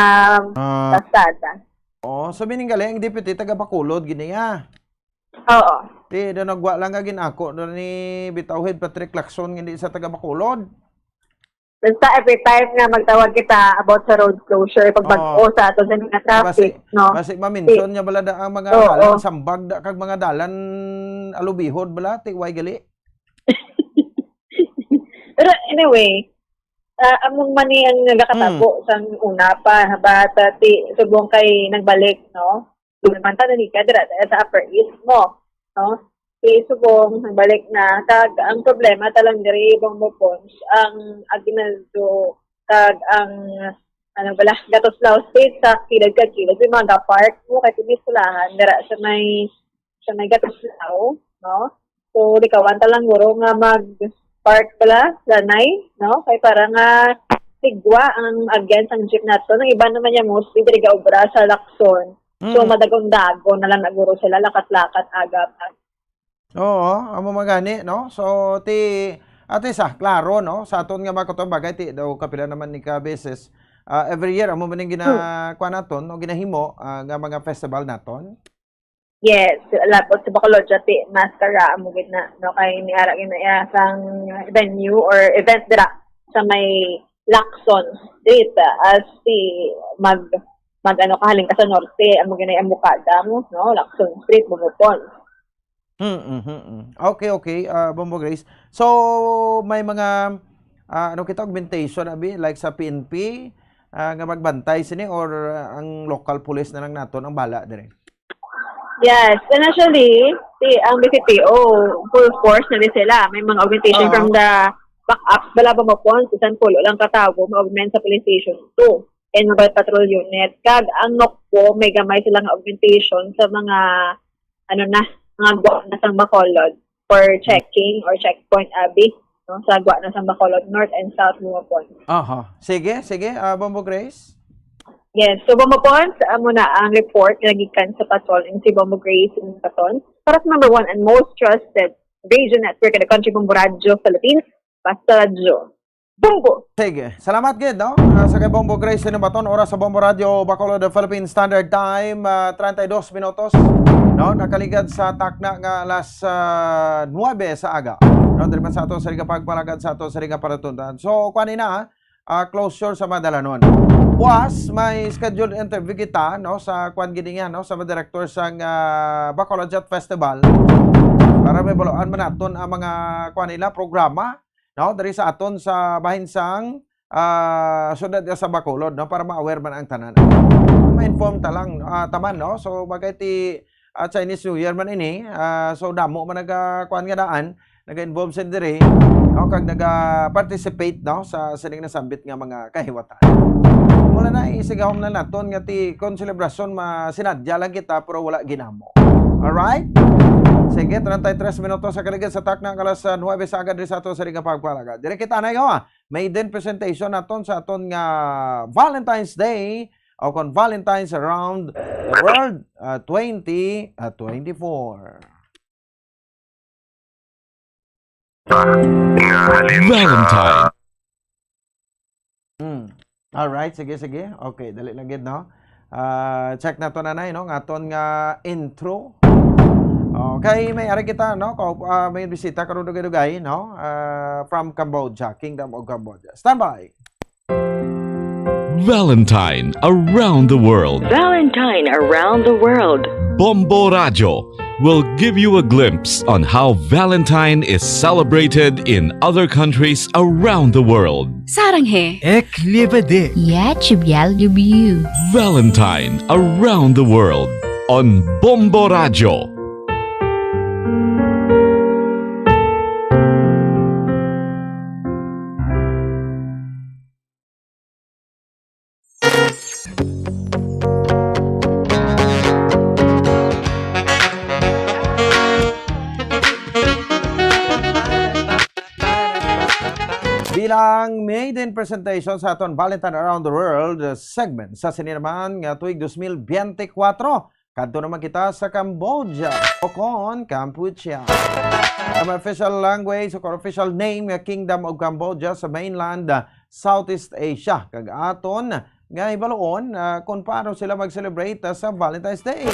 Ah. Kalsada. Oh, so meaning gali, ang deputy taga Bacolod, gini, ah. Oo. Ti, daw nagwa lang nga ginako daw ni bitaw Head Patrick Lacson, hindi sa taga Bacolod. Basta every time nga magtawag kita about sa road closure, pag Oo. bag-o sa ato sa mga traffic, Basi, no? basi ma-mention Ti-, niya bala da ang mga Oo. dalan, sambag da kag mga dalan alubihod bala, ti, why gali? Pero anyway, ah, among man ni ang nagakatabo Mm. sang una pa, habat, ah, ti, subong kay nagbalik, no? Duman ta, naniga dira, dira sa Upper East mo, no? Ti, subong, nagbalik na. Kag ang problema ta lang diri, Bong Mopons, ang Aguinaldo, kag ang, ano bala, Gatoslao State sa kilid kag kilid. May mga park mo, kay ti may eskwelahan, dira sa may, sa may Gatoslao, no? So, likawan ta lang guro nga mag-park pala, lanay, no? Kay para nga sigwa ang agyan sang jeep nato. Ang iba naman niya mostly diri gaobra sa Lacson. So, Mm. madagon-dagon na lang na guro sila, lakat-lakat, aga pa. Oo, amo man gani, no? So, ti, at least, ah, klaro, no? Sa aton nga mga kutob, bagay, ti, daw kapila naman ni ka beses, ah, every year, amo man yung gina-, Hmm. kuha naton, no? Ginahimo, ah, nga mga festival naton. Yes, labot sa Bacolod, ti, Mascara, amo gid na, no? Kay ni ara gid na iya sang venue or event dira sa may Lacson Street, ah, as ti mag, mag ano ka, halin ka sa norte, amo gid na iya bukada mo, no? Lacson Street, Bumupon. Mm, mm, mm. Okay, okay, ah, Bombo Grace. So, may mga, ah, ano kita, augmentation, abi, like sa P N P, ah, nga magbantay sini or, ah, ang local police na lang naton ang bala diri? Yes, initially, si, ang B C P O, full force na din sila. May mga augmentation Oo. from the backup, bala ba mo po, bisan pulo lang katawo, ma-augment sa Police Station two and Mobile Patrol Unit. Kag ang NOCPO, may gamay silang augmentation sa mga, ano na, mga gwa na sang Bacolod for checking or checkpoint, abi, no, sa gwa na sang Bacolod North and South, Bumupon. Aha. Sige, sige, ah, Bombo Grace. Yes, so Bumupon, amo na ang report nga gikan sa patrol ni si Bombo Grace Baton. Para sa number one and most trusted radio network in the country, Bombo Radyo Philippines, Basta Radyo. Bombo! Sige. Salamat gid, no? Ah, sa kay Bombo Grace Sinibaton, oras sa Bombo Radyo, Bacolod, the Philippine Standard Time, ah, treinta y dos minutos, no? Nakaligad sa takna nga alas, ah, nuebe sa aga. No, diri man sa ato sa ring pagpalagad sa ato sa ring palatundan. So, kuan na, ah, closure sa mga dalanon. Buwas, may scheduled interview kita, no, sa kuan gid niya, no, sa mga director sang, ah, Bacolod Jet Festival. Para may baluan man naton ang mga kuan nila, programa, no, diri sa aton sa bahin sang, ah, syudad sa Bacolod, no, para ma-aware man ang tanan. Ma-inform ta lang, ah, taman, no? So, bagay ti, ah, Chinese New Year man ini, ah, so damo man naga, kuan nga daan, naga-involve sa diri, no, kag naga-participate, no, sa sining nasambit nga mga kahiwatan. Wala na, isigahom na naton nga ti kon selebrasyon masinadya lang kita pero wala ginamo. Alright? Sige, treinta y tres minutos sa kaligid sa takna nga alas, ah, nuebe sa aga diri sa ato sa ring pagpalaga. Diri kita na, oh, maiden presentation naton sa aton nga Valentine's Day o kon Valentine's Around the World, ah, twenty, ah, twenty-four. Valentine. Hmm. Alright, sige, sige. Okay, dali lang gid, no? Ah, check nato, Nanay, no? Nga aton nga intro. Okay, may ari kita, no? Ko, ah, may bisita karon, dugay-dugay, no? Ah, from Cambodia, Kingdom of Cambodia. Standby. Valentine around the world. Valentine around the world. Bombo Radyo will give you a glimpse on how Valentine is celebrated in other countries around the world. Sarang hai. Ek liye bade. Ya chubyal W. Valentine around the world on Bombo Radyo. Ang maiden presentation sa aton Valentine Around the World, uh, segment sa sini naman nga tuig dos mil biyente kwatro. Kadto naman kita sa Cambodia, o kon Kampuchea. Ang official language o kon official name nga Kingdom of Cambodia sa mainland, uh, Southeast Asia. Kag aton nga hibaluon, ah, kung paano sila mag-celebrate, ah, sa Valentine's Day.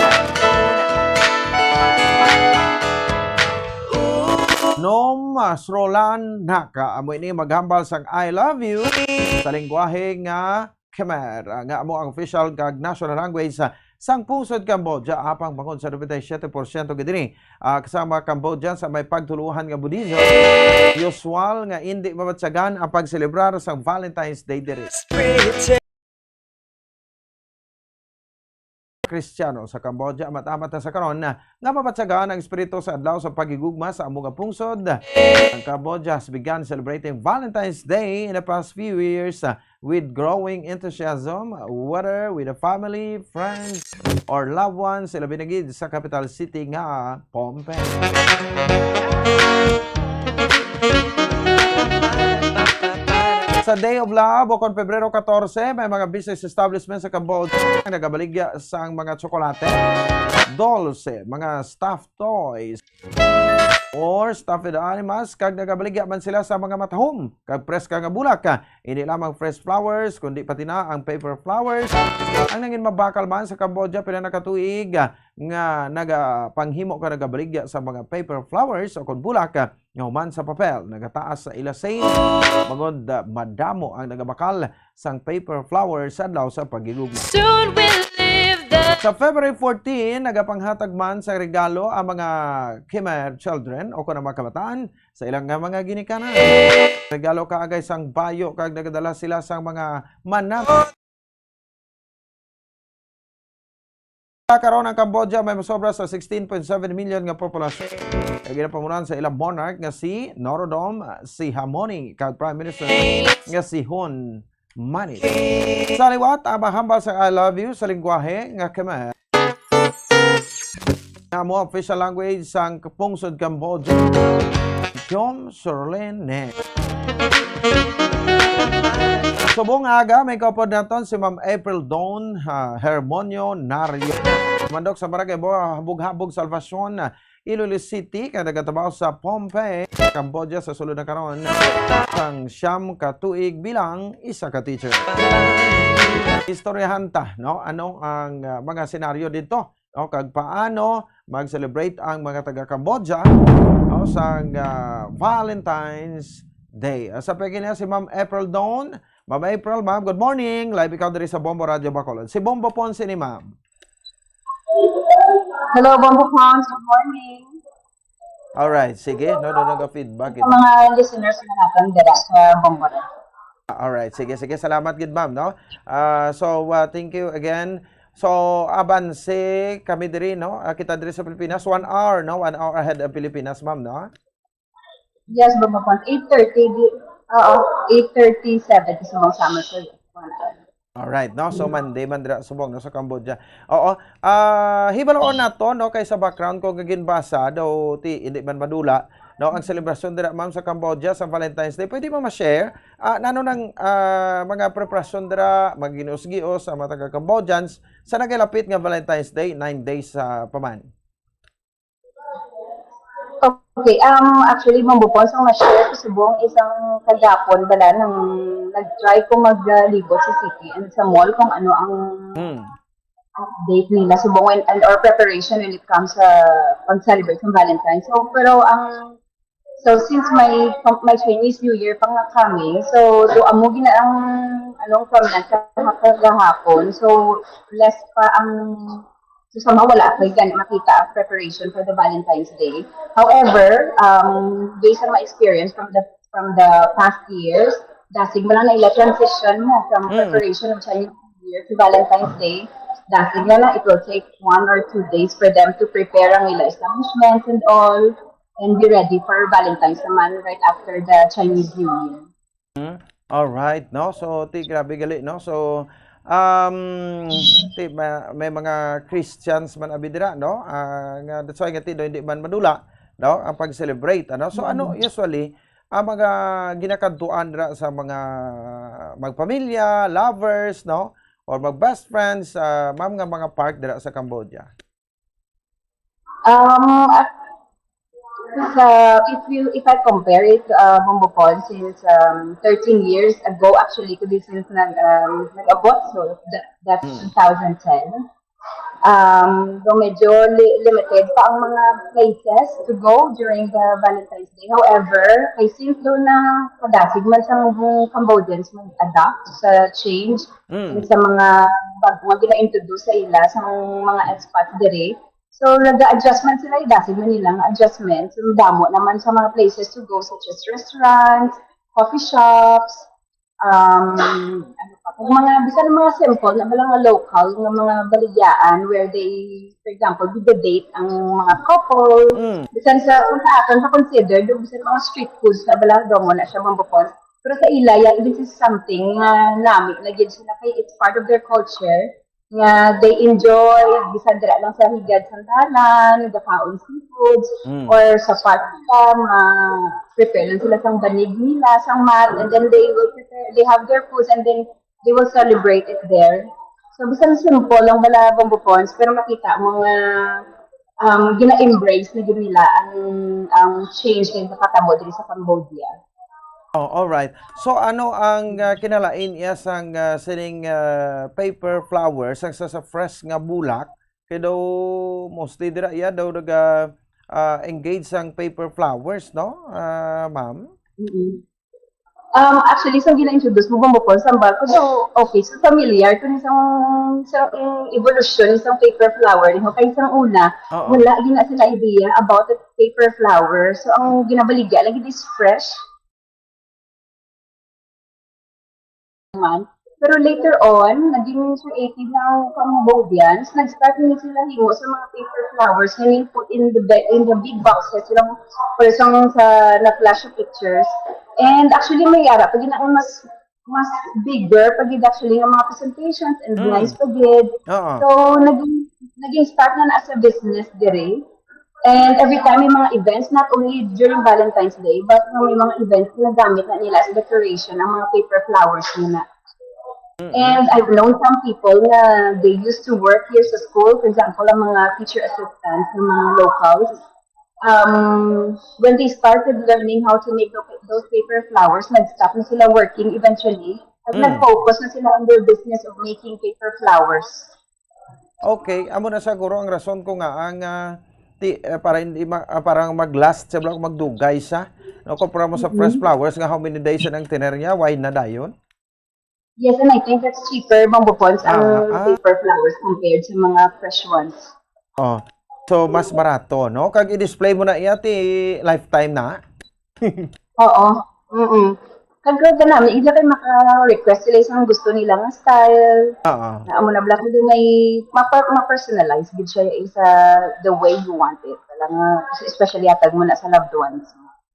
Nom, ah, Srolan Naka, amo ini maghambal sang "I love you" sa lengguwahe nga Khmer, ah, nga amo ang official kag national language, ah, sang pungsod Cambodia, apang bangod sa nobenta y siete porsyento gid ini, ah, kasama Cambodians ang may pagtuluhan nga Buddhism, usual nga indi mabatyagan ang pagselebrar sang Valentine's Day diri. Kristiyano sa Cambodia, amat-amat na sa karon, ah, nga mabatyagan ang espiritu sa adlaw sa paghigugma sa amo nga pungsod. Ang Cambodia has begun celebrating Valentine's Day in the past few years, ah, with growing enthusiasm, whether with a family, friends, or loved ones, ilabi na gid sa capital city nga Phnom Penh. Sa Day of Love, o kon Pebrero katorse, may mga business establishment sa Cambodia nga nagabaligya sang mga tsokolate, dulce, mga stuffed toys, or stuffed animals, kag nagabaligya man sila sa mga matahom kag preska nga bulak. Hindi lamang fresh flowers, kundi pati na ang paper flowers ang nangin mabakal man sa Cambodia pila na ka tuig, ah, nga nagapanghimo ka nagabaligya sa mga paper flowers o kon bulak, ah, nga human sa papel, nagataas sa ila sales, bangod, ah, madamo ang nagabakal sang paper flowers sa adlaw sa paghigugma. Soon we'll leave the Sa February fourteen, nagapanghatag man sa regalo ang mga Khmer children o kon ang mga kabataan sa ilang nga mga ginikanan. Regalo kaagay sang bayo kag nagadala sila sang mga manam. Karon ang Cambodia may masobra sa sixteen point seven million nga populasyon. Kag ginapamunan sa ilang monarch nga si Norodom Sihamoni kag Prime Minister nga si Hun Manet. Sa liwat, ang mahambal sa "I love you" sa lingwahe nga Khmer. Nga mo official language sang pungsod Cambodia. Jom Surlene. Subong nga aga, may kaupod naton si Ma'am April Dawn, ha, Hermonio Nario. Mandok sa Barangay Bo-, Habog-Habog, Salvacion, Iloilo City, kag nagatrabaho sa Phnom Penh, Cambodia, sa sulod na karon sang siyam ka tuig bilang isa ka teacher. Istoryahan ta, no? Ano ang, ah, mga senaryo dito? No, kag paano mag-celebrate ang mga taga-Cambodia, no, sang, ah, Valentine's Day. Ah, sa pagkina si Ma'am April Dawn. Ma'am April, ma'am, good morning. Live ikaw diri sa Bombo Radio Bacolod. Si Bombo Ponce ni ma'am. Hello, Bombo Ponce. Good morning. Alright, sige. No, no, nag-feedback Sa ito. mga listeners na natin dira sa Bombo Radio. Alright, sige, sige. Salamat gid, ma'am, no? Ah, so, ah, thank you again. So, abanse kami diri, no? Ah, kita diri sa Pilipinas, one hour, no? One hour ahead ang Pilipinas, ma'am, no? Yes, Bombo Ponce. Eight thirty, di, oo, eight thirty-seven kasi mga summer ko yun. One hour. Alright, no? So, Mm. Monday man dira subong, no, sa Cambodia. Oo. Ah, hibaluon nato, no, kay sa background ko nga ginbasa daw, ti, hindi man madula, no, ang selebrasyon dira, ma'am, sa Cambodia sa Valentine's Day. Pwede mo ma-share? Ah, nano nang, ah, mga preparasyon dira, mga ginuos-gios sa mga taga-Cambodians sa nagalapit nga Valentine's Day, nine days, ah, pa man? Okay, um, actually, Ma'am Bupon, so ma-share ko subong isang kagapon bala nang nag-try ko maglibot sa city and sa mall kung ano ang Hmm. update nila subong when, and or preparation when it comes sa pag-celebrate ng Valentine. So, pero ang, so since may, may Chinese New Year pa nga coming, so do amo gina ang anong prominent kahapon. So, less pa ang So, somehow wala ako gani makita ang preparation for the Valentine's Day. However, um, based on my experience from the from the past years, dasig mo lang na ila transition mo from Mm. preparation of Chinese New Year to Valentine's Day. Dasig na lang, it will take one or two days for them to prepare ang ila establishments and all and be ready for Valentine's naman right after the Chinese New Year. Hmm, alright, no? So, ti, grabe gali, no? So, um, ti, ma-, may mga Christians man abi dira, no? Ah, nga, that's why nga, ti, no, hindi man madula, no? Ang pag-celebrate, ano? So, ano, Mm. usually, ang mga ginakadtuan dira sa mga magpamilya, lovers, no? Or mag-best friends, ah, ma'am, nga mga park dira sa Cambodia? Um, at sa, if you, if I compare it, uh, Bombo Pon, since, um, thirteen years ago, actually, kundi since nag, um, nag-abot, so that, that's Mm. two thousand ten. Um, so medyo li-, limited pa ang mga places to go during the Valentine's Day. However, kay since doon na kadasig man sa mga Cambodians mag-adapt sa change Mm. sa mga bago nga gina-introduce sa ila sa mga expats diri, so, nag-adjustment sila, dasig man nila nga adjustment. So, damo naman sa mga places to go, such as restaurants, coffee shops, um, ano pa, kung mga, bisan mga simple na mga local nga mga baligyaan where they, for example, date ang mga couple. Mm. Bisan sa, kung sa aton pa considered, yung bisan mga street foods na bala, domo na siya, Bombo Pon. Pero sa ila, yeah, this is something nga nami na gid sila kay it's part of their culture nga they enjoy, bisan dira lang sa higad sang dalan, nagakaon seafoods, Mm. or sa park sila, ma-prepare lang sila sang banig nila, sang mat, and then they will prepare, they have their foods, and then they will celebrate it there. So, bisan simple lang bala, Bombo Pons, pero makita mo nga, um, gina-embrace na gid nila ang, ang change nga nakatabo diri sa Cambodia. Oh, all right. So, ano ang, ah, kinalain iya sang, ah, sining, ah, paper flowers, sang sa, sa fresh nga bulak? Kay daw mostly dira iya daw naga, ah, engage sang paper flowers, no, ah, ma'am? Mm-mm. Um, actually, sa gina-introduce mo, Bombo Pons, ang barko daw, okay, so familiar ko ni sa, sa, um, evolution sa paper flower, no? Kay sa una, Oo. Wala gina sila idea about the paper flower. So, ang ginabaligya lagi is fresh man. Pero later on, naging creative na ang Cambodians. Nag-start na sila himo sa mga paper flowers nga nang put in the be-, in the big boxes lang, for some sa na flash pictures. And actually, may ara pa gid ang mas, mas bigger pa gid actually ang mga presentations and Mm. nice pa gid. Oo. So, naging, naging start na na as a business diri. And every time may mga events, not only during Valentine's Day, but kung may mga events na gamit na nila as decoration ang mga paper flowers nila. Mm-mm. And I've known some people na they used to work here sa school, for example, ang mga teacher assistants, ng mga locals, um, when they started learning how to make tho-, those paper flowers, nag-stop na sila working eventually. At Mm. nag-focus na sila on their business of making paper flowers. Okay, amo na siguro ang rason ko nga ang, ah, ti-, eh, para hindi ma-, ah, parang mag-last sa vlog, magdugay sa, no, kumpara mo sa fresh Mhm. flowers nga how many days ang tiner niya, why na dayon? Yes, and I think that's cheaper, Bombo Pons, ang Ah, ah. paper flowers compared sa mga fresh ones. Oh. So, mas barato, no? Kag i-display mo na iya ti lifetime na. Oo. Mm-mm. Kag ka nami, ila kay maka-request sila sa gusto nila nga style. Oo. Na amo na black, may mapa-, ma-personalize gid siya sa the way you want it. Wala nga, especially atag mo na sa loved ones.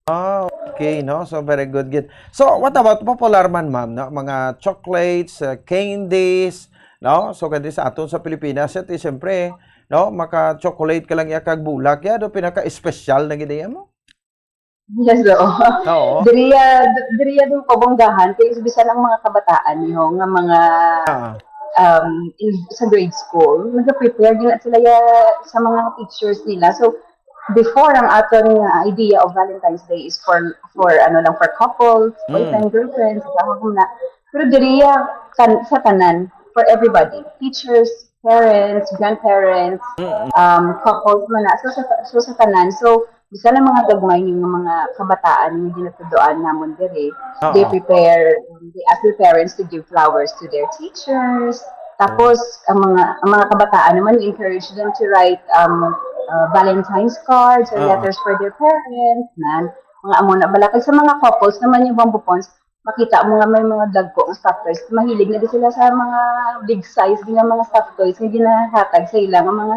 Ah, okay, no? So, very good, good. So, what about popular man, ma'am, no? Mga chocolates, uh, candies, no? So, kadi sa aton sa Pilipinas, ito, siyempre, no? Maka-chocolate ka lang iya kag bulak, ya, do pinaka-espesyal na gid iya mo? Yes, oo. Oo. Diriya, diriya doon kabonggahan, kay bisan ang mga kabataan niyo nga mga Ah. um, in, sa grade school, nag-prepare din na sila ya, sa mga pictures nila. So, before ang aton nga idea of Valentine's Day is for, for ano lang, for couples, Mm. boyfriend, girlfriend, sa mga na. Pero diriya, tan-, sa tanan, for everybody, teachers, parents, grandparents, Mm-mm. um, couples man na. So, sa, so, sa tanan. So, bisan ang mga gagmay nga mga kabataan nga ginatudoan namon diri, Oo. they prepare, um, they ask their parents to give flowers to their teachers. Tapos, ang mga, ang mga kabataan naman, we encourage them to write, um, uh, Valentine's cards or Oo. letters for their parents. Nan, mga amo na bala. Kag sa mga couples naman, yung Bombo Pons, makita mo nga may mga dagko nga stuffed toys. Mahilig na di sila sa mga big size din nga mga stuffed toys nga ginahatag sa ila nga mga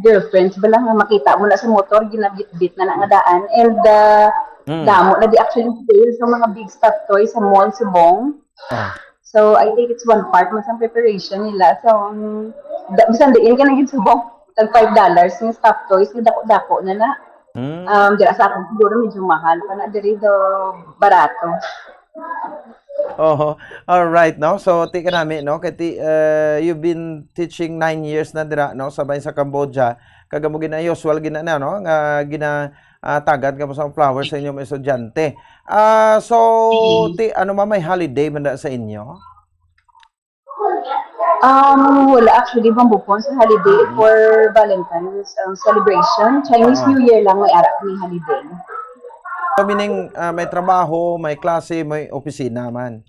girlfriends bala nga makita mo na sa motor, ginabitbit na na nga daan. And, uh, Mm. damo na di actually sale sa mga big stuffed toys sa mall subong. Ah. So, I think it's one part man sa preparation nila. So, um, da-, bisan diin ka na gid subong, tag five dollars yung stuffed toys, nga dako-dako na na. Mm. Um, dira sa atin siguro medyo mahal, kana diri do barato. Oho. All right, no? So, ti kanami, no? Kay ti, uh, you've been teaching nine years na dira, no? Sa bahin sa Cambodia. Kag amo gina-, usual gina na, no? Nga gina-, ah, tagad kamo sa flowers sa inyong mga estudyante. Ah, so, Mm. ti, ano, ma'am, may holiday man da sa inyo? Um, wala actually, Bamboo Pons, sa holiday Mm. for Valentine's, um, celebration. Chinese Oo. New Year lang may ara may holiday. So, meaning, ah, may trabaho, may klase, may opisina man?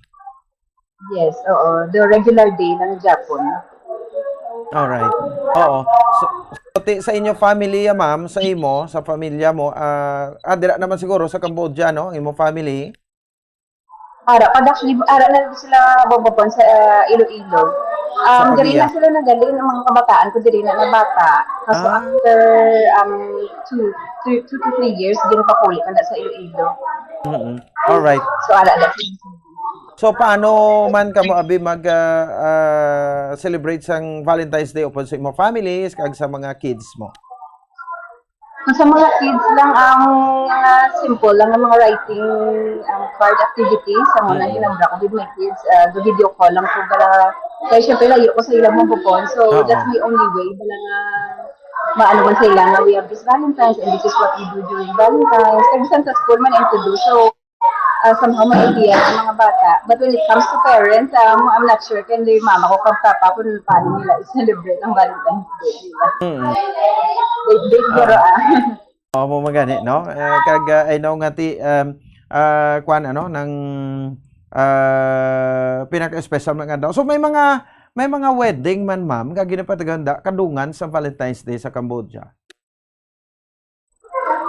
Yes, oo. The regular day lang gyapon. Alright. Oo. So, so, ti-, sa inyo family, ah, ma'am, sa imo, sa pamilya mo, ah, ah, dira naman siguro sa Cambodia, no? Imo family? Ara, pag actually, ara na sila Bamboo Pons sa, ah, Iloilo. Sa Um, diri Pavia. na sila nagaling, ang mga kabataan ko diri na nabata. Kaso Ah. after, um, two, three, two to three years, ginpakuli ka na sa Iloilo. Mm-mm. Alright. So, ara na sila. So, paano man kamo, abi, mag, ah, ah, celebrate sang Valentine's Day upod sa imo families kag sa mga kids mo? Kung sa mga kids lang, ang mga simple lang nga mga writing, ang card activities, ang mga Mm. hinambra ko with my kids, ah, the video call lang ko para, kaya syempre, layo ko sa ilang mga bukon. So, Oo. that's my only way. Bala nga, maano man sa ila nga, "We have this Valentine's and this is what we do during Valentine's." Kaya bisan sa school man, and to do. So, ah, somehow may idea ang mga bata. But when it comes to parents, um, I'm not sure kay mama ko kag papa kung paano nila i-celebrate ang Valentine's Day nila. Mm. They, they siguro, Oo. ah. Oo, mo magani, no? Eh, kag, ah, I know nga ti, um, ah, kwan, ano, nang, ah, pinaka-special man nga daw. So, may mga, may mga wedding man, ma'am, nga ginapataghanda kadungan sa Valentine's Day sa Cambodia?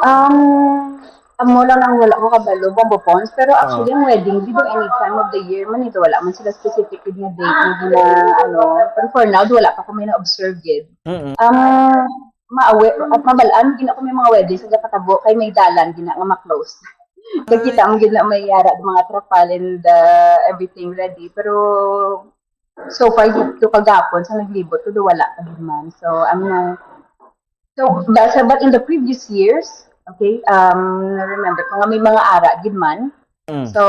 Um, amo lang ang wala ko kabalo, Bamboo Pons. Pero Oo. actually, ang wedding, di ba, any time of the year man ito, wala man sila specific nga date nga gina-, ano. Pero for now, wala pa ko may na-observe gid. Mm-mm. Um, maawi, at mabalaan, gina ko may mga wedding sa Gatabo, kay may dalan, gina nga ma-close. Kagkita mo gid na may yara, mga trapal and, uh, everything ready. Pero so far, dito kagapon, sa naglibot ko, do wala pa gid man. So, I'm na, so, but, so, but in the previous years, okay, um, remember ko nga may mga ara gid man. Mm. So,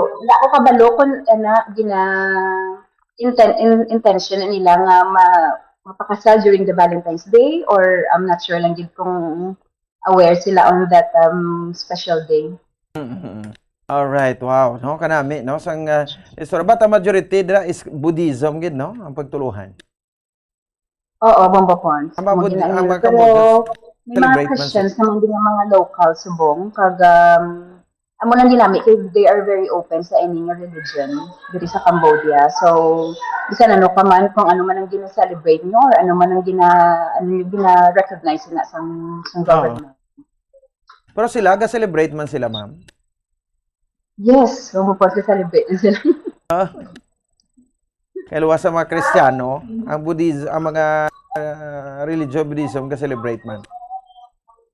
wala ko kabalo kung, ana, gina-, inten-, in-, intention nila nga ma-, mapakasal during the Valentine's Day, or I'm not sure lang gid kung aware sila on that, um, special day. Mm-mm. Alright, wow, no, kanami, no, sang, ah, istorya. But ang majority dira is Buddhism gid, no, ang pagtuluhan. Oo, Bamboo Pons. Ang mga Bud-, ang mga Pero Cambodia may mga celebrate man Christians sila. Naman din nga mga local subong, kag, um, amo lang din nami, kay they are very open sa any nga religion diri sa Cambodia. So, bisan ano ka man, kung ano man ang gina-celebrate nyo or ano man ang gina-, ano yung gina-recognize na sa, sa Oo. government. Pero sila, ga-celebrate man sila, ma'am? Yes, Bamboo Pons, ga-celebrate na sila. Ah. Kay luwas sa mga Kristiyano, ang Buddhis-, ang mga, ah, religion Buddhism ga-celebrate man.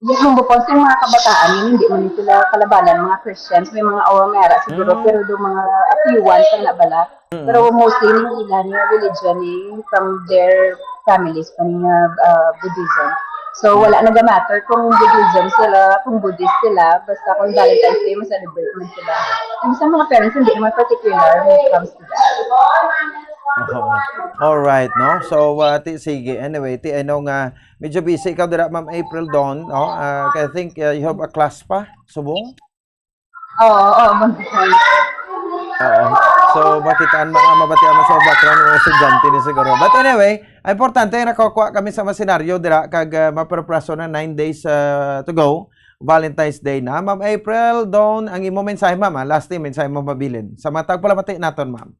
Yes, Bamboo Pons, yung mga kabataan, yun, hindi man sila kalabanan, mga Christians, may mga awang may ara siguro, Mm. pero do mga a few ones ang nabala. Mm. Pero mostly, yung ilan yung religion, eh, from their families pa nga, ah, Buddhism. So, Mm. wala nag-matter kung Buddhism sila, kung Buddhist sila, basta kung Valentine's Day, ma-celebrate man sila. And sa mga parents, hindi naman particular when it comes to that. Oo. All right, no? So, uh, ti, sige. Anyway, ti, I know nga medyo busy ikaw dira, Ma'am April Dawn, no? Uh, I think, uh, you have a class pa, subong? Oo, oo, buntis na. Oo. So, makitaan, mga mabatian mo sa background ng estudyante ni siguro. But anyway, ang importante, nakakuha kami sa mga senaryo dira, kag, uh, maperpraso na nine days, uh, to go. Valentine's Day na. Ma'am April Dawn, ang imo mensahe, ma'am, ah, last name, mensahe mo mabilin. Sa mga tagpalamati naton, ma'am.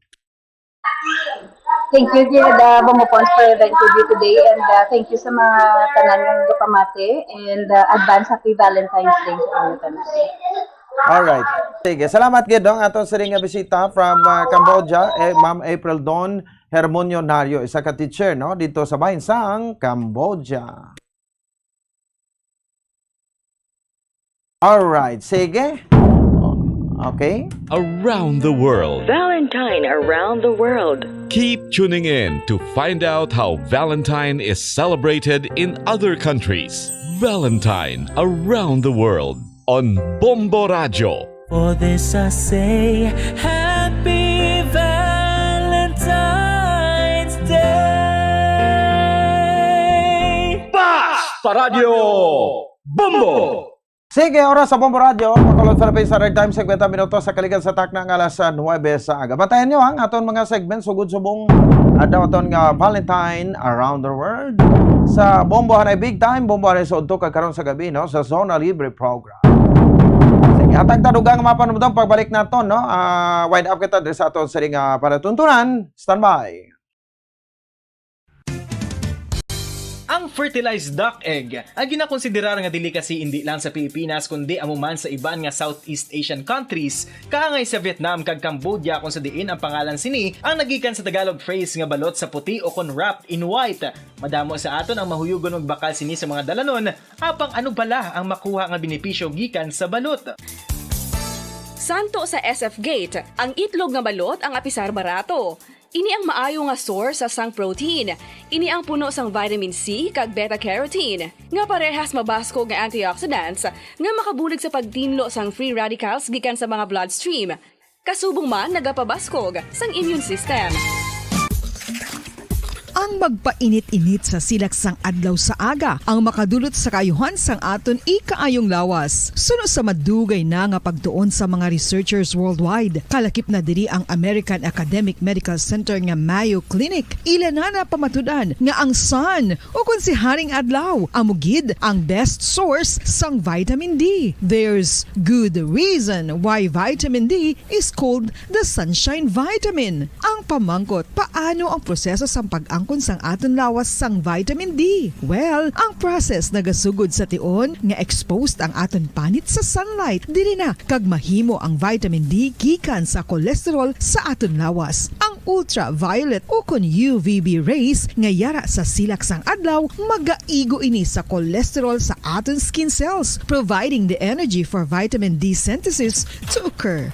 Thank you, Gid, uh, Bamboo Pons, for the interview today, and, uh, thank you sa mga tanan nga nagapamati, and, uh, advance happy Valentine's Day sa inyo tanan. Alright. Sige, salamat gid, no, aton siring nga bisita from, uh, Cambodia, eh, Ma'am April Dawn Hermonio Nario, isa ka teacher, no, dito sa bahin sang Cambodia. Alright, sige. Oh, Okay? Around the world. Valentine around the world. Keep tuning in to find out how Valentine is celebrated in other countries. Valentine around the world on Bombo Radio. For this I say, Happy Valentine's Day! Basta Radio Bombo! Sige, oras sa Bombo Radio. Makulot sa lapis sa red time, fifty minutos sa kaligan sa takna nga alas nuebe sa aga. Bantayan nyo ang aton mga segment sugod subong adlaw, aton nga Valentine Around the World. Sa Bombo Hanay Big Time, Bombo Hanay sa Udto kag karon sa gabi, no, sa Zona Libre Program. Sige, atag tadugang mapanumdom pagbalik naton, no? Ah, wind up kita diri sa aton sining, ah, palatuntunan. Standby. Ang fertilized duck egg, ang ginakonsiderar nga delicacy indi lang sa Pilipinas kundi amo man sa iban nga Southeast Asian countries, kaangay sa Vietnam kag Cambodia, kung sa diin ang pangalan sini ang nagikan sa Tagalog phrase nga balot sa puti o kon wrapped in white. Madamo sa aton ang mahuyugon magbakal sini sa mga dalanon, apang ano bala ang makuha nga benepisyo gikan sa balot? Santo sa S F Gate, ang itlog nga balot ang apisar barato. Ini ang maayo nga source sang protein. Ini ang puno sang vitamin C kag beta-carotene, nga parehas mabaskog nga antioxidants nga makabulig sa pagtinlo sang free radicals gikan sa mga bloodstream. Kasubong man nagapabaskog sang immune system. Ang magpainit-init sa silak sang adlaw sa aga ang makadulot sa kaayuhan sang aton ikaayong lawas. Suno sa madugay na nga pagtuon sa mga researchers worldwide, kalakip na diri ang American Academic Medical Center nga Mayo Clinic. Ila na napamatud-an nga ang sun, o kon si Haring Adlaw, amo gid ang best source sang vitamin D. There's good reason why vitamin D is called the sunshine vitamin. Ang pamangkot, paano ang proseso sang pag-angkon sang aton lawas sang vitamin D? Well, ang process nagasugod sa tion nga exposed ang aton panit sa sunlight. Diri na kag mahimo ang vitamin D gikan sa cholesterol sa aton lawas. Ang ultraviolet o kon U V B rays nga yara sa silak sang adlaw, magaigo ini sa cholesterol sa aton skin cells, providing the energy for vitamin D synthesis to occur.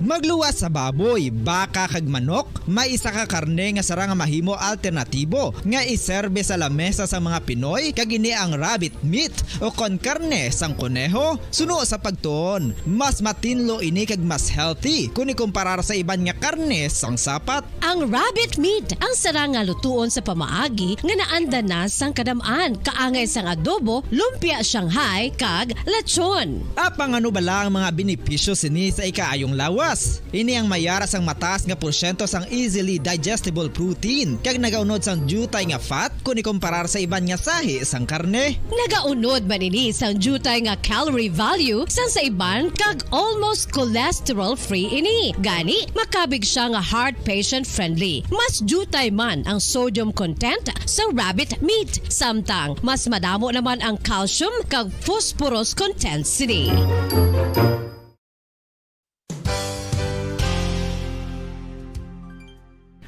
Magluwas sa baboy, baka kag manok, may isa ka karne nga sarang nga mahimo alternatibo nga iserbe sa lamesa sang mga Pinoy, kag ini ang rabbit meat o kon karne sang koneho. Suno sa pagtuon, mas matinlo ini kag mas healthy kon ikumparar sa iban nga karne sang sapat. Ang rabbit meat ang sarang nga lutuon sa pamaagi nga naanda na sang kadam-an, kaangay sang adobo, lumpia Shanghai, kag lechon. Apang ano bala ang mga benepisyo sini sa ikaayong lawas? Ini ang mayara sang mataas nga porsyento sang easily digestible protein, kag nagaunod sang diutay nga fat kon ikumparar sa iban nga sahi sang karne. Nagaunod man ini sang diutay nga calorie value sang sa iban, kag almost cholesterol-free ini. Gani, makabig sia nga heart patient-friendly. Mas diutay man ang sodium content sa rabbit meat, samtang mas madamo naman ang calcium kag phosphorus content sini.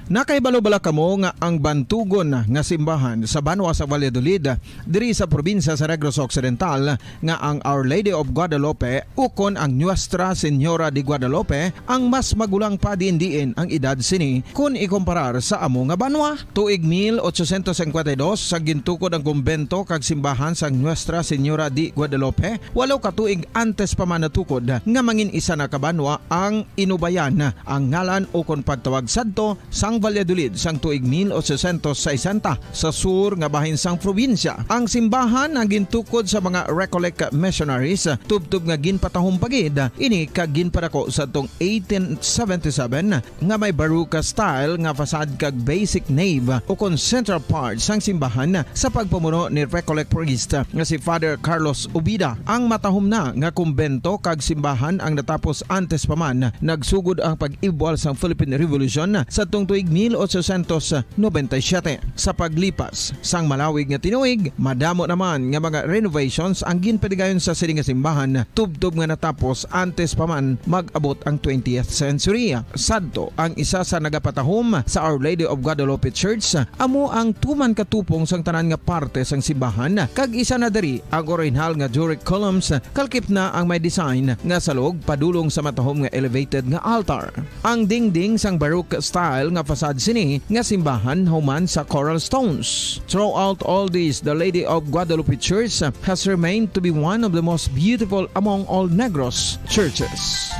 Nakahibalo bala kamo nga ang bantugon nga simbahan sa banwa sa Valladolid, diri sa probinsya sa Negros Occidental, nga ang Our Lady of Guadalupe ukon ang Nuestra Señora de Guadalupe ang mas magulang pa diin-diin ang edad sini kon ikumparar sa amo nga banwa? Tuig mil ochocientos cincuenta y dos sa gintukod ang kumbento kag simbahan sang Nuestra Señora de Guadalupe, walo ka tuig antes pa man natukod nga mangin isa na ka banwa ang Inubayan ang ngalan ukon pagtawag sadto sang Valladolid sang tuig mil ochocientos sesenta sa sur nga bahin sang probinsya. Ang simbahan ang gintukod sa mga Recollect missionaries, tubtob nga ginpatahom pa gid ini kag ginpadako sadtong eighteen seventy-seven nga may Baroque style nga facade kag basic nave ukon central part sang simbahan sa pagpamuno ni Recollect priest nga si Father Carlos Ubida. Ang matahom na nga kumbento kag simbahan ang natapos antes pa man nagsugod ang pag-ibwal sang Philippine Revolution sadtong tuig mil ochocientos noventa y siete. Sa paglipas sang malawig nga tinuig, madamo naman nga mga renovations ang ginpadigayon sa sini nga simbahan, tubtob nga natapos antes pa man mag-abot ang twentieth century. Sadto, ang isa sa nagapatahom sa Our Lady of Guadalupe Church amo ang tuman ka tupong sang tanan nga parte sang simbahan, kag isa na diri ang orihinal nga Doric columns, kalkip na ang may design nga salog padulong sa matahom nga elevated nga altar. Ang dingding sang Baroque style nga facade sini nga simbahan human sa coral stones. Throughout all this, the Lady of Guadalupe Church has remained to be one of the most beautiful among all Negros churches.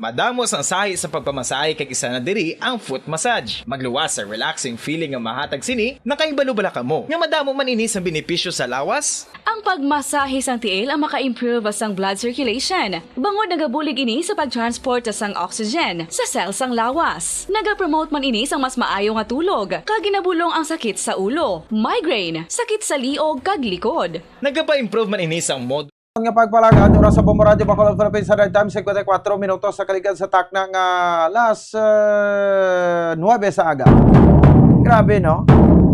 Madamo sang sahi sa pagpamasahe kag isa na diri ang foot massage. Magluwas sa relaxing feeling nga mahatag sini, nakahibalo bala kamo nga madamo man ini sang benepisyo sa lawas? Ang pagmasahe sang tiil ang maka-improve sang blood circulation, bangod nagabulig ini sa pag-transport sang oxygen sa cell sang lawas. Nagapromote man ini sang mas maayo nga tulog, kag ginabulong ang sakit sa ulo, migraine, sakit sa liog, kag likod. Nagapa-improve man ini sang mood. Nga pagpalagad, oras sa Bombo Radyo Bacolod, Philippines, sa time, fifty-four minutos sa kaligad sa takna nga alas, eh, nuebe sa aga. Grabe, no?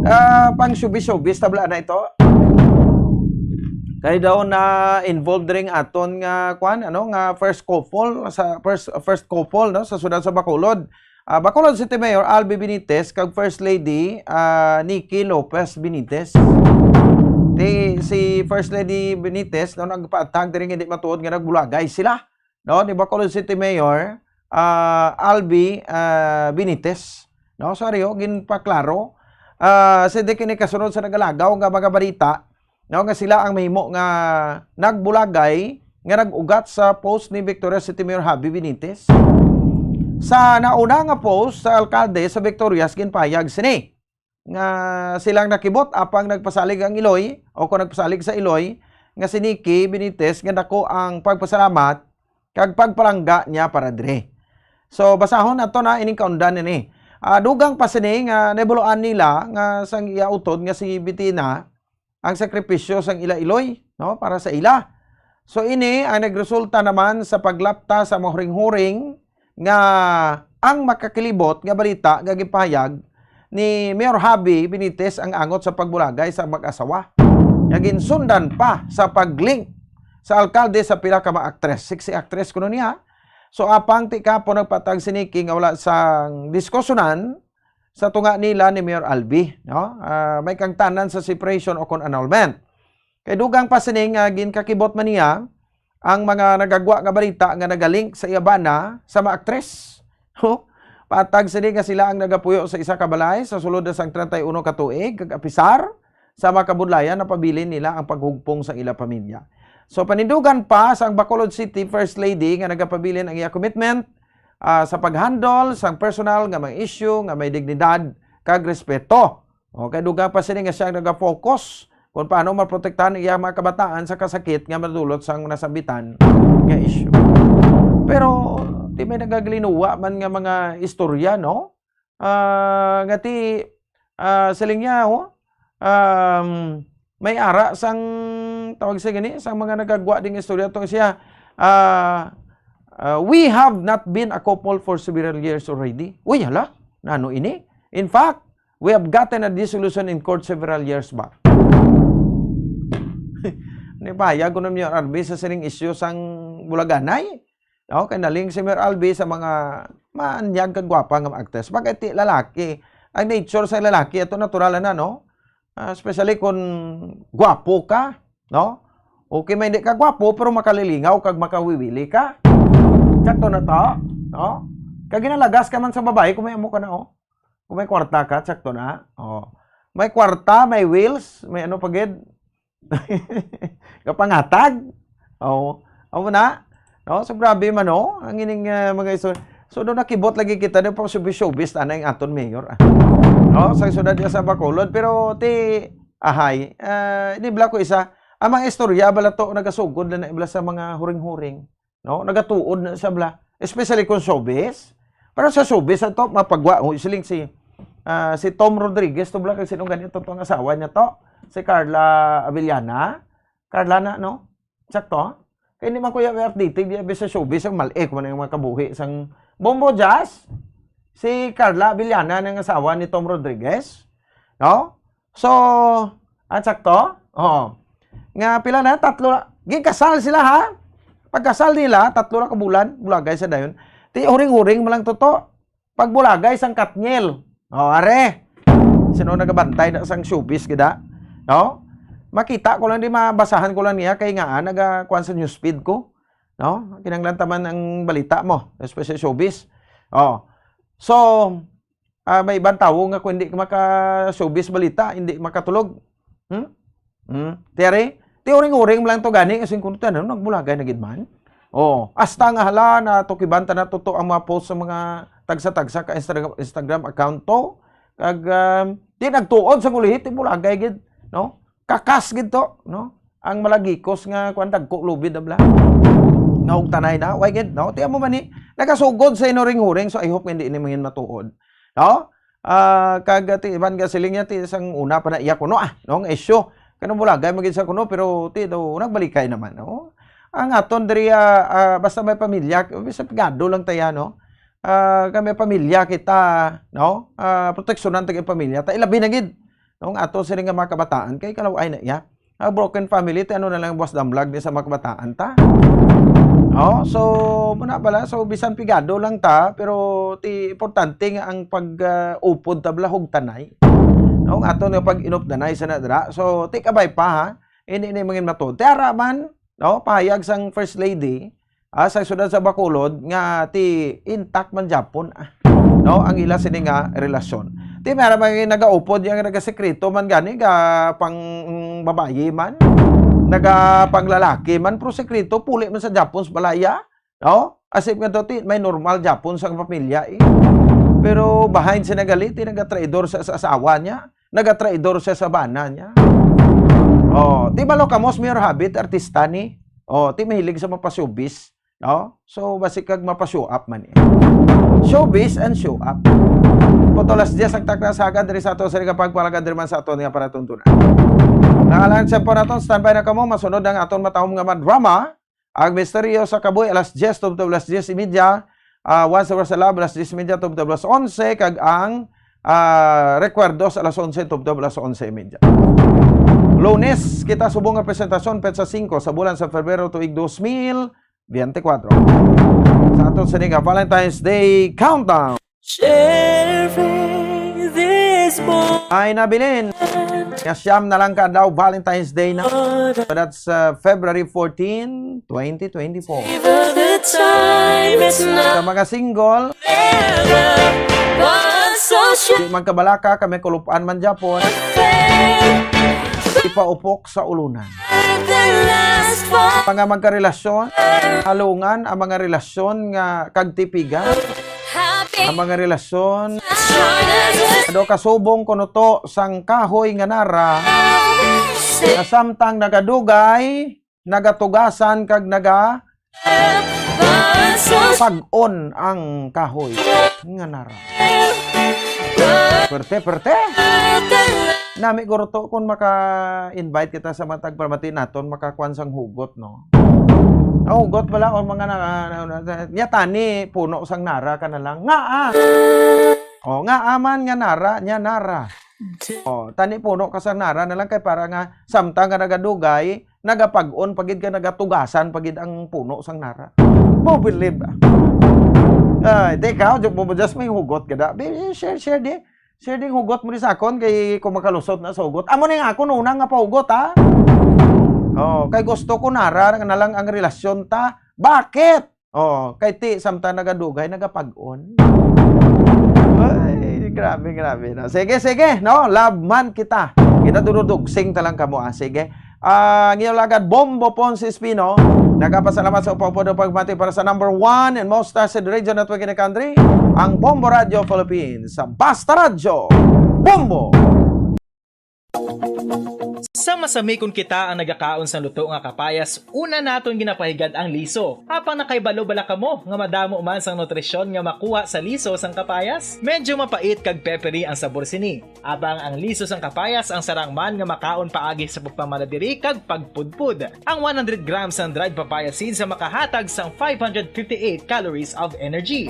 Ah, pang showbiz-showbiz, tabla na ito. Kay daw na involved ring aton nga, kwan, ano, nga first couple, sa first, first couple, no, sa siyudad sa Bacolod. Ah, Bacolod City Mayor Albi Benitez kag First Lady, ah, Nikki Lopez Benitez. Ti, si First Lady Benitez, no, nagpaatag diri nga hindi matuod nga nagbulagay sila, no, ni Bacolod City Mayor, ah, Albi, ah, Benitez. No, sorry, oh, ginpaklaro. Ah, sa di kini kasunod sa nagalagaw nga mga balita, no, nga sila ang mahimo nga nagbulagay nga nag-ugat sa post ni Victorias City Mayor Javi Benitez. Sa nauna nga post sa alkalde sa Victorias, ginpahayag sini nga silang nakibot apang nagpasalig ang Iloy o kung nagpasalig sa Iloy nga si Nikki Benitez nga dako ang pagpasalamat kag pagpalangga niya para diri. So, basahon nato na ining kaundan nini. Ah, dugang pa sini nga nahibaluan nila nga sang iya utod nga si Betina ang sakripisyo sang ila Iloy, no, para sa ila. So, ini ang nagresulta naman sa paglapta sa mahuring-huring nga ang makakilibot nga balita nga gipahayag ni Mayor Javi Benitez ang angot sa pagbulagay sa mag-asawa, nga ginsundan pa sa pag-link sa alkalde sa pila ka mga aktres. Sexy actress kuno niya. So, apang ti kapo nagpatag si Nikki nga wala sang diskusyonan sa tunga nila ni Mayor Albi, no? Ah, may kangtanan sa separation o kon annulment. Kay dugang pa sini nga ginkakibot man niya ang mga nagagwa nga balita nga nagalink sa iya bana sa mga aktres. Ho? Patag sini nga sila ang nagapuyo sa isa ka balay sa sulod na sang treinta y uno ka tuig, kag apisar sa mga kabudlayan, napabilin nila ang paghugpong sa ila pamilya. So, panindugan pa sang Bacolod City First Lady nga nagapabilin ang iya commitment, ah, sa pag-handle sang personal nga mga issue nga may dignidad kag respeto. Okay, dugang pa sini nga siya ang nagafocus kung paano maprotektahan ang iyang mga kabataan sa kasakit nga madulot sang nasambitan nga issue. Pero di may nagagalinuwa man nga mga istorya, no? Ah, nga ti, ah, siling niya, oh, um, may ara sang, tawag sa gani, sang mga nagagwa ding istorya tong siya, ah, ah, "We have not been a couple for several years already." Uy, hala, nano ini? "In fact, we have gotten a dissolution in court several years back." Nipahayag ko na niya, Arby, sa sining isyu sang bulaganay. No? Kay naling si Mayor Albi sa mga maanyag kag gwapa nga mga aktres. Bakit ti lalaki? Ang nature sa lalaki, ito natural na, no? Ah, especially kung gwapo ka, no? Okay, may hindi ka gwapo, pero makalilingaw kag makawiwili ka. Sakto na to, no? Kag ginalagas ka man sa babae, kung may amo ka na, oh. Kung may kwarta ka, sakto na. Oh. May kwarta, may wheels, may ano pa gid. Kapangatag. Oh. Amo na. No, so grabe man, no? Ang ining, ah, mga iso-, so, doon nakibot lagi kita, doon pa showbiz, showbiz, ana yung aton mayor, ah. No, sa syudad niya sa Bacolod, pero ti, ahay, ah, ini bala ko isa, ang mga istorya, bala to, nagasugod na na, bala sa mga huring-huring, no? Nagatuod na sa bala, especially kung showbiz. Pero sa showbiz, ato, mapagwa, oh, siling si, ah, si Tom Rodriguez, to bala, kay sinong ganito, to ang asawa niya to, si Carla Avellana. Carla na, no? Sakto? Kay hindi man ko yung updated, di ba, sa showbiz, ang mali ko man ang mga kabuhi sang Bombo Jazz, si Carla Abellana, ang asawa ni Tom Rodriguez, no? So, ang sakto? Oo. Nga pila na? Tatlo na. Gikasal sila, ha? Pagkasal nila, tatlo na ka bulan, bulagay sa dayon. Ti uring-uring mo lang, toto. Pagbulagay sang Katniel. O, are. Sino nagabantay na sang showbiz, gida? No? Makita ko lang di, mabasahan ko lang niya kay nga, ah, naga-, kuwan sa newsfeed ko. No? Kinahanglan taman ang balita mo, especially showbiz. O. So, ah, may ibang tawo nga kung hindi ka maka-showbiz balita, hindi makatulog. Hmm? Hmm? Ti ari, ti uring-uring mo lang to gani, kasi kung tanan, nagbulagay na gid man. O, hasta nga hala, natukiban ta na tuto ang mga post sa mga tagsa-tagsa ka Instagram, Instagram account to. Kag, um, di nagtuod sa gulihi, ti bulagay gid, no? Kakas gid to, no? Ang malagikos nga kuwan, dagko lubid na bala. Nga hugtanay na, way gid, no? Ti amo man ni, nagasugod sa inuring-huring, so I hope nga hindi ini mangin matuod. No? Ah, kag, ah, ti iban nga siling niya, ti sang una pa na iya kuno, ah, no, nga issue. Kanang bulagay man gid sa kuno, pero ti daw, nagbalikay naman, no? Ang aton diri, ah, ah, basta may pamilya, basta pigado lang taya, no? Ah, kay may pamilya kita, no? Ah, proteksyonan ta ang pamilya ta, ilabi na gid, no? Ang ato sila nga mga kabataan, kay kalaw-ay na iya. Ah, broken family, ti ano na lang, boss, damlag ni sa mga kabataan ta. Oh, so, muna pala, so, bisan pigado lang ta, pero ti importante nga ang pag, ah, upod ta bala hugtanay. No, ang aton nga pag-inupdanay sa nadra. So, ti kabay pa, ha? Ini, ini mangin matuod. Ti ara man, no, pahayag sang First Lady, ah, sa syudad sa Bacolod nga ti intact man gyapon, ah, no, ang ila sini nga relasyon. Ti may ara mga nagaupod yang nagasekreto man gani, ga pang babayi man, naga pang lalaki man, pero sekreto, puli man sa gyapon sa balaya, no? As if nga to, ti may normal gyapon sa pamilya, eh. Pero behind sina gali, ti nagatraidor sa, sa asawa niya, nagatraidor siya sa bana niya. Oh, ti balo kamo sa mayor habit, artista ni. Oh, ti mahilig sa mapashowbiz. No? So, basi kag mapa-show up man, eh. Showbiz and show up. Puto alas diyes ang takna sa agad diri sa aton sa nga pagpalagad diri man sa aton nga palatuntunan. Nangalan sa po naton, standby na kamo, masunod ang aton matahom nga madrama, ang Misteryo sa Kabuhi, alas diyes tubtob alas diyes y media, ah, Once More sa Love, alas diyes y media tubtob alas onse, kag ang, ah, Recuerdos, alas onse tubtob alas onse y media. Lunes, kita subong nga presentasyon, petsa singko sa bulan sa Febrero, tuig dos mil, biyente kwatro. Sa aton sini nga Valentine's Day Countdown. Sharing this moment. Ay nabilin nga siyam na lang ka adlaw, Valentine's Day na. So that's, uh, February fourteen, twenty twenty-four. Even the time is not. Sa mga single, never was so sure. Di magkabalaka, kami kulup-an man gyapon. Ipaupok sa ulunan. Mga magkarelasyon, halungan ang mga relasyon nga kagtipigan, ang mga relasyon, ano, kasubong kuno to sang kahoy nga nara, na samtang nagadugay, nagatugasan kag naga pag-on ang kahoy nga nara. Perte, perte. Nami guro to kung maka-invite kita sa mga tagpamati naton, makakuan sang hugot, no? Ang hugot pala, or mga na, na, na, na, nya tani, puno sang nara ka na lang. Nga, ah! O, nga aman nga nara, nya nara. O, tani puno ka sa nara na lang kay para nga samtang nga nagadugay, nagapag-on pa gid ka, nagatugasan pa gid ang puno sang nara. Mo believe, ah. Ay, teka, di mo just may hugot ka da. Be, share, share di. Share ding hugot mo di sa akon kay kung makalusot na sa hugot. Amo ni nga akon una nga pahugot, ha? Oh, kay gusto ko nara na lang ang relasyon ta. Bakit? Oh, kay ti samtang nagadugay, nagapag-on. Ay, grabe, grabe, no? Sige, sige, no? Love man kita. Kita dududugsing ta lang kamo, ah. Sige. Ah, ang iyong lagad, Bombo Ponce Espino. Nagapasalamat sa upod-upod nga pagmati para sa number one and most trusted radio network in the country, ang Bombo Radio Philippines. Sa Basta Radyo, Bombo! Sa masami kon kita ang nagakaon sang luto nga kapayas, una naton ginapahigad ang liso. Apang nakahibalo bala kamo nga madamo man sang nutrisyon nga makuha sa liso sang kapayas? Medyo mapait kag peppery ang sabor sini. Apang ang liso sang kapayas ang sarang man nga makaon paagi sa pagpamala diri kag pagpudpod. Ang one hundred grams sang dried papaya seeds ang makahatag sang five hundred fifty-eight calories of energy.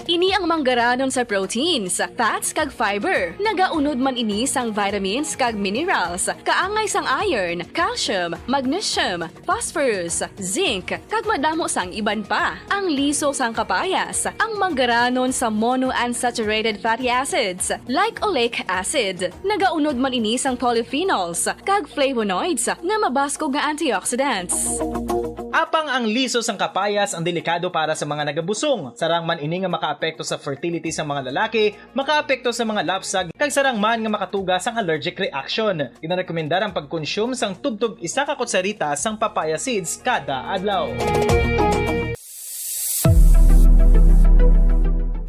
Ini ang manggaranon sa proteins, fats, kag fiber. Nagaunod man ini sang vitamins kag minerals, kaangay sang iron, calcium, magnesium, phosphorus, zinc, kag madamo sang iban pa. Ang liso sang kapayas, ang manggaranon sa monounsaturated fatty acids, like oleic acid. Nagaunod man ini sang polyphenols kag flavonoids nga mabaskog nga antioxidants. Apang ang liso sang kapayas ang delikado para sa mga nagabusong. Sarang man ini nga makaapekto sa fertility sa mga lalaki, makaapekto sa mga lapsag, kag sarang man nga makatuga sang allergic reaction. Ginarekomendar ang pagkonsume sang tubtob isa ka kutsarita sang papaya seeds kada adlaw.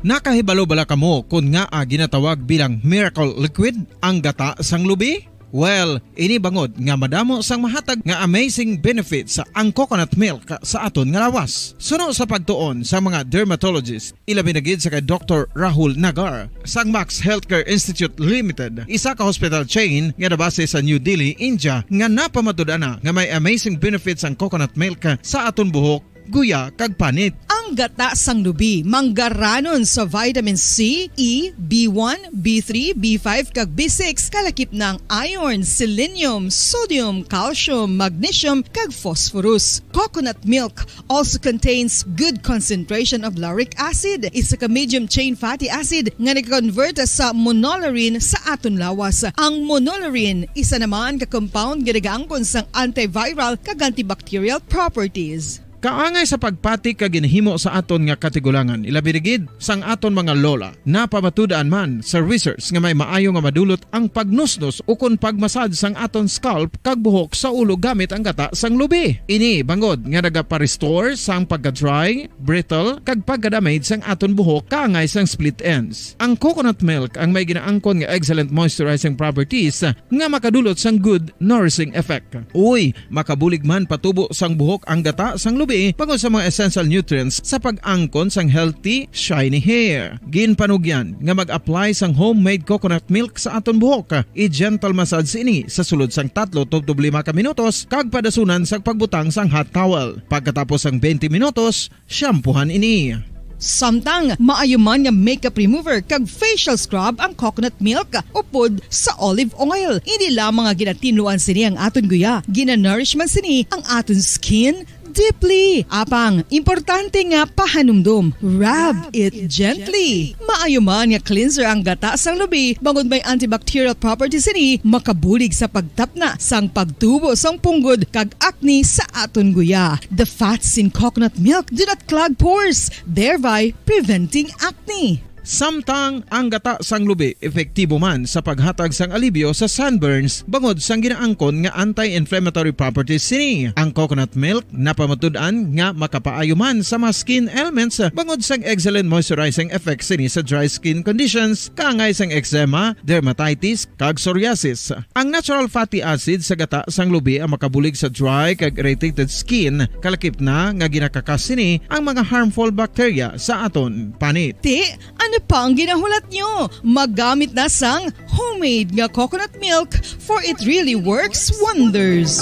Nakahibalo bala kamo kon ngaa ginatawag bilang miracle liquid ang gata sang lubi? Well, ini bangod nga madamo sang mahatag nga amazing benefits ang coconut milk sa aton nga lawas. Suno sa pagtuon sa mga dermatologist, ilabi na gid sa kay Doktor Rahul Nagar sang Max Healthcare Institute Limited, isa ka hospital chain nga nabase sa New Delhi, India, nga napamatud-an na nga may amazing benefits ang coconut milk sa aton buhok, guya, kag panit. Ang gata sang lubi manggaranon sa vitamin C, E, B one, B three, B five, kag B six, kalakip na ang iron, selenium, sodium, calcium, magnesium, kag phosphorus. Coconut milk also contains good concentration of lauric acid, isa ka medium chain fatty acid nga nag-convert sa monolaurin sa aton lawas. Ang monolaurin, isa naman ka compound nga nagaangkon sang antiviral kag antibacterial properties. Kaangay sa pagpati kag ginhimo sa aton nga katigulangan, ilabi na gid sang aton mga lola. Napamatud-an man sa research nga may maayo nga madulot ang pagnusnos ukon pagmasad sang aton scalp kag buhok sa ulo gamit ang gata sang lubi. Ini bangod nga nagapa-restore sang pagka-dry, brittle, kag pagka-damage sang aton buhok kaangay sang split ends. Ang coconut milk ang may ginaangkon nga excellent moisturizing properties nga makadulot sang good nourishing effect. Uy, makabulig man patubo sang buhok ang gata sang lubi bangod sa mga essential nutrients sa pag-angkon sang healthy, shiny hair. Ginpanugyan nga mag-apply sang homemade coconut milk sa aton buhok. I-gentle massage ini sa sulod sang tatlo tubtob lima ka minutos kag padasunan sang pagbutang sang hot towel. Pagkatapos sang twenty minutos, shampoohan ini. Samtang maayo man nga makeup remover kag facial scrub ang coconut milk upod sa olive oil. Hindi lamang nga ginatinluan sini ang aton guya, ginanourish man sini ang aton skin deeply. Apang importante nga pahanumdom, rub it gently. Maayo man nga cleanser ang gata sang lubi, bangod may antibacterial properties sini, makabulig sa pagtapna sang pagtubo sang punggod kag acne sa aton guya. The fats in coconut milk do not clog pores, thereby preventing acne. Samtang ang gata sang lubi epektibo man sa paghatag sang alibyo sa sunburns bangod sang ginaangkon nga anti-inflammatory properties sini. Ang coconut milk napamatud-an nga makapaayo man sa mga skin ailments bangod sang excellent moisturizing effect sini sa dry skin conditions, kaangay sang eczema, dermatitis, kag psoriasis. Ang natural fatty acid sa gata sang lubi ang makabulig sa dry kag irritated skin, kalakip na nga ginakakas sini ang mga harmful bacteria sa aton panit. Ti, ano pa ang ginahulat nyo? Maggamit na sang homemade nga coconut milk, for it really works wonders.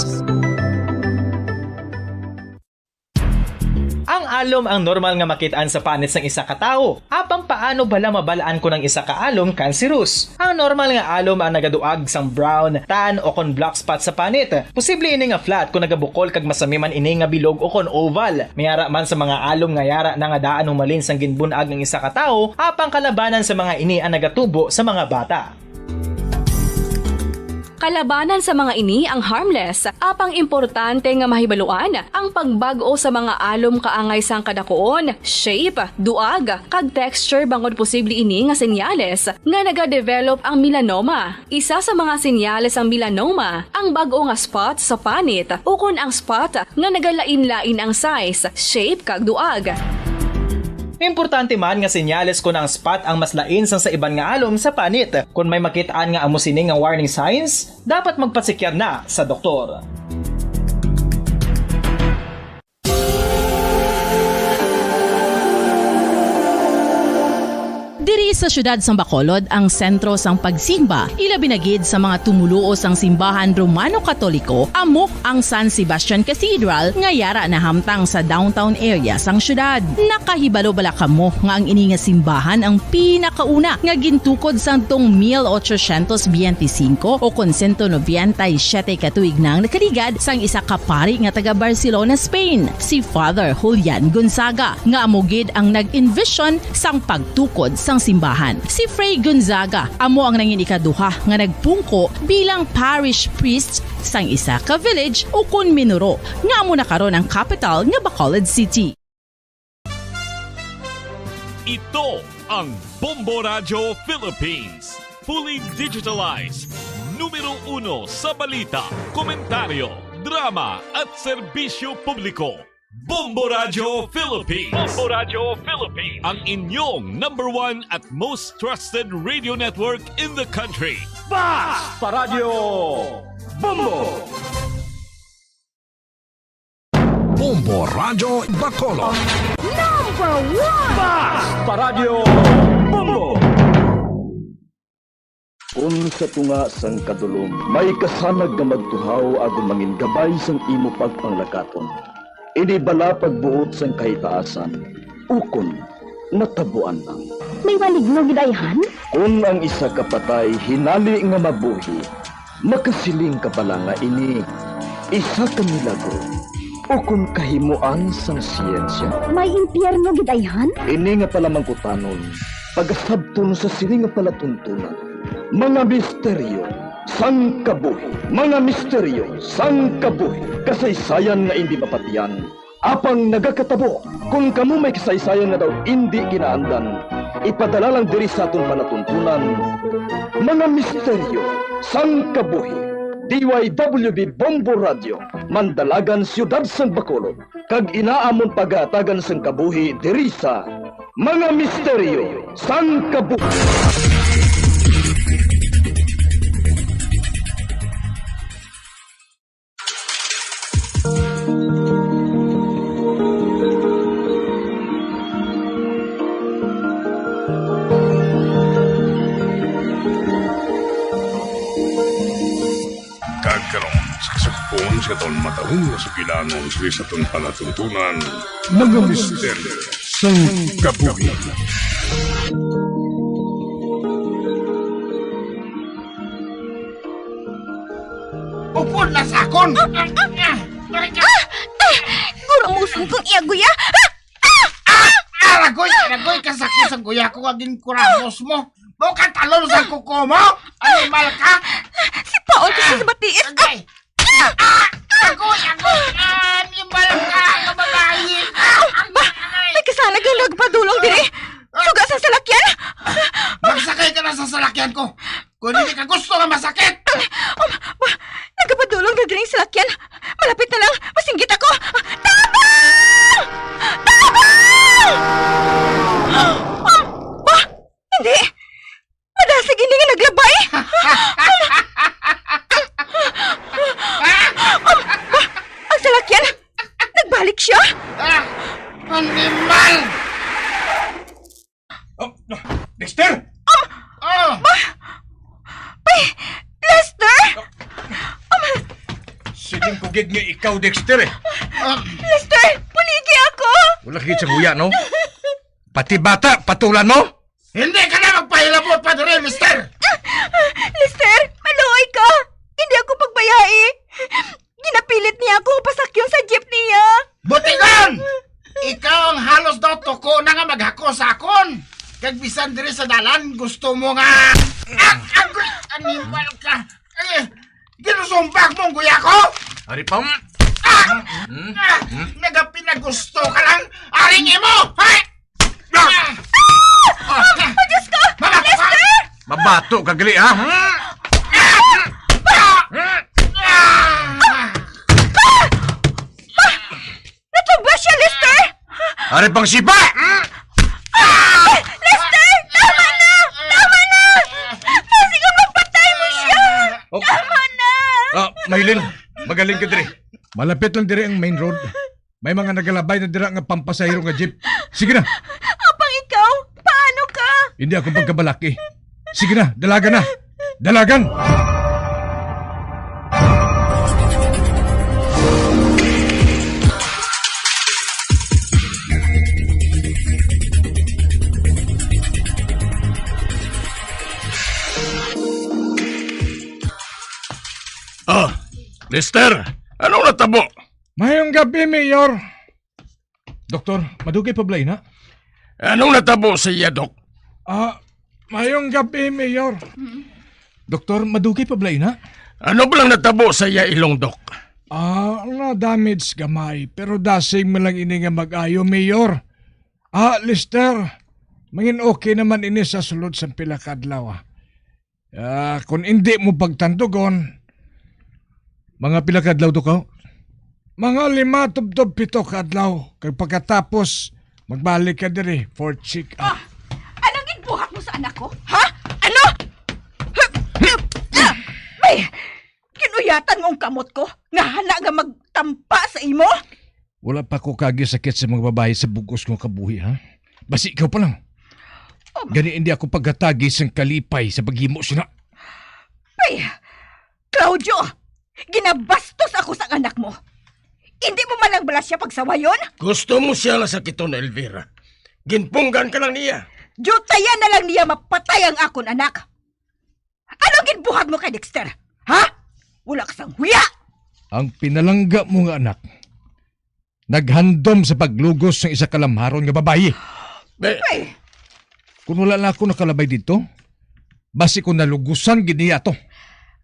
Ang alom ang normal nga makit-an sa panit sang isa ka tawo. Apang paano bala mabal-an kon ang isa ka alom kanseros? Ang normal nga alom ang nagaduag sang brown, tan, o kon black spot sa panit. Posible ini nga flat kon nagabukol kag masami man ini nga bilog o kon oval. May ara man sa mga alom nga yara na nga daan humalin sang ginbun-ag ang isa ka tawo, apang kalabanan sa mga ini ang nagatubo sa mga bata. Kalabanan sa mga ini ang harmless, apang importante nga mahibaluan ang pagbag-o sa mga alom kaangay sang kadakuon, shape, duag, kag texture, bangod posible ini nga senyales nga nagadevelop ang melanoma. Isa sa mga senyales sang melanoma ang bag-o nga spot sa panit ukon ang spot nga nagalain-lain ang size, shape, kag duag. Importante man nga senyales kon ang spot ang mas lain sang sa iban nga alom sa panit. Kon may makit-an nga amo sini nga warning signs, dapat magpasikyar na sa doktor. Diri sa siyudad sang Bacolod ang sentro sang pagsimba, ilabi na gid sa mga tumoluo sang simbahan Romano-Katoliko, amo ang San Sebastian Cathedral nga yara nahamtang sa downtown area sang siyudad. Nakahibalo bala kamo nga ang ini nga simbahan ang pinakauna nga gintukod sadtong mil ochocientos biyente singko o kon sento nobenta y siyete ka tuig na ang nakaligad sang isa ka pari nga taga Barcelona, Spain, si Father Julian Gonzaga, nga amo gid ang nag-envision sang pagtukod sang simbahan. Si Fray Gonzaga amo ang nangin ikaduha nga nagpungko bilang parish priest sang isa ka village ukon Minuro, nga amo na karon ang kapital nga Bacolod City. Ito ang Bombo Radyo Philippines. Fully digitalized. Numero uno sa balita, komentaryo, drama, at serbisyo publiko. Bombo Radyo Philippines. Bombo Radyo Philippines. Ang inyong number one at most trusted radio network in the country. Basta Radyo Bombo! Bombo Radyo Bacolod. Number one! Basta Radyo Bombo! Kun sa tunga sang kadulom may kasanag nga magtuhaw agud mangin gabay sang imo pagpanglakaton, ini bala pagbuot sang kahitaasan, ukon natabuan lang. May maligno gid ayhan? Kun ang isa ka patay hinali nga mabuhi, makasiling ka bala nga ini isa ka milagro ukon kahimoan sang siyensya? May impyerno gid ayhan? Ini nga palamangkutanon pagasabton sa sini nga palatuntunan. Mga misteryo sang kabuhi. Mga misteryo sang kabuhi. Kasaysayan nga indi mapatian, apang nagakatabo. Kon kamo may kasaysayan nga daw indi kinaandan, ipadala lang diri sa aton palatuntunan. Mga misteryo sang kabuhi. D Y W B Bombo Radio, Mandalagan, Siyudad sang Bacolod, kag ina amon pagahatagan sang kabuhi diri sa Mga Misteryo sang Kabuhi. Kag karon, sa kasugpon sa aton matahom nga sugilanon, sa aton palatuntunan, Mga Misteryo sang Kabuhi. Upod na sa akon! Ah! Ah! Guramoson kong iya guya! Ah! Ah! Ah! Aragoy! Aragoy! Kasakit sa guya ko, aging kuramos mo! Mo katalon sa kuko mo! Animal ka! Si Paul kasi sa matiis! Ah! Agay! Ah! Agoy! Agoy! Ah! Animal ka! Kababayi! Ah! Ba? May kasana ka nagpadulong diri? Suga sa salakyan! Magsakay ka na sa salakyan ko! Kung hindi ka gusto nga masakit! Um, ba, nagapadulong na diri ang salakyan. Malapit na lang, masinggit ako. Tabang! Tabang! Um, ba, hindi. Madasig ini nga naglabay. Um, ba, ang salakyan, nagbalik siya. Ah, animal! Oh, Dexter! Ah! Ba? Bay, Lester! Siling ko gid nga ikaw, Dexter, eh. Ah! Lester, buligi ako! Wala ka gid sa guya, no? Pati bata, patulan mo? Hindi ka na magpahilabot pa diri, Lester! Lester, maluoy ka! Hindi ako pagbayai! Ginapilit niya ako pasakyon sa jeep niya. Butigon! Ikaw ang halos daw tuko na nga maghako sa akon. Kag bisan diri sa dalan, gusto mo nga, ah, agoy, animal ka. Eh, ginusumbag mo ang guya ko? Ari pa, mm. Ah! Mm. Ah! Mm. Nagapinagusto ka lang. Aring imo, ha? Ah! Ah! Oh, Diyos ko! Mabato ka! Lester! Mabato ka gali, ha? Hmm? Ah! Ah! Ah! Natumba siya, Lester! Ari pang sipa! Hmm? Maylin, magaling ka diri. Malapit lang diri ang main road. May mga nagalabay na dira nga pampasahero nga jeep. Sige na. Apang ikaw, paano ka? Hindi ako pagkabalaki. Sige na, dalagan na. Dalagan! Ah, mister, anong natabo? Mayong gabi, Mayor. Doktor, madugay pa bala ina? Anong natabo sa iya, Dok? Ah, mayong gabi, Mayor. Doktor, madugay pa bala ina? Ano ba lang natabo sa iya ilong, Dok? Ah, na-damage gamay, pero dasig man lang ini nga mag-ayo, Mayor. Ah, Lester, mangin okay naman ini sa sulod sang pila ka adlaw, ah. Ah, kung indi mo pagtandugon, mga pila ka adlaw to ka? Mga lima tubtob pito ka adlaw, kag pagkatapos magbalik ka diri for check up. Ah, anong ginbuhat mo sa anak ko? Ha? Ano? May, kinuyatan mo ang kamot ko nga hala nga magtampa sa imo? Wala pa ko kagisakit sa mga babayi sa bug-os kong kabuhi, ha? Basi ikaw pa lang. Um, Gani hindi ako paghatagi sang kalipay sa paghimo sina. Ay, Claudio, ginabastos ako sang anak mo. Hindi mo man lang bala siya pagsawayon? Gusto mo siya nga sakiton, Elvira? Ginpunggan ka lang niya. Diutayan na lang niya mapatay ang akon anak. Anong ginbuhat mo kay Dexter? Ha? Wala ka sang huya! Ang pinalangga mo nga anak, naghandom sa paglugos sang isa ka lamharon nga babayi. Be- Ay, Kung wala na ako nakalabay dito, basi ko nalugusan gid niya to.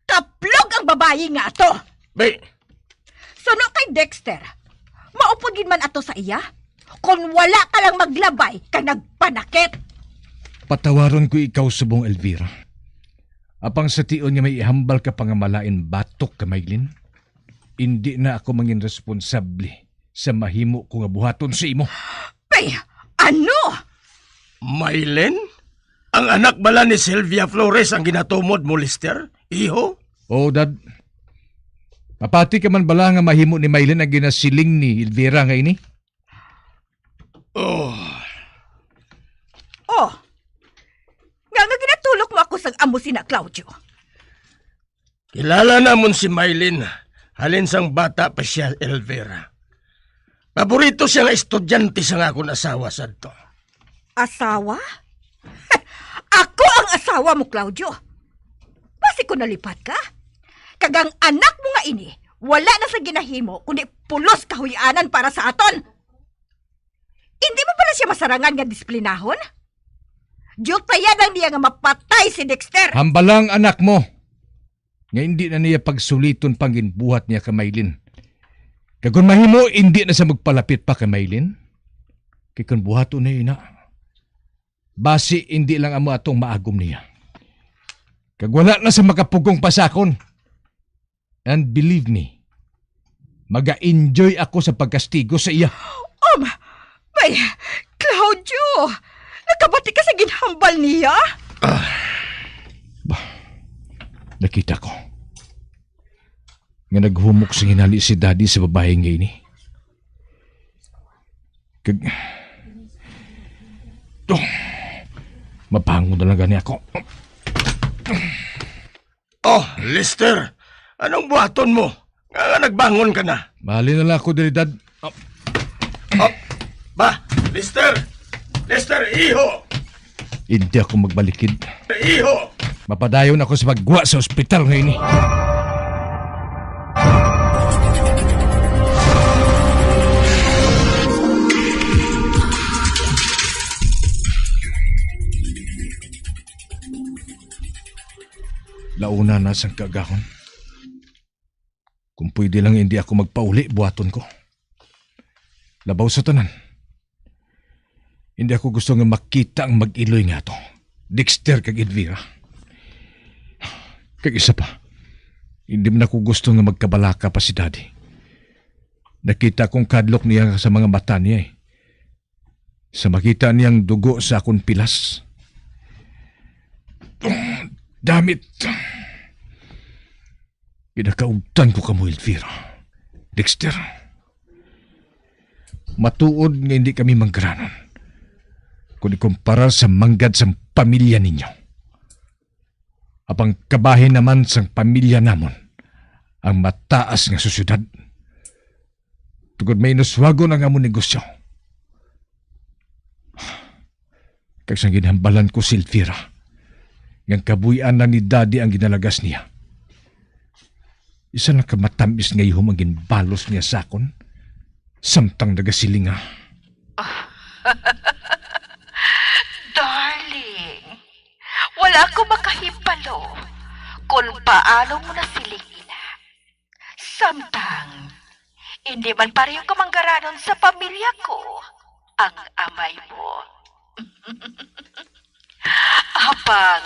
Kaplog ang babayi nga ato! Be- Suno kay Dexter, maupod gid man ato sa iya, kon wala ka lang maglabay kag nagpanakit. Patawaron ko ikaw subong, Elvira. Apang sa tion nga may ihambal ka pa nga malain batok ka Maylin, indi na ako mangin responsable sa mahimo ko nga buhaton sa imo. Ay, ano? Maylin? Ang anak bala ni Sylvia Flores ang ginatumod mo, Lester? Iho? Oo, Dad. Mapati ka man bala nga mahimo ni Maylin ang ginasiling ni Elvira nga ini? Oh. Oh. Nga nga ginatulok mo ako sang amo sina, Claudio? Kilala namon si Maylin halin sang bata pa siya, Elvira. Paborito siya nga estudyante sang akon asawa sadto. Asawa? Ako ang asawa mo, Claudio. Basi ko nalipat ka. Kag ang anak mo nga ini, wala na sa ginahimo kundi pulos kahuy-anan para sa aton. Hindi mo pala siya masarangan nga disiplinahon? Diutayan lang niya nga mapatay si Dexter. Hambala ang anak mo nga hindi na niya pagsuliton pang ginbuhat niya kay Maylin. Kag kon mahimo, hindi na siya magpalapit pa kay Maylin. Kay kon buhaton na ina, basi hindi lang amo atong maagom niya. Kag wala na sa makapugong pa sa akon. And believe me, maga-enjoy ako sa pagkastigo sa iya. Um, may, Claudio, nakabati ka sa ginhambal niya? Ah, ba, nakita ko nga naghumok sa ginhali si Daddy sa babae nga ini. Kag, oh, mabangon na lang gani ako. Oh, Lester, anong buhaton mo? Nga, nga nagbangon ka na? Mali na lang ako diri, Dad. Oh. Oh, ba, Lester! Lester, iho! Hindi ako magbalikid. Iho! Mapadayon ako sa pagwa sa ospital nga ini. Launa na sang kaagahon. Kung pwede lang hindi ako magpauli, buhaton ko. Labaw sa tanan, hindi ako gusto nga makita ang mag-iloy nga ato, Dexter kag Elvira. Kag isa pa, hindi man ako gusto nga magkabalaka pa si Daddy. Nakita kong kadlok niya sa mga mata niya, eh. Sa makita niyang dugo sa akon pilas. Damit. Ginakaugtan ko kamo, Elvira. Dexter, matuod nga hindi kami manggaranon kung ikumpara sa manggad sang pamilya ninyo. Apang kabahin naman sang pamilya namon ang mataas nga sosyedad, tungod mainuswagon ang amon negosyo. Kag sang ginhambalan ko si Elvira nga ang kabuhian na ni Daddy ang ginalagas niya, isa lang ka matamis nga ihom ang ginbalos niya sa akon, samtang nagasiling nga, Darling, wala ko makahibalo kon paano mo nasiling ina. Samtang, hindi man pareho ka manggaranon sa pamilya ko ang amay mo. Apang,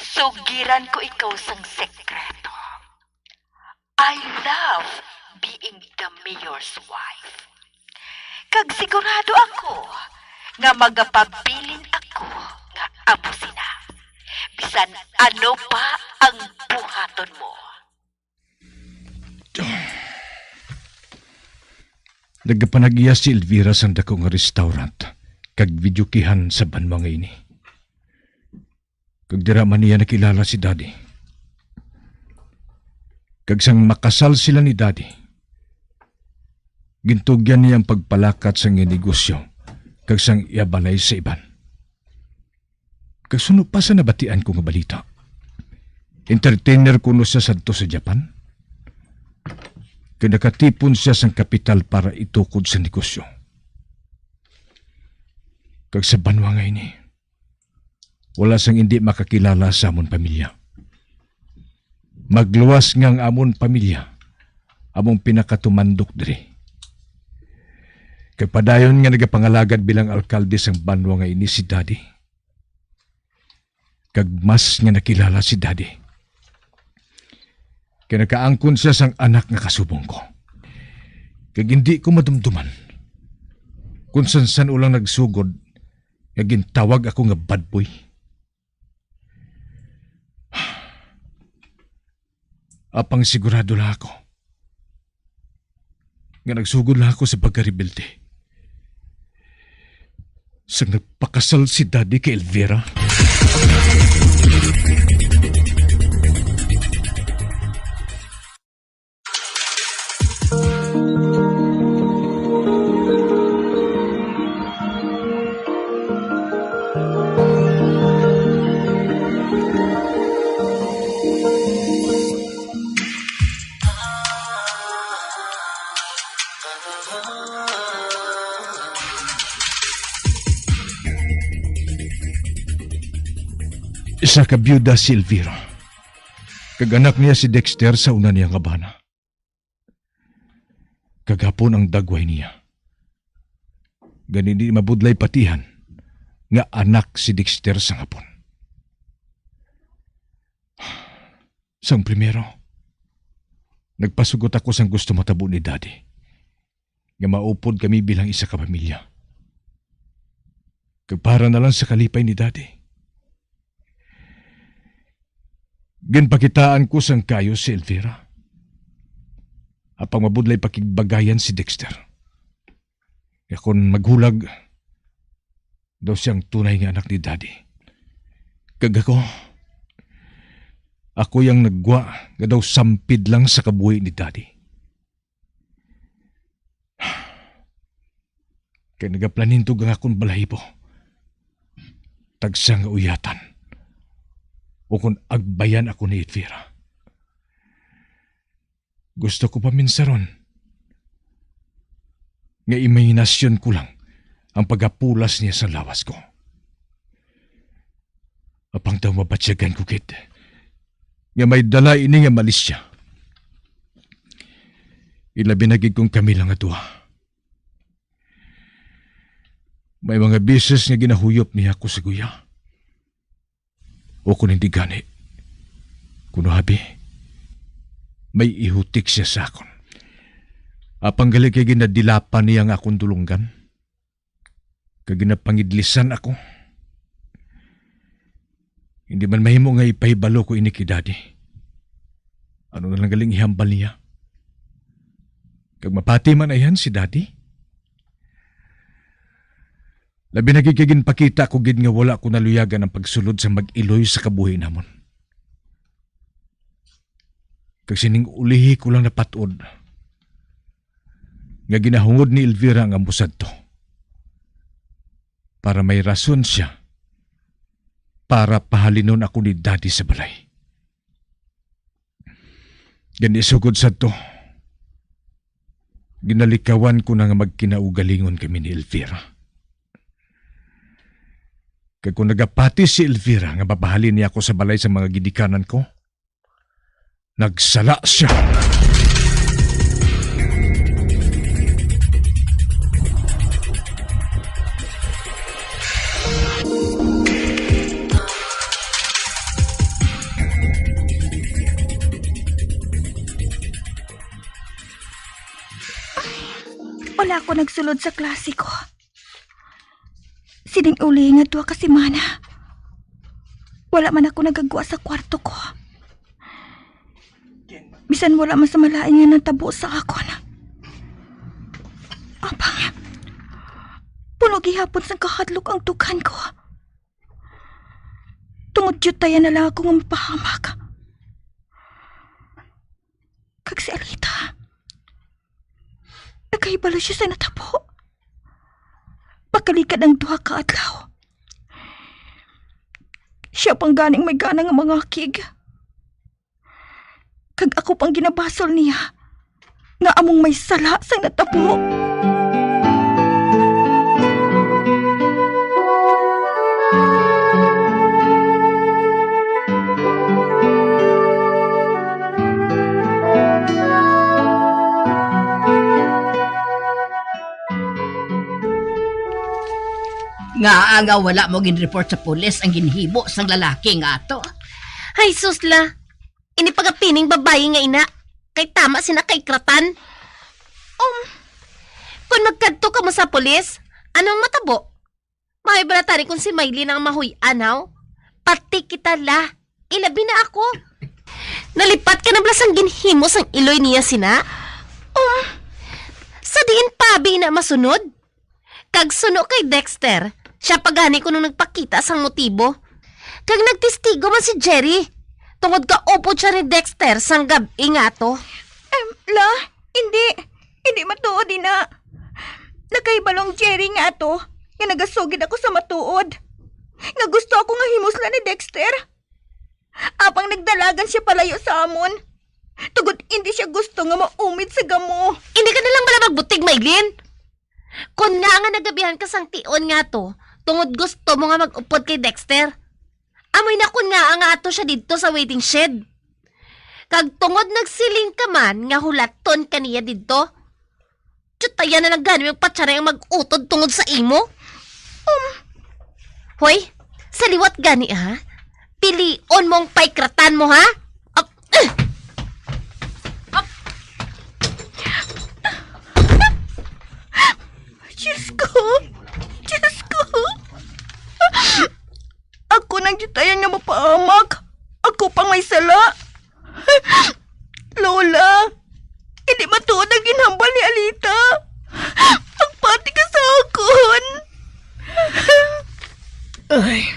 sugiran ko ikaw sang sekreto. I love being the mayor's wife. Kag sigurado ako nga magapabilin ako nga amo sina, bisan ano pa ang buhaton mo. Nagapanagiya si Elvira sang dako nga restaurant kag videokehan sa banwa nga ini. Kag dira man niya nakilala si Daddy. Kag sang makasal sila ni Daddy, gintugyan niya ang pagpalakat sang iyang negosyo kag sang iya balay sa iban. Kag suno pa sa nabatian ko nga balita, entertainer kuno siya sadto sa Japan. Kag nakatipon siya sang kapital para itukod sa negosyo. Kag sa banwa nga ini, wala sang indi makakilala sa amon pamilya. Magluwas nga ang amon pamilya among pinakatumandok diri. Kag padayon nga nagapangalagad bilang alkalde sang banwa nga ini si Daddy, kag mas nga nakilala si Daddy. Kay nakaangkon sia sang anak nga kasubong ko. Kag indi ko madumduman kon san-san-o lang nagsugod nga gintawag ako nga bad boy. Apang sigurado lang ako nga nagsugod lang ako sa pagkarebelde sang nagpakasal si Daddy kay Elvira. Isa ka biyuda si Elvira, kag anak niya si Dexter sa una niya nga bana. Kag hapon ang dagway niya. Gani di mabudlay patihan nga anak si Dexter sang hapon. Sang primero, nagpasugot ako sang gusto matabo ni Daddy, nga maupod kami bilang isa ka pamilya. Kag para na lang sa kalipay ni Daddy, ginpakitaan ko sang kayo si Elvira. Apang mabudlay pakigbagayan si Dexter. Nga kon maghulag, daw siyang tunay nga anak ni Daddy. Kag ako, ako yang naggwa nga daw sampid lang sa kabuhi ni Daddy. Kay nagaplaninto ang akon balahibo. Tagsa nga uyatan, o kon agbayan ako ni Elvira. Gusto ko paminsaron nga imahinasyon ko lang ang pagapulas niya sa lawas ko. Apang daw mabatyagan ko gid nga may dala ini nga malisya. Ilabi na gid kung kami lang nga duha. May mga beses nga ginahuyop niya ako sa guya. O kon hindi gani, kuno abi, may ihutik siya sa akon. Apang gali kay ginadilapan niya ang akon dulonggan, kag ginapangidlisan ako. Hindi man mahimo nga ipahibalo ko ini kay Daddy. Ano na lang galing ihambal niya? Kag mapati man ayhan si Daddy? Labi na gid kay ginpakita ko gid nga wala ko naluyagan ang pagsulod sa mag-iloy sa kabuhi namon. Kag sining ulihi ko lang napat-od nga ginahungod ni Elvira nga mosadto para may rason siya para pahalinon ako ni Daddy sa balay. Gani, sugod sadto, ginalikawan ko na nga magkinaugalingon kami ni Elvira. Kag kung nagapati si Elvira nga mapahalin niya ako sa balay sa mga ginikanan ko, nagsala siya. Wala ako nagsulod sa klase ko. Sining uli nga duha ka semana, wala man ako nagagwa sa kwarto ko. Bisan wala man sa malain nga natabo sa akon. Apang, puno gihapon sang kahadlok ang dughan ko. Tungod diutayan na lang ako nga mapahamak. Kag si Alita, nakahibalo siya sa natabo. Pakalikad ang duha ka adlaw. Siya pang ganing may gana nga mangakig. Kag ako pang ginabasol niya nga among may sala sang natabo. Ngaa nga wala mo gin-report sa pulis ang ginhimo sang lalaki nga ato? Ay, sus la. Ini pa nga pining babayi nga ina, kay tama sina kay kratan. Um, kung magkadto kamo sa pulis, anong matabo? Mahay bala tani kung si Maylin ang mahuy-an, haw? Pati kita la, ilabi na ako. Nalipat ka na bala sang ginhimo sang iloy niya sina? Um, sa diin pa abi na masunod? Kag suno kay Dexter, sia pa gani kuno nagpakita sang motibo. Kag nagtestigo man si Jerry, tungod kaupod sia ni Dexter sang gab-i nga ato. Em, la, hindi. Hindi matuod ina. Nakahibalo ang Jerry nga ato nga nagasugid ako sa matuod, nga gusto ako nga himuslan ni Dexter. Apang nagdalagan sia palayo sa amon, tungod indi sia gusto nga maumid sa gamo. Hindi ka na lang bala magbutig, Maylin. Kon ngaa nga nagabihan ka sang tion nga ato, tungod gusto mo nga mag-upod kay Dexter. Amoy na kon ngaa nga ato sia didto sa waiting shed. Kag tungod nagsiling ka man nga hulaton ka niya didto, diutayan na lang gani magpatsaray ang mag-utod tungod sa imo. Um. Hoy, sa liwat gani, ha? Pilion mo ang paikratan mo, ha? Ap-, eh! Ap-, Diyos ko! Diyos ko! Ako nang diutayan nga mapahamak. Ako pang may sala. Lola, hindi matuod ang ginhambal ni Alita. Magpati ka sa akon. Ay.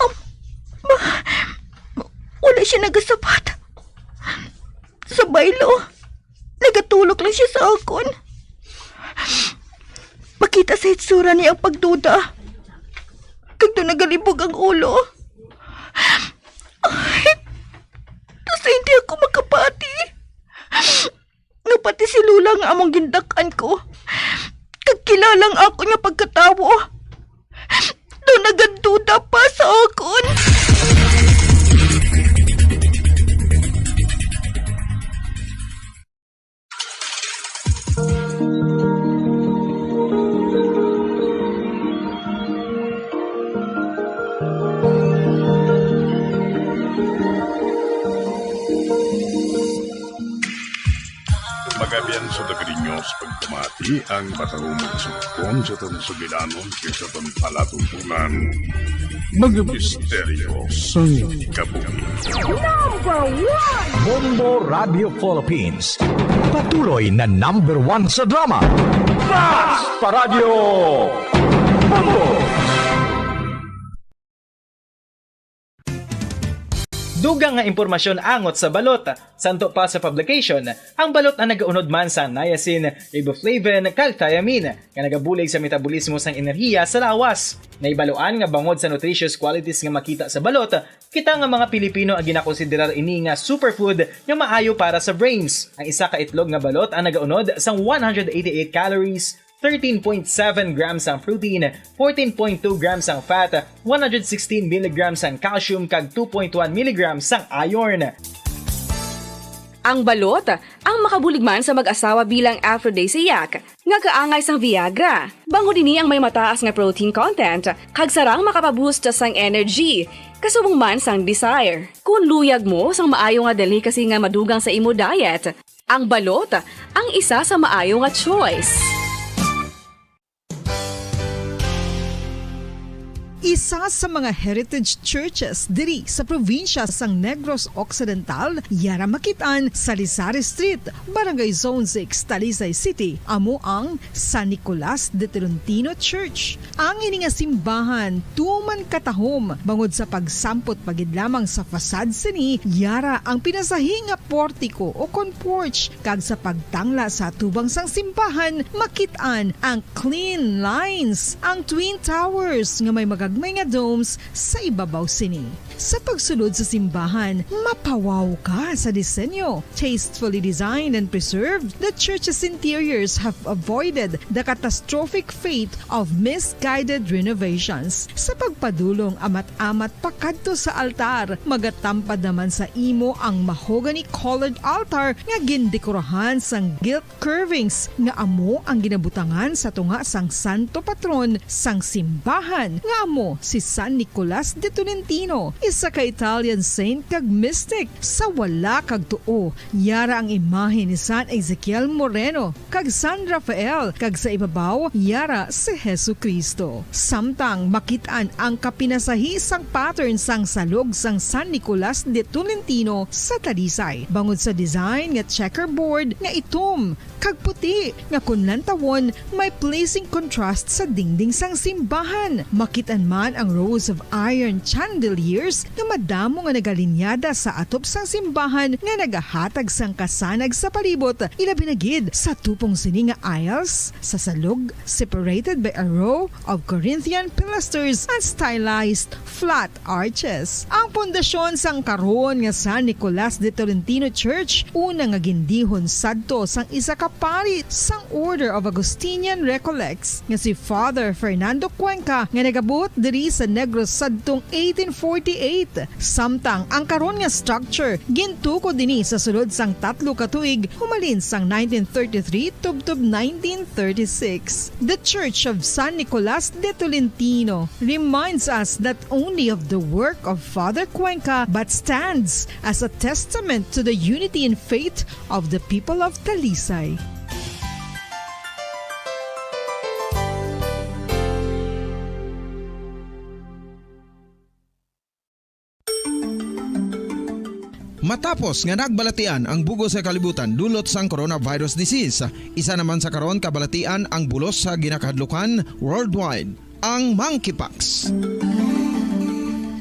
Um, ma-, wala siya nagasabat. Sa baylo, nagatulok lang siya sa akon. Makita sa hitsura niya ang pagduda. Kag doon nagalibog ang ulo. Ay, kasi hindi ako makapati. Nga pati si Lola nga among gindak-an ko, kag kilala ang akon nga pagkatawo, daw nagaduda pa sa akon. Abyan sa Dagriños pagpamati ang matahumog sa kon sa tong sugilanon kay sa tong palatutunan. Mga misteryo sang kabuhi. Number one! Bombo Radio Philippines. Patuloy na number one sa drama. Mas pa Radio Bombo! Dugang nga impormasyon angot sa balot. Santo pa sa publication, ang balot ang nagaunod man sa niacin, riboflavin, kag thiamine, nga nagabulig sa metabolismo sang enerhiya sa lawas. Naibaluan nga bangod sa nutritious qualities nga makita sa balot, kita nga mga Pilipino ang ginakonsiderar ini nga superfood nga maayo para sa brains. Ang isa ka itlog nga balot ang nagaunod sang one hundred eighty-eight calories, thirteen point seven grams ang protein, fourteen point two grams ang fat, one hundred sixteen milligrams ang calcium, kag two point one milligrams ang iron. Ang balot, ang makabulig man sa mag-asawa bilang aphrodisiac, nga kaangay sang Viagra. Bangod ini ang may mataas nga protein content, kag sarang makapaboost sang energy, kasubong man sang desire. Kung luyag mo sang maayo nga delicacy nga madugang sa imo diet, ang balot ang isa sa maayo nga choice. Isa sa mga heritage churches diri sa probinsya sang Negros Occidental, yara makit-an sa Salizare Street, Barangay Zone six, Talisay City, amo ang San Nicolas de Tolentino Church. Ang ini nga simbahan tuman katahom bangod sa pagsampot pa gid lamang sa facade sini, yara ang pinasahi nga portiko o kon porch, kag sa pagtangla sa atubang sang simbahan, makit-an ang clean lines, ang twin towers nga may magagmay nga domes sa ibabaw sini. Sa pagsulod sa simbahan, mapawaw ka sa disenyo. Tastefully designed and preserved, the church's interiors have avoided the catastrophic fate of misguided renovations. Sa pagpadulong amat-amat pakadto sa altar, magatampad naman sa imo ang mahogany-colored altar nga gindekorahan sang gilt curvings nga amo ang ginabutangan sa tunga sang santo patron sang simbahan, nga amo si San Nicolas de Tolentino, isa ka Italian saint kag mystic. Sa wala kag tuo, yara ang imahe ni San Ezekiel Moreno kag San Rafael, kag sa ibabaw, yara si Jesu-Cristo. Samtang makit-an ang kapinasahi sang pattern sang salog sang San Nicolas de Tolentino sa Talisay, bangod sa design nga checkerboard nga itom kag puti nga kon lantawon may pleasing contrast sa dingding sang simbahan. Makit-an man ang rows of iron chandeliers nga madamo nga nagalinyada sa atop sang simbahan nga nagahatag sang kasanag sa palibot, ilabi na gid sa tupong sini nga aisles sa salog, separated by a row of Corinthian pilasters and stylized flat arches. Ang pundasyon sang karon nga San Nicolas de Tolentino Church, una nga gindihon sadto sang isa ka pari sang Order of Augustinian Recollects nga si Father Fernando Cuenca, nga nagabuot diri sa Negros sadtong eighteen forty-eight. Samtang ang karon nga structure gintukod ini sa sulod sang tatlo ka tuig humalin sang nineteen thirty-three tubtob nineteen thirty-six. The Church of San Nicolas de Tolentino reminds us not only of the work of Father Cuenca, but stands as a testament to the unity in faith of the people of Talisay. Matapos nga nagbalatian ang bug-os nga kalibutan dulot sang coronavirus disease, isa naman sa karon kabalatian ang bulos sa ginakahadlukan worldwide, ang monkeypox.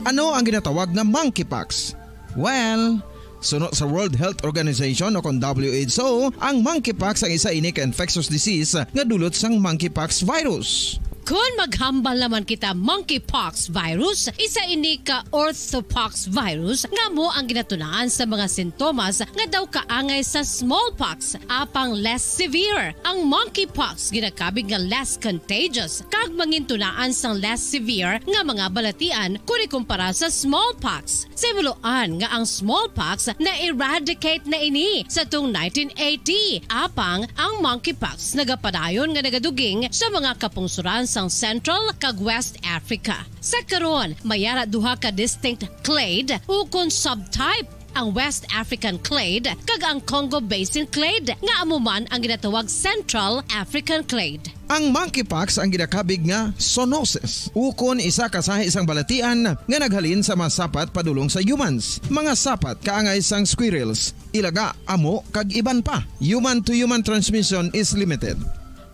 Ano ang ginatawag nga monkeypox? Well, suno sa World Health Organization o kon W H O, ang monkeypox ang isa ini ka infectious disease nga dulot sang monkeypox virus. Kon maghambal naman kita monkeypox virus, isa ini ka orthopox virus nga amo ang ginatunaan sa mga sintomas nga daw kaangay sa smallpox, apang less severe. Ang monkeypox ginakabig nga less contagious kag mangintunaan sang less severe nga mga balatian kon ikumpara sa smallpox. Sa himuloan nga ang smallpox na-eradicate na ini sa tung nineteen eighty, apang ang monkeypox nagapadayon nga nagaduging sa mga kapungsoran sang Central kag West Africa. Sa karon, may ara duha ka distinct clade ukon subtype ang West African clade, kag ang Congo Basin clade, nga amo man ang ginatawag Central African clade. Ang monkeypox ang ginakabig nga zoonosis, ukon isa ka sahi sang balatian nga naghalin sa mga sapat padulong sa humans, mga sapat kaangay sang squirrels, ilaga, amo, kag iban pa. Human to human transmission is limited.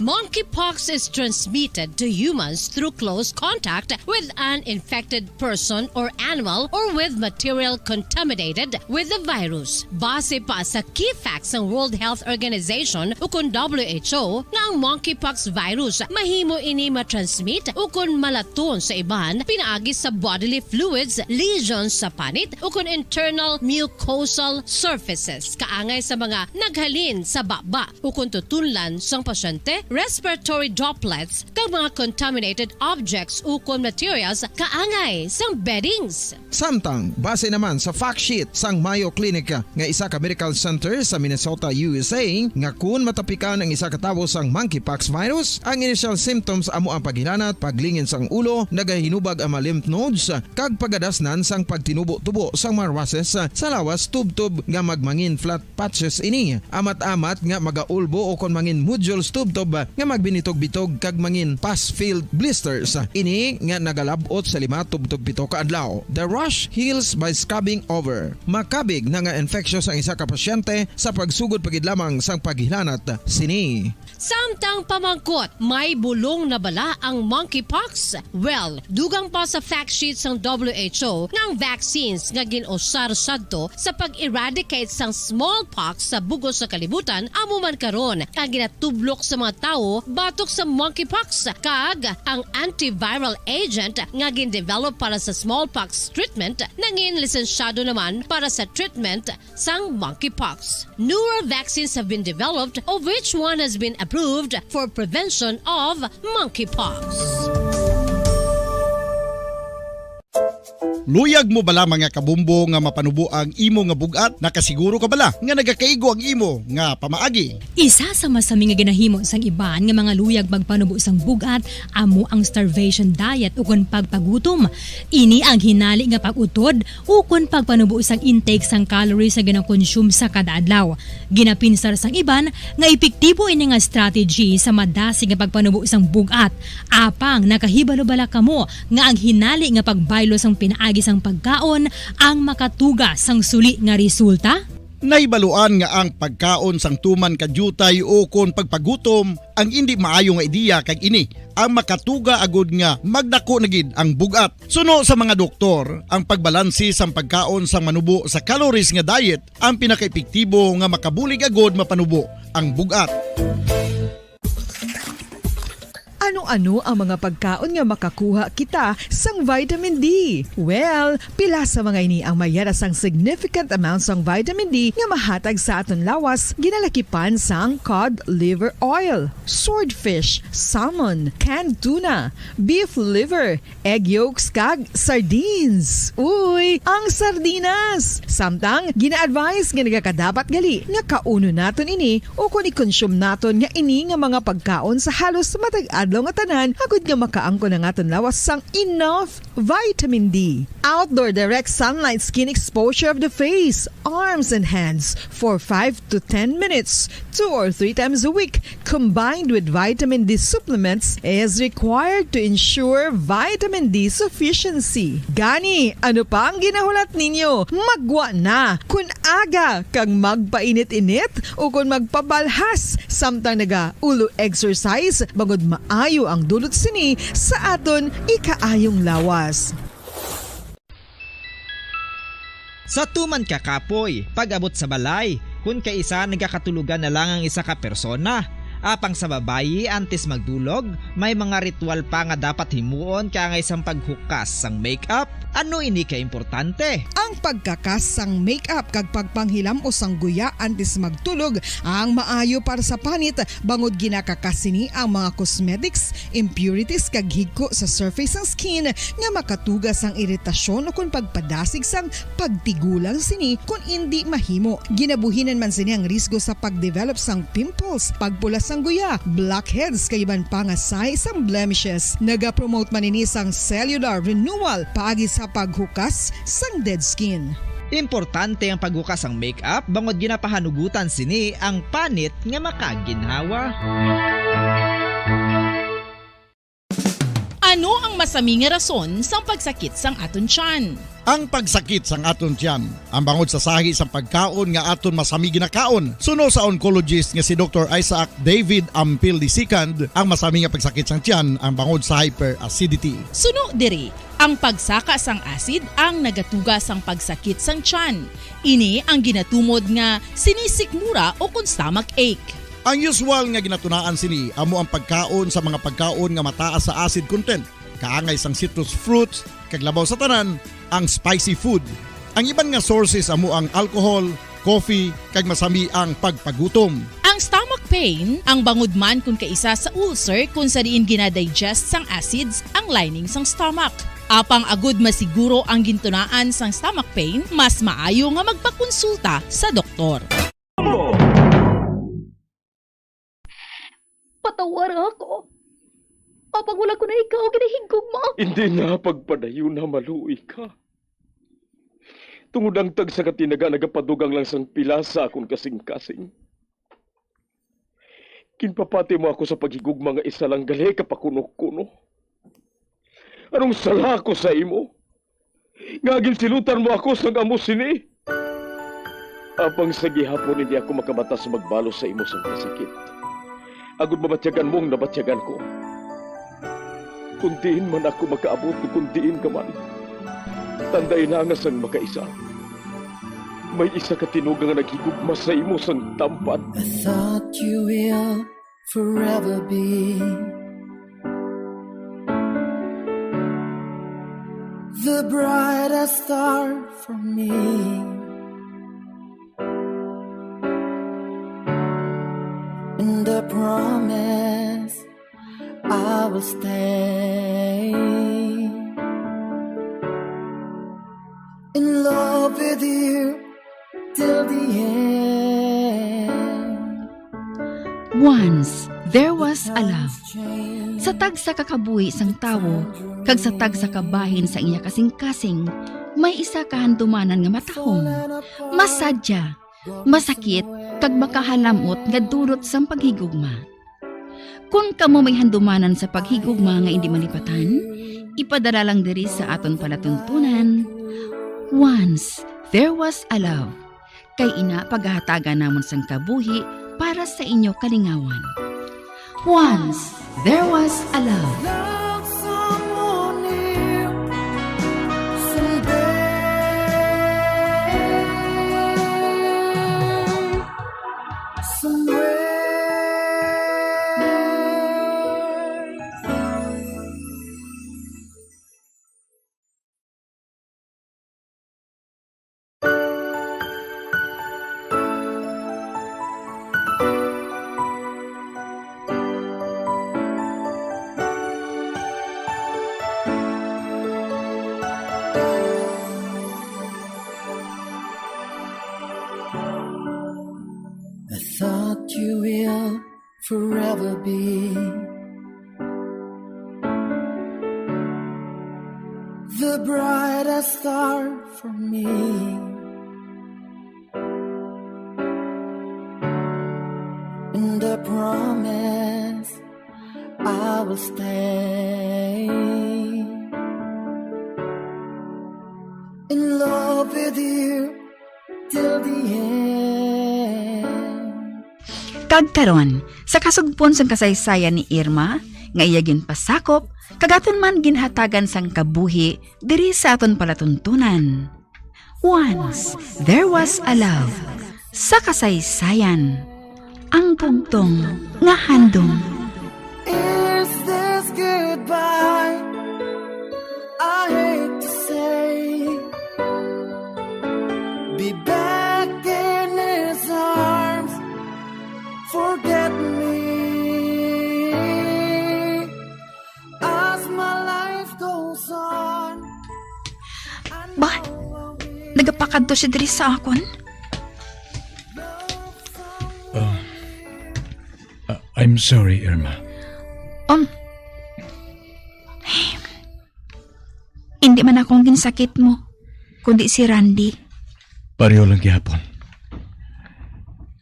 Monkeypox is transmitted to humans through close contact with an infected person or animal or with material contaminated with the virus. Base pa sa key facts sang World Health Organization ukon W H O nga ang monkeypox virus mahimo ini ma-transmit ukon malaton sa iban pinaagi sa bodily fluids, lesions sa panit ukon internal mucosal surfaces kaangay sa mga naghalin sa baba ukon tutunlan sang pasyente, respiratory droplets, kag mga contaminated objects ukon materials kaangay sang beddings. Samtang, base naman sa fact sheet sang Mayo Clinic nga isa ka medical center sa Minnesota, U S A, nga kun matapikan ang isa ka tawo sang monkeypox virus, ang initial symptoms amo ang paghilanat, paglingin sang ulo, nagahinubag ang mga lymph nodes, kag pagadasnan sang pagtinubo-tubo sang mga rushes sa lawas tubtob nga magmangin flat patches ini, amat-amat nga magaulbo o kon mangin nodules tubtob nga magbinitog-bitog kag mangin pus-filled blisters. Ini nga nagalab-ot sa lima tubtob pito ka adlaw. The rash heals by scabbing over. Makabig na nga infectious ang isa ka pasyente sa pagsugod pa gid lamang sang paghilanat sini. Samtang pamangkot, may bulong na bala ang monkeypox? Well, dugang pa sa fact sheet sang W H O nga ang vaccines nga gin-usar sadto sa pag-eradicate sang smallpox sa bug-os nga kalibutan amo man karon ang ginatublok sa mga tawo batok sa monkeypox, kag ang antiviral agent nga gin-develop para sa smallpox treatment nangin lisensyado naman para sa treatment sang monkeypox. Newer vaccines have been developed, of which one has been approved for prevention of monkeypox. Luyag mo bala, mga kabumbo, nga mapanubo ang imo nga bug-at? Nakasiguro ka bala nga nagakaigo ang imo nga pamaagi? Isa sa masami nga ginahimo sang iban nga mga luyag magpanubo sang bug-at amo ang starvation diet ukon pagpagutom. Ini ang hinali nga pag-utod ukon pagpanubo sang intake sang calories nga ginakonsume sa kada adlaw. Ginapinsar sang iban nga epektibo ini nga strategy sa madasig nga pagpanubo sang bug-at. Apang nakahibalo bala kamo nga ang hinali nga pagbaylo sang pinaagi sang pagkaon ang makatuga sang suli nga resulta? Nahibaluan nga ang pagkaon sang tuman ka diutay ukon pagpagutom ang indi maayo nga ideya, kag ini ang makatuga agud nga magdako na gid ang bug-at. Suno sa mga doktor, ang pagbalanse sang pagkaon sang manubo sa calories nga diet ang pinakaepektibo nga makabulig agud mapanubo ang bug-at. Ano-ano ang mga pagkaon nga makakuha kita sang vitamin D? Well, pila sa mga ini ang mayara sang significant amount sang vitamin D nga mahatag sa aton lawas, ginalakipan sang cod liver oil, swordfish, salmon, canned tuna, beef liver, egg yolks, kag sardines. Uy, ang sardinas! Samtang, gina-advise nga nagakadapat gali nga kaunon naton ini ukon i-consume naton nga ini nga mga pagkaon sa halos matag adlaw nga tanan, agud nga makaangkon ang aton lawas sang enough vitamin D. Outdoor direct sunlight skin exposure of the face, arms, and hands for five to ten minutes, two or three times a week, combined with vitamin D supplements, is required to ensure vitamin D sufficiency. Gani, ano pa ang ginahulat ninyo? Maggwa na! Kun aga kag magpainit-init ukon magpabalhas samtang nagaulo exercise, bangod maayo ang dulot sini sa aton ikaayong lawas. Sa tuman ka kapoy, pag-abot sa balay, kun kaisa nagakatulogan na lang ang isa ka persona, apang sa babayi, antes magdulog, may mga ritual pa nga dapat himuon kaangay sang paghukas sang makeup. Ano ini ka importante? Ang pagkakas sang makeup kag pagpanghilam-os sang guya antes magtulog ang maayo para sa panit, bangod ginakakas sini ang mga cosmetics, impurities, kag higko sa surface sang skin nga makatuga sang iritasyon ukon pagpadasig sang pagtigulang sini kon indi mahimo. Ginabuhinan man sini ang risgo sa pag-develop sang pimples, pagpula sang guya, blackheads, kag iban pa nga sahi sang blemishes. Nagapromote man ini sang cellular renewal paagi sa paghukas sang dead skin. Importante ang paghukas sang make-up bangod ginapahanugutan sini ang panit nga makaginhawa. Ano ang masami nga rason sang pagsakit sang aton tiyan? Ang pagsakit sang aton tiyan, ang bangod sa sahi sang pagkaon nga aton masami ginakaon. Suno sa oncologist nga si Doktor Isaac David Ampil the second, ang masami nga pagsakit sang tiyan ang bangod sa hyperacidity. Suno diri, ang pagsaka sang acid ang nagatuga sang pagsakit sang tiyan. Ini ang ginatumod nga sinisikmura o kon stomach ache. Ang usual nga ginatunaan sini amo ang pagkaon sa mga pagkaon nga mataas sa acid content, kaangay sang citrus fruits, kag labaw sa tanan, ang spicy food. Ang iban nga sources amo ang alcohol, coffee, kag masami ang pagpagutom. Ang stomach pain, ang bangod man kon kaisa sa ulcer kon sa diin ginadigest sang acids ang lining sang stomach. Apang agud masiguro ang gintunaan sang stomach pain, mas maayo nga magpakonsulta sa doktor. Patawara ako. Apang wala ko na ikaw ginahigugma. Hindi na pagpadayon na maluoy ka. Tungod ang tagsa ka tinaga nagapadugang lang sang pila sa akon kasing-kasing. Ginpapati mo ako sa paghigugma nga isa lang gali ka pakuno-kuno. Anong sala ko sa imo? Nga ginsilutan mo ako sang amo sini? Apang sa gihapon hindi ako makabatas magbalos sa imo sang kasakit, agod mabatyagan mo ang nabatyagan ko. Kung diin man ako makaabot, kung diin ka man, tandai na nga sang makaisa, may isa ka tinuga nga naghigugma sa imo sang tampad. I thought you will forever be the brightest star for me. And I promise I will stay in love with you till the end. Once there was a love. Sa tagsa ka kabuhi sang tawo kag sa tagsa ka bahin sa iya kasing-kasing, may isa ka handumanan nga matahom, masadya, masakit, kag makahalamot nga dulot sang paghigugma. Kon kamo may handumanan sa paghigugma nga indi malipatan, ipadala lang diri sa aton palatuntunan, Once There Was a Love. Kay ina, pagahatagan namon sang kabuhi para sa inyo kalingawan. Once There Was a Love. Love someone new someday, somewhere. I thought you will forever be the brightest star for me. And I promise I will stay in love with you till the end. Kag karon, sa kasugpon sang kasaysayan ni Irma, nga iya ginpasakop, kag aton man ginhatagan sang kabuhi diri sa aton palatuntunan. Once There Was a Love, sa kasaysayan, ang bugtong nga handom. Is this goodbye? I hate to say. Be back in his arms. Forget me as my life goes on. Ba, nagapakadto siya diri sa akon? Ah, ah, I'm sorry, Irma. Um, hindi man ako ang ginsakit mo, kundi si Randy. Pareho lang gihapon.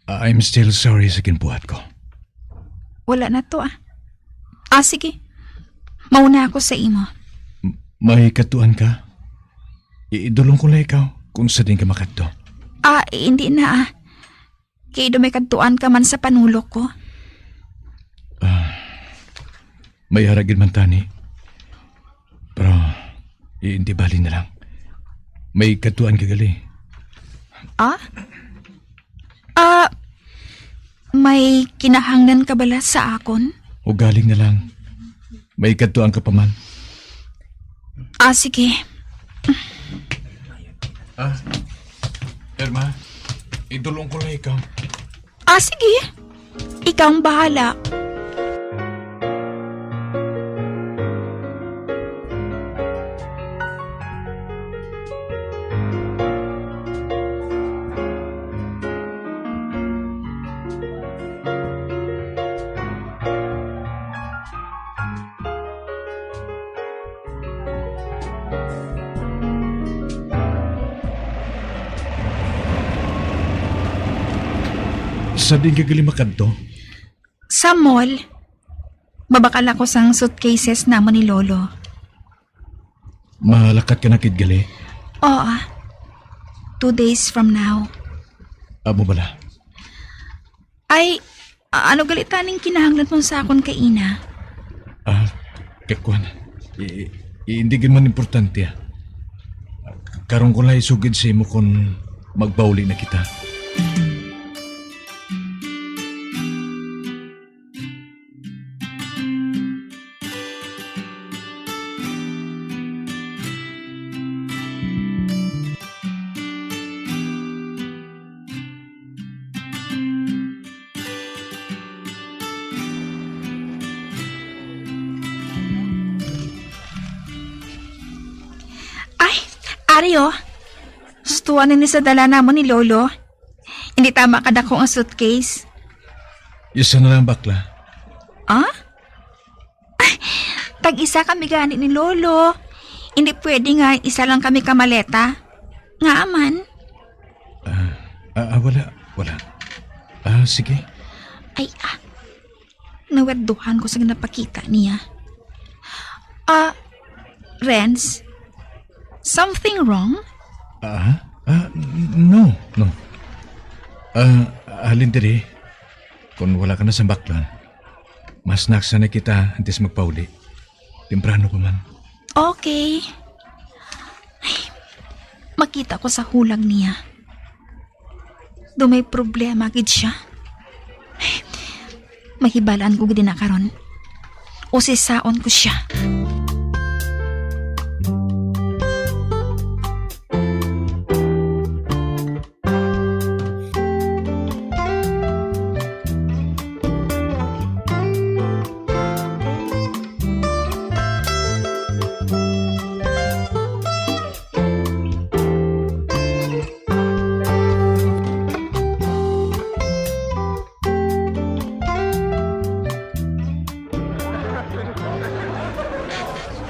I'm still sorry sa ginbuhat ko. Wala na to, ah. Ah, sige. Mauna ako sa imo. M-, may katuan ka? I-, idulong ko lang ikaw kung sa din ka makadto. Ah, hindi na, ah. Kay do may kadtuan ka man sa panulok ko. Ah, may ara gid man tani. Pero, i-, hindi bali na lang. May katuan ka gali. Ah? Ah, may kinahanglan ka bala sa akon? Ugaling na lang. May katuan ka pa man. Ah, sige. Ah, Irma, idulong ko lang ikaw. Ah, sige. Ikaw ang bahala. Sa din ka gali makadto? Sa mall. Mabakal ako sang suitcases namon ni Lolo. Malakat ka na gid gali? Oo. Two days from now. Amo bala? Ay, a-, ano gali taning kinahanglan mo sa akon kaina? Ah, kakwan. I-, i-, hindi gid man importante, ah. Karon ko lang isugid sa imo kon magpauli na kita. Ay, ari, oh. Sutuan ini sa dala namon ni Lolo. Hindi tama kadako ang suitcase. Isa na lang, bakla. Ah? Ay, tag-isa kami gani ni Lolo. Hindi pwede nga isa lang kami ka maleta. Ngaa man? Ah, ah, ah, wala, wala. Ah, sige. Ay, ah. Nawerduhan ko sa ginapakita niya. Ah, Renz, something wrong? Ah, ah, n-, no, no. Ah, halin diri. Kung wala ka na sa baklan, mas naksa na kita antes magpauli. Temprano pa man. Okay. Ay, makita ko sa hulag niya. Do may problema gid siya. Ay, mahibalaan ko gid na karon. Usisaon ko siya.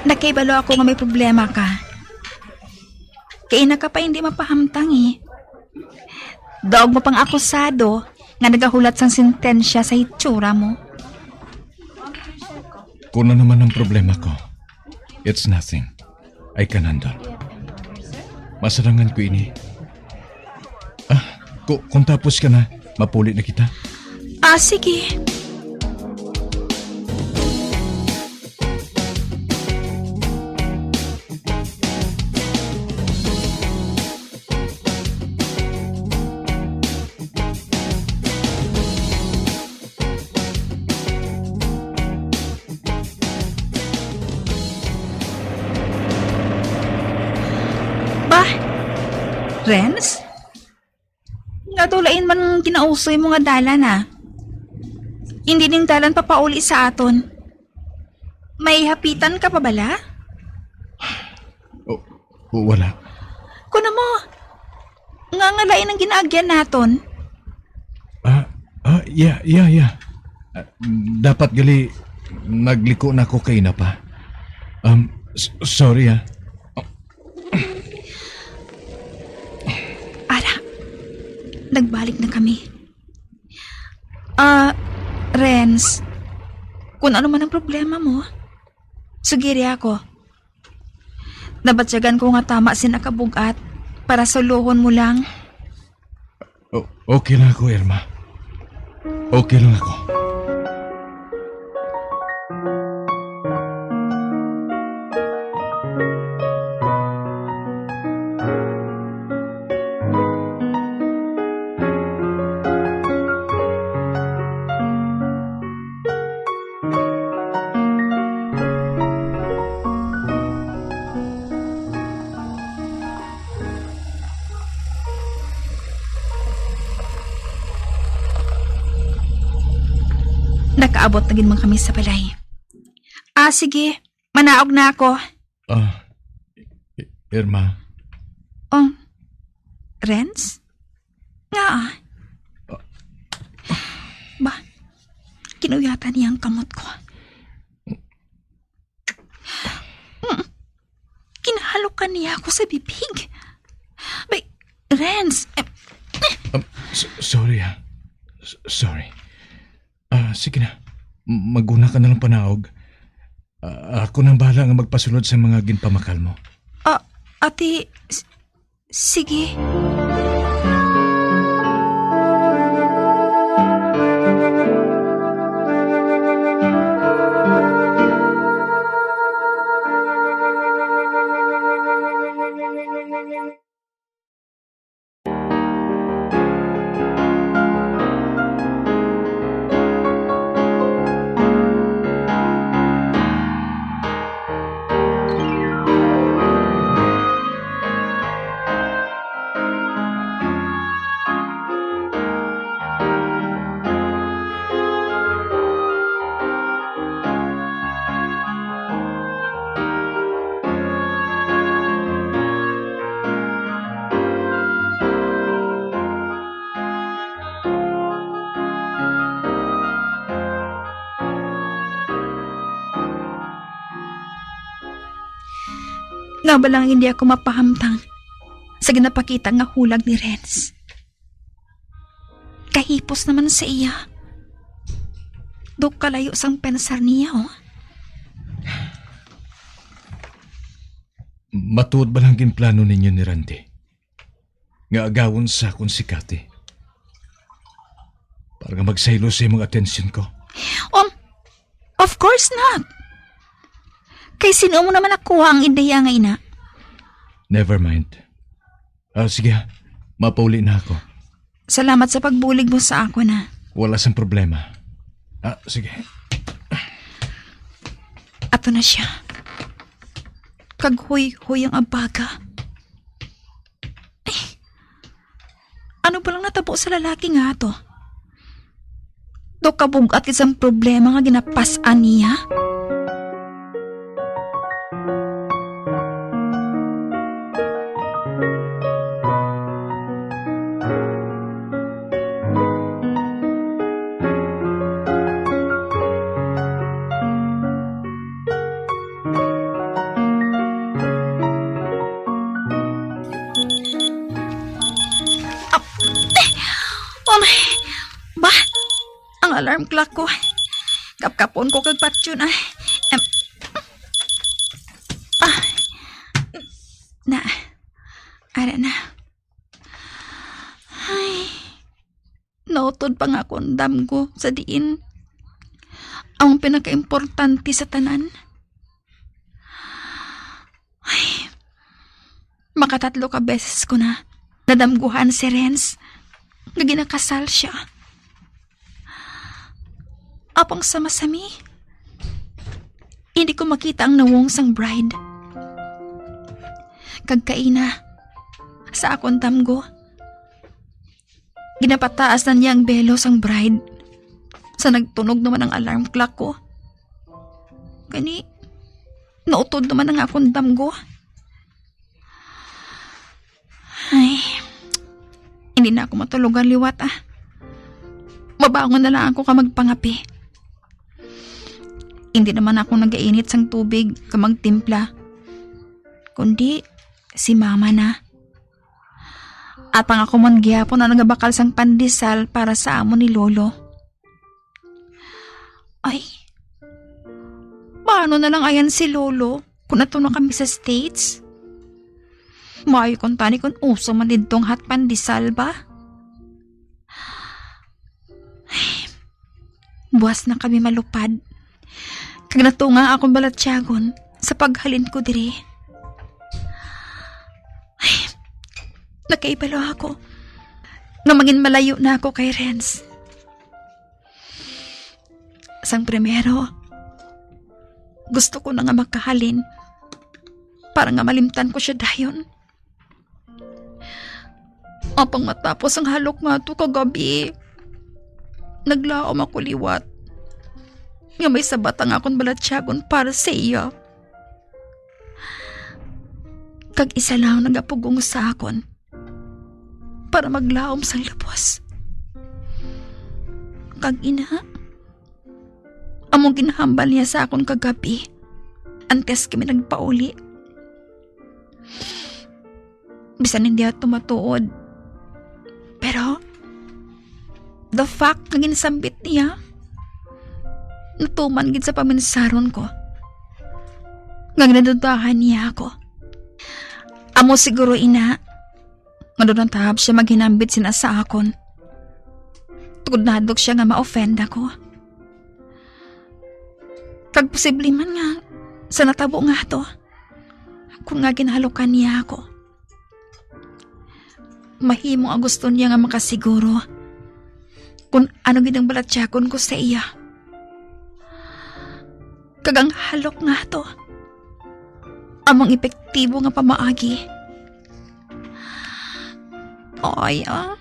Nakahibalo ako nga may problema ka. Kay ina ka pa hindi mapahamtang, eh. Daog mo pang akusado nga nagahulat sang sentensya sa hitsura mo. Kuno naman ang problema ko. It's nothing. I can handle. Masarangan ko ini. Ah, ku-, kung tapos ka na, mapuli na kita. Ah, sige. Ba? Renz? Ngadto lain man ginausoy mo nga dalan, ah. Hindi ning dalan papauli sa aton. May hapitan ka pa bala? Oh, oh, wala. Kuno mo, nga nga lain ang ginaagyan naton? Ah, ah, yeah, yeah, yeah. Ah, dapat gali nagliko na ako kay na pa. Um, s-, sorry, ah. Ara, Nagbalik na kami. Ah, Renz, kung ano man ang problema mo, sugiri ako. Nabatyagan ko nga tama sina ka bug-at para suluhon mo lang. O-, okay lang ako, Irma. Okay lang ako. Nakaabot na gid man kami sa balay. Ah, sige. Manaog na ako. Ah, I-, Irma. Oh, Renz? Nga ah. Ba, kinuyatan niya ang kamot ko. Mm. Kinahalokan niya ako sa bibig. Bay, Renz, eh, Um, s-, sorry, ha. S-, sorry. Ah, sige na. M-, mag-una ka na lang panaog. Ah, ako nang bahala nga magpasulod sa mga ginpamakal mo. Ah, ate, s-, sige. Nga ba lang hindi ako mapahamtang sa ginapakita nga hulag ni Renz? Kahipos naman sa iya. Daw kalayo sang pensar niya, oh. Matuod ba lang ginplano ninyo ni Randy? Nga agawon sa akon si Cathy? Para nga magsaylo sa imong atensyon ko? Um, of course not. Kay sino mo naman nakuha ang ideya nga ina? Never mind. Ah, sige, ha. Mapauli na ako. Salamat sa pagbulig mo sa akon, ha. Wala sang problema. Ah, sige. Ato na siya. Kag huy-huy ang abaga. Ay, ano ba lang natabo sa lalaki nga ato? Daw kabug-at isang problema nga ginapas-an niya? Ap-, eh, oh my, ba? Ang alarm clock ko. Kapkapon ko kag patyon, ay. Em, ah, na, ara na. Ay, nautod pa nga akong damgo sa diin ang pinakaimportante sa tanan. Ay, makatatlo ka beses ko na nadamguhan si Renz nga ginakasal siya. Apang sa masami, hindi ko makita ang nawong sang bride. Kag kaina, sa akon damgo, ginapataas na niya ang belo sang bride. Sa nagtunog naman ang alarm clock ko. Gani, nautod naman ang akon damgo. Ay, hindi na ako matulogan liwat, ah. Mabangon na lang ako ka magpangapi. Hindi naman ako nagainit sang tubig ka magtimpla. Kundi, si mama na. Apang ako man gihapon ang nagabakal sang pandesal para sa amo ni Lolo. Ay, paano na lang ayan si Lolo kung ato na kami sa States? Maayo kuntani kung uso man didto ang hot pandesal ba? Ay, buwas na kami malupad. Kag natunga akong balatyagon sa paghalin ko diri. Ay, nakaibalo ako nga mangin malayo na ako kay Renz. Sang primero, gusto ko na nga makahalin para nga malimtan ko siya dayon. Apang matapos ang halok nga ato kagabi, naglaom ako liwat nga may sabat ang akon balatyagon para sa iya. Kag isa lang nagapugong sa akon para maglaom sang lubos. Kag ina, among ginhambal niya sa akon kagabi, antes kami nagpauli. Bisan hindi ako matuod. Pero, the fact nga ginsambit niya, natuman gid sa paminsaron ko nga ginadudahan niya ako. Amo siguro ina, nga daw nagtahap siya maghinambit sina sa akon. Tungod nahadlok siya nga ma-offend ako. Kag posible man nga sa natabo nga to, kung nga ginhalokan niya ako. Mahimo nga gusto niya nga makasiguro kung ano gid ang balatyagon ko sa iya. Kag ang halok nga to, among epektibo nga pamaagi. Ay, ah.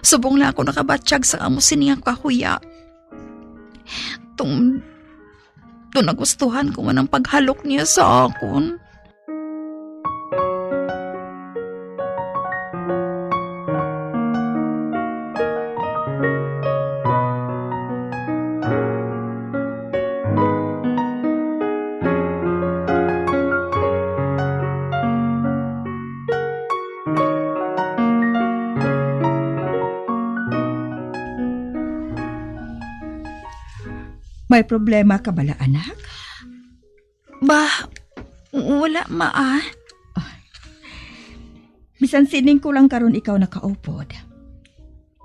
Subong lang ako nakabatyag sa amo sini nga kahuya. Tungod nagustuhan ko man ang paghalok niya sa akon. May problema ka bala, anak? Ba, wala, ma, ah. Bisan sining ko lang karon ikaw nakaupod,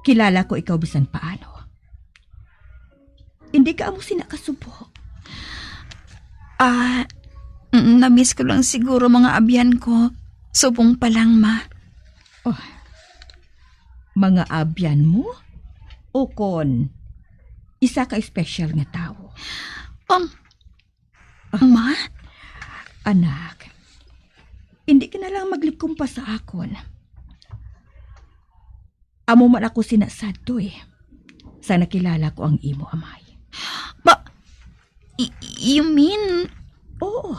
kilala ko ikaw bisan paano. Hindi ka amo sina kasubo. Ah, mm, na-miss ko lang siguro mga abyan ko. Subong pa lang, ma. Oh, mga abyan mo? O kon isa ka special nga tawo? Um, Ma? Anak, hindi ka na lang maglikom pa sa akon. Amo man ako sina sadto eh, sa nakilala ko ang imo amay. Ba, y- you mean? Oo.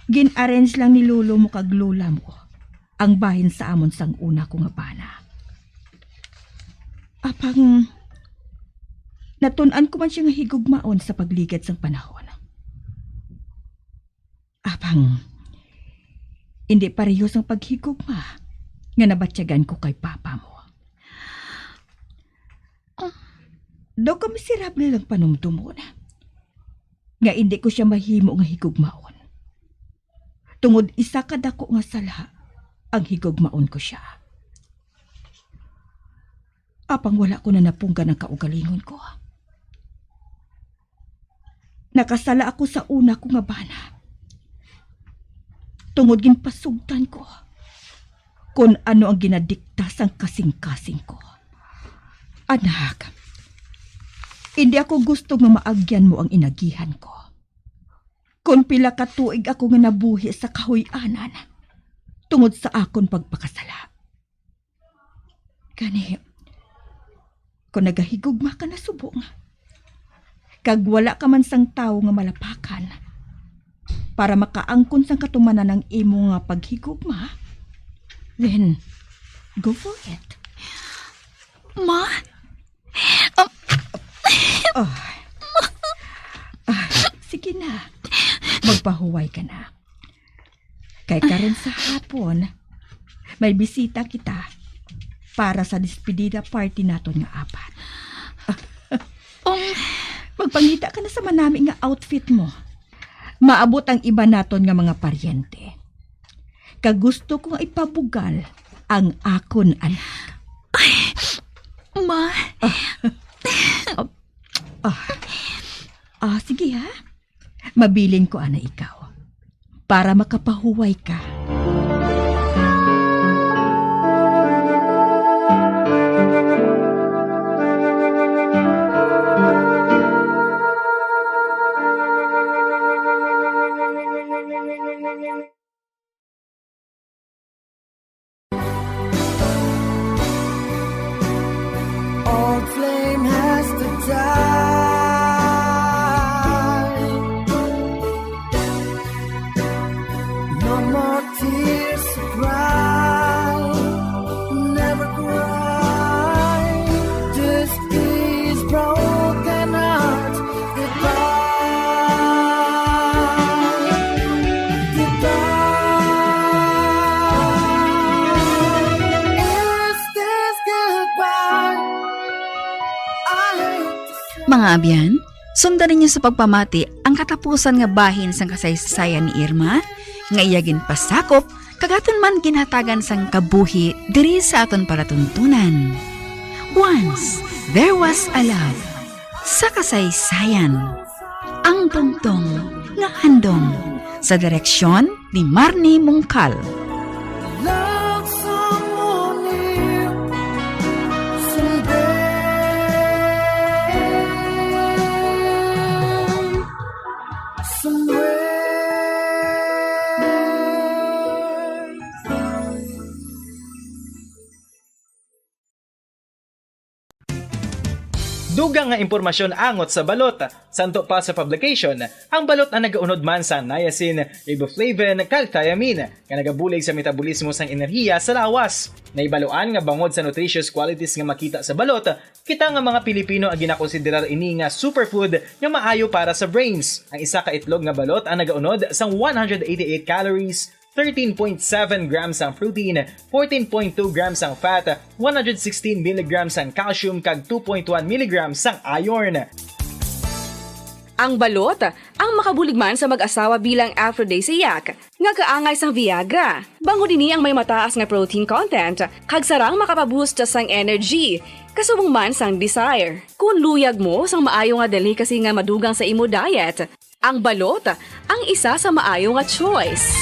Gin-arrange lang ni lolo mo kag lola mo ang bahin sa amon sang una ko nga bana. Apang natun-an ko man siya nga higugmaon sa pagligad sang panahon. Apang hindi pareho sang paghigugma nga nabatyagan ko kay papa mo. Daw ka miserable lang panumdumon nga hindi ko siya mahimo nga higugmaon. Tungod isa ka dako nga sala ang higugmaon ko siya. Apang wala ko na napunggan ang kaugalingon ko. Nakasala ako sa una ko nga bana. Tungod ginpasugtan ko kon ano ang ginadikta sang kasing-kasing ko. Anak, hindi ako gusto nga maagyan mo ang inagihan ko. Kon pila ka tuig ako nga nabuhi sa kahuy-anan tungod sa akon pagpakasala. Gani, kon nagahigugma ka na subong, kag wala ka man sang tawo nga malapakan para makaangkon sang katumanan ang imo nga paghigugma, then go for it. Ma? Um, Ah. Ah, sige na. Magpahuway ka na. Kay karon sa hapon, May bisita kita para sa despedida party naton nga apat. Um, magpangita ka na sa manami nga outfit mo. Maabot ang iba naton nga mga paryente. Kag gusto ko nga ipabugal ang akon anak. Ay, ma. Ah, ah, ah, sige ha. Mabilin ko ana ikaw para makapahuway ka. Old flame has to die. No more tears to cry. Never cry. This is broken heart. Goodbye. Goodbye. Is this goodbye? I hate to say Mga abyan, sundan ninyo sa pagpamati ang katapusan nga bahin sang kasaysayan ni Irma, nga iya ginpasakop kag aton man ginhatagan sang kabuhi diri sa aton palatuntunan. Once, there was a love. Sa kasaysayan, ang tungtong nga handom, sa direksyon ni Marnie Mungkal. Love someone new someday, somewhere. Dugang nga impormasyon angot sa balot. Santo pa sa publication, ang balot ang nagaunod man sa niacin, riboflavin, kag thiamine, nga nagabulig sa metabolismo sang enerhiya sa lawas. Nahibaluan nga bangod sa nutritious qualities nga makita sa balot, kita nga mga Pilipino ang ginakonsiderar ini nga superfood nga maayo para sa brains. Ang isa ka itlog nga balot ang nagaunod sang one hundred eighty-eight calories, thirteen point seven grams ang protein, fourteen point two grams ang fat, one hundred sixteen milligrams ang calcium, kag two point one milligrams ang iron. Ang balot ang makabulig man sa mag-asawa bilang aphrodisiac nga kaangay sang Viagra. Bangod ini ang may mataas nga protein content, kag sarang makapaboost sang energy, kasubong man sang desire. Kung luyag mo sang maayo nga delicacy nga madugang sa imo diet, ang balot ang isa sa maayo nga choice.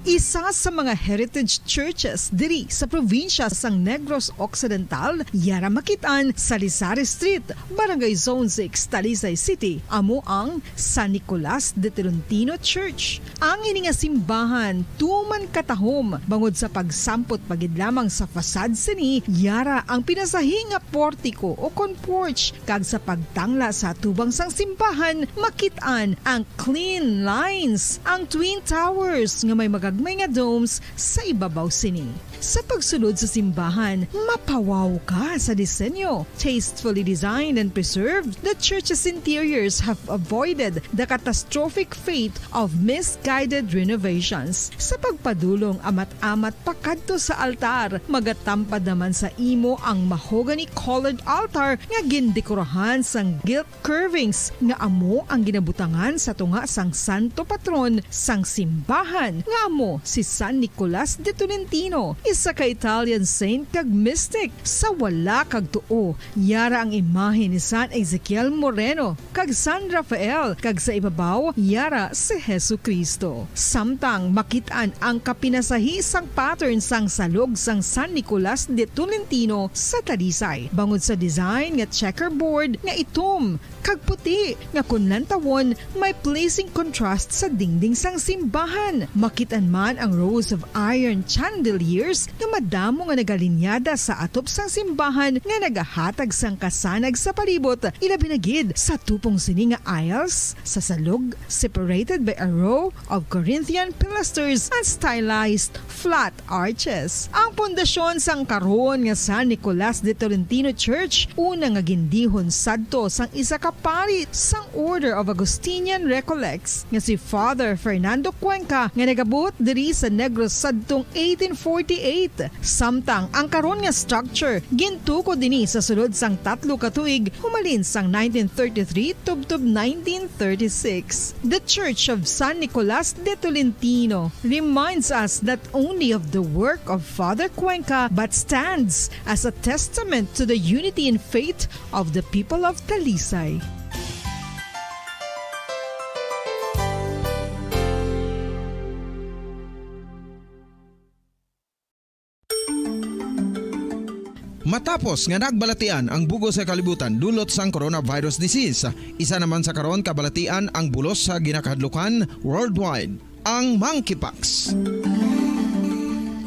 Isa sa mga heritage churches diri sa probinsya sang Negros Occidental, yara makit-an sa Salizare Street, Barangay Zone six, Talisay City, amo ang San Nicolas de Tolentino Church. Ang ini nga simbahan tuman katahom bangod sa pagsampot pa gid lamang sa fasad sini, yara ang pinasahi nga portico o kon porch, kag sa pagtangla sa atubang sang simbahan, makit-an ang clean lines, ang twin towers nga may magagmay nga domes sa ibabaw sini. Sa pagsulod sa simbahan, mapawaw ka sa disenyo. Tastefully designed and preserved, the church's interiors have avoided the catastrophic fate of misguided renovations. Sa pagpadulong amat-amat pakadto sa altar, magatampad naman sa imo ang mahogany-colored altar nga gindekorahan sang gilt curvings nga amo ang ginabutangan sa tunga sang santo patron sang simbahan, nga amo si San Nicolas de Tolentino, isa ka Italian saint kag mystic. Sa wala kag tuo, yara ang imahe ni San Ezekiel Moreno kag San Rafael, kag sa ibabaw, yara si Jesu-Cristo. Samtang makit-an ang kapinasahi sang pattern sang salog sang San Nicolas de Tolentino sa Talisay, bangod sa design nga checkerboard nga itom kag puti nga kon lantawon may pleasing contrast sa dingding sang simbahan. Makit-an man ang rows of iron chandeliers nga madamo nga nagalinyada sa atop sang simbahan nga nagahatag sang kasanag sa palibot, ilabi na gid sa tupong sini nga aisles sa salog, separated by a row of Corinthian pilasters and stylized flat arches. Ang pundasyon sang karon nga San Nicolas de Tolentino Church, una nga gindihon sadto sang isa ka pari sang Order of Augustinian Recollects nga si Father Fernando Cuenca, nga nagabuot diri sa Negros sadtong eighteen forty-eight. Samtang ang karon nga structure gintukod dinhi sa sulod sang tatlo ka tuig, humalin sang nineteen thirty-three tubtob nineteen thirty-six. The Church of San Nicolas de Tolentino reminds us not only of the work of Father Cuenca but stands as a testament to the unity in faith of the people of Talisay. Matapos nga nagbalatian ang bug-os nga kalibutan dulot sang coronavirus disease, isa naman sa karon kabalatian ang bulos sa ginakahadlukan worldwide, ang monkeypox.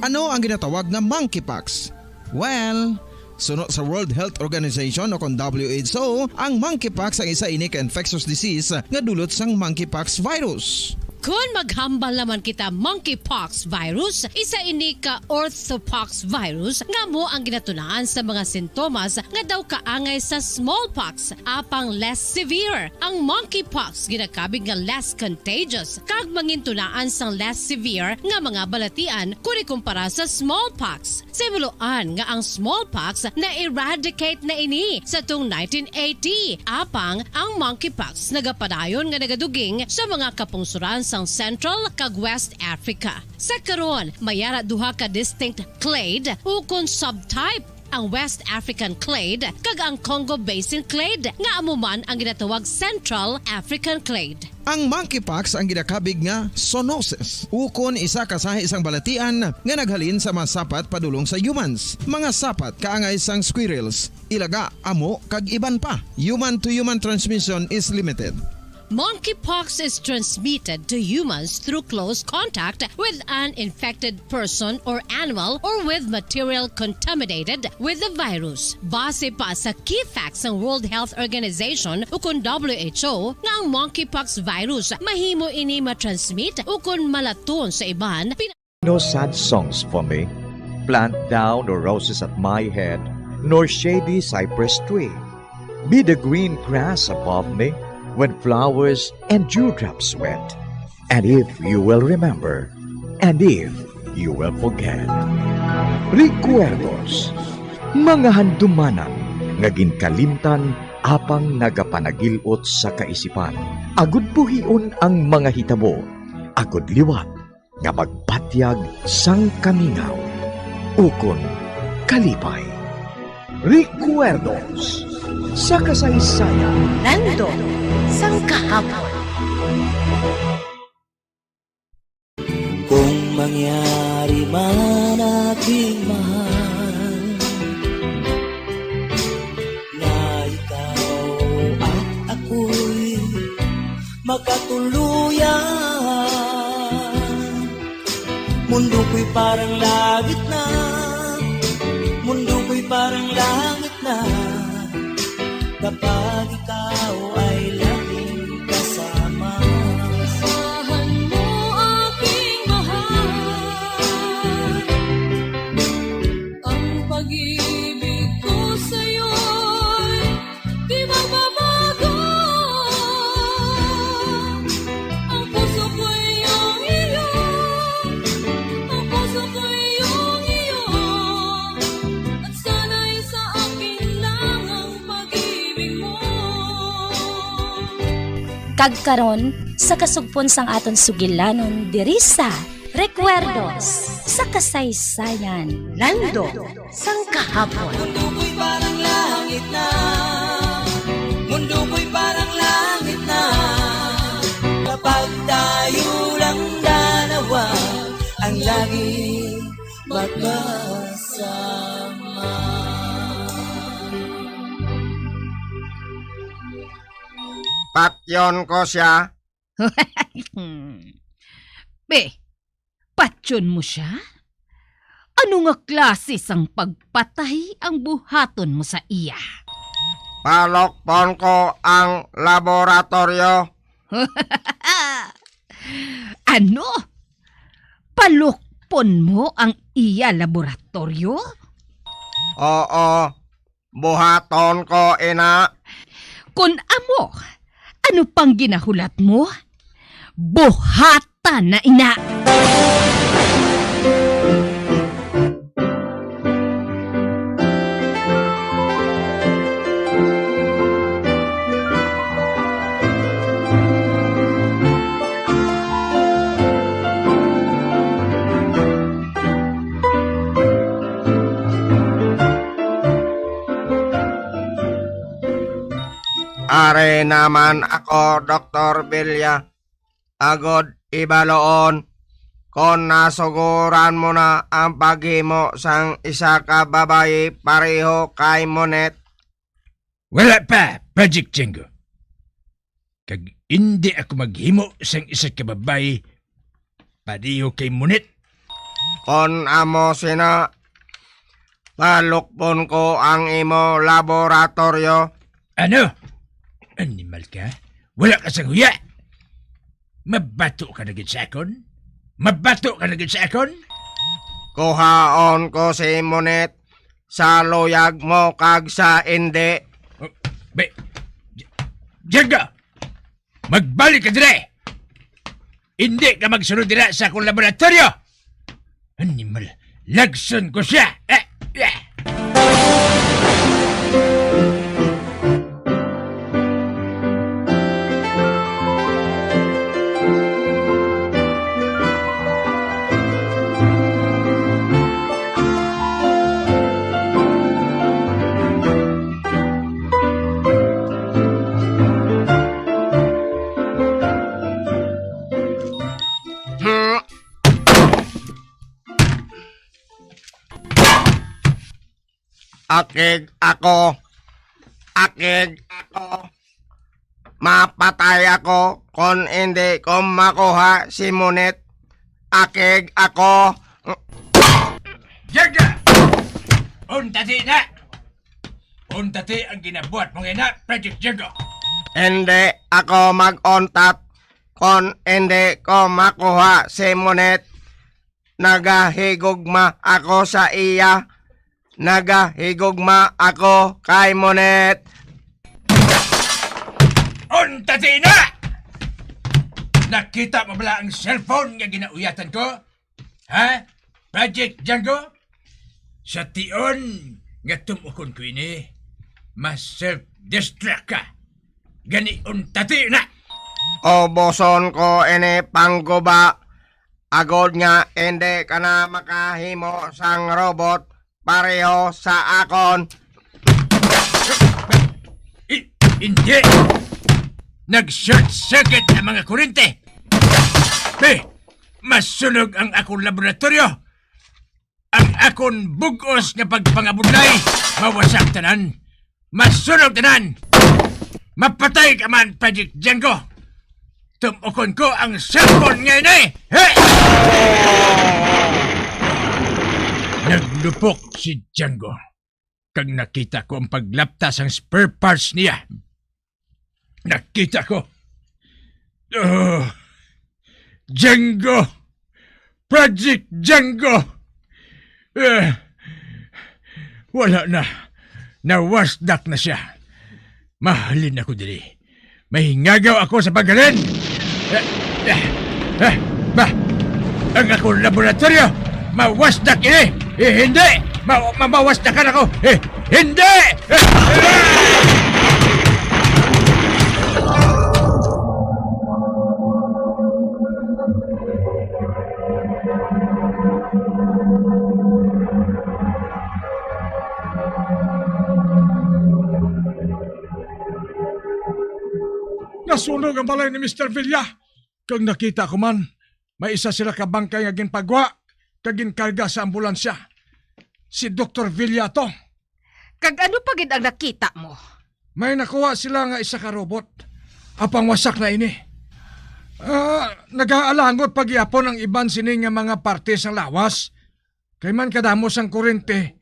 Ano ang ginatawag nga monkeypox? Well, suno sa World Health Organization o kon W H O, ang monkeypox ang isa ini ka infectious disease nga dulot sang monkeypox virus. Kon maghambal naman kita, monkeypox virus, isa ini ka orthopox virus nga amo ang ginatunaan sa mga sintomas nga daw kaangay sa smallpox, apang less severe. Ang monkeypox ginakabig nga less contagious kag mangintunaan sang less severe nga mga balatian kon ikumpara sa smallpox. Sa himuloan nga ang smallpox na-eradicate na ini sa tong nineteen eighty, apang ang monkeypox nagapadayon nga nagaduging sa mga kapungsoran sang Central kag West Africa. Sa karon, may ara duha ka distinct clade ukon subtype, ang West African clade kag ang Congo Basin clade, nga amo man ang ginatawag Central African clade. Ang monkeypox ang ginakabig nga zoonosis, ukon isa ka sahi sang balatian nga naghalin sa mga sapat padulong sa humans, mga sapat kaangay sang squirrels, ilaga, amo, kag iban pa. Human-to-human transmission is limited. Monkeypox is transmitted to humans through close contact with an infected person or animal or with material contaminated with the virus. Base pa sa key facts sang World Health Organization ukon W H O nga ang monkeypox virus mahimo ini ma-transmit ukon malaton sa iban. No sad songs for me. Plant thou no roses at my head, nor shady cypress tree. Be the green grass above me when flowers and dewdrops wet. And if you will remember, and if you will forget. Recuerdos, mga handumanan nga ginkalimtan apang nagapanagil-ot sa kaisipan. Agud buhion ang mga hitabo, agud liwat nga magpatyag sang kamingaw ukon kalipay. Recuerdos sa kasaysayan. Nandot sang kahapon. Kung mangyari man, aking mahal, na ikaw at ako'y makatuluyan. Mundo ko'y parang langit na, mundo ko'y parang langit na, kapag ikaw ay laging kasama. Asahan mo, aking mahal, ang pag-ibig ko sa'yo'y di magbabago. Ang puso ko'y iyong iyo, ang puso ko'y iyong iyo, at sana'y sa akin lang ang pag-ibig mo. Kag karon, sa kasugpon sang aton sugilanon diri sa Recuerdos sa Kasaysayan. Nandot sang kahapon. Mundo ko'y parang langit na. Mundo ko'y parang langit na. Kapag tayo lang dalawa ang laging magkasama. Patyon ko siya. Be, patyon mo siya? Ano nga klase sang pagpatay ang buhaton mo sa iya? Palukpon ko ang laboratoryo. Ano? Palukpon mo ang iya laboratoryo? Oo, buhaton ko ina. Kon amo, ano pang ginahulat mo? Buhata na ina! Ari naman ako, Doktor Bilya, agod ibaluon kon nasuguran mo na ang paghimo sang isa ka babayi pareho kay Monet. Wala pa, Project Django. Kag indi ako maghimo sang isa ka babayi pareho kay Monet. Kon amo sina, palukpon ko ang imo laboratoryo. Ano? Animal ka? Wala ka sang huya? Mabato ka na gid sa akon? Mabato ka na gid sa akon? Kuhaon ko si Monet sa luyag mo kag sa indi. Oh, be, J-, Django! Magbalik ka dire! Hindi ka magsunod dira sa akong laboratoryo! Animal, lagson ko siya! Eh, eh. Akig ako. Akig ako. Mapatay ako kon indi ko makuha si Monet. Akig ako. Jaga! Untati na! Untati ang ginabuhat mo nga ina, Project Jago. Indi ako mag-untat kon indi ko makuha si Monet. Nagahigugma ako sa iya. Nagahigugma ako kay Monet. Untati na! Nakita mo bala ang cellphone nga ginauyatan ko? Ha? Project Django? Sa tion nga tumukon ko ini, mas self-destruct ka. Gani untati na! Ubuson ko ini pangguba, agod nga indi ka na makahimo sang robot pareho sa akon. I-, hindi! Nag-short circuit ang mga kurente! Be, masunog ang akong laboratoryo! Ang akon bug-os nga pagpangabudlay, mawasak tanan. Masunog tanan. Mapatay ka man, Project Django. Tumukon ko ang cellphone nga ini. He! Naglupok si Django. Kag nakita ko ang paglapta sang spare parts niya. Nakita ko. Oh, Django! Project Django! Eh, wala na. Nawasdak na siya. Mahalin ako diri. Mahingagaw ako sa paghalin. Eh, eh, eh, ba? Ang akong laboratorio, mawasdak ini. Eh, hindi! Ma-, ma-, mawasdakan ako. Eh, hindi! Nasunog ang balay ni Mister Villa, kag nakita ko man, may isa sila ka bangkay nga ginpagwa kag ginkarga sa ambulansya. Si Doktor Villa to. Kag ano pa gid ang nakita mo? May nakuha sila nga isa ka robot. Apang wasak na ini. Ah, nagaalangot pa gihapon ang iban sini nga mga parte sang lawas. Kay man kadamo sang kurente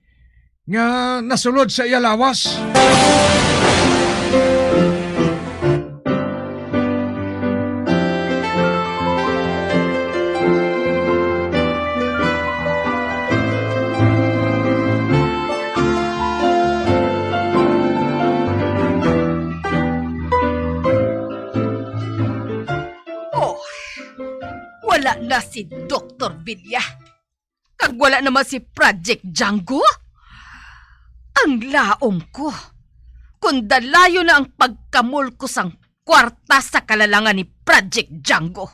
nga nasulod sa iya lawas. Oh, wala na si Doktor Villa. Kag wala naman si Project Django. Ang laom ko, kung dalayon na ang pagkamol ko sang kwarta sa kalalangan ni Project Django.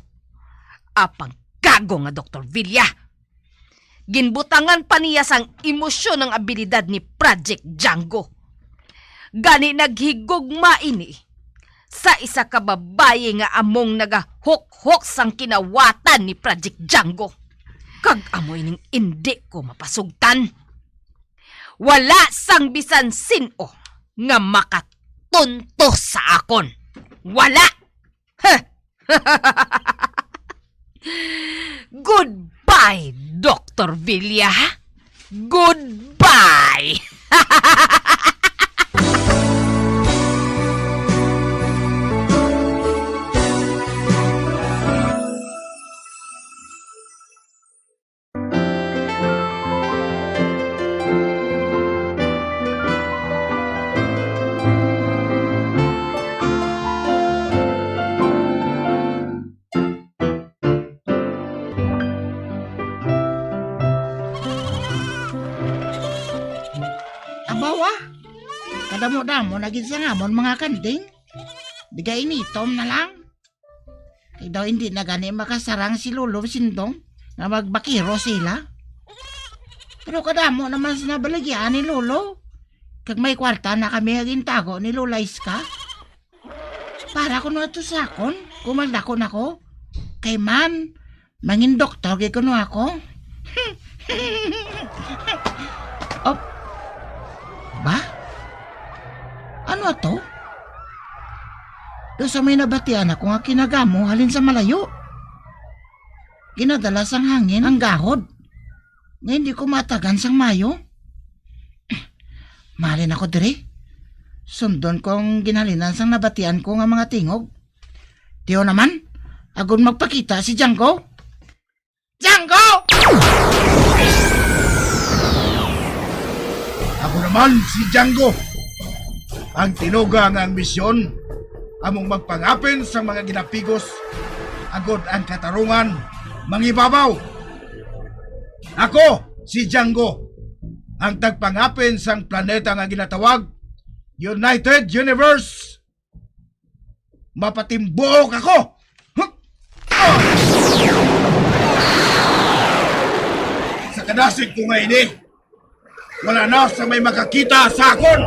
Apang gago nga Doktor Villa. Ginbutangan pa niya sang emosyon ang abilidad ni Project Django. Gani naghigugma ini sa isa ka babayi nga among nagahukhok sang kinawatan ni Project Django. Kag amo ining indi ko mapasugtan. Wala sang bisan sin-o nga makatunto sa akon. Wala! Goodbye, Doktor Villa. Goodbye. Abaw, ah. Kadamo-damo na gid sang amon mga kanding. Di kay initom na lang. Kay daw hindi na gani makasarang si Lolo Sindong nga magbakero sila. Pero kadamo naman sa nabaligyan ni Lolo. Kag may kwarta na kami nga gintago ni Lola Iska. Para kuno ato sa akon, kung magdako na ko. Kay man, mangin doktor gid kuno ako. Op. Ba? Ano ato? Daw sa may nabatian ako nga kinagamo halin sa malayo. Ginadala sang hangin ang gahod nga hindi ko matagan sang mayo. Malin ako diri. Sundon ko ang ginhalinan sang nabatian ko nga mga tingog. Tiyo naman, agon magpakita si Django. Django! Ako naman si Django, ang tinuga nga ang misyon among magpangapin sang mga ginapigos, agod ang katarungan mangibabaw. Ako si Django, ang tagpangapin sang planeta nga ginatawag United Universe. Mapatimbuok ako! Huh! Sa kadasig ko nga ini, wala na sa may makakita sa akon!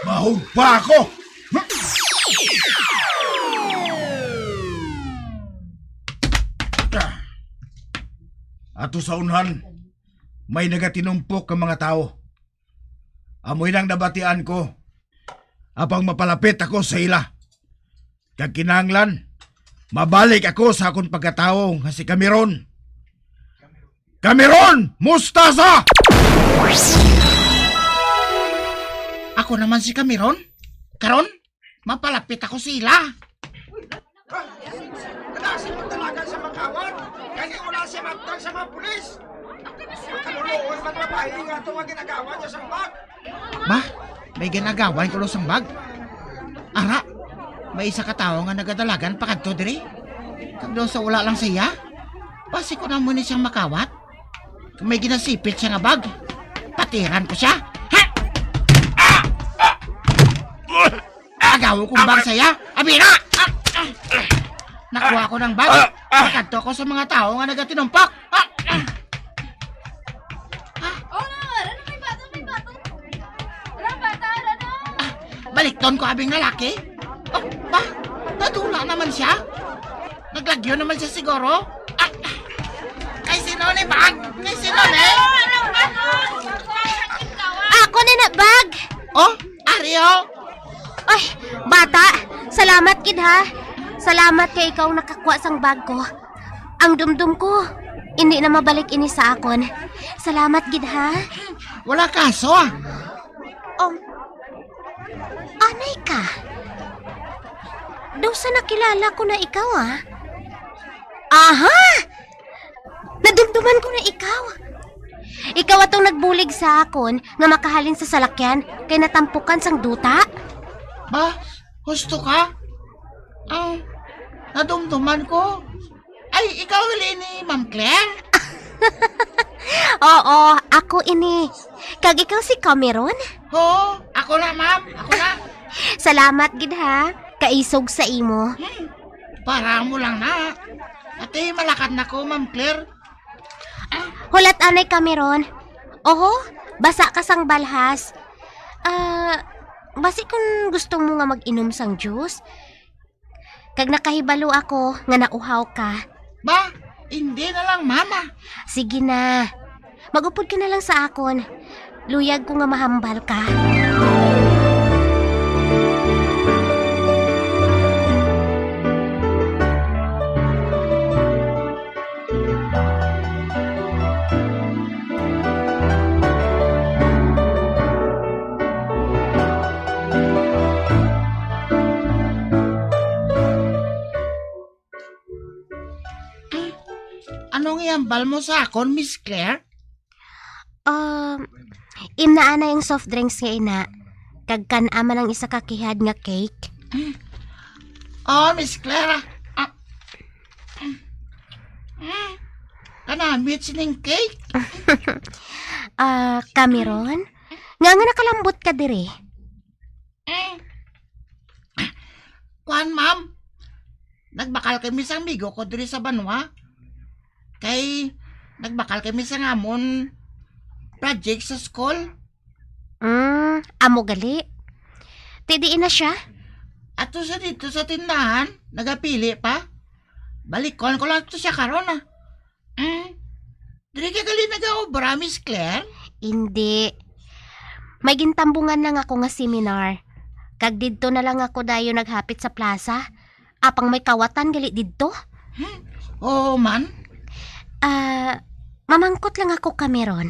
Mahog pa ako! Ato sa unhan, may nagatinumpok nga mga tawo. Amoy nang nabatian ko. Apang mapalapit ako sa ila. Kag kinahanglan, mabalik ako sa akon pagkatawo nga si Cameron. Cameron! Mustasa! Ako naman si Cameron. Karon, mapalapit ako sa ila. Kadasig mo talaga sa makawat. Kaya wala siya magtag sa mga pulis. Kaluluoy man babae nga ito nga ginagawa niya sa bag. Ba, may ginagawa ko sang bag. Ara, may isa ka tawo nga nagadalagan pakadto diri. Kag daw sa wala lang siya, basi ko na mo ni siyang makawat. Kung may ginasipit siya nga bag, patiran ko siya. Ha! Ah! Ah! Agaw kong bag saya. Abi na! Ah! Ah! Nakuha ko ng bag. Ah! Ah! Nakadto ko sa mga tao nga nagatinumpok. Ah! Ah! Oh, na, ano may bato, may bato. Ano, bata, ano? Ah! Balikton ko abing lalaki. Oh, ba? Nadula naman siya. Naglagyo naman siya siguro. Ah! Ano ni bag? Kay sino ni? Ako na na bag. Oh, Ario. Ay, bata, salamat gid ha. Salamat kay ikaw nakakuha sang bag ko. Ang dumdum ko, hindi na mabalik ini sa akon. Salamat gid ha. Wala kaso ah. Oh, anay ka? Daw sa nakilala ko na ikaw ah. Aha! Nadumduman ko na ikaw. Ikaw atong nagbulig sa akon nga makahalin sa salakyan kay natampukan sang duta. Ba, husto ka? Ang nadumduman ko. Ay, ikaw gali ni Ma'am Claire? Oo, ako ini. Kag ikaw si Cameron? Oo, ako na, ma'am. Ako na. Salamat gid ha. Kaisog sa imo. Hmm, para mo lang na. Ate, malakat na ko, Ma'am Claire. Hulat anay kami ron. Oho, basa ka sang balhas. Ah, basi kung gusto mo nga mag-inom sang juice, kag nakahibalo ako nga nauhaw ka. Ba, hindi na lang, mama. Sige na. Mag-upod ka na lang sa akon. Luyag ko nga mahambal ka. Anong ihambal mo sa akon, Miss Claire? Um, imnaa na yung soft drinks nga ina. Kag kan-a man ang isa ka kihad nga cake. Oh, Miss Claire, ah. Ah. Mm. Kanamit sining cake? Ah, Cameron? Nga nga nakalambot ka diri? Mm. Kuan, ma'am. Nagbakal kami sang amigo ko diri sa banwa. Kay nagbakal kami sang amon project sa school. Mm, amo gali. Ti diin na siya? Ato sa dito sa tindahan, nagapili pa. Balikon ko lang to siya karon, ah. Mm. Diri ka gali nagaobra, Miss Claire? Indi. May gintambungan lang ako nga seminar. Kag didto na lang ako dayon naghapit sa plaza. Apang may kawatan gali didto. Hmm? Oo man. Ah, mamangkot lang ako, Cameron.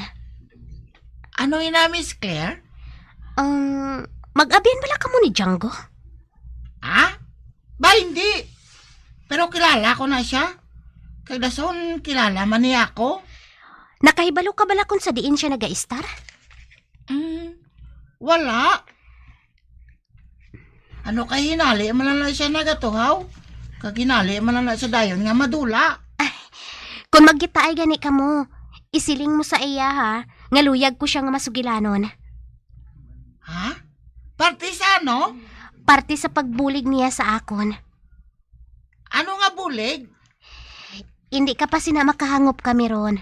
Ano ina, Miss Claire? Um, mag-abyan bala kamo ni Django? Ha? Ba, hindi. Pero kilala ko na siya. Kag dason, kilala man niya ako. Nakahibalo ka bala kung sa diin siya nagaistar? Mm, wala. Ano kay hinali man lang na siya nagatuhaw? Kag hinali man lang na siya dayon nga madula. Ay, kung magkitaay gani kamo, isiling mo sa iya, ha, nga luyag ko siya nga masugilanon. Ha? Parte sa ano? Parte sa pagbulig niya sa akon. Ano nga bulig? Hindi ka pa sina makahangop, Cameron.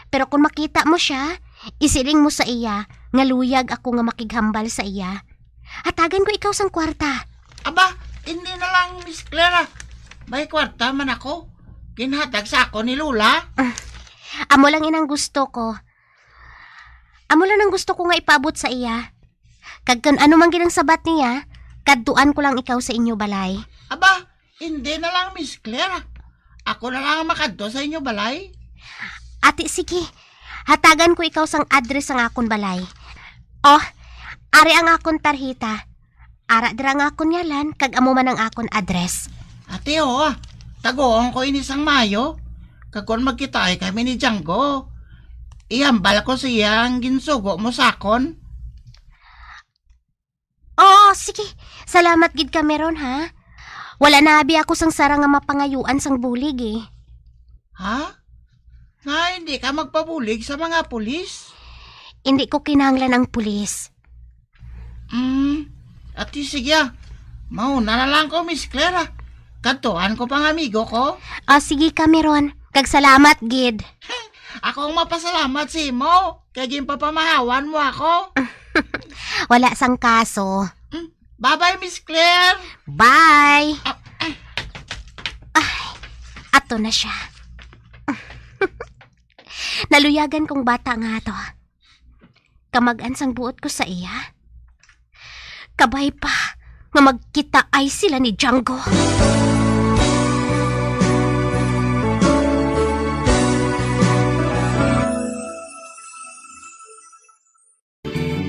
Pero kung makita mo siya, isiling mo sa iya nga luyag ako nga makighambal sa iya. Hatagan ko ikaw sang kwarta. Aba, hindi na lang, Miss Clara. May kwarta man ako. Ginhatag sa ako ni Lola. Amo lang inang gusto ko. Amo lang ang gusto ko nga ipaabot sa iya. Kag kun ano man gid ang sabat niya, kadtuan ko lang ikaw sa inyo balay. Aba, hindi na lang, Miss Claire. Ako na lang ang makadto sa inyo balay. Ati, sige. Hatagan ko ikaw sang address sang akon balay. Oh, ari ang akon tarhita. Ara dira ang akon ngalan, kag amo man ang akon address. Ate, oh, tagoon ko ini sang maayo. Kag kon magkitaay kami ni Django, ihambal ko sa iya ang ginsugo mo sa akon. Oo, sige. Salamat gid, Cameron, ha? Wala na abi ako sang sara nga mapangayuan sang bulig, eh. Ha? Nga hindi ka magpabulig sa mga pulis? Hindi ko kinahanglan ang pulis. Mm, ati sige, ah. Mauna na lang ko, Miss Clara. Kadtuan ko pang amigo ko. Ah, sige, Cameron. Kag salamat gid. Ako ang mapasalamat sa imo, kay ginpapamahawan mo ako. Wala sang kaso. Mm, bye-bye, Miss Claire. Bye. Ah, ah. Ay, ato na siya. Naluyagan kong bata nga ato. Kamag-an sang buot ko sa iya. Kabay pa nga magkitaay sila ni Django.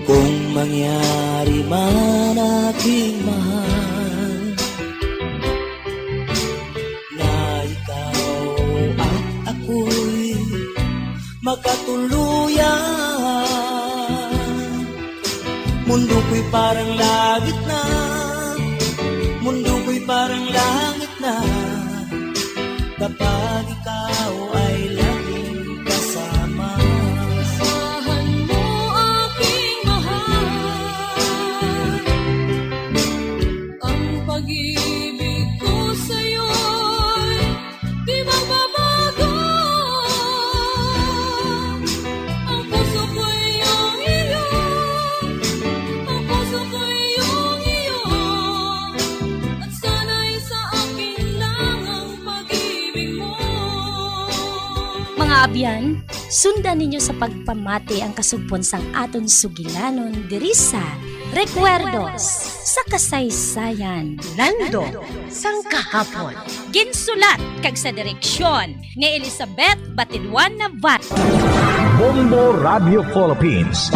Kung mangyari man, aking mahal, na ikaw at ako'y magkatuluyan, mundo ko'y parang langit na, mundo ko'y parang langit na, kapag ikaw ay laging kasama. Asahan mo, aking mahal, ang pag-ibig ko sa'yo'y di magbabago. Ang puso ko'y iyong iyo, ang puso ko'y iyong iyo, at sana'y sa akin lang ang pag-ibig mo. Mga abyan, sundan ninyo sa pagpamati ang kasugpon sang aton sugilanon diri sa Recuerdos sa Kasaysayan. Lando sang Kahapon. Ginsulat kag sa direksyon ni Elizabeth Batidwan Navarro. Bombo Radio Philippines,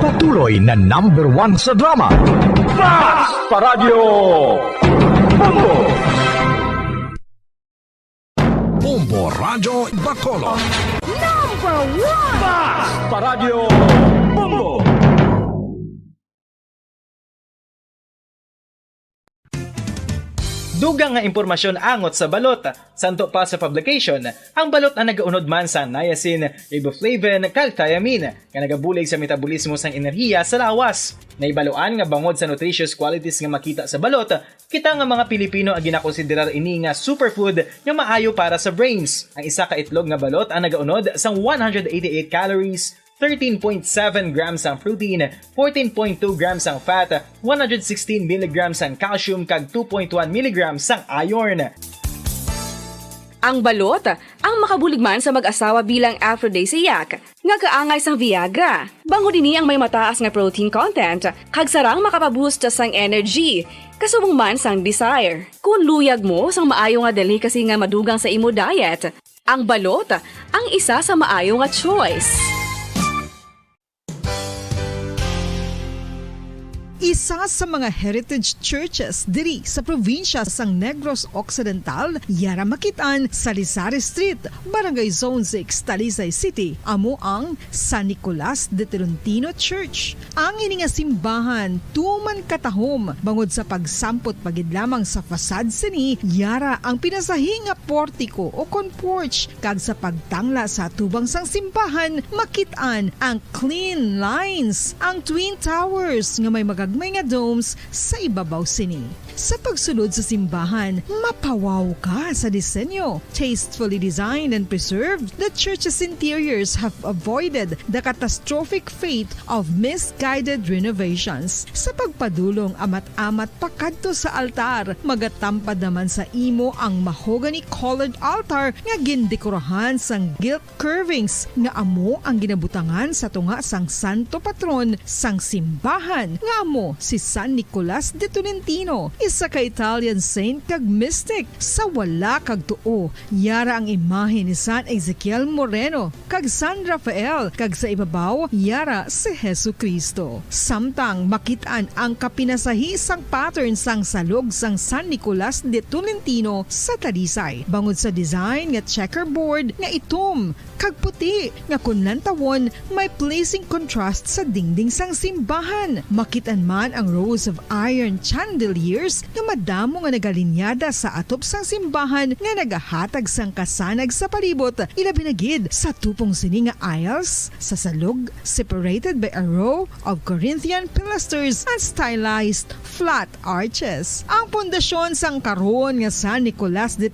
patuloy na number one sa drama. Basta Radyo Bombo! Bombo Radyo Bacolod. Number one! Basta Radyo Bombo! Dugang nga impormasyon angot sa balot. Santo pa sa publication, ang balot ang nagaunod man sa niacin, riboflavin, kag thiamine, nga nagabulig sa metabolismo sang enerhiya sa lawas. Nahibaluan nga bangod sa nutritious qualities nga makita sa balot, kita nga mga Pilipino ang ginakonsiderar ini nga superfood nga maayo para sa brains. Ang isa ka itlog nga balot ang nagaunod sang one hundred eighty-eight calories, thirteen point seven grams ang protein, fourteen point two grams ang fat, one hundred sixteen milligrams ang calcium, kag two point one milligrams ang iron. Ang balot, ang makabulig man sa mag-asawa bilang aphrodisiac, nga kaangay sang Viagra. Bangod ini ang may mataas nga protein content, kag sarang makapaboost sang energy, kasubong man sang desire. Kon luyag mo sang maayo nga delicacy nga madugang sa imo diet, ang balot ang isa sa maayo nga choice. Isa sa mga heritage churches diri sa probinsya sang Negros Occidental, yara makit-an sa Lizares Street, Barangay Zone six, Talisay City, amo ang San Nicolas de Tolentino Church. Ang ini nga simbahan tuman katahom bangod sa pagsampot pa gid lamang sa facade sini, yara ang pinasahi nga portiko o kon porch, kag sa pagtangla sa atubang sang simbahan, makit-an ang clean lines, ang twin towers nga may magagmay nga domes sa ibabaw sini. Sa pagsulod sa simbahan, mapawaw ka sa disenyo. Tastefully designed and preserved, the church's interiors have avoided the catastrophic fate of misguided renovations. Sa pagpadulong amat-amat pakadto sa altar, magatampad naman sa imo ang mahogany-colored altar nga gindekorahan sang gilt curvings nga amo ang ginabutangan sa tunga sang santo patron sang simbahan, nga amo si San Nicolas de Tolentino, isa ka Italian saint kag mystic. Sa wala kag tuo, yara ang imahe ni San Ezekiel Moreno kag San Rafael, kag sa ibabaw, yara si Jesu-Cristo. Samtang makit-an ang kapinasahi sang pattern sang salog sang San Nicolas de Tolentino sa Talisay, bangod sa design nga checkerboard nga itom kag puti, nga kon lantawon, may pleasing contrast sa dingding sang simbahan. Makit-an man ang rows of iron chandeliers nga madamo nga nagalinyada sa atop sang simbahan nga nagahatag sang kasanag sa palibot, ilabi na gid sa tupong sini nga aisles sa salog, separated by a row of Corinthian pilasters and stylized flat arches. Ang pundasyon sang karon nga San Nicolas de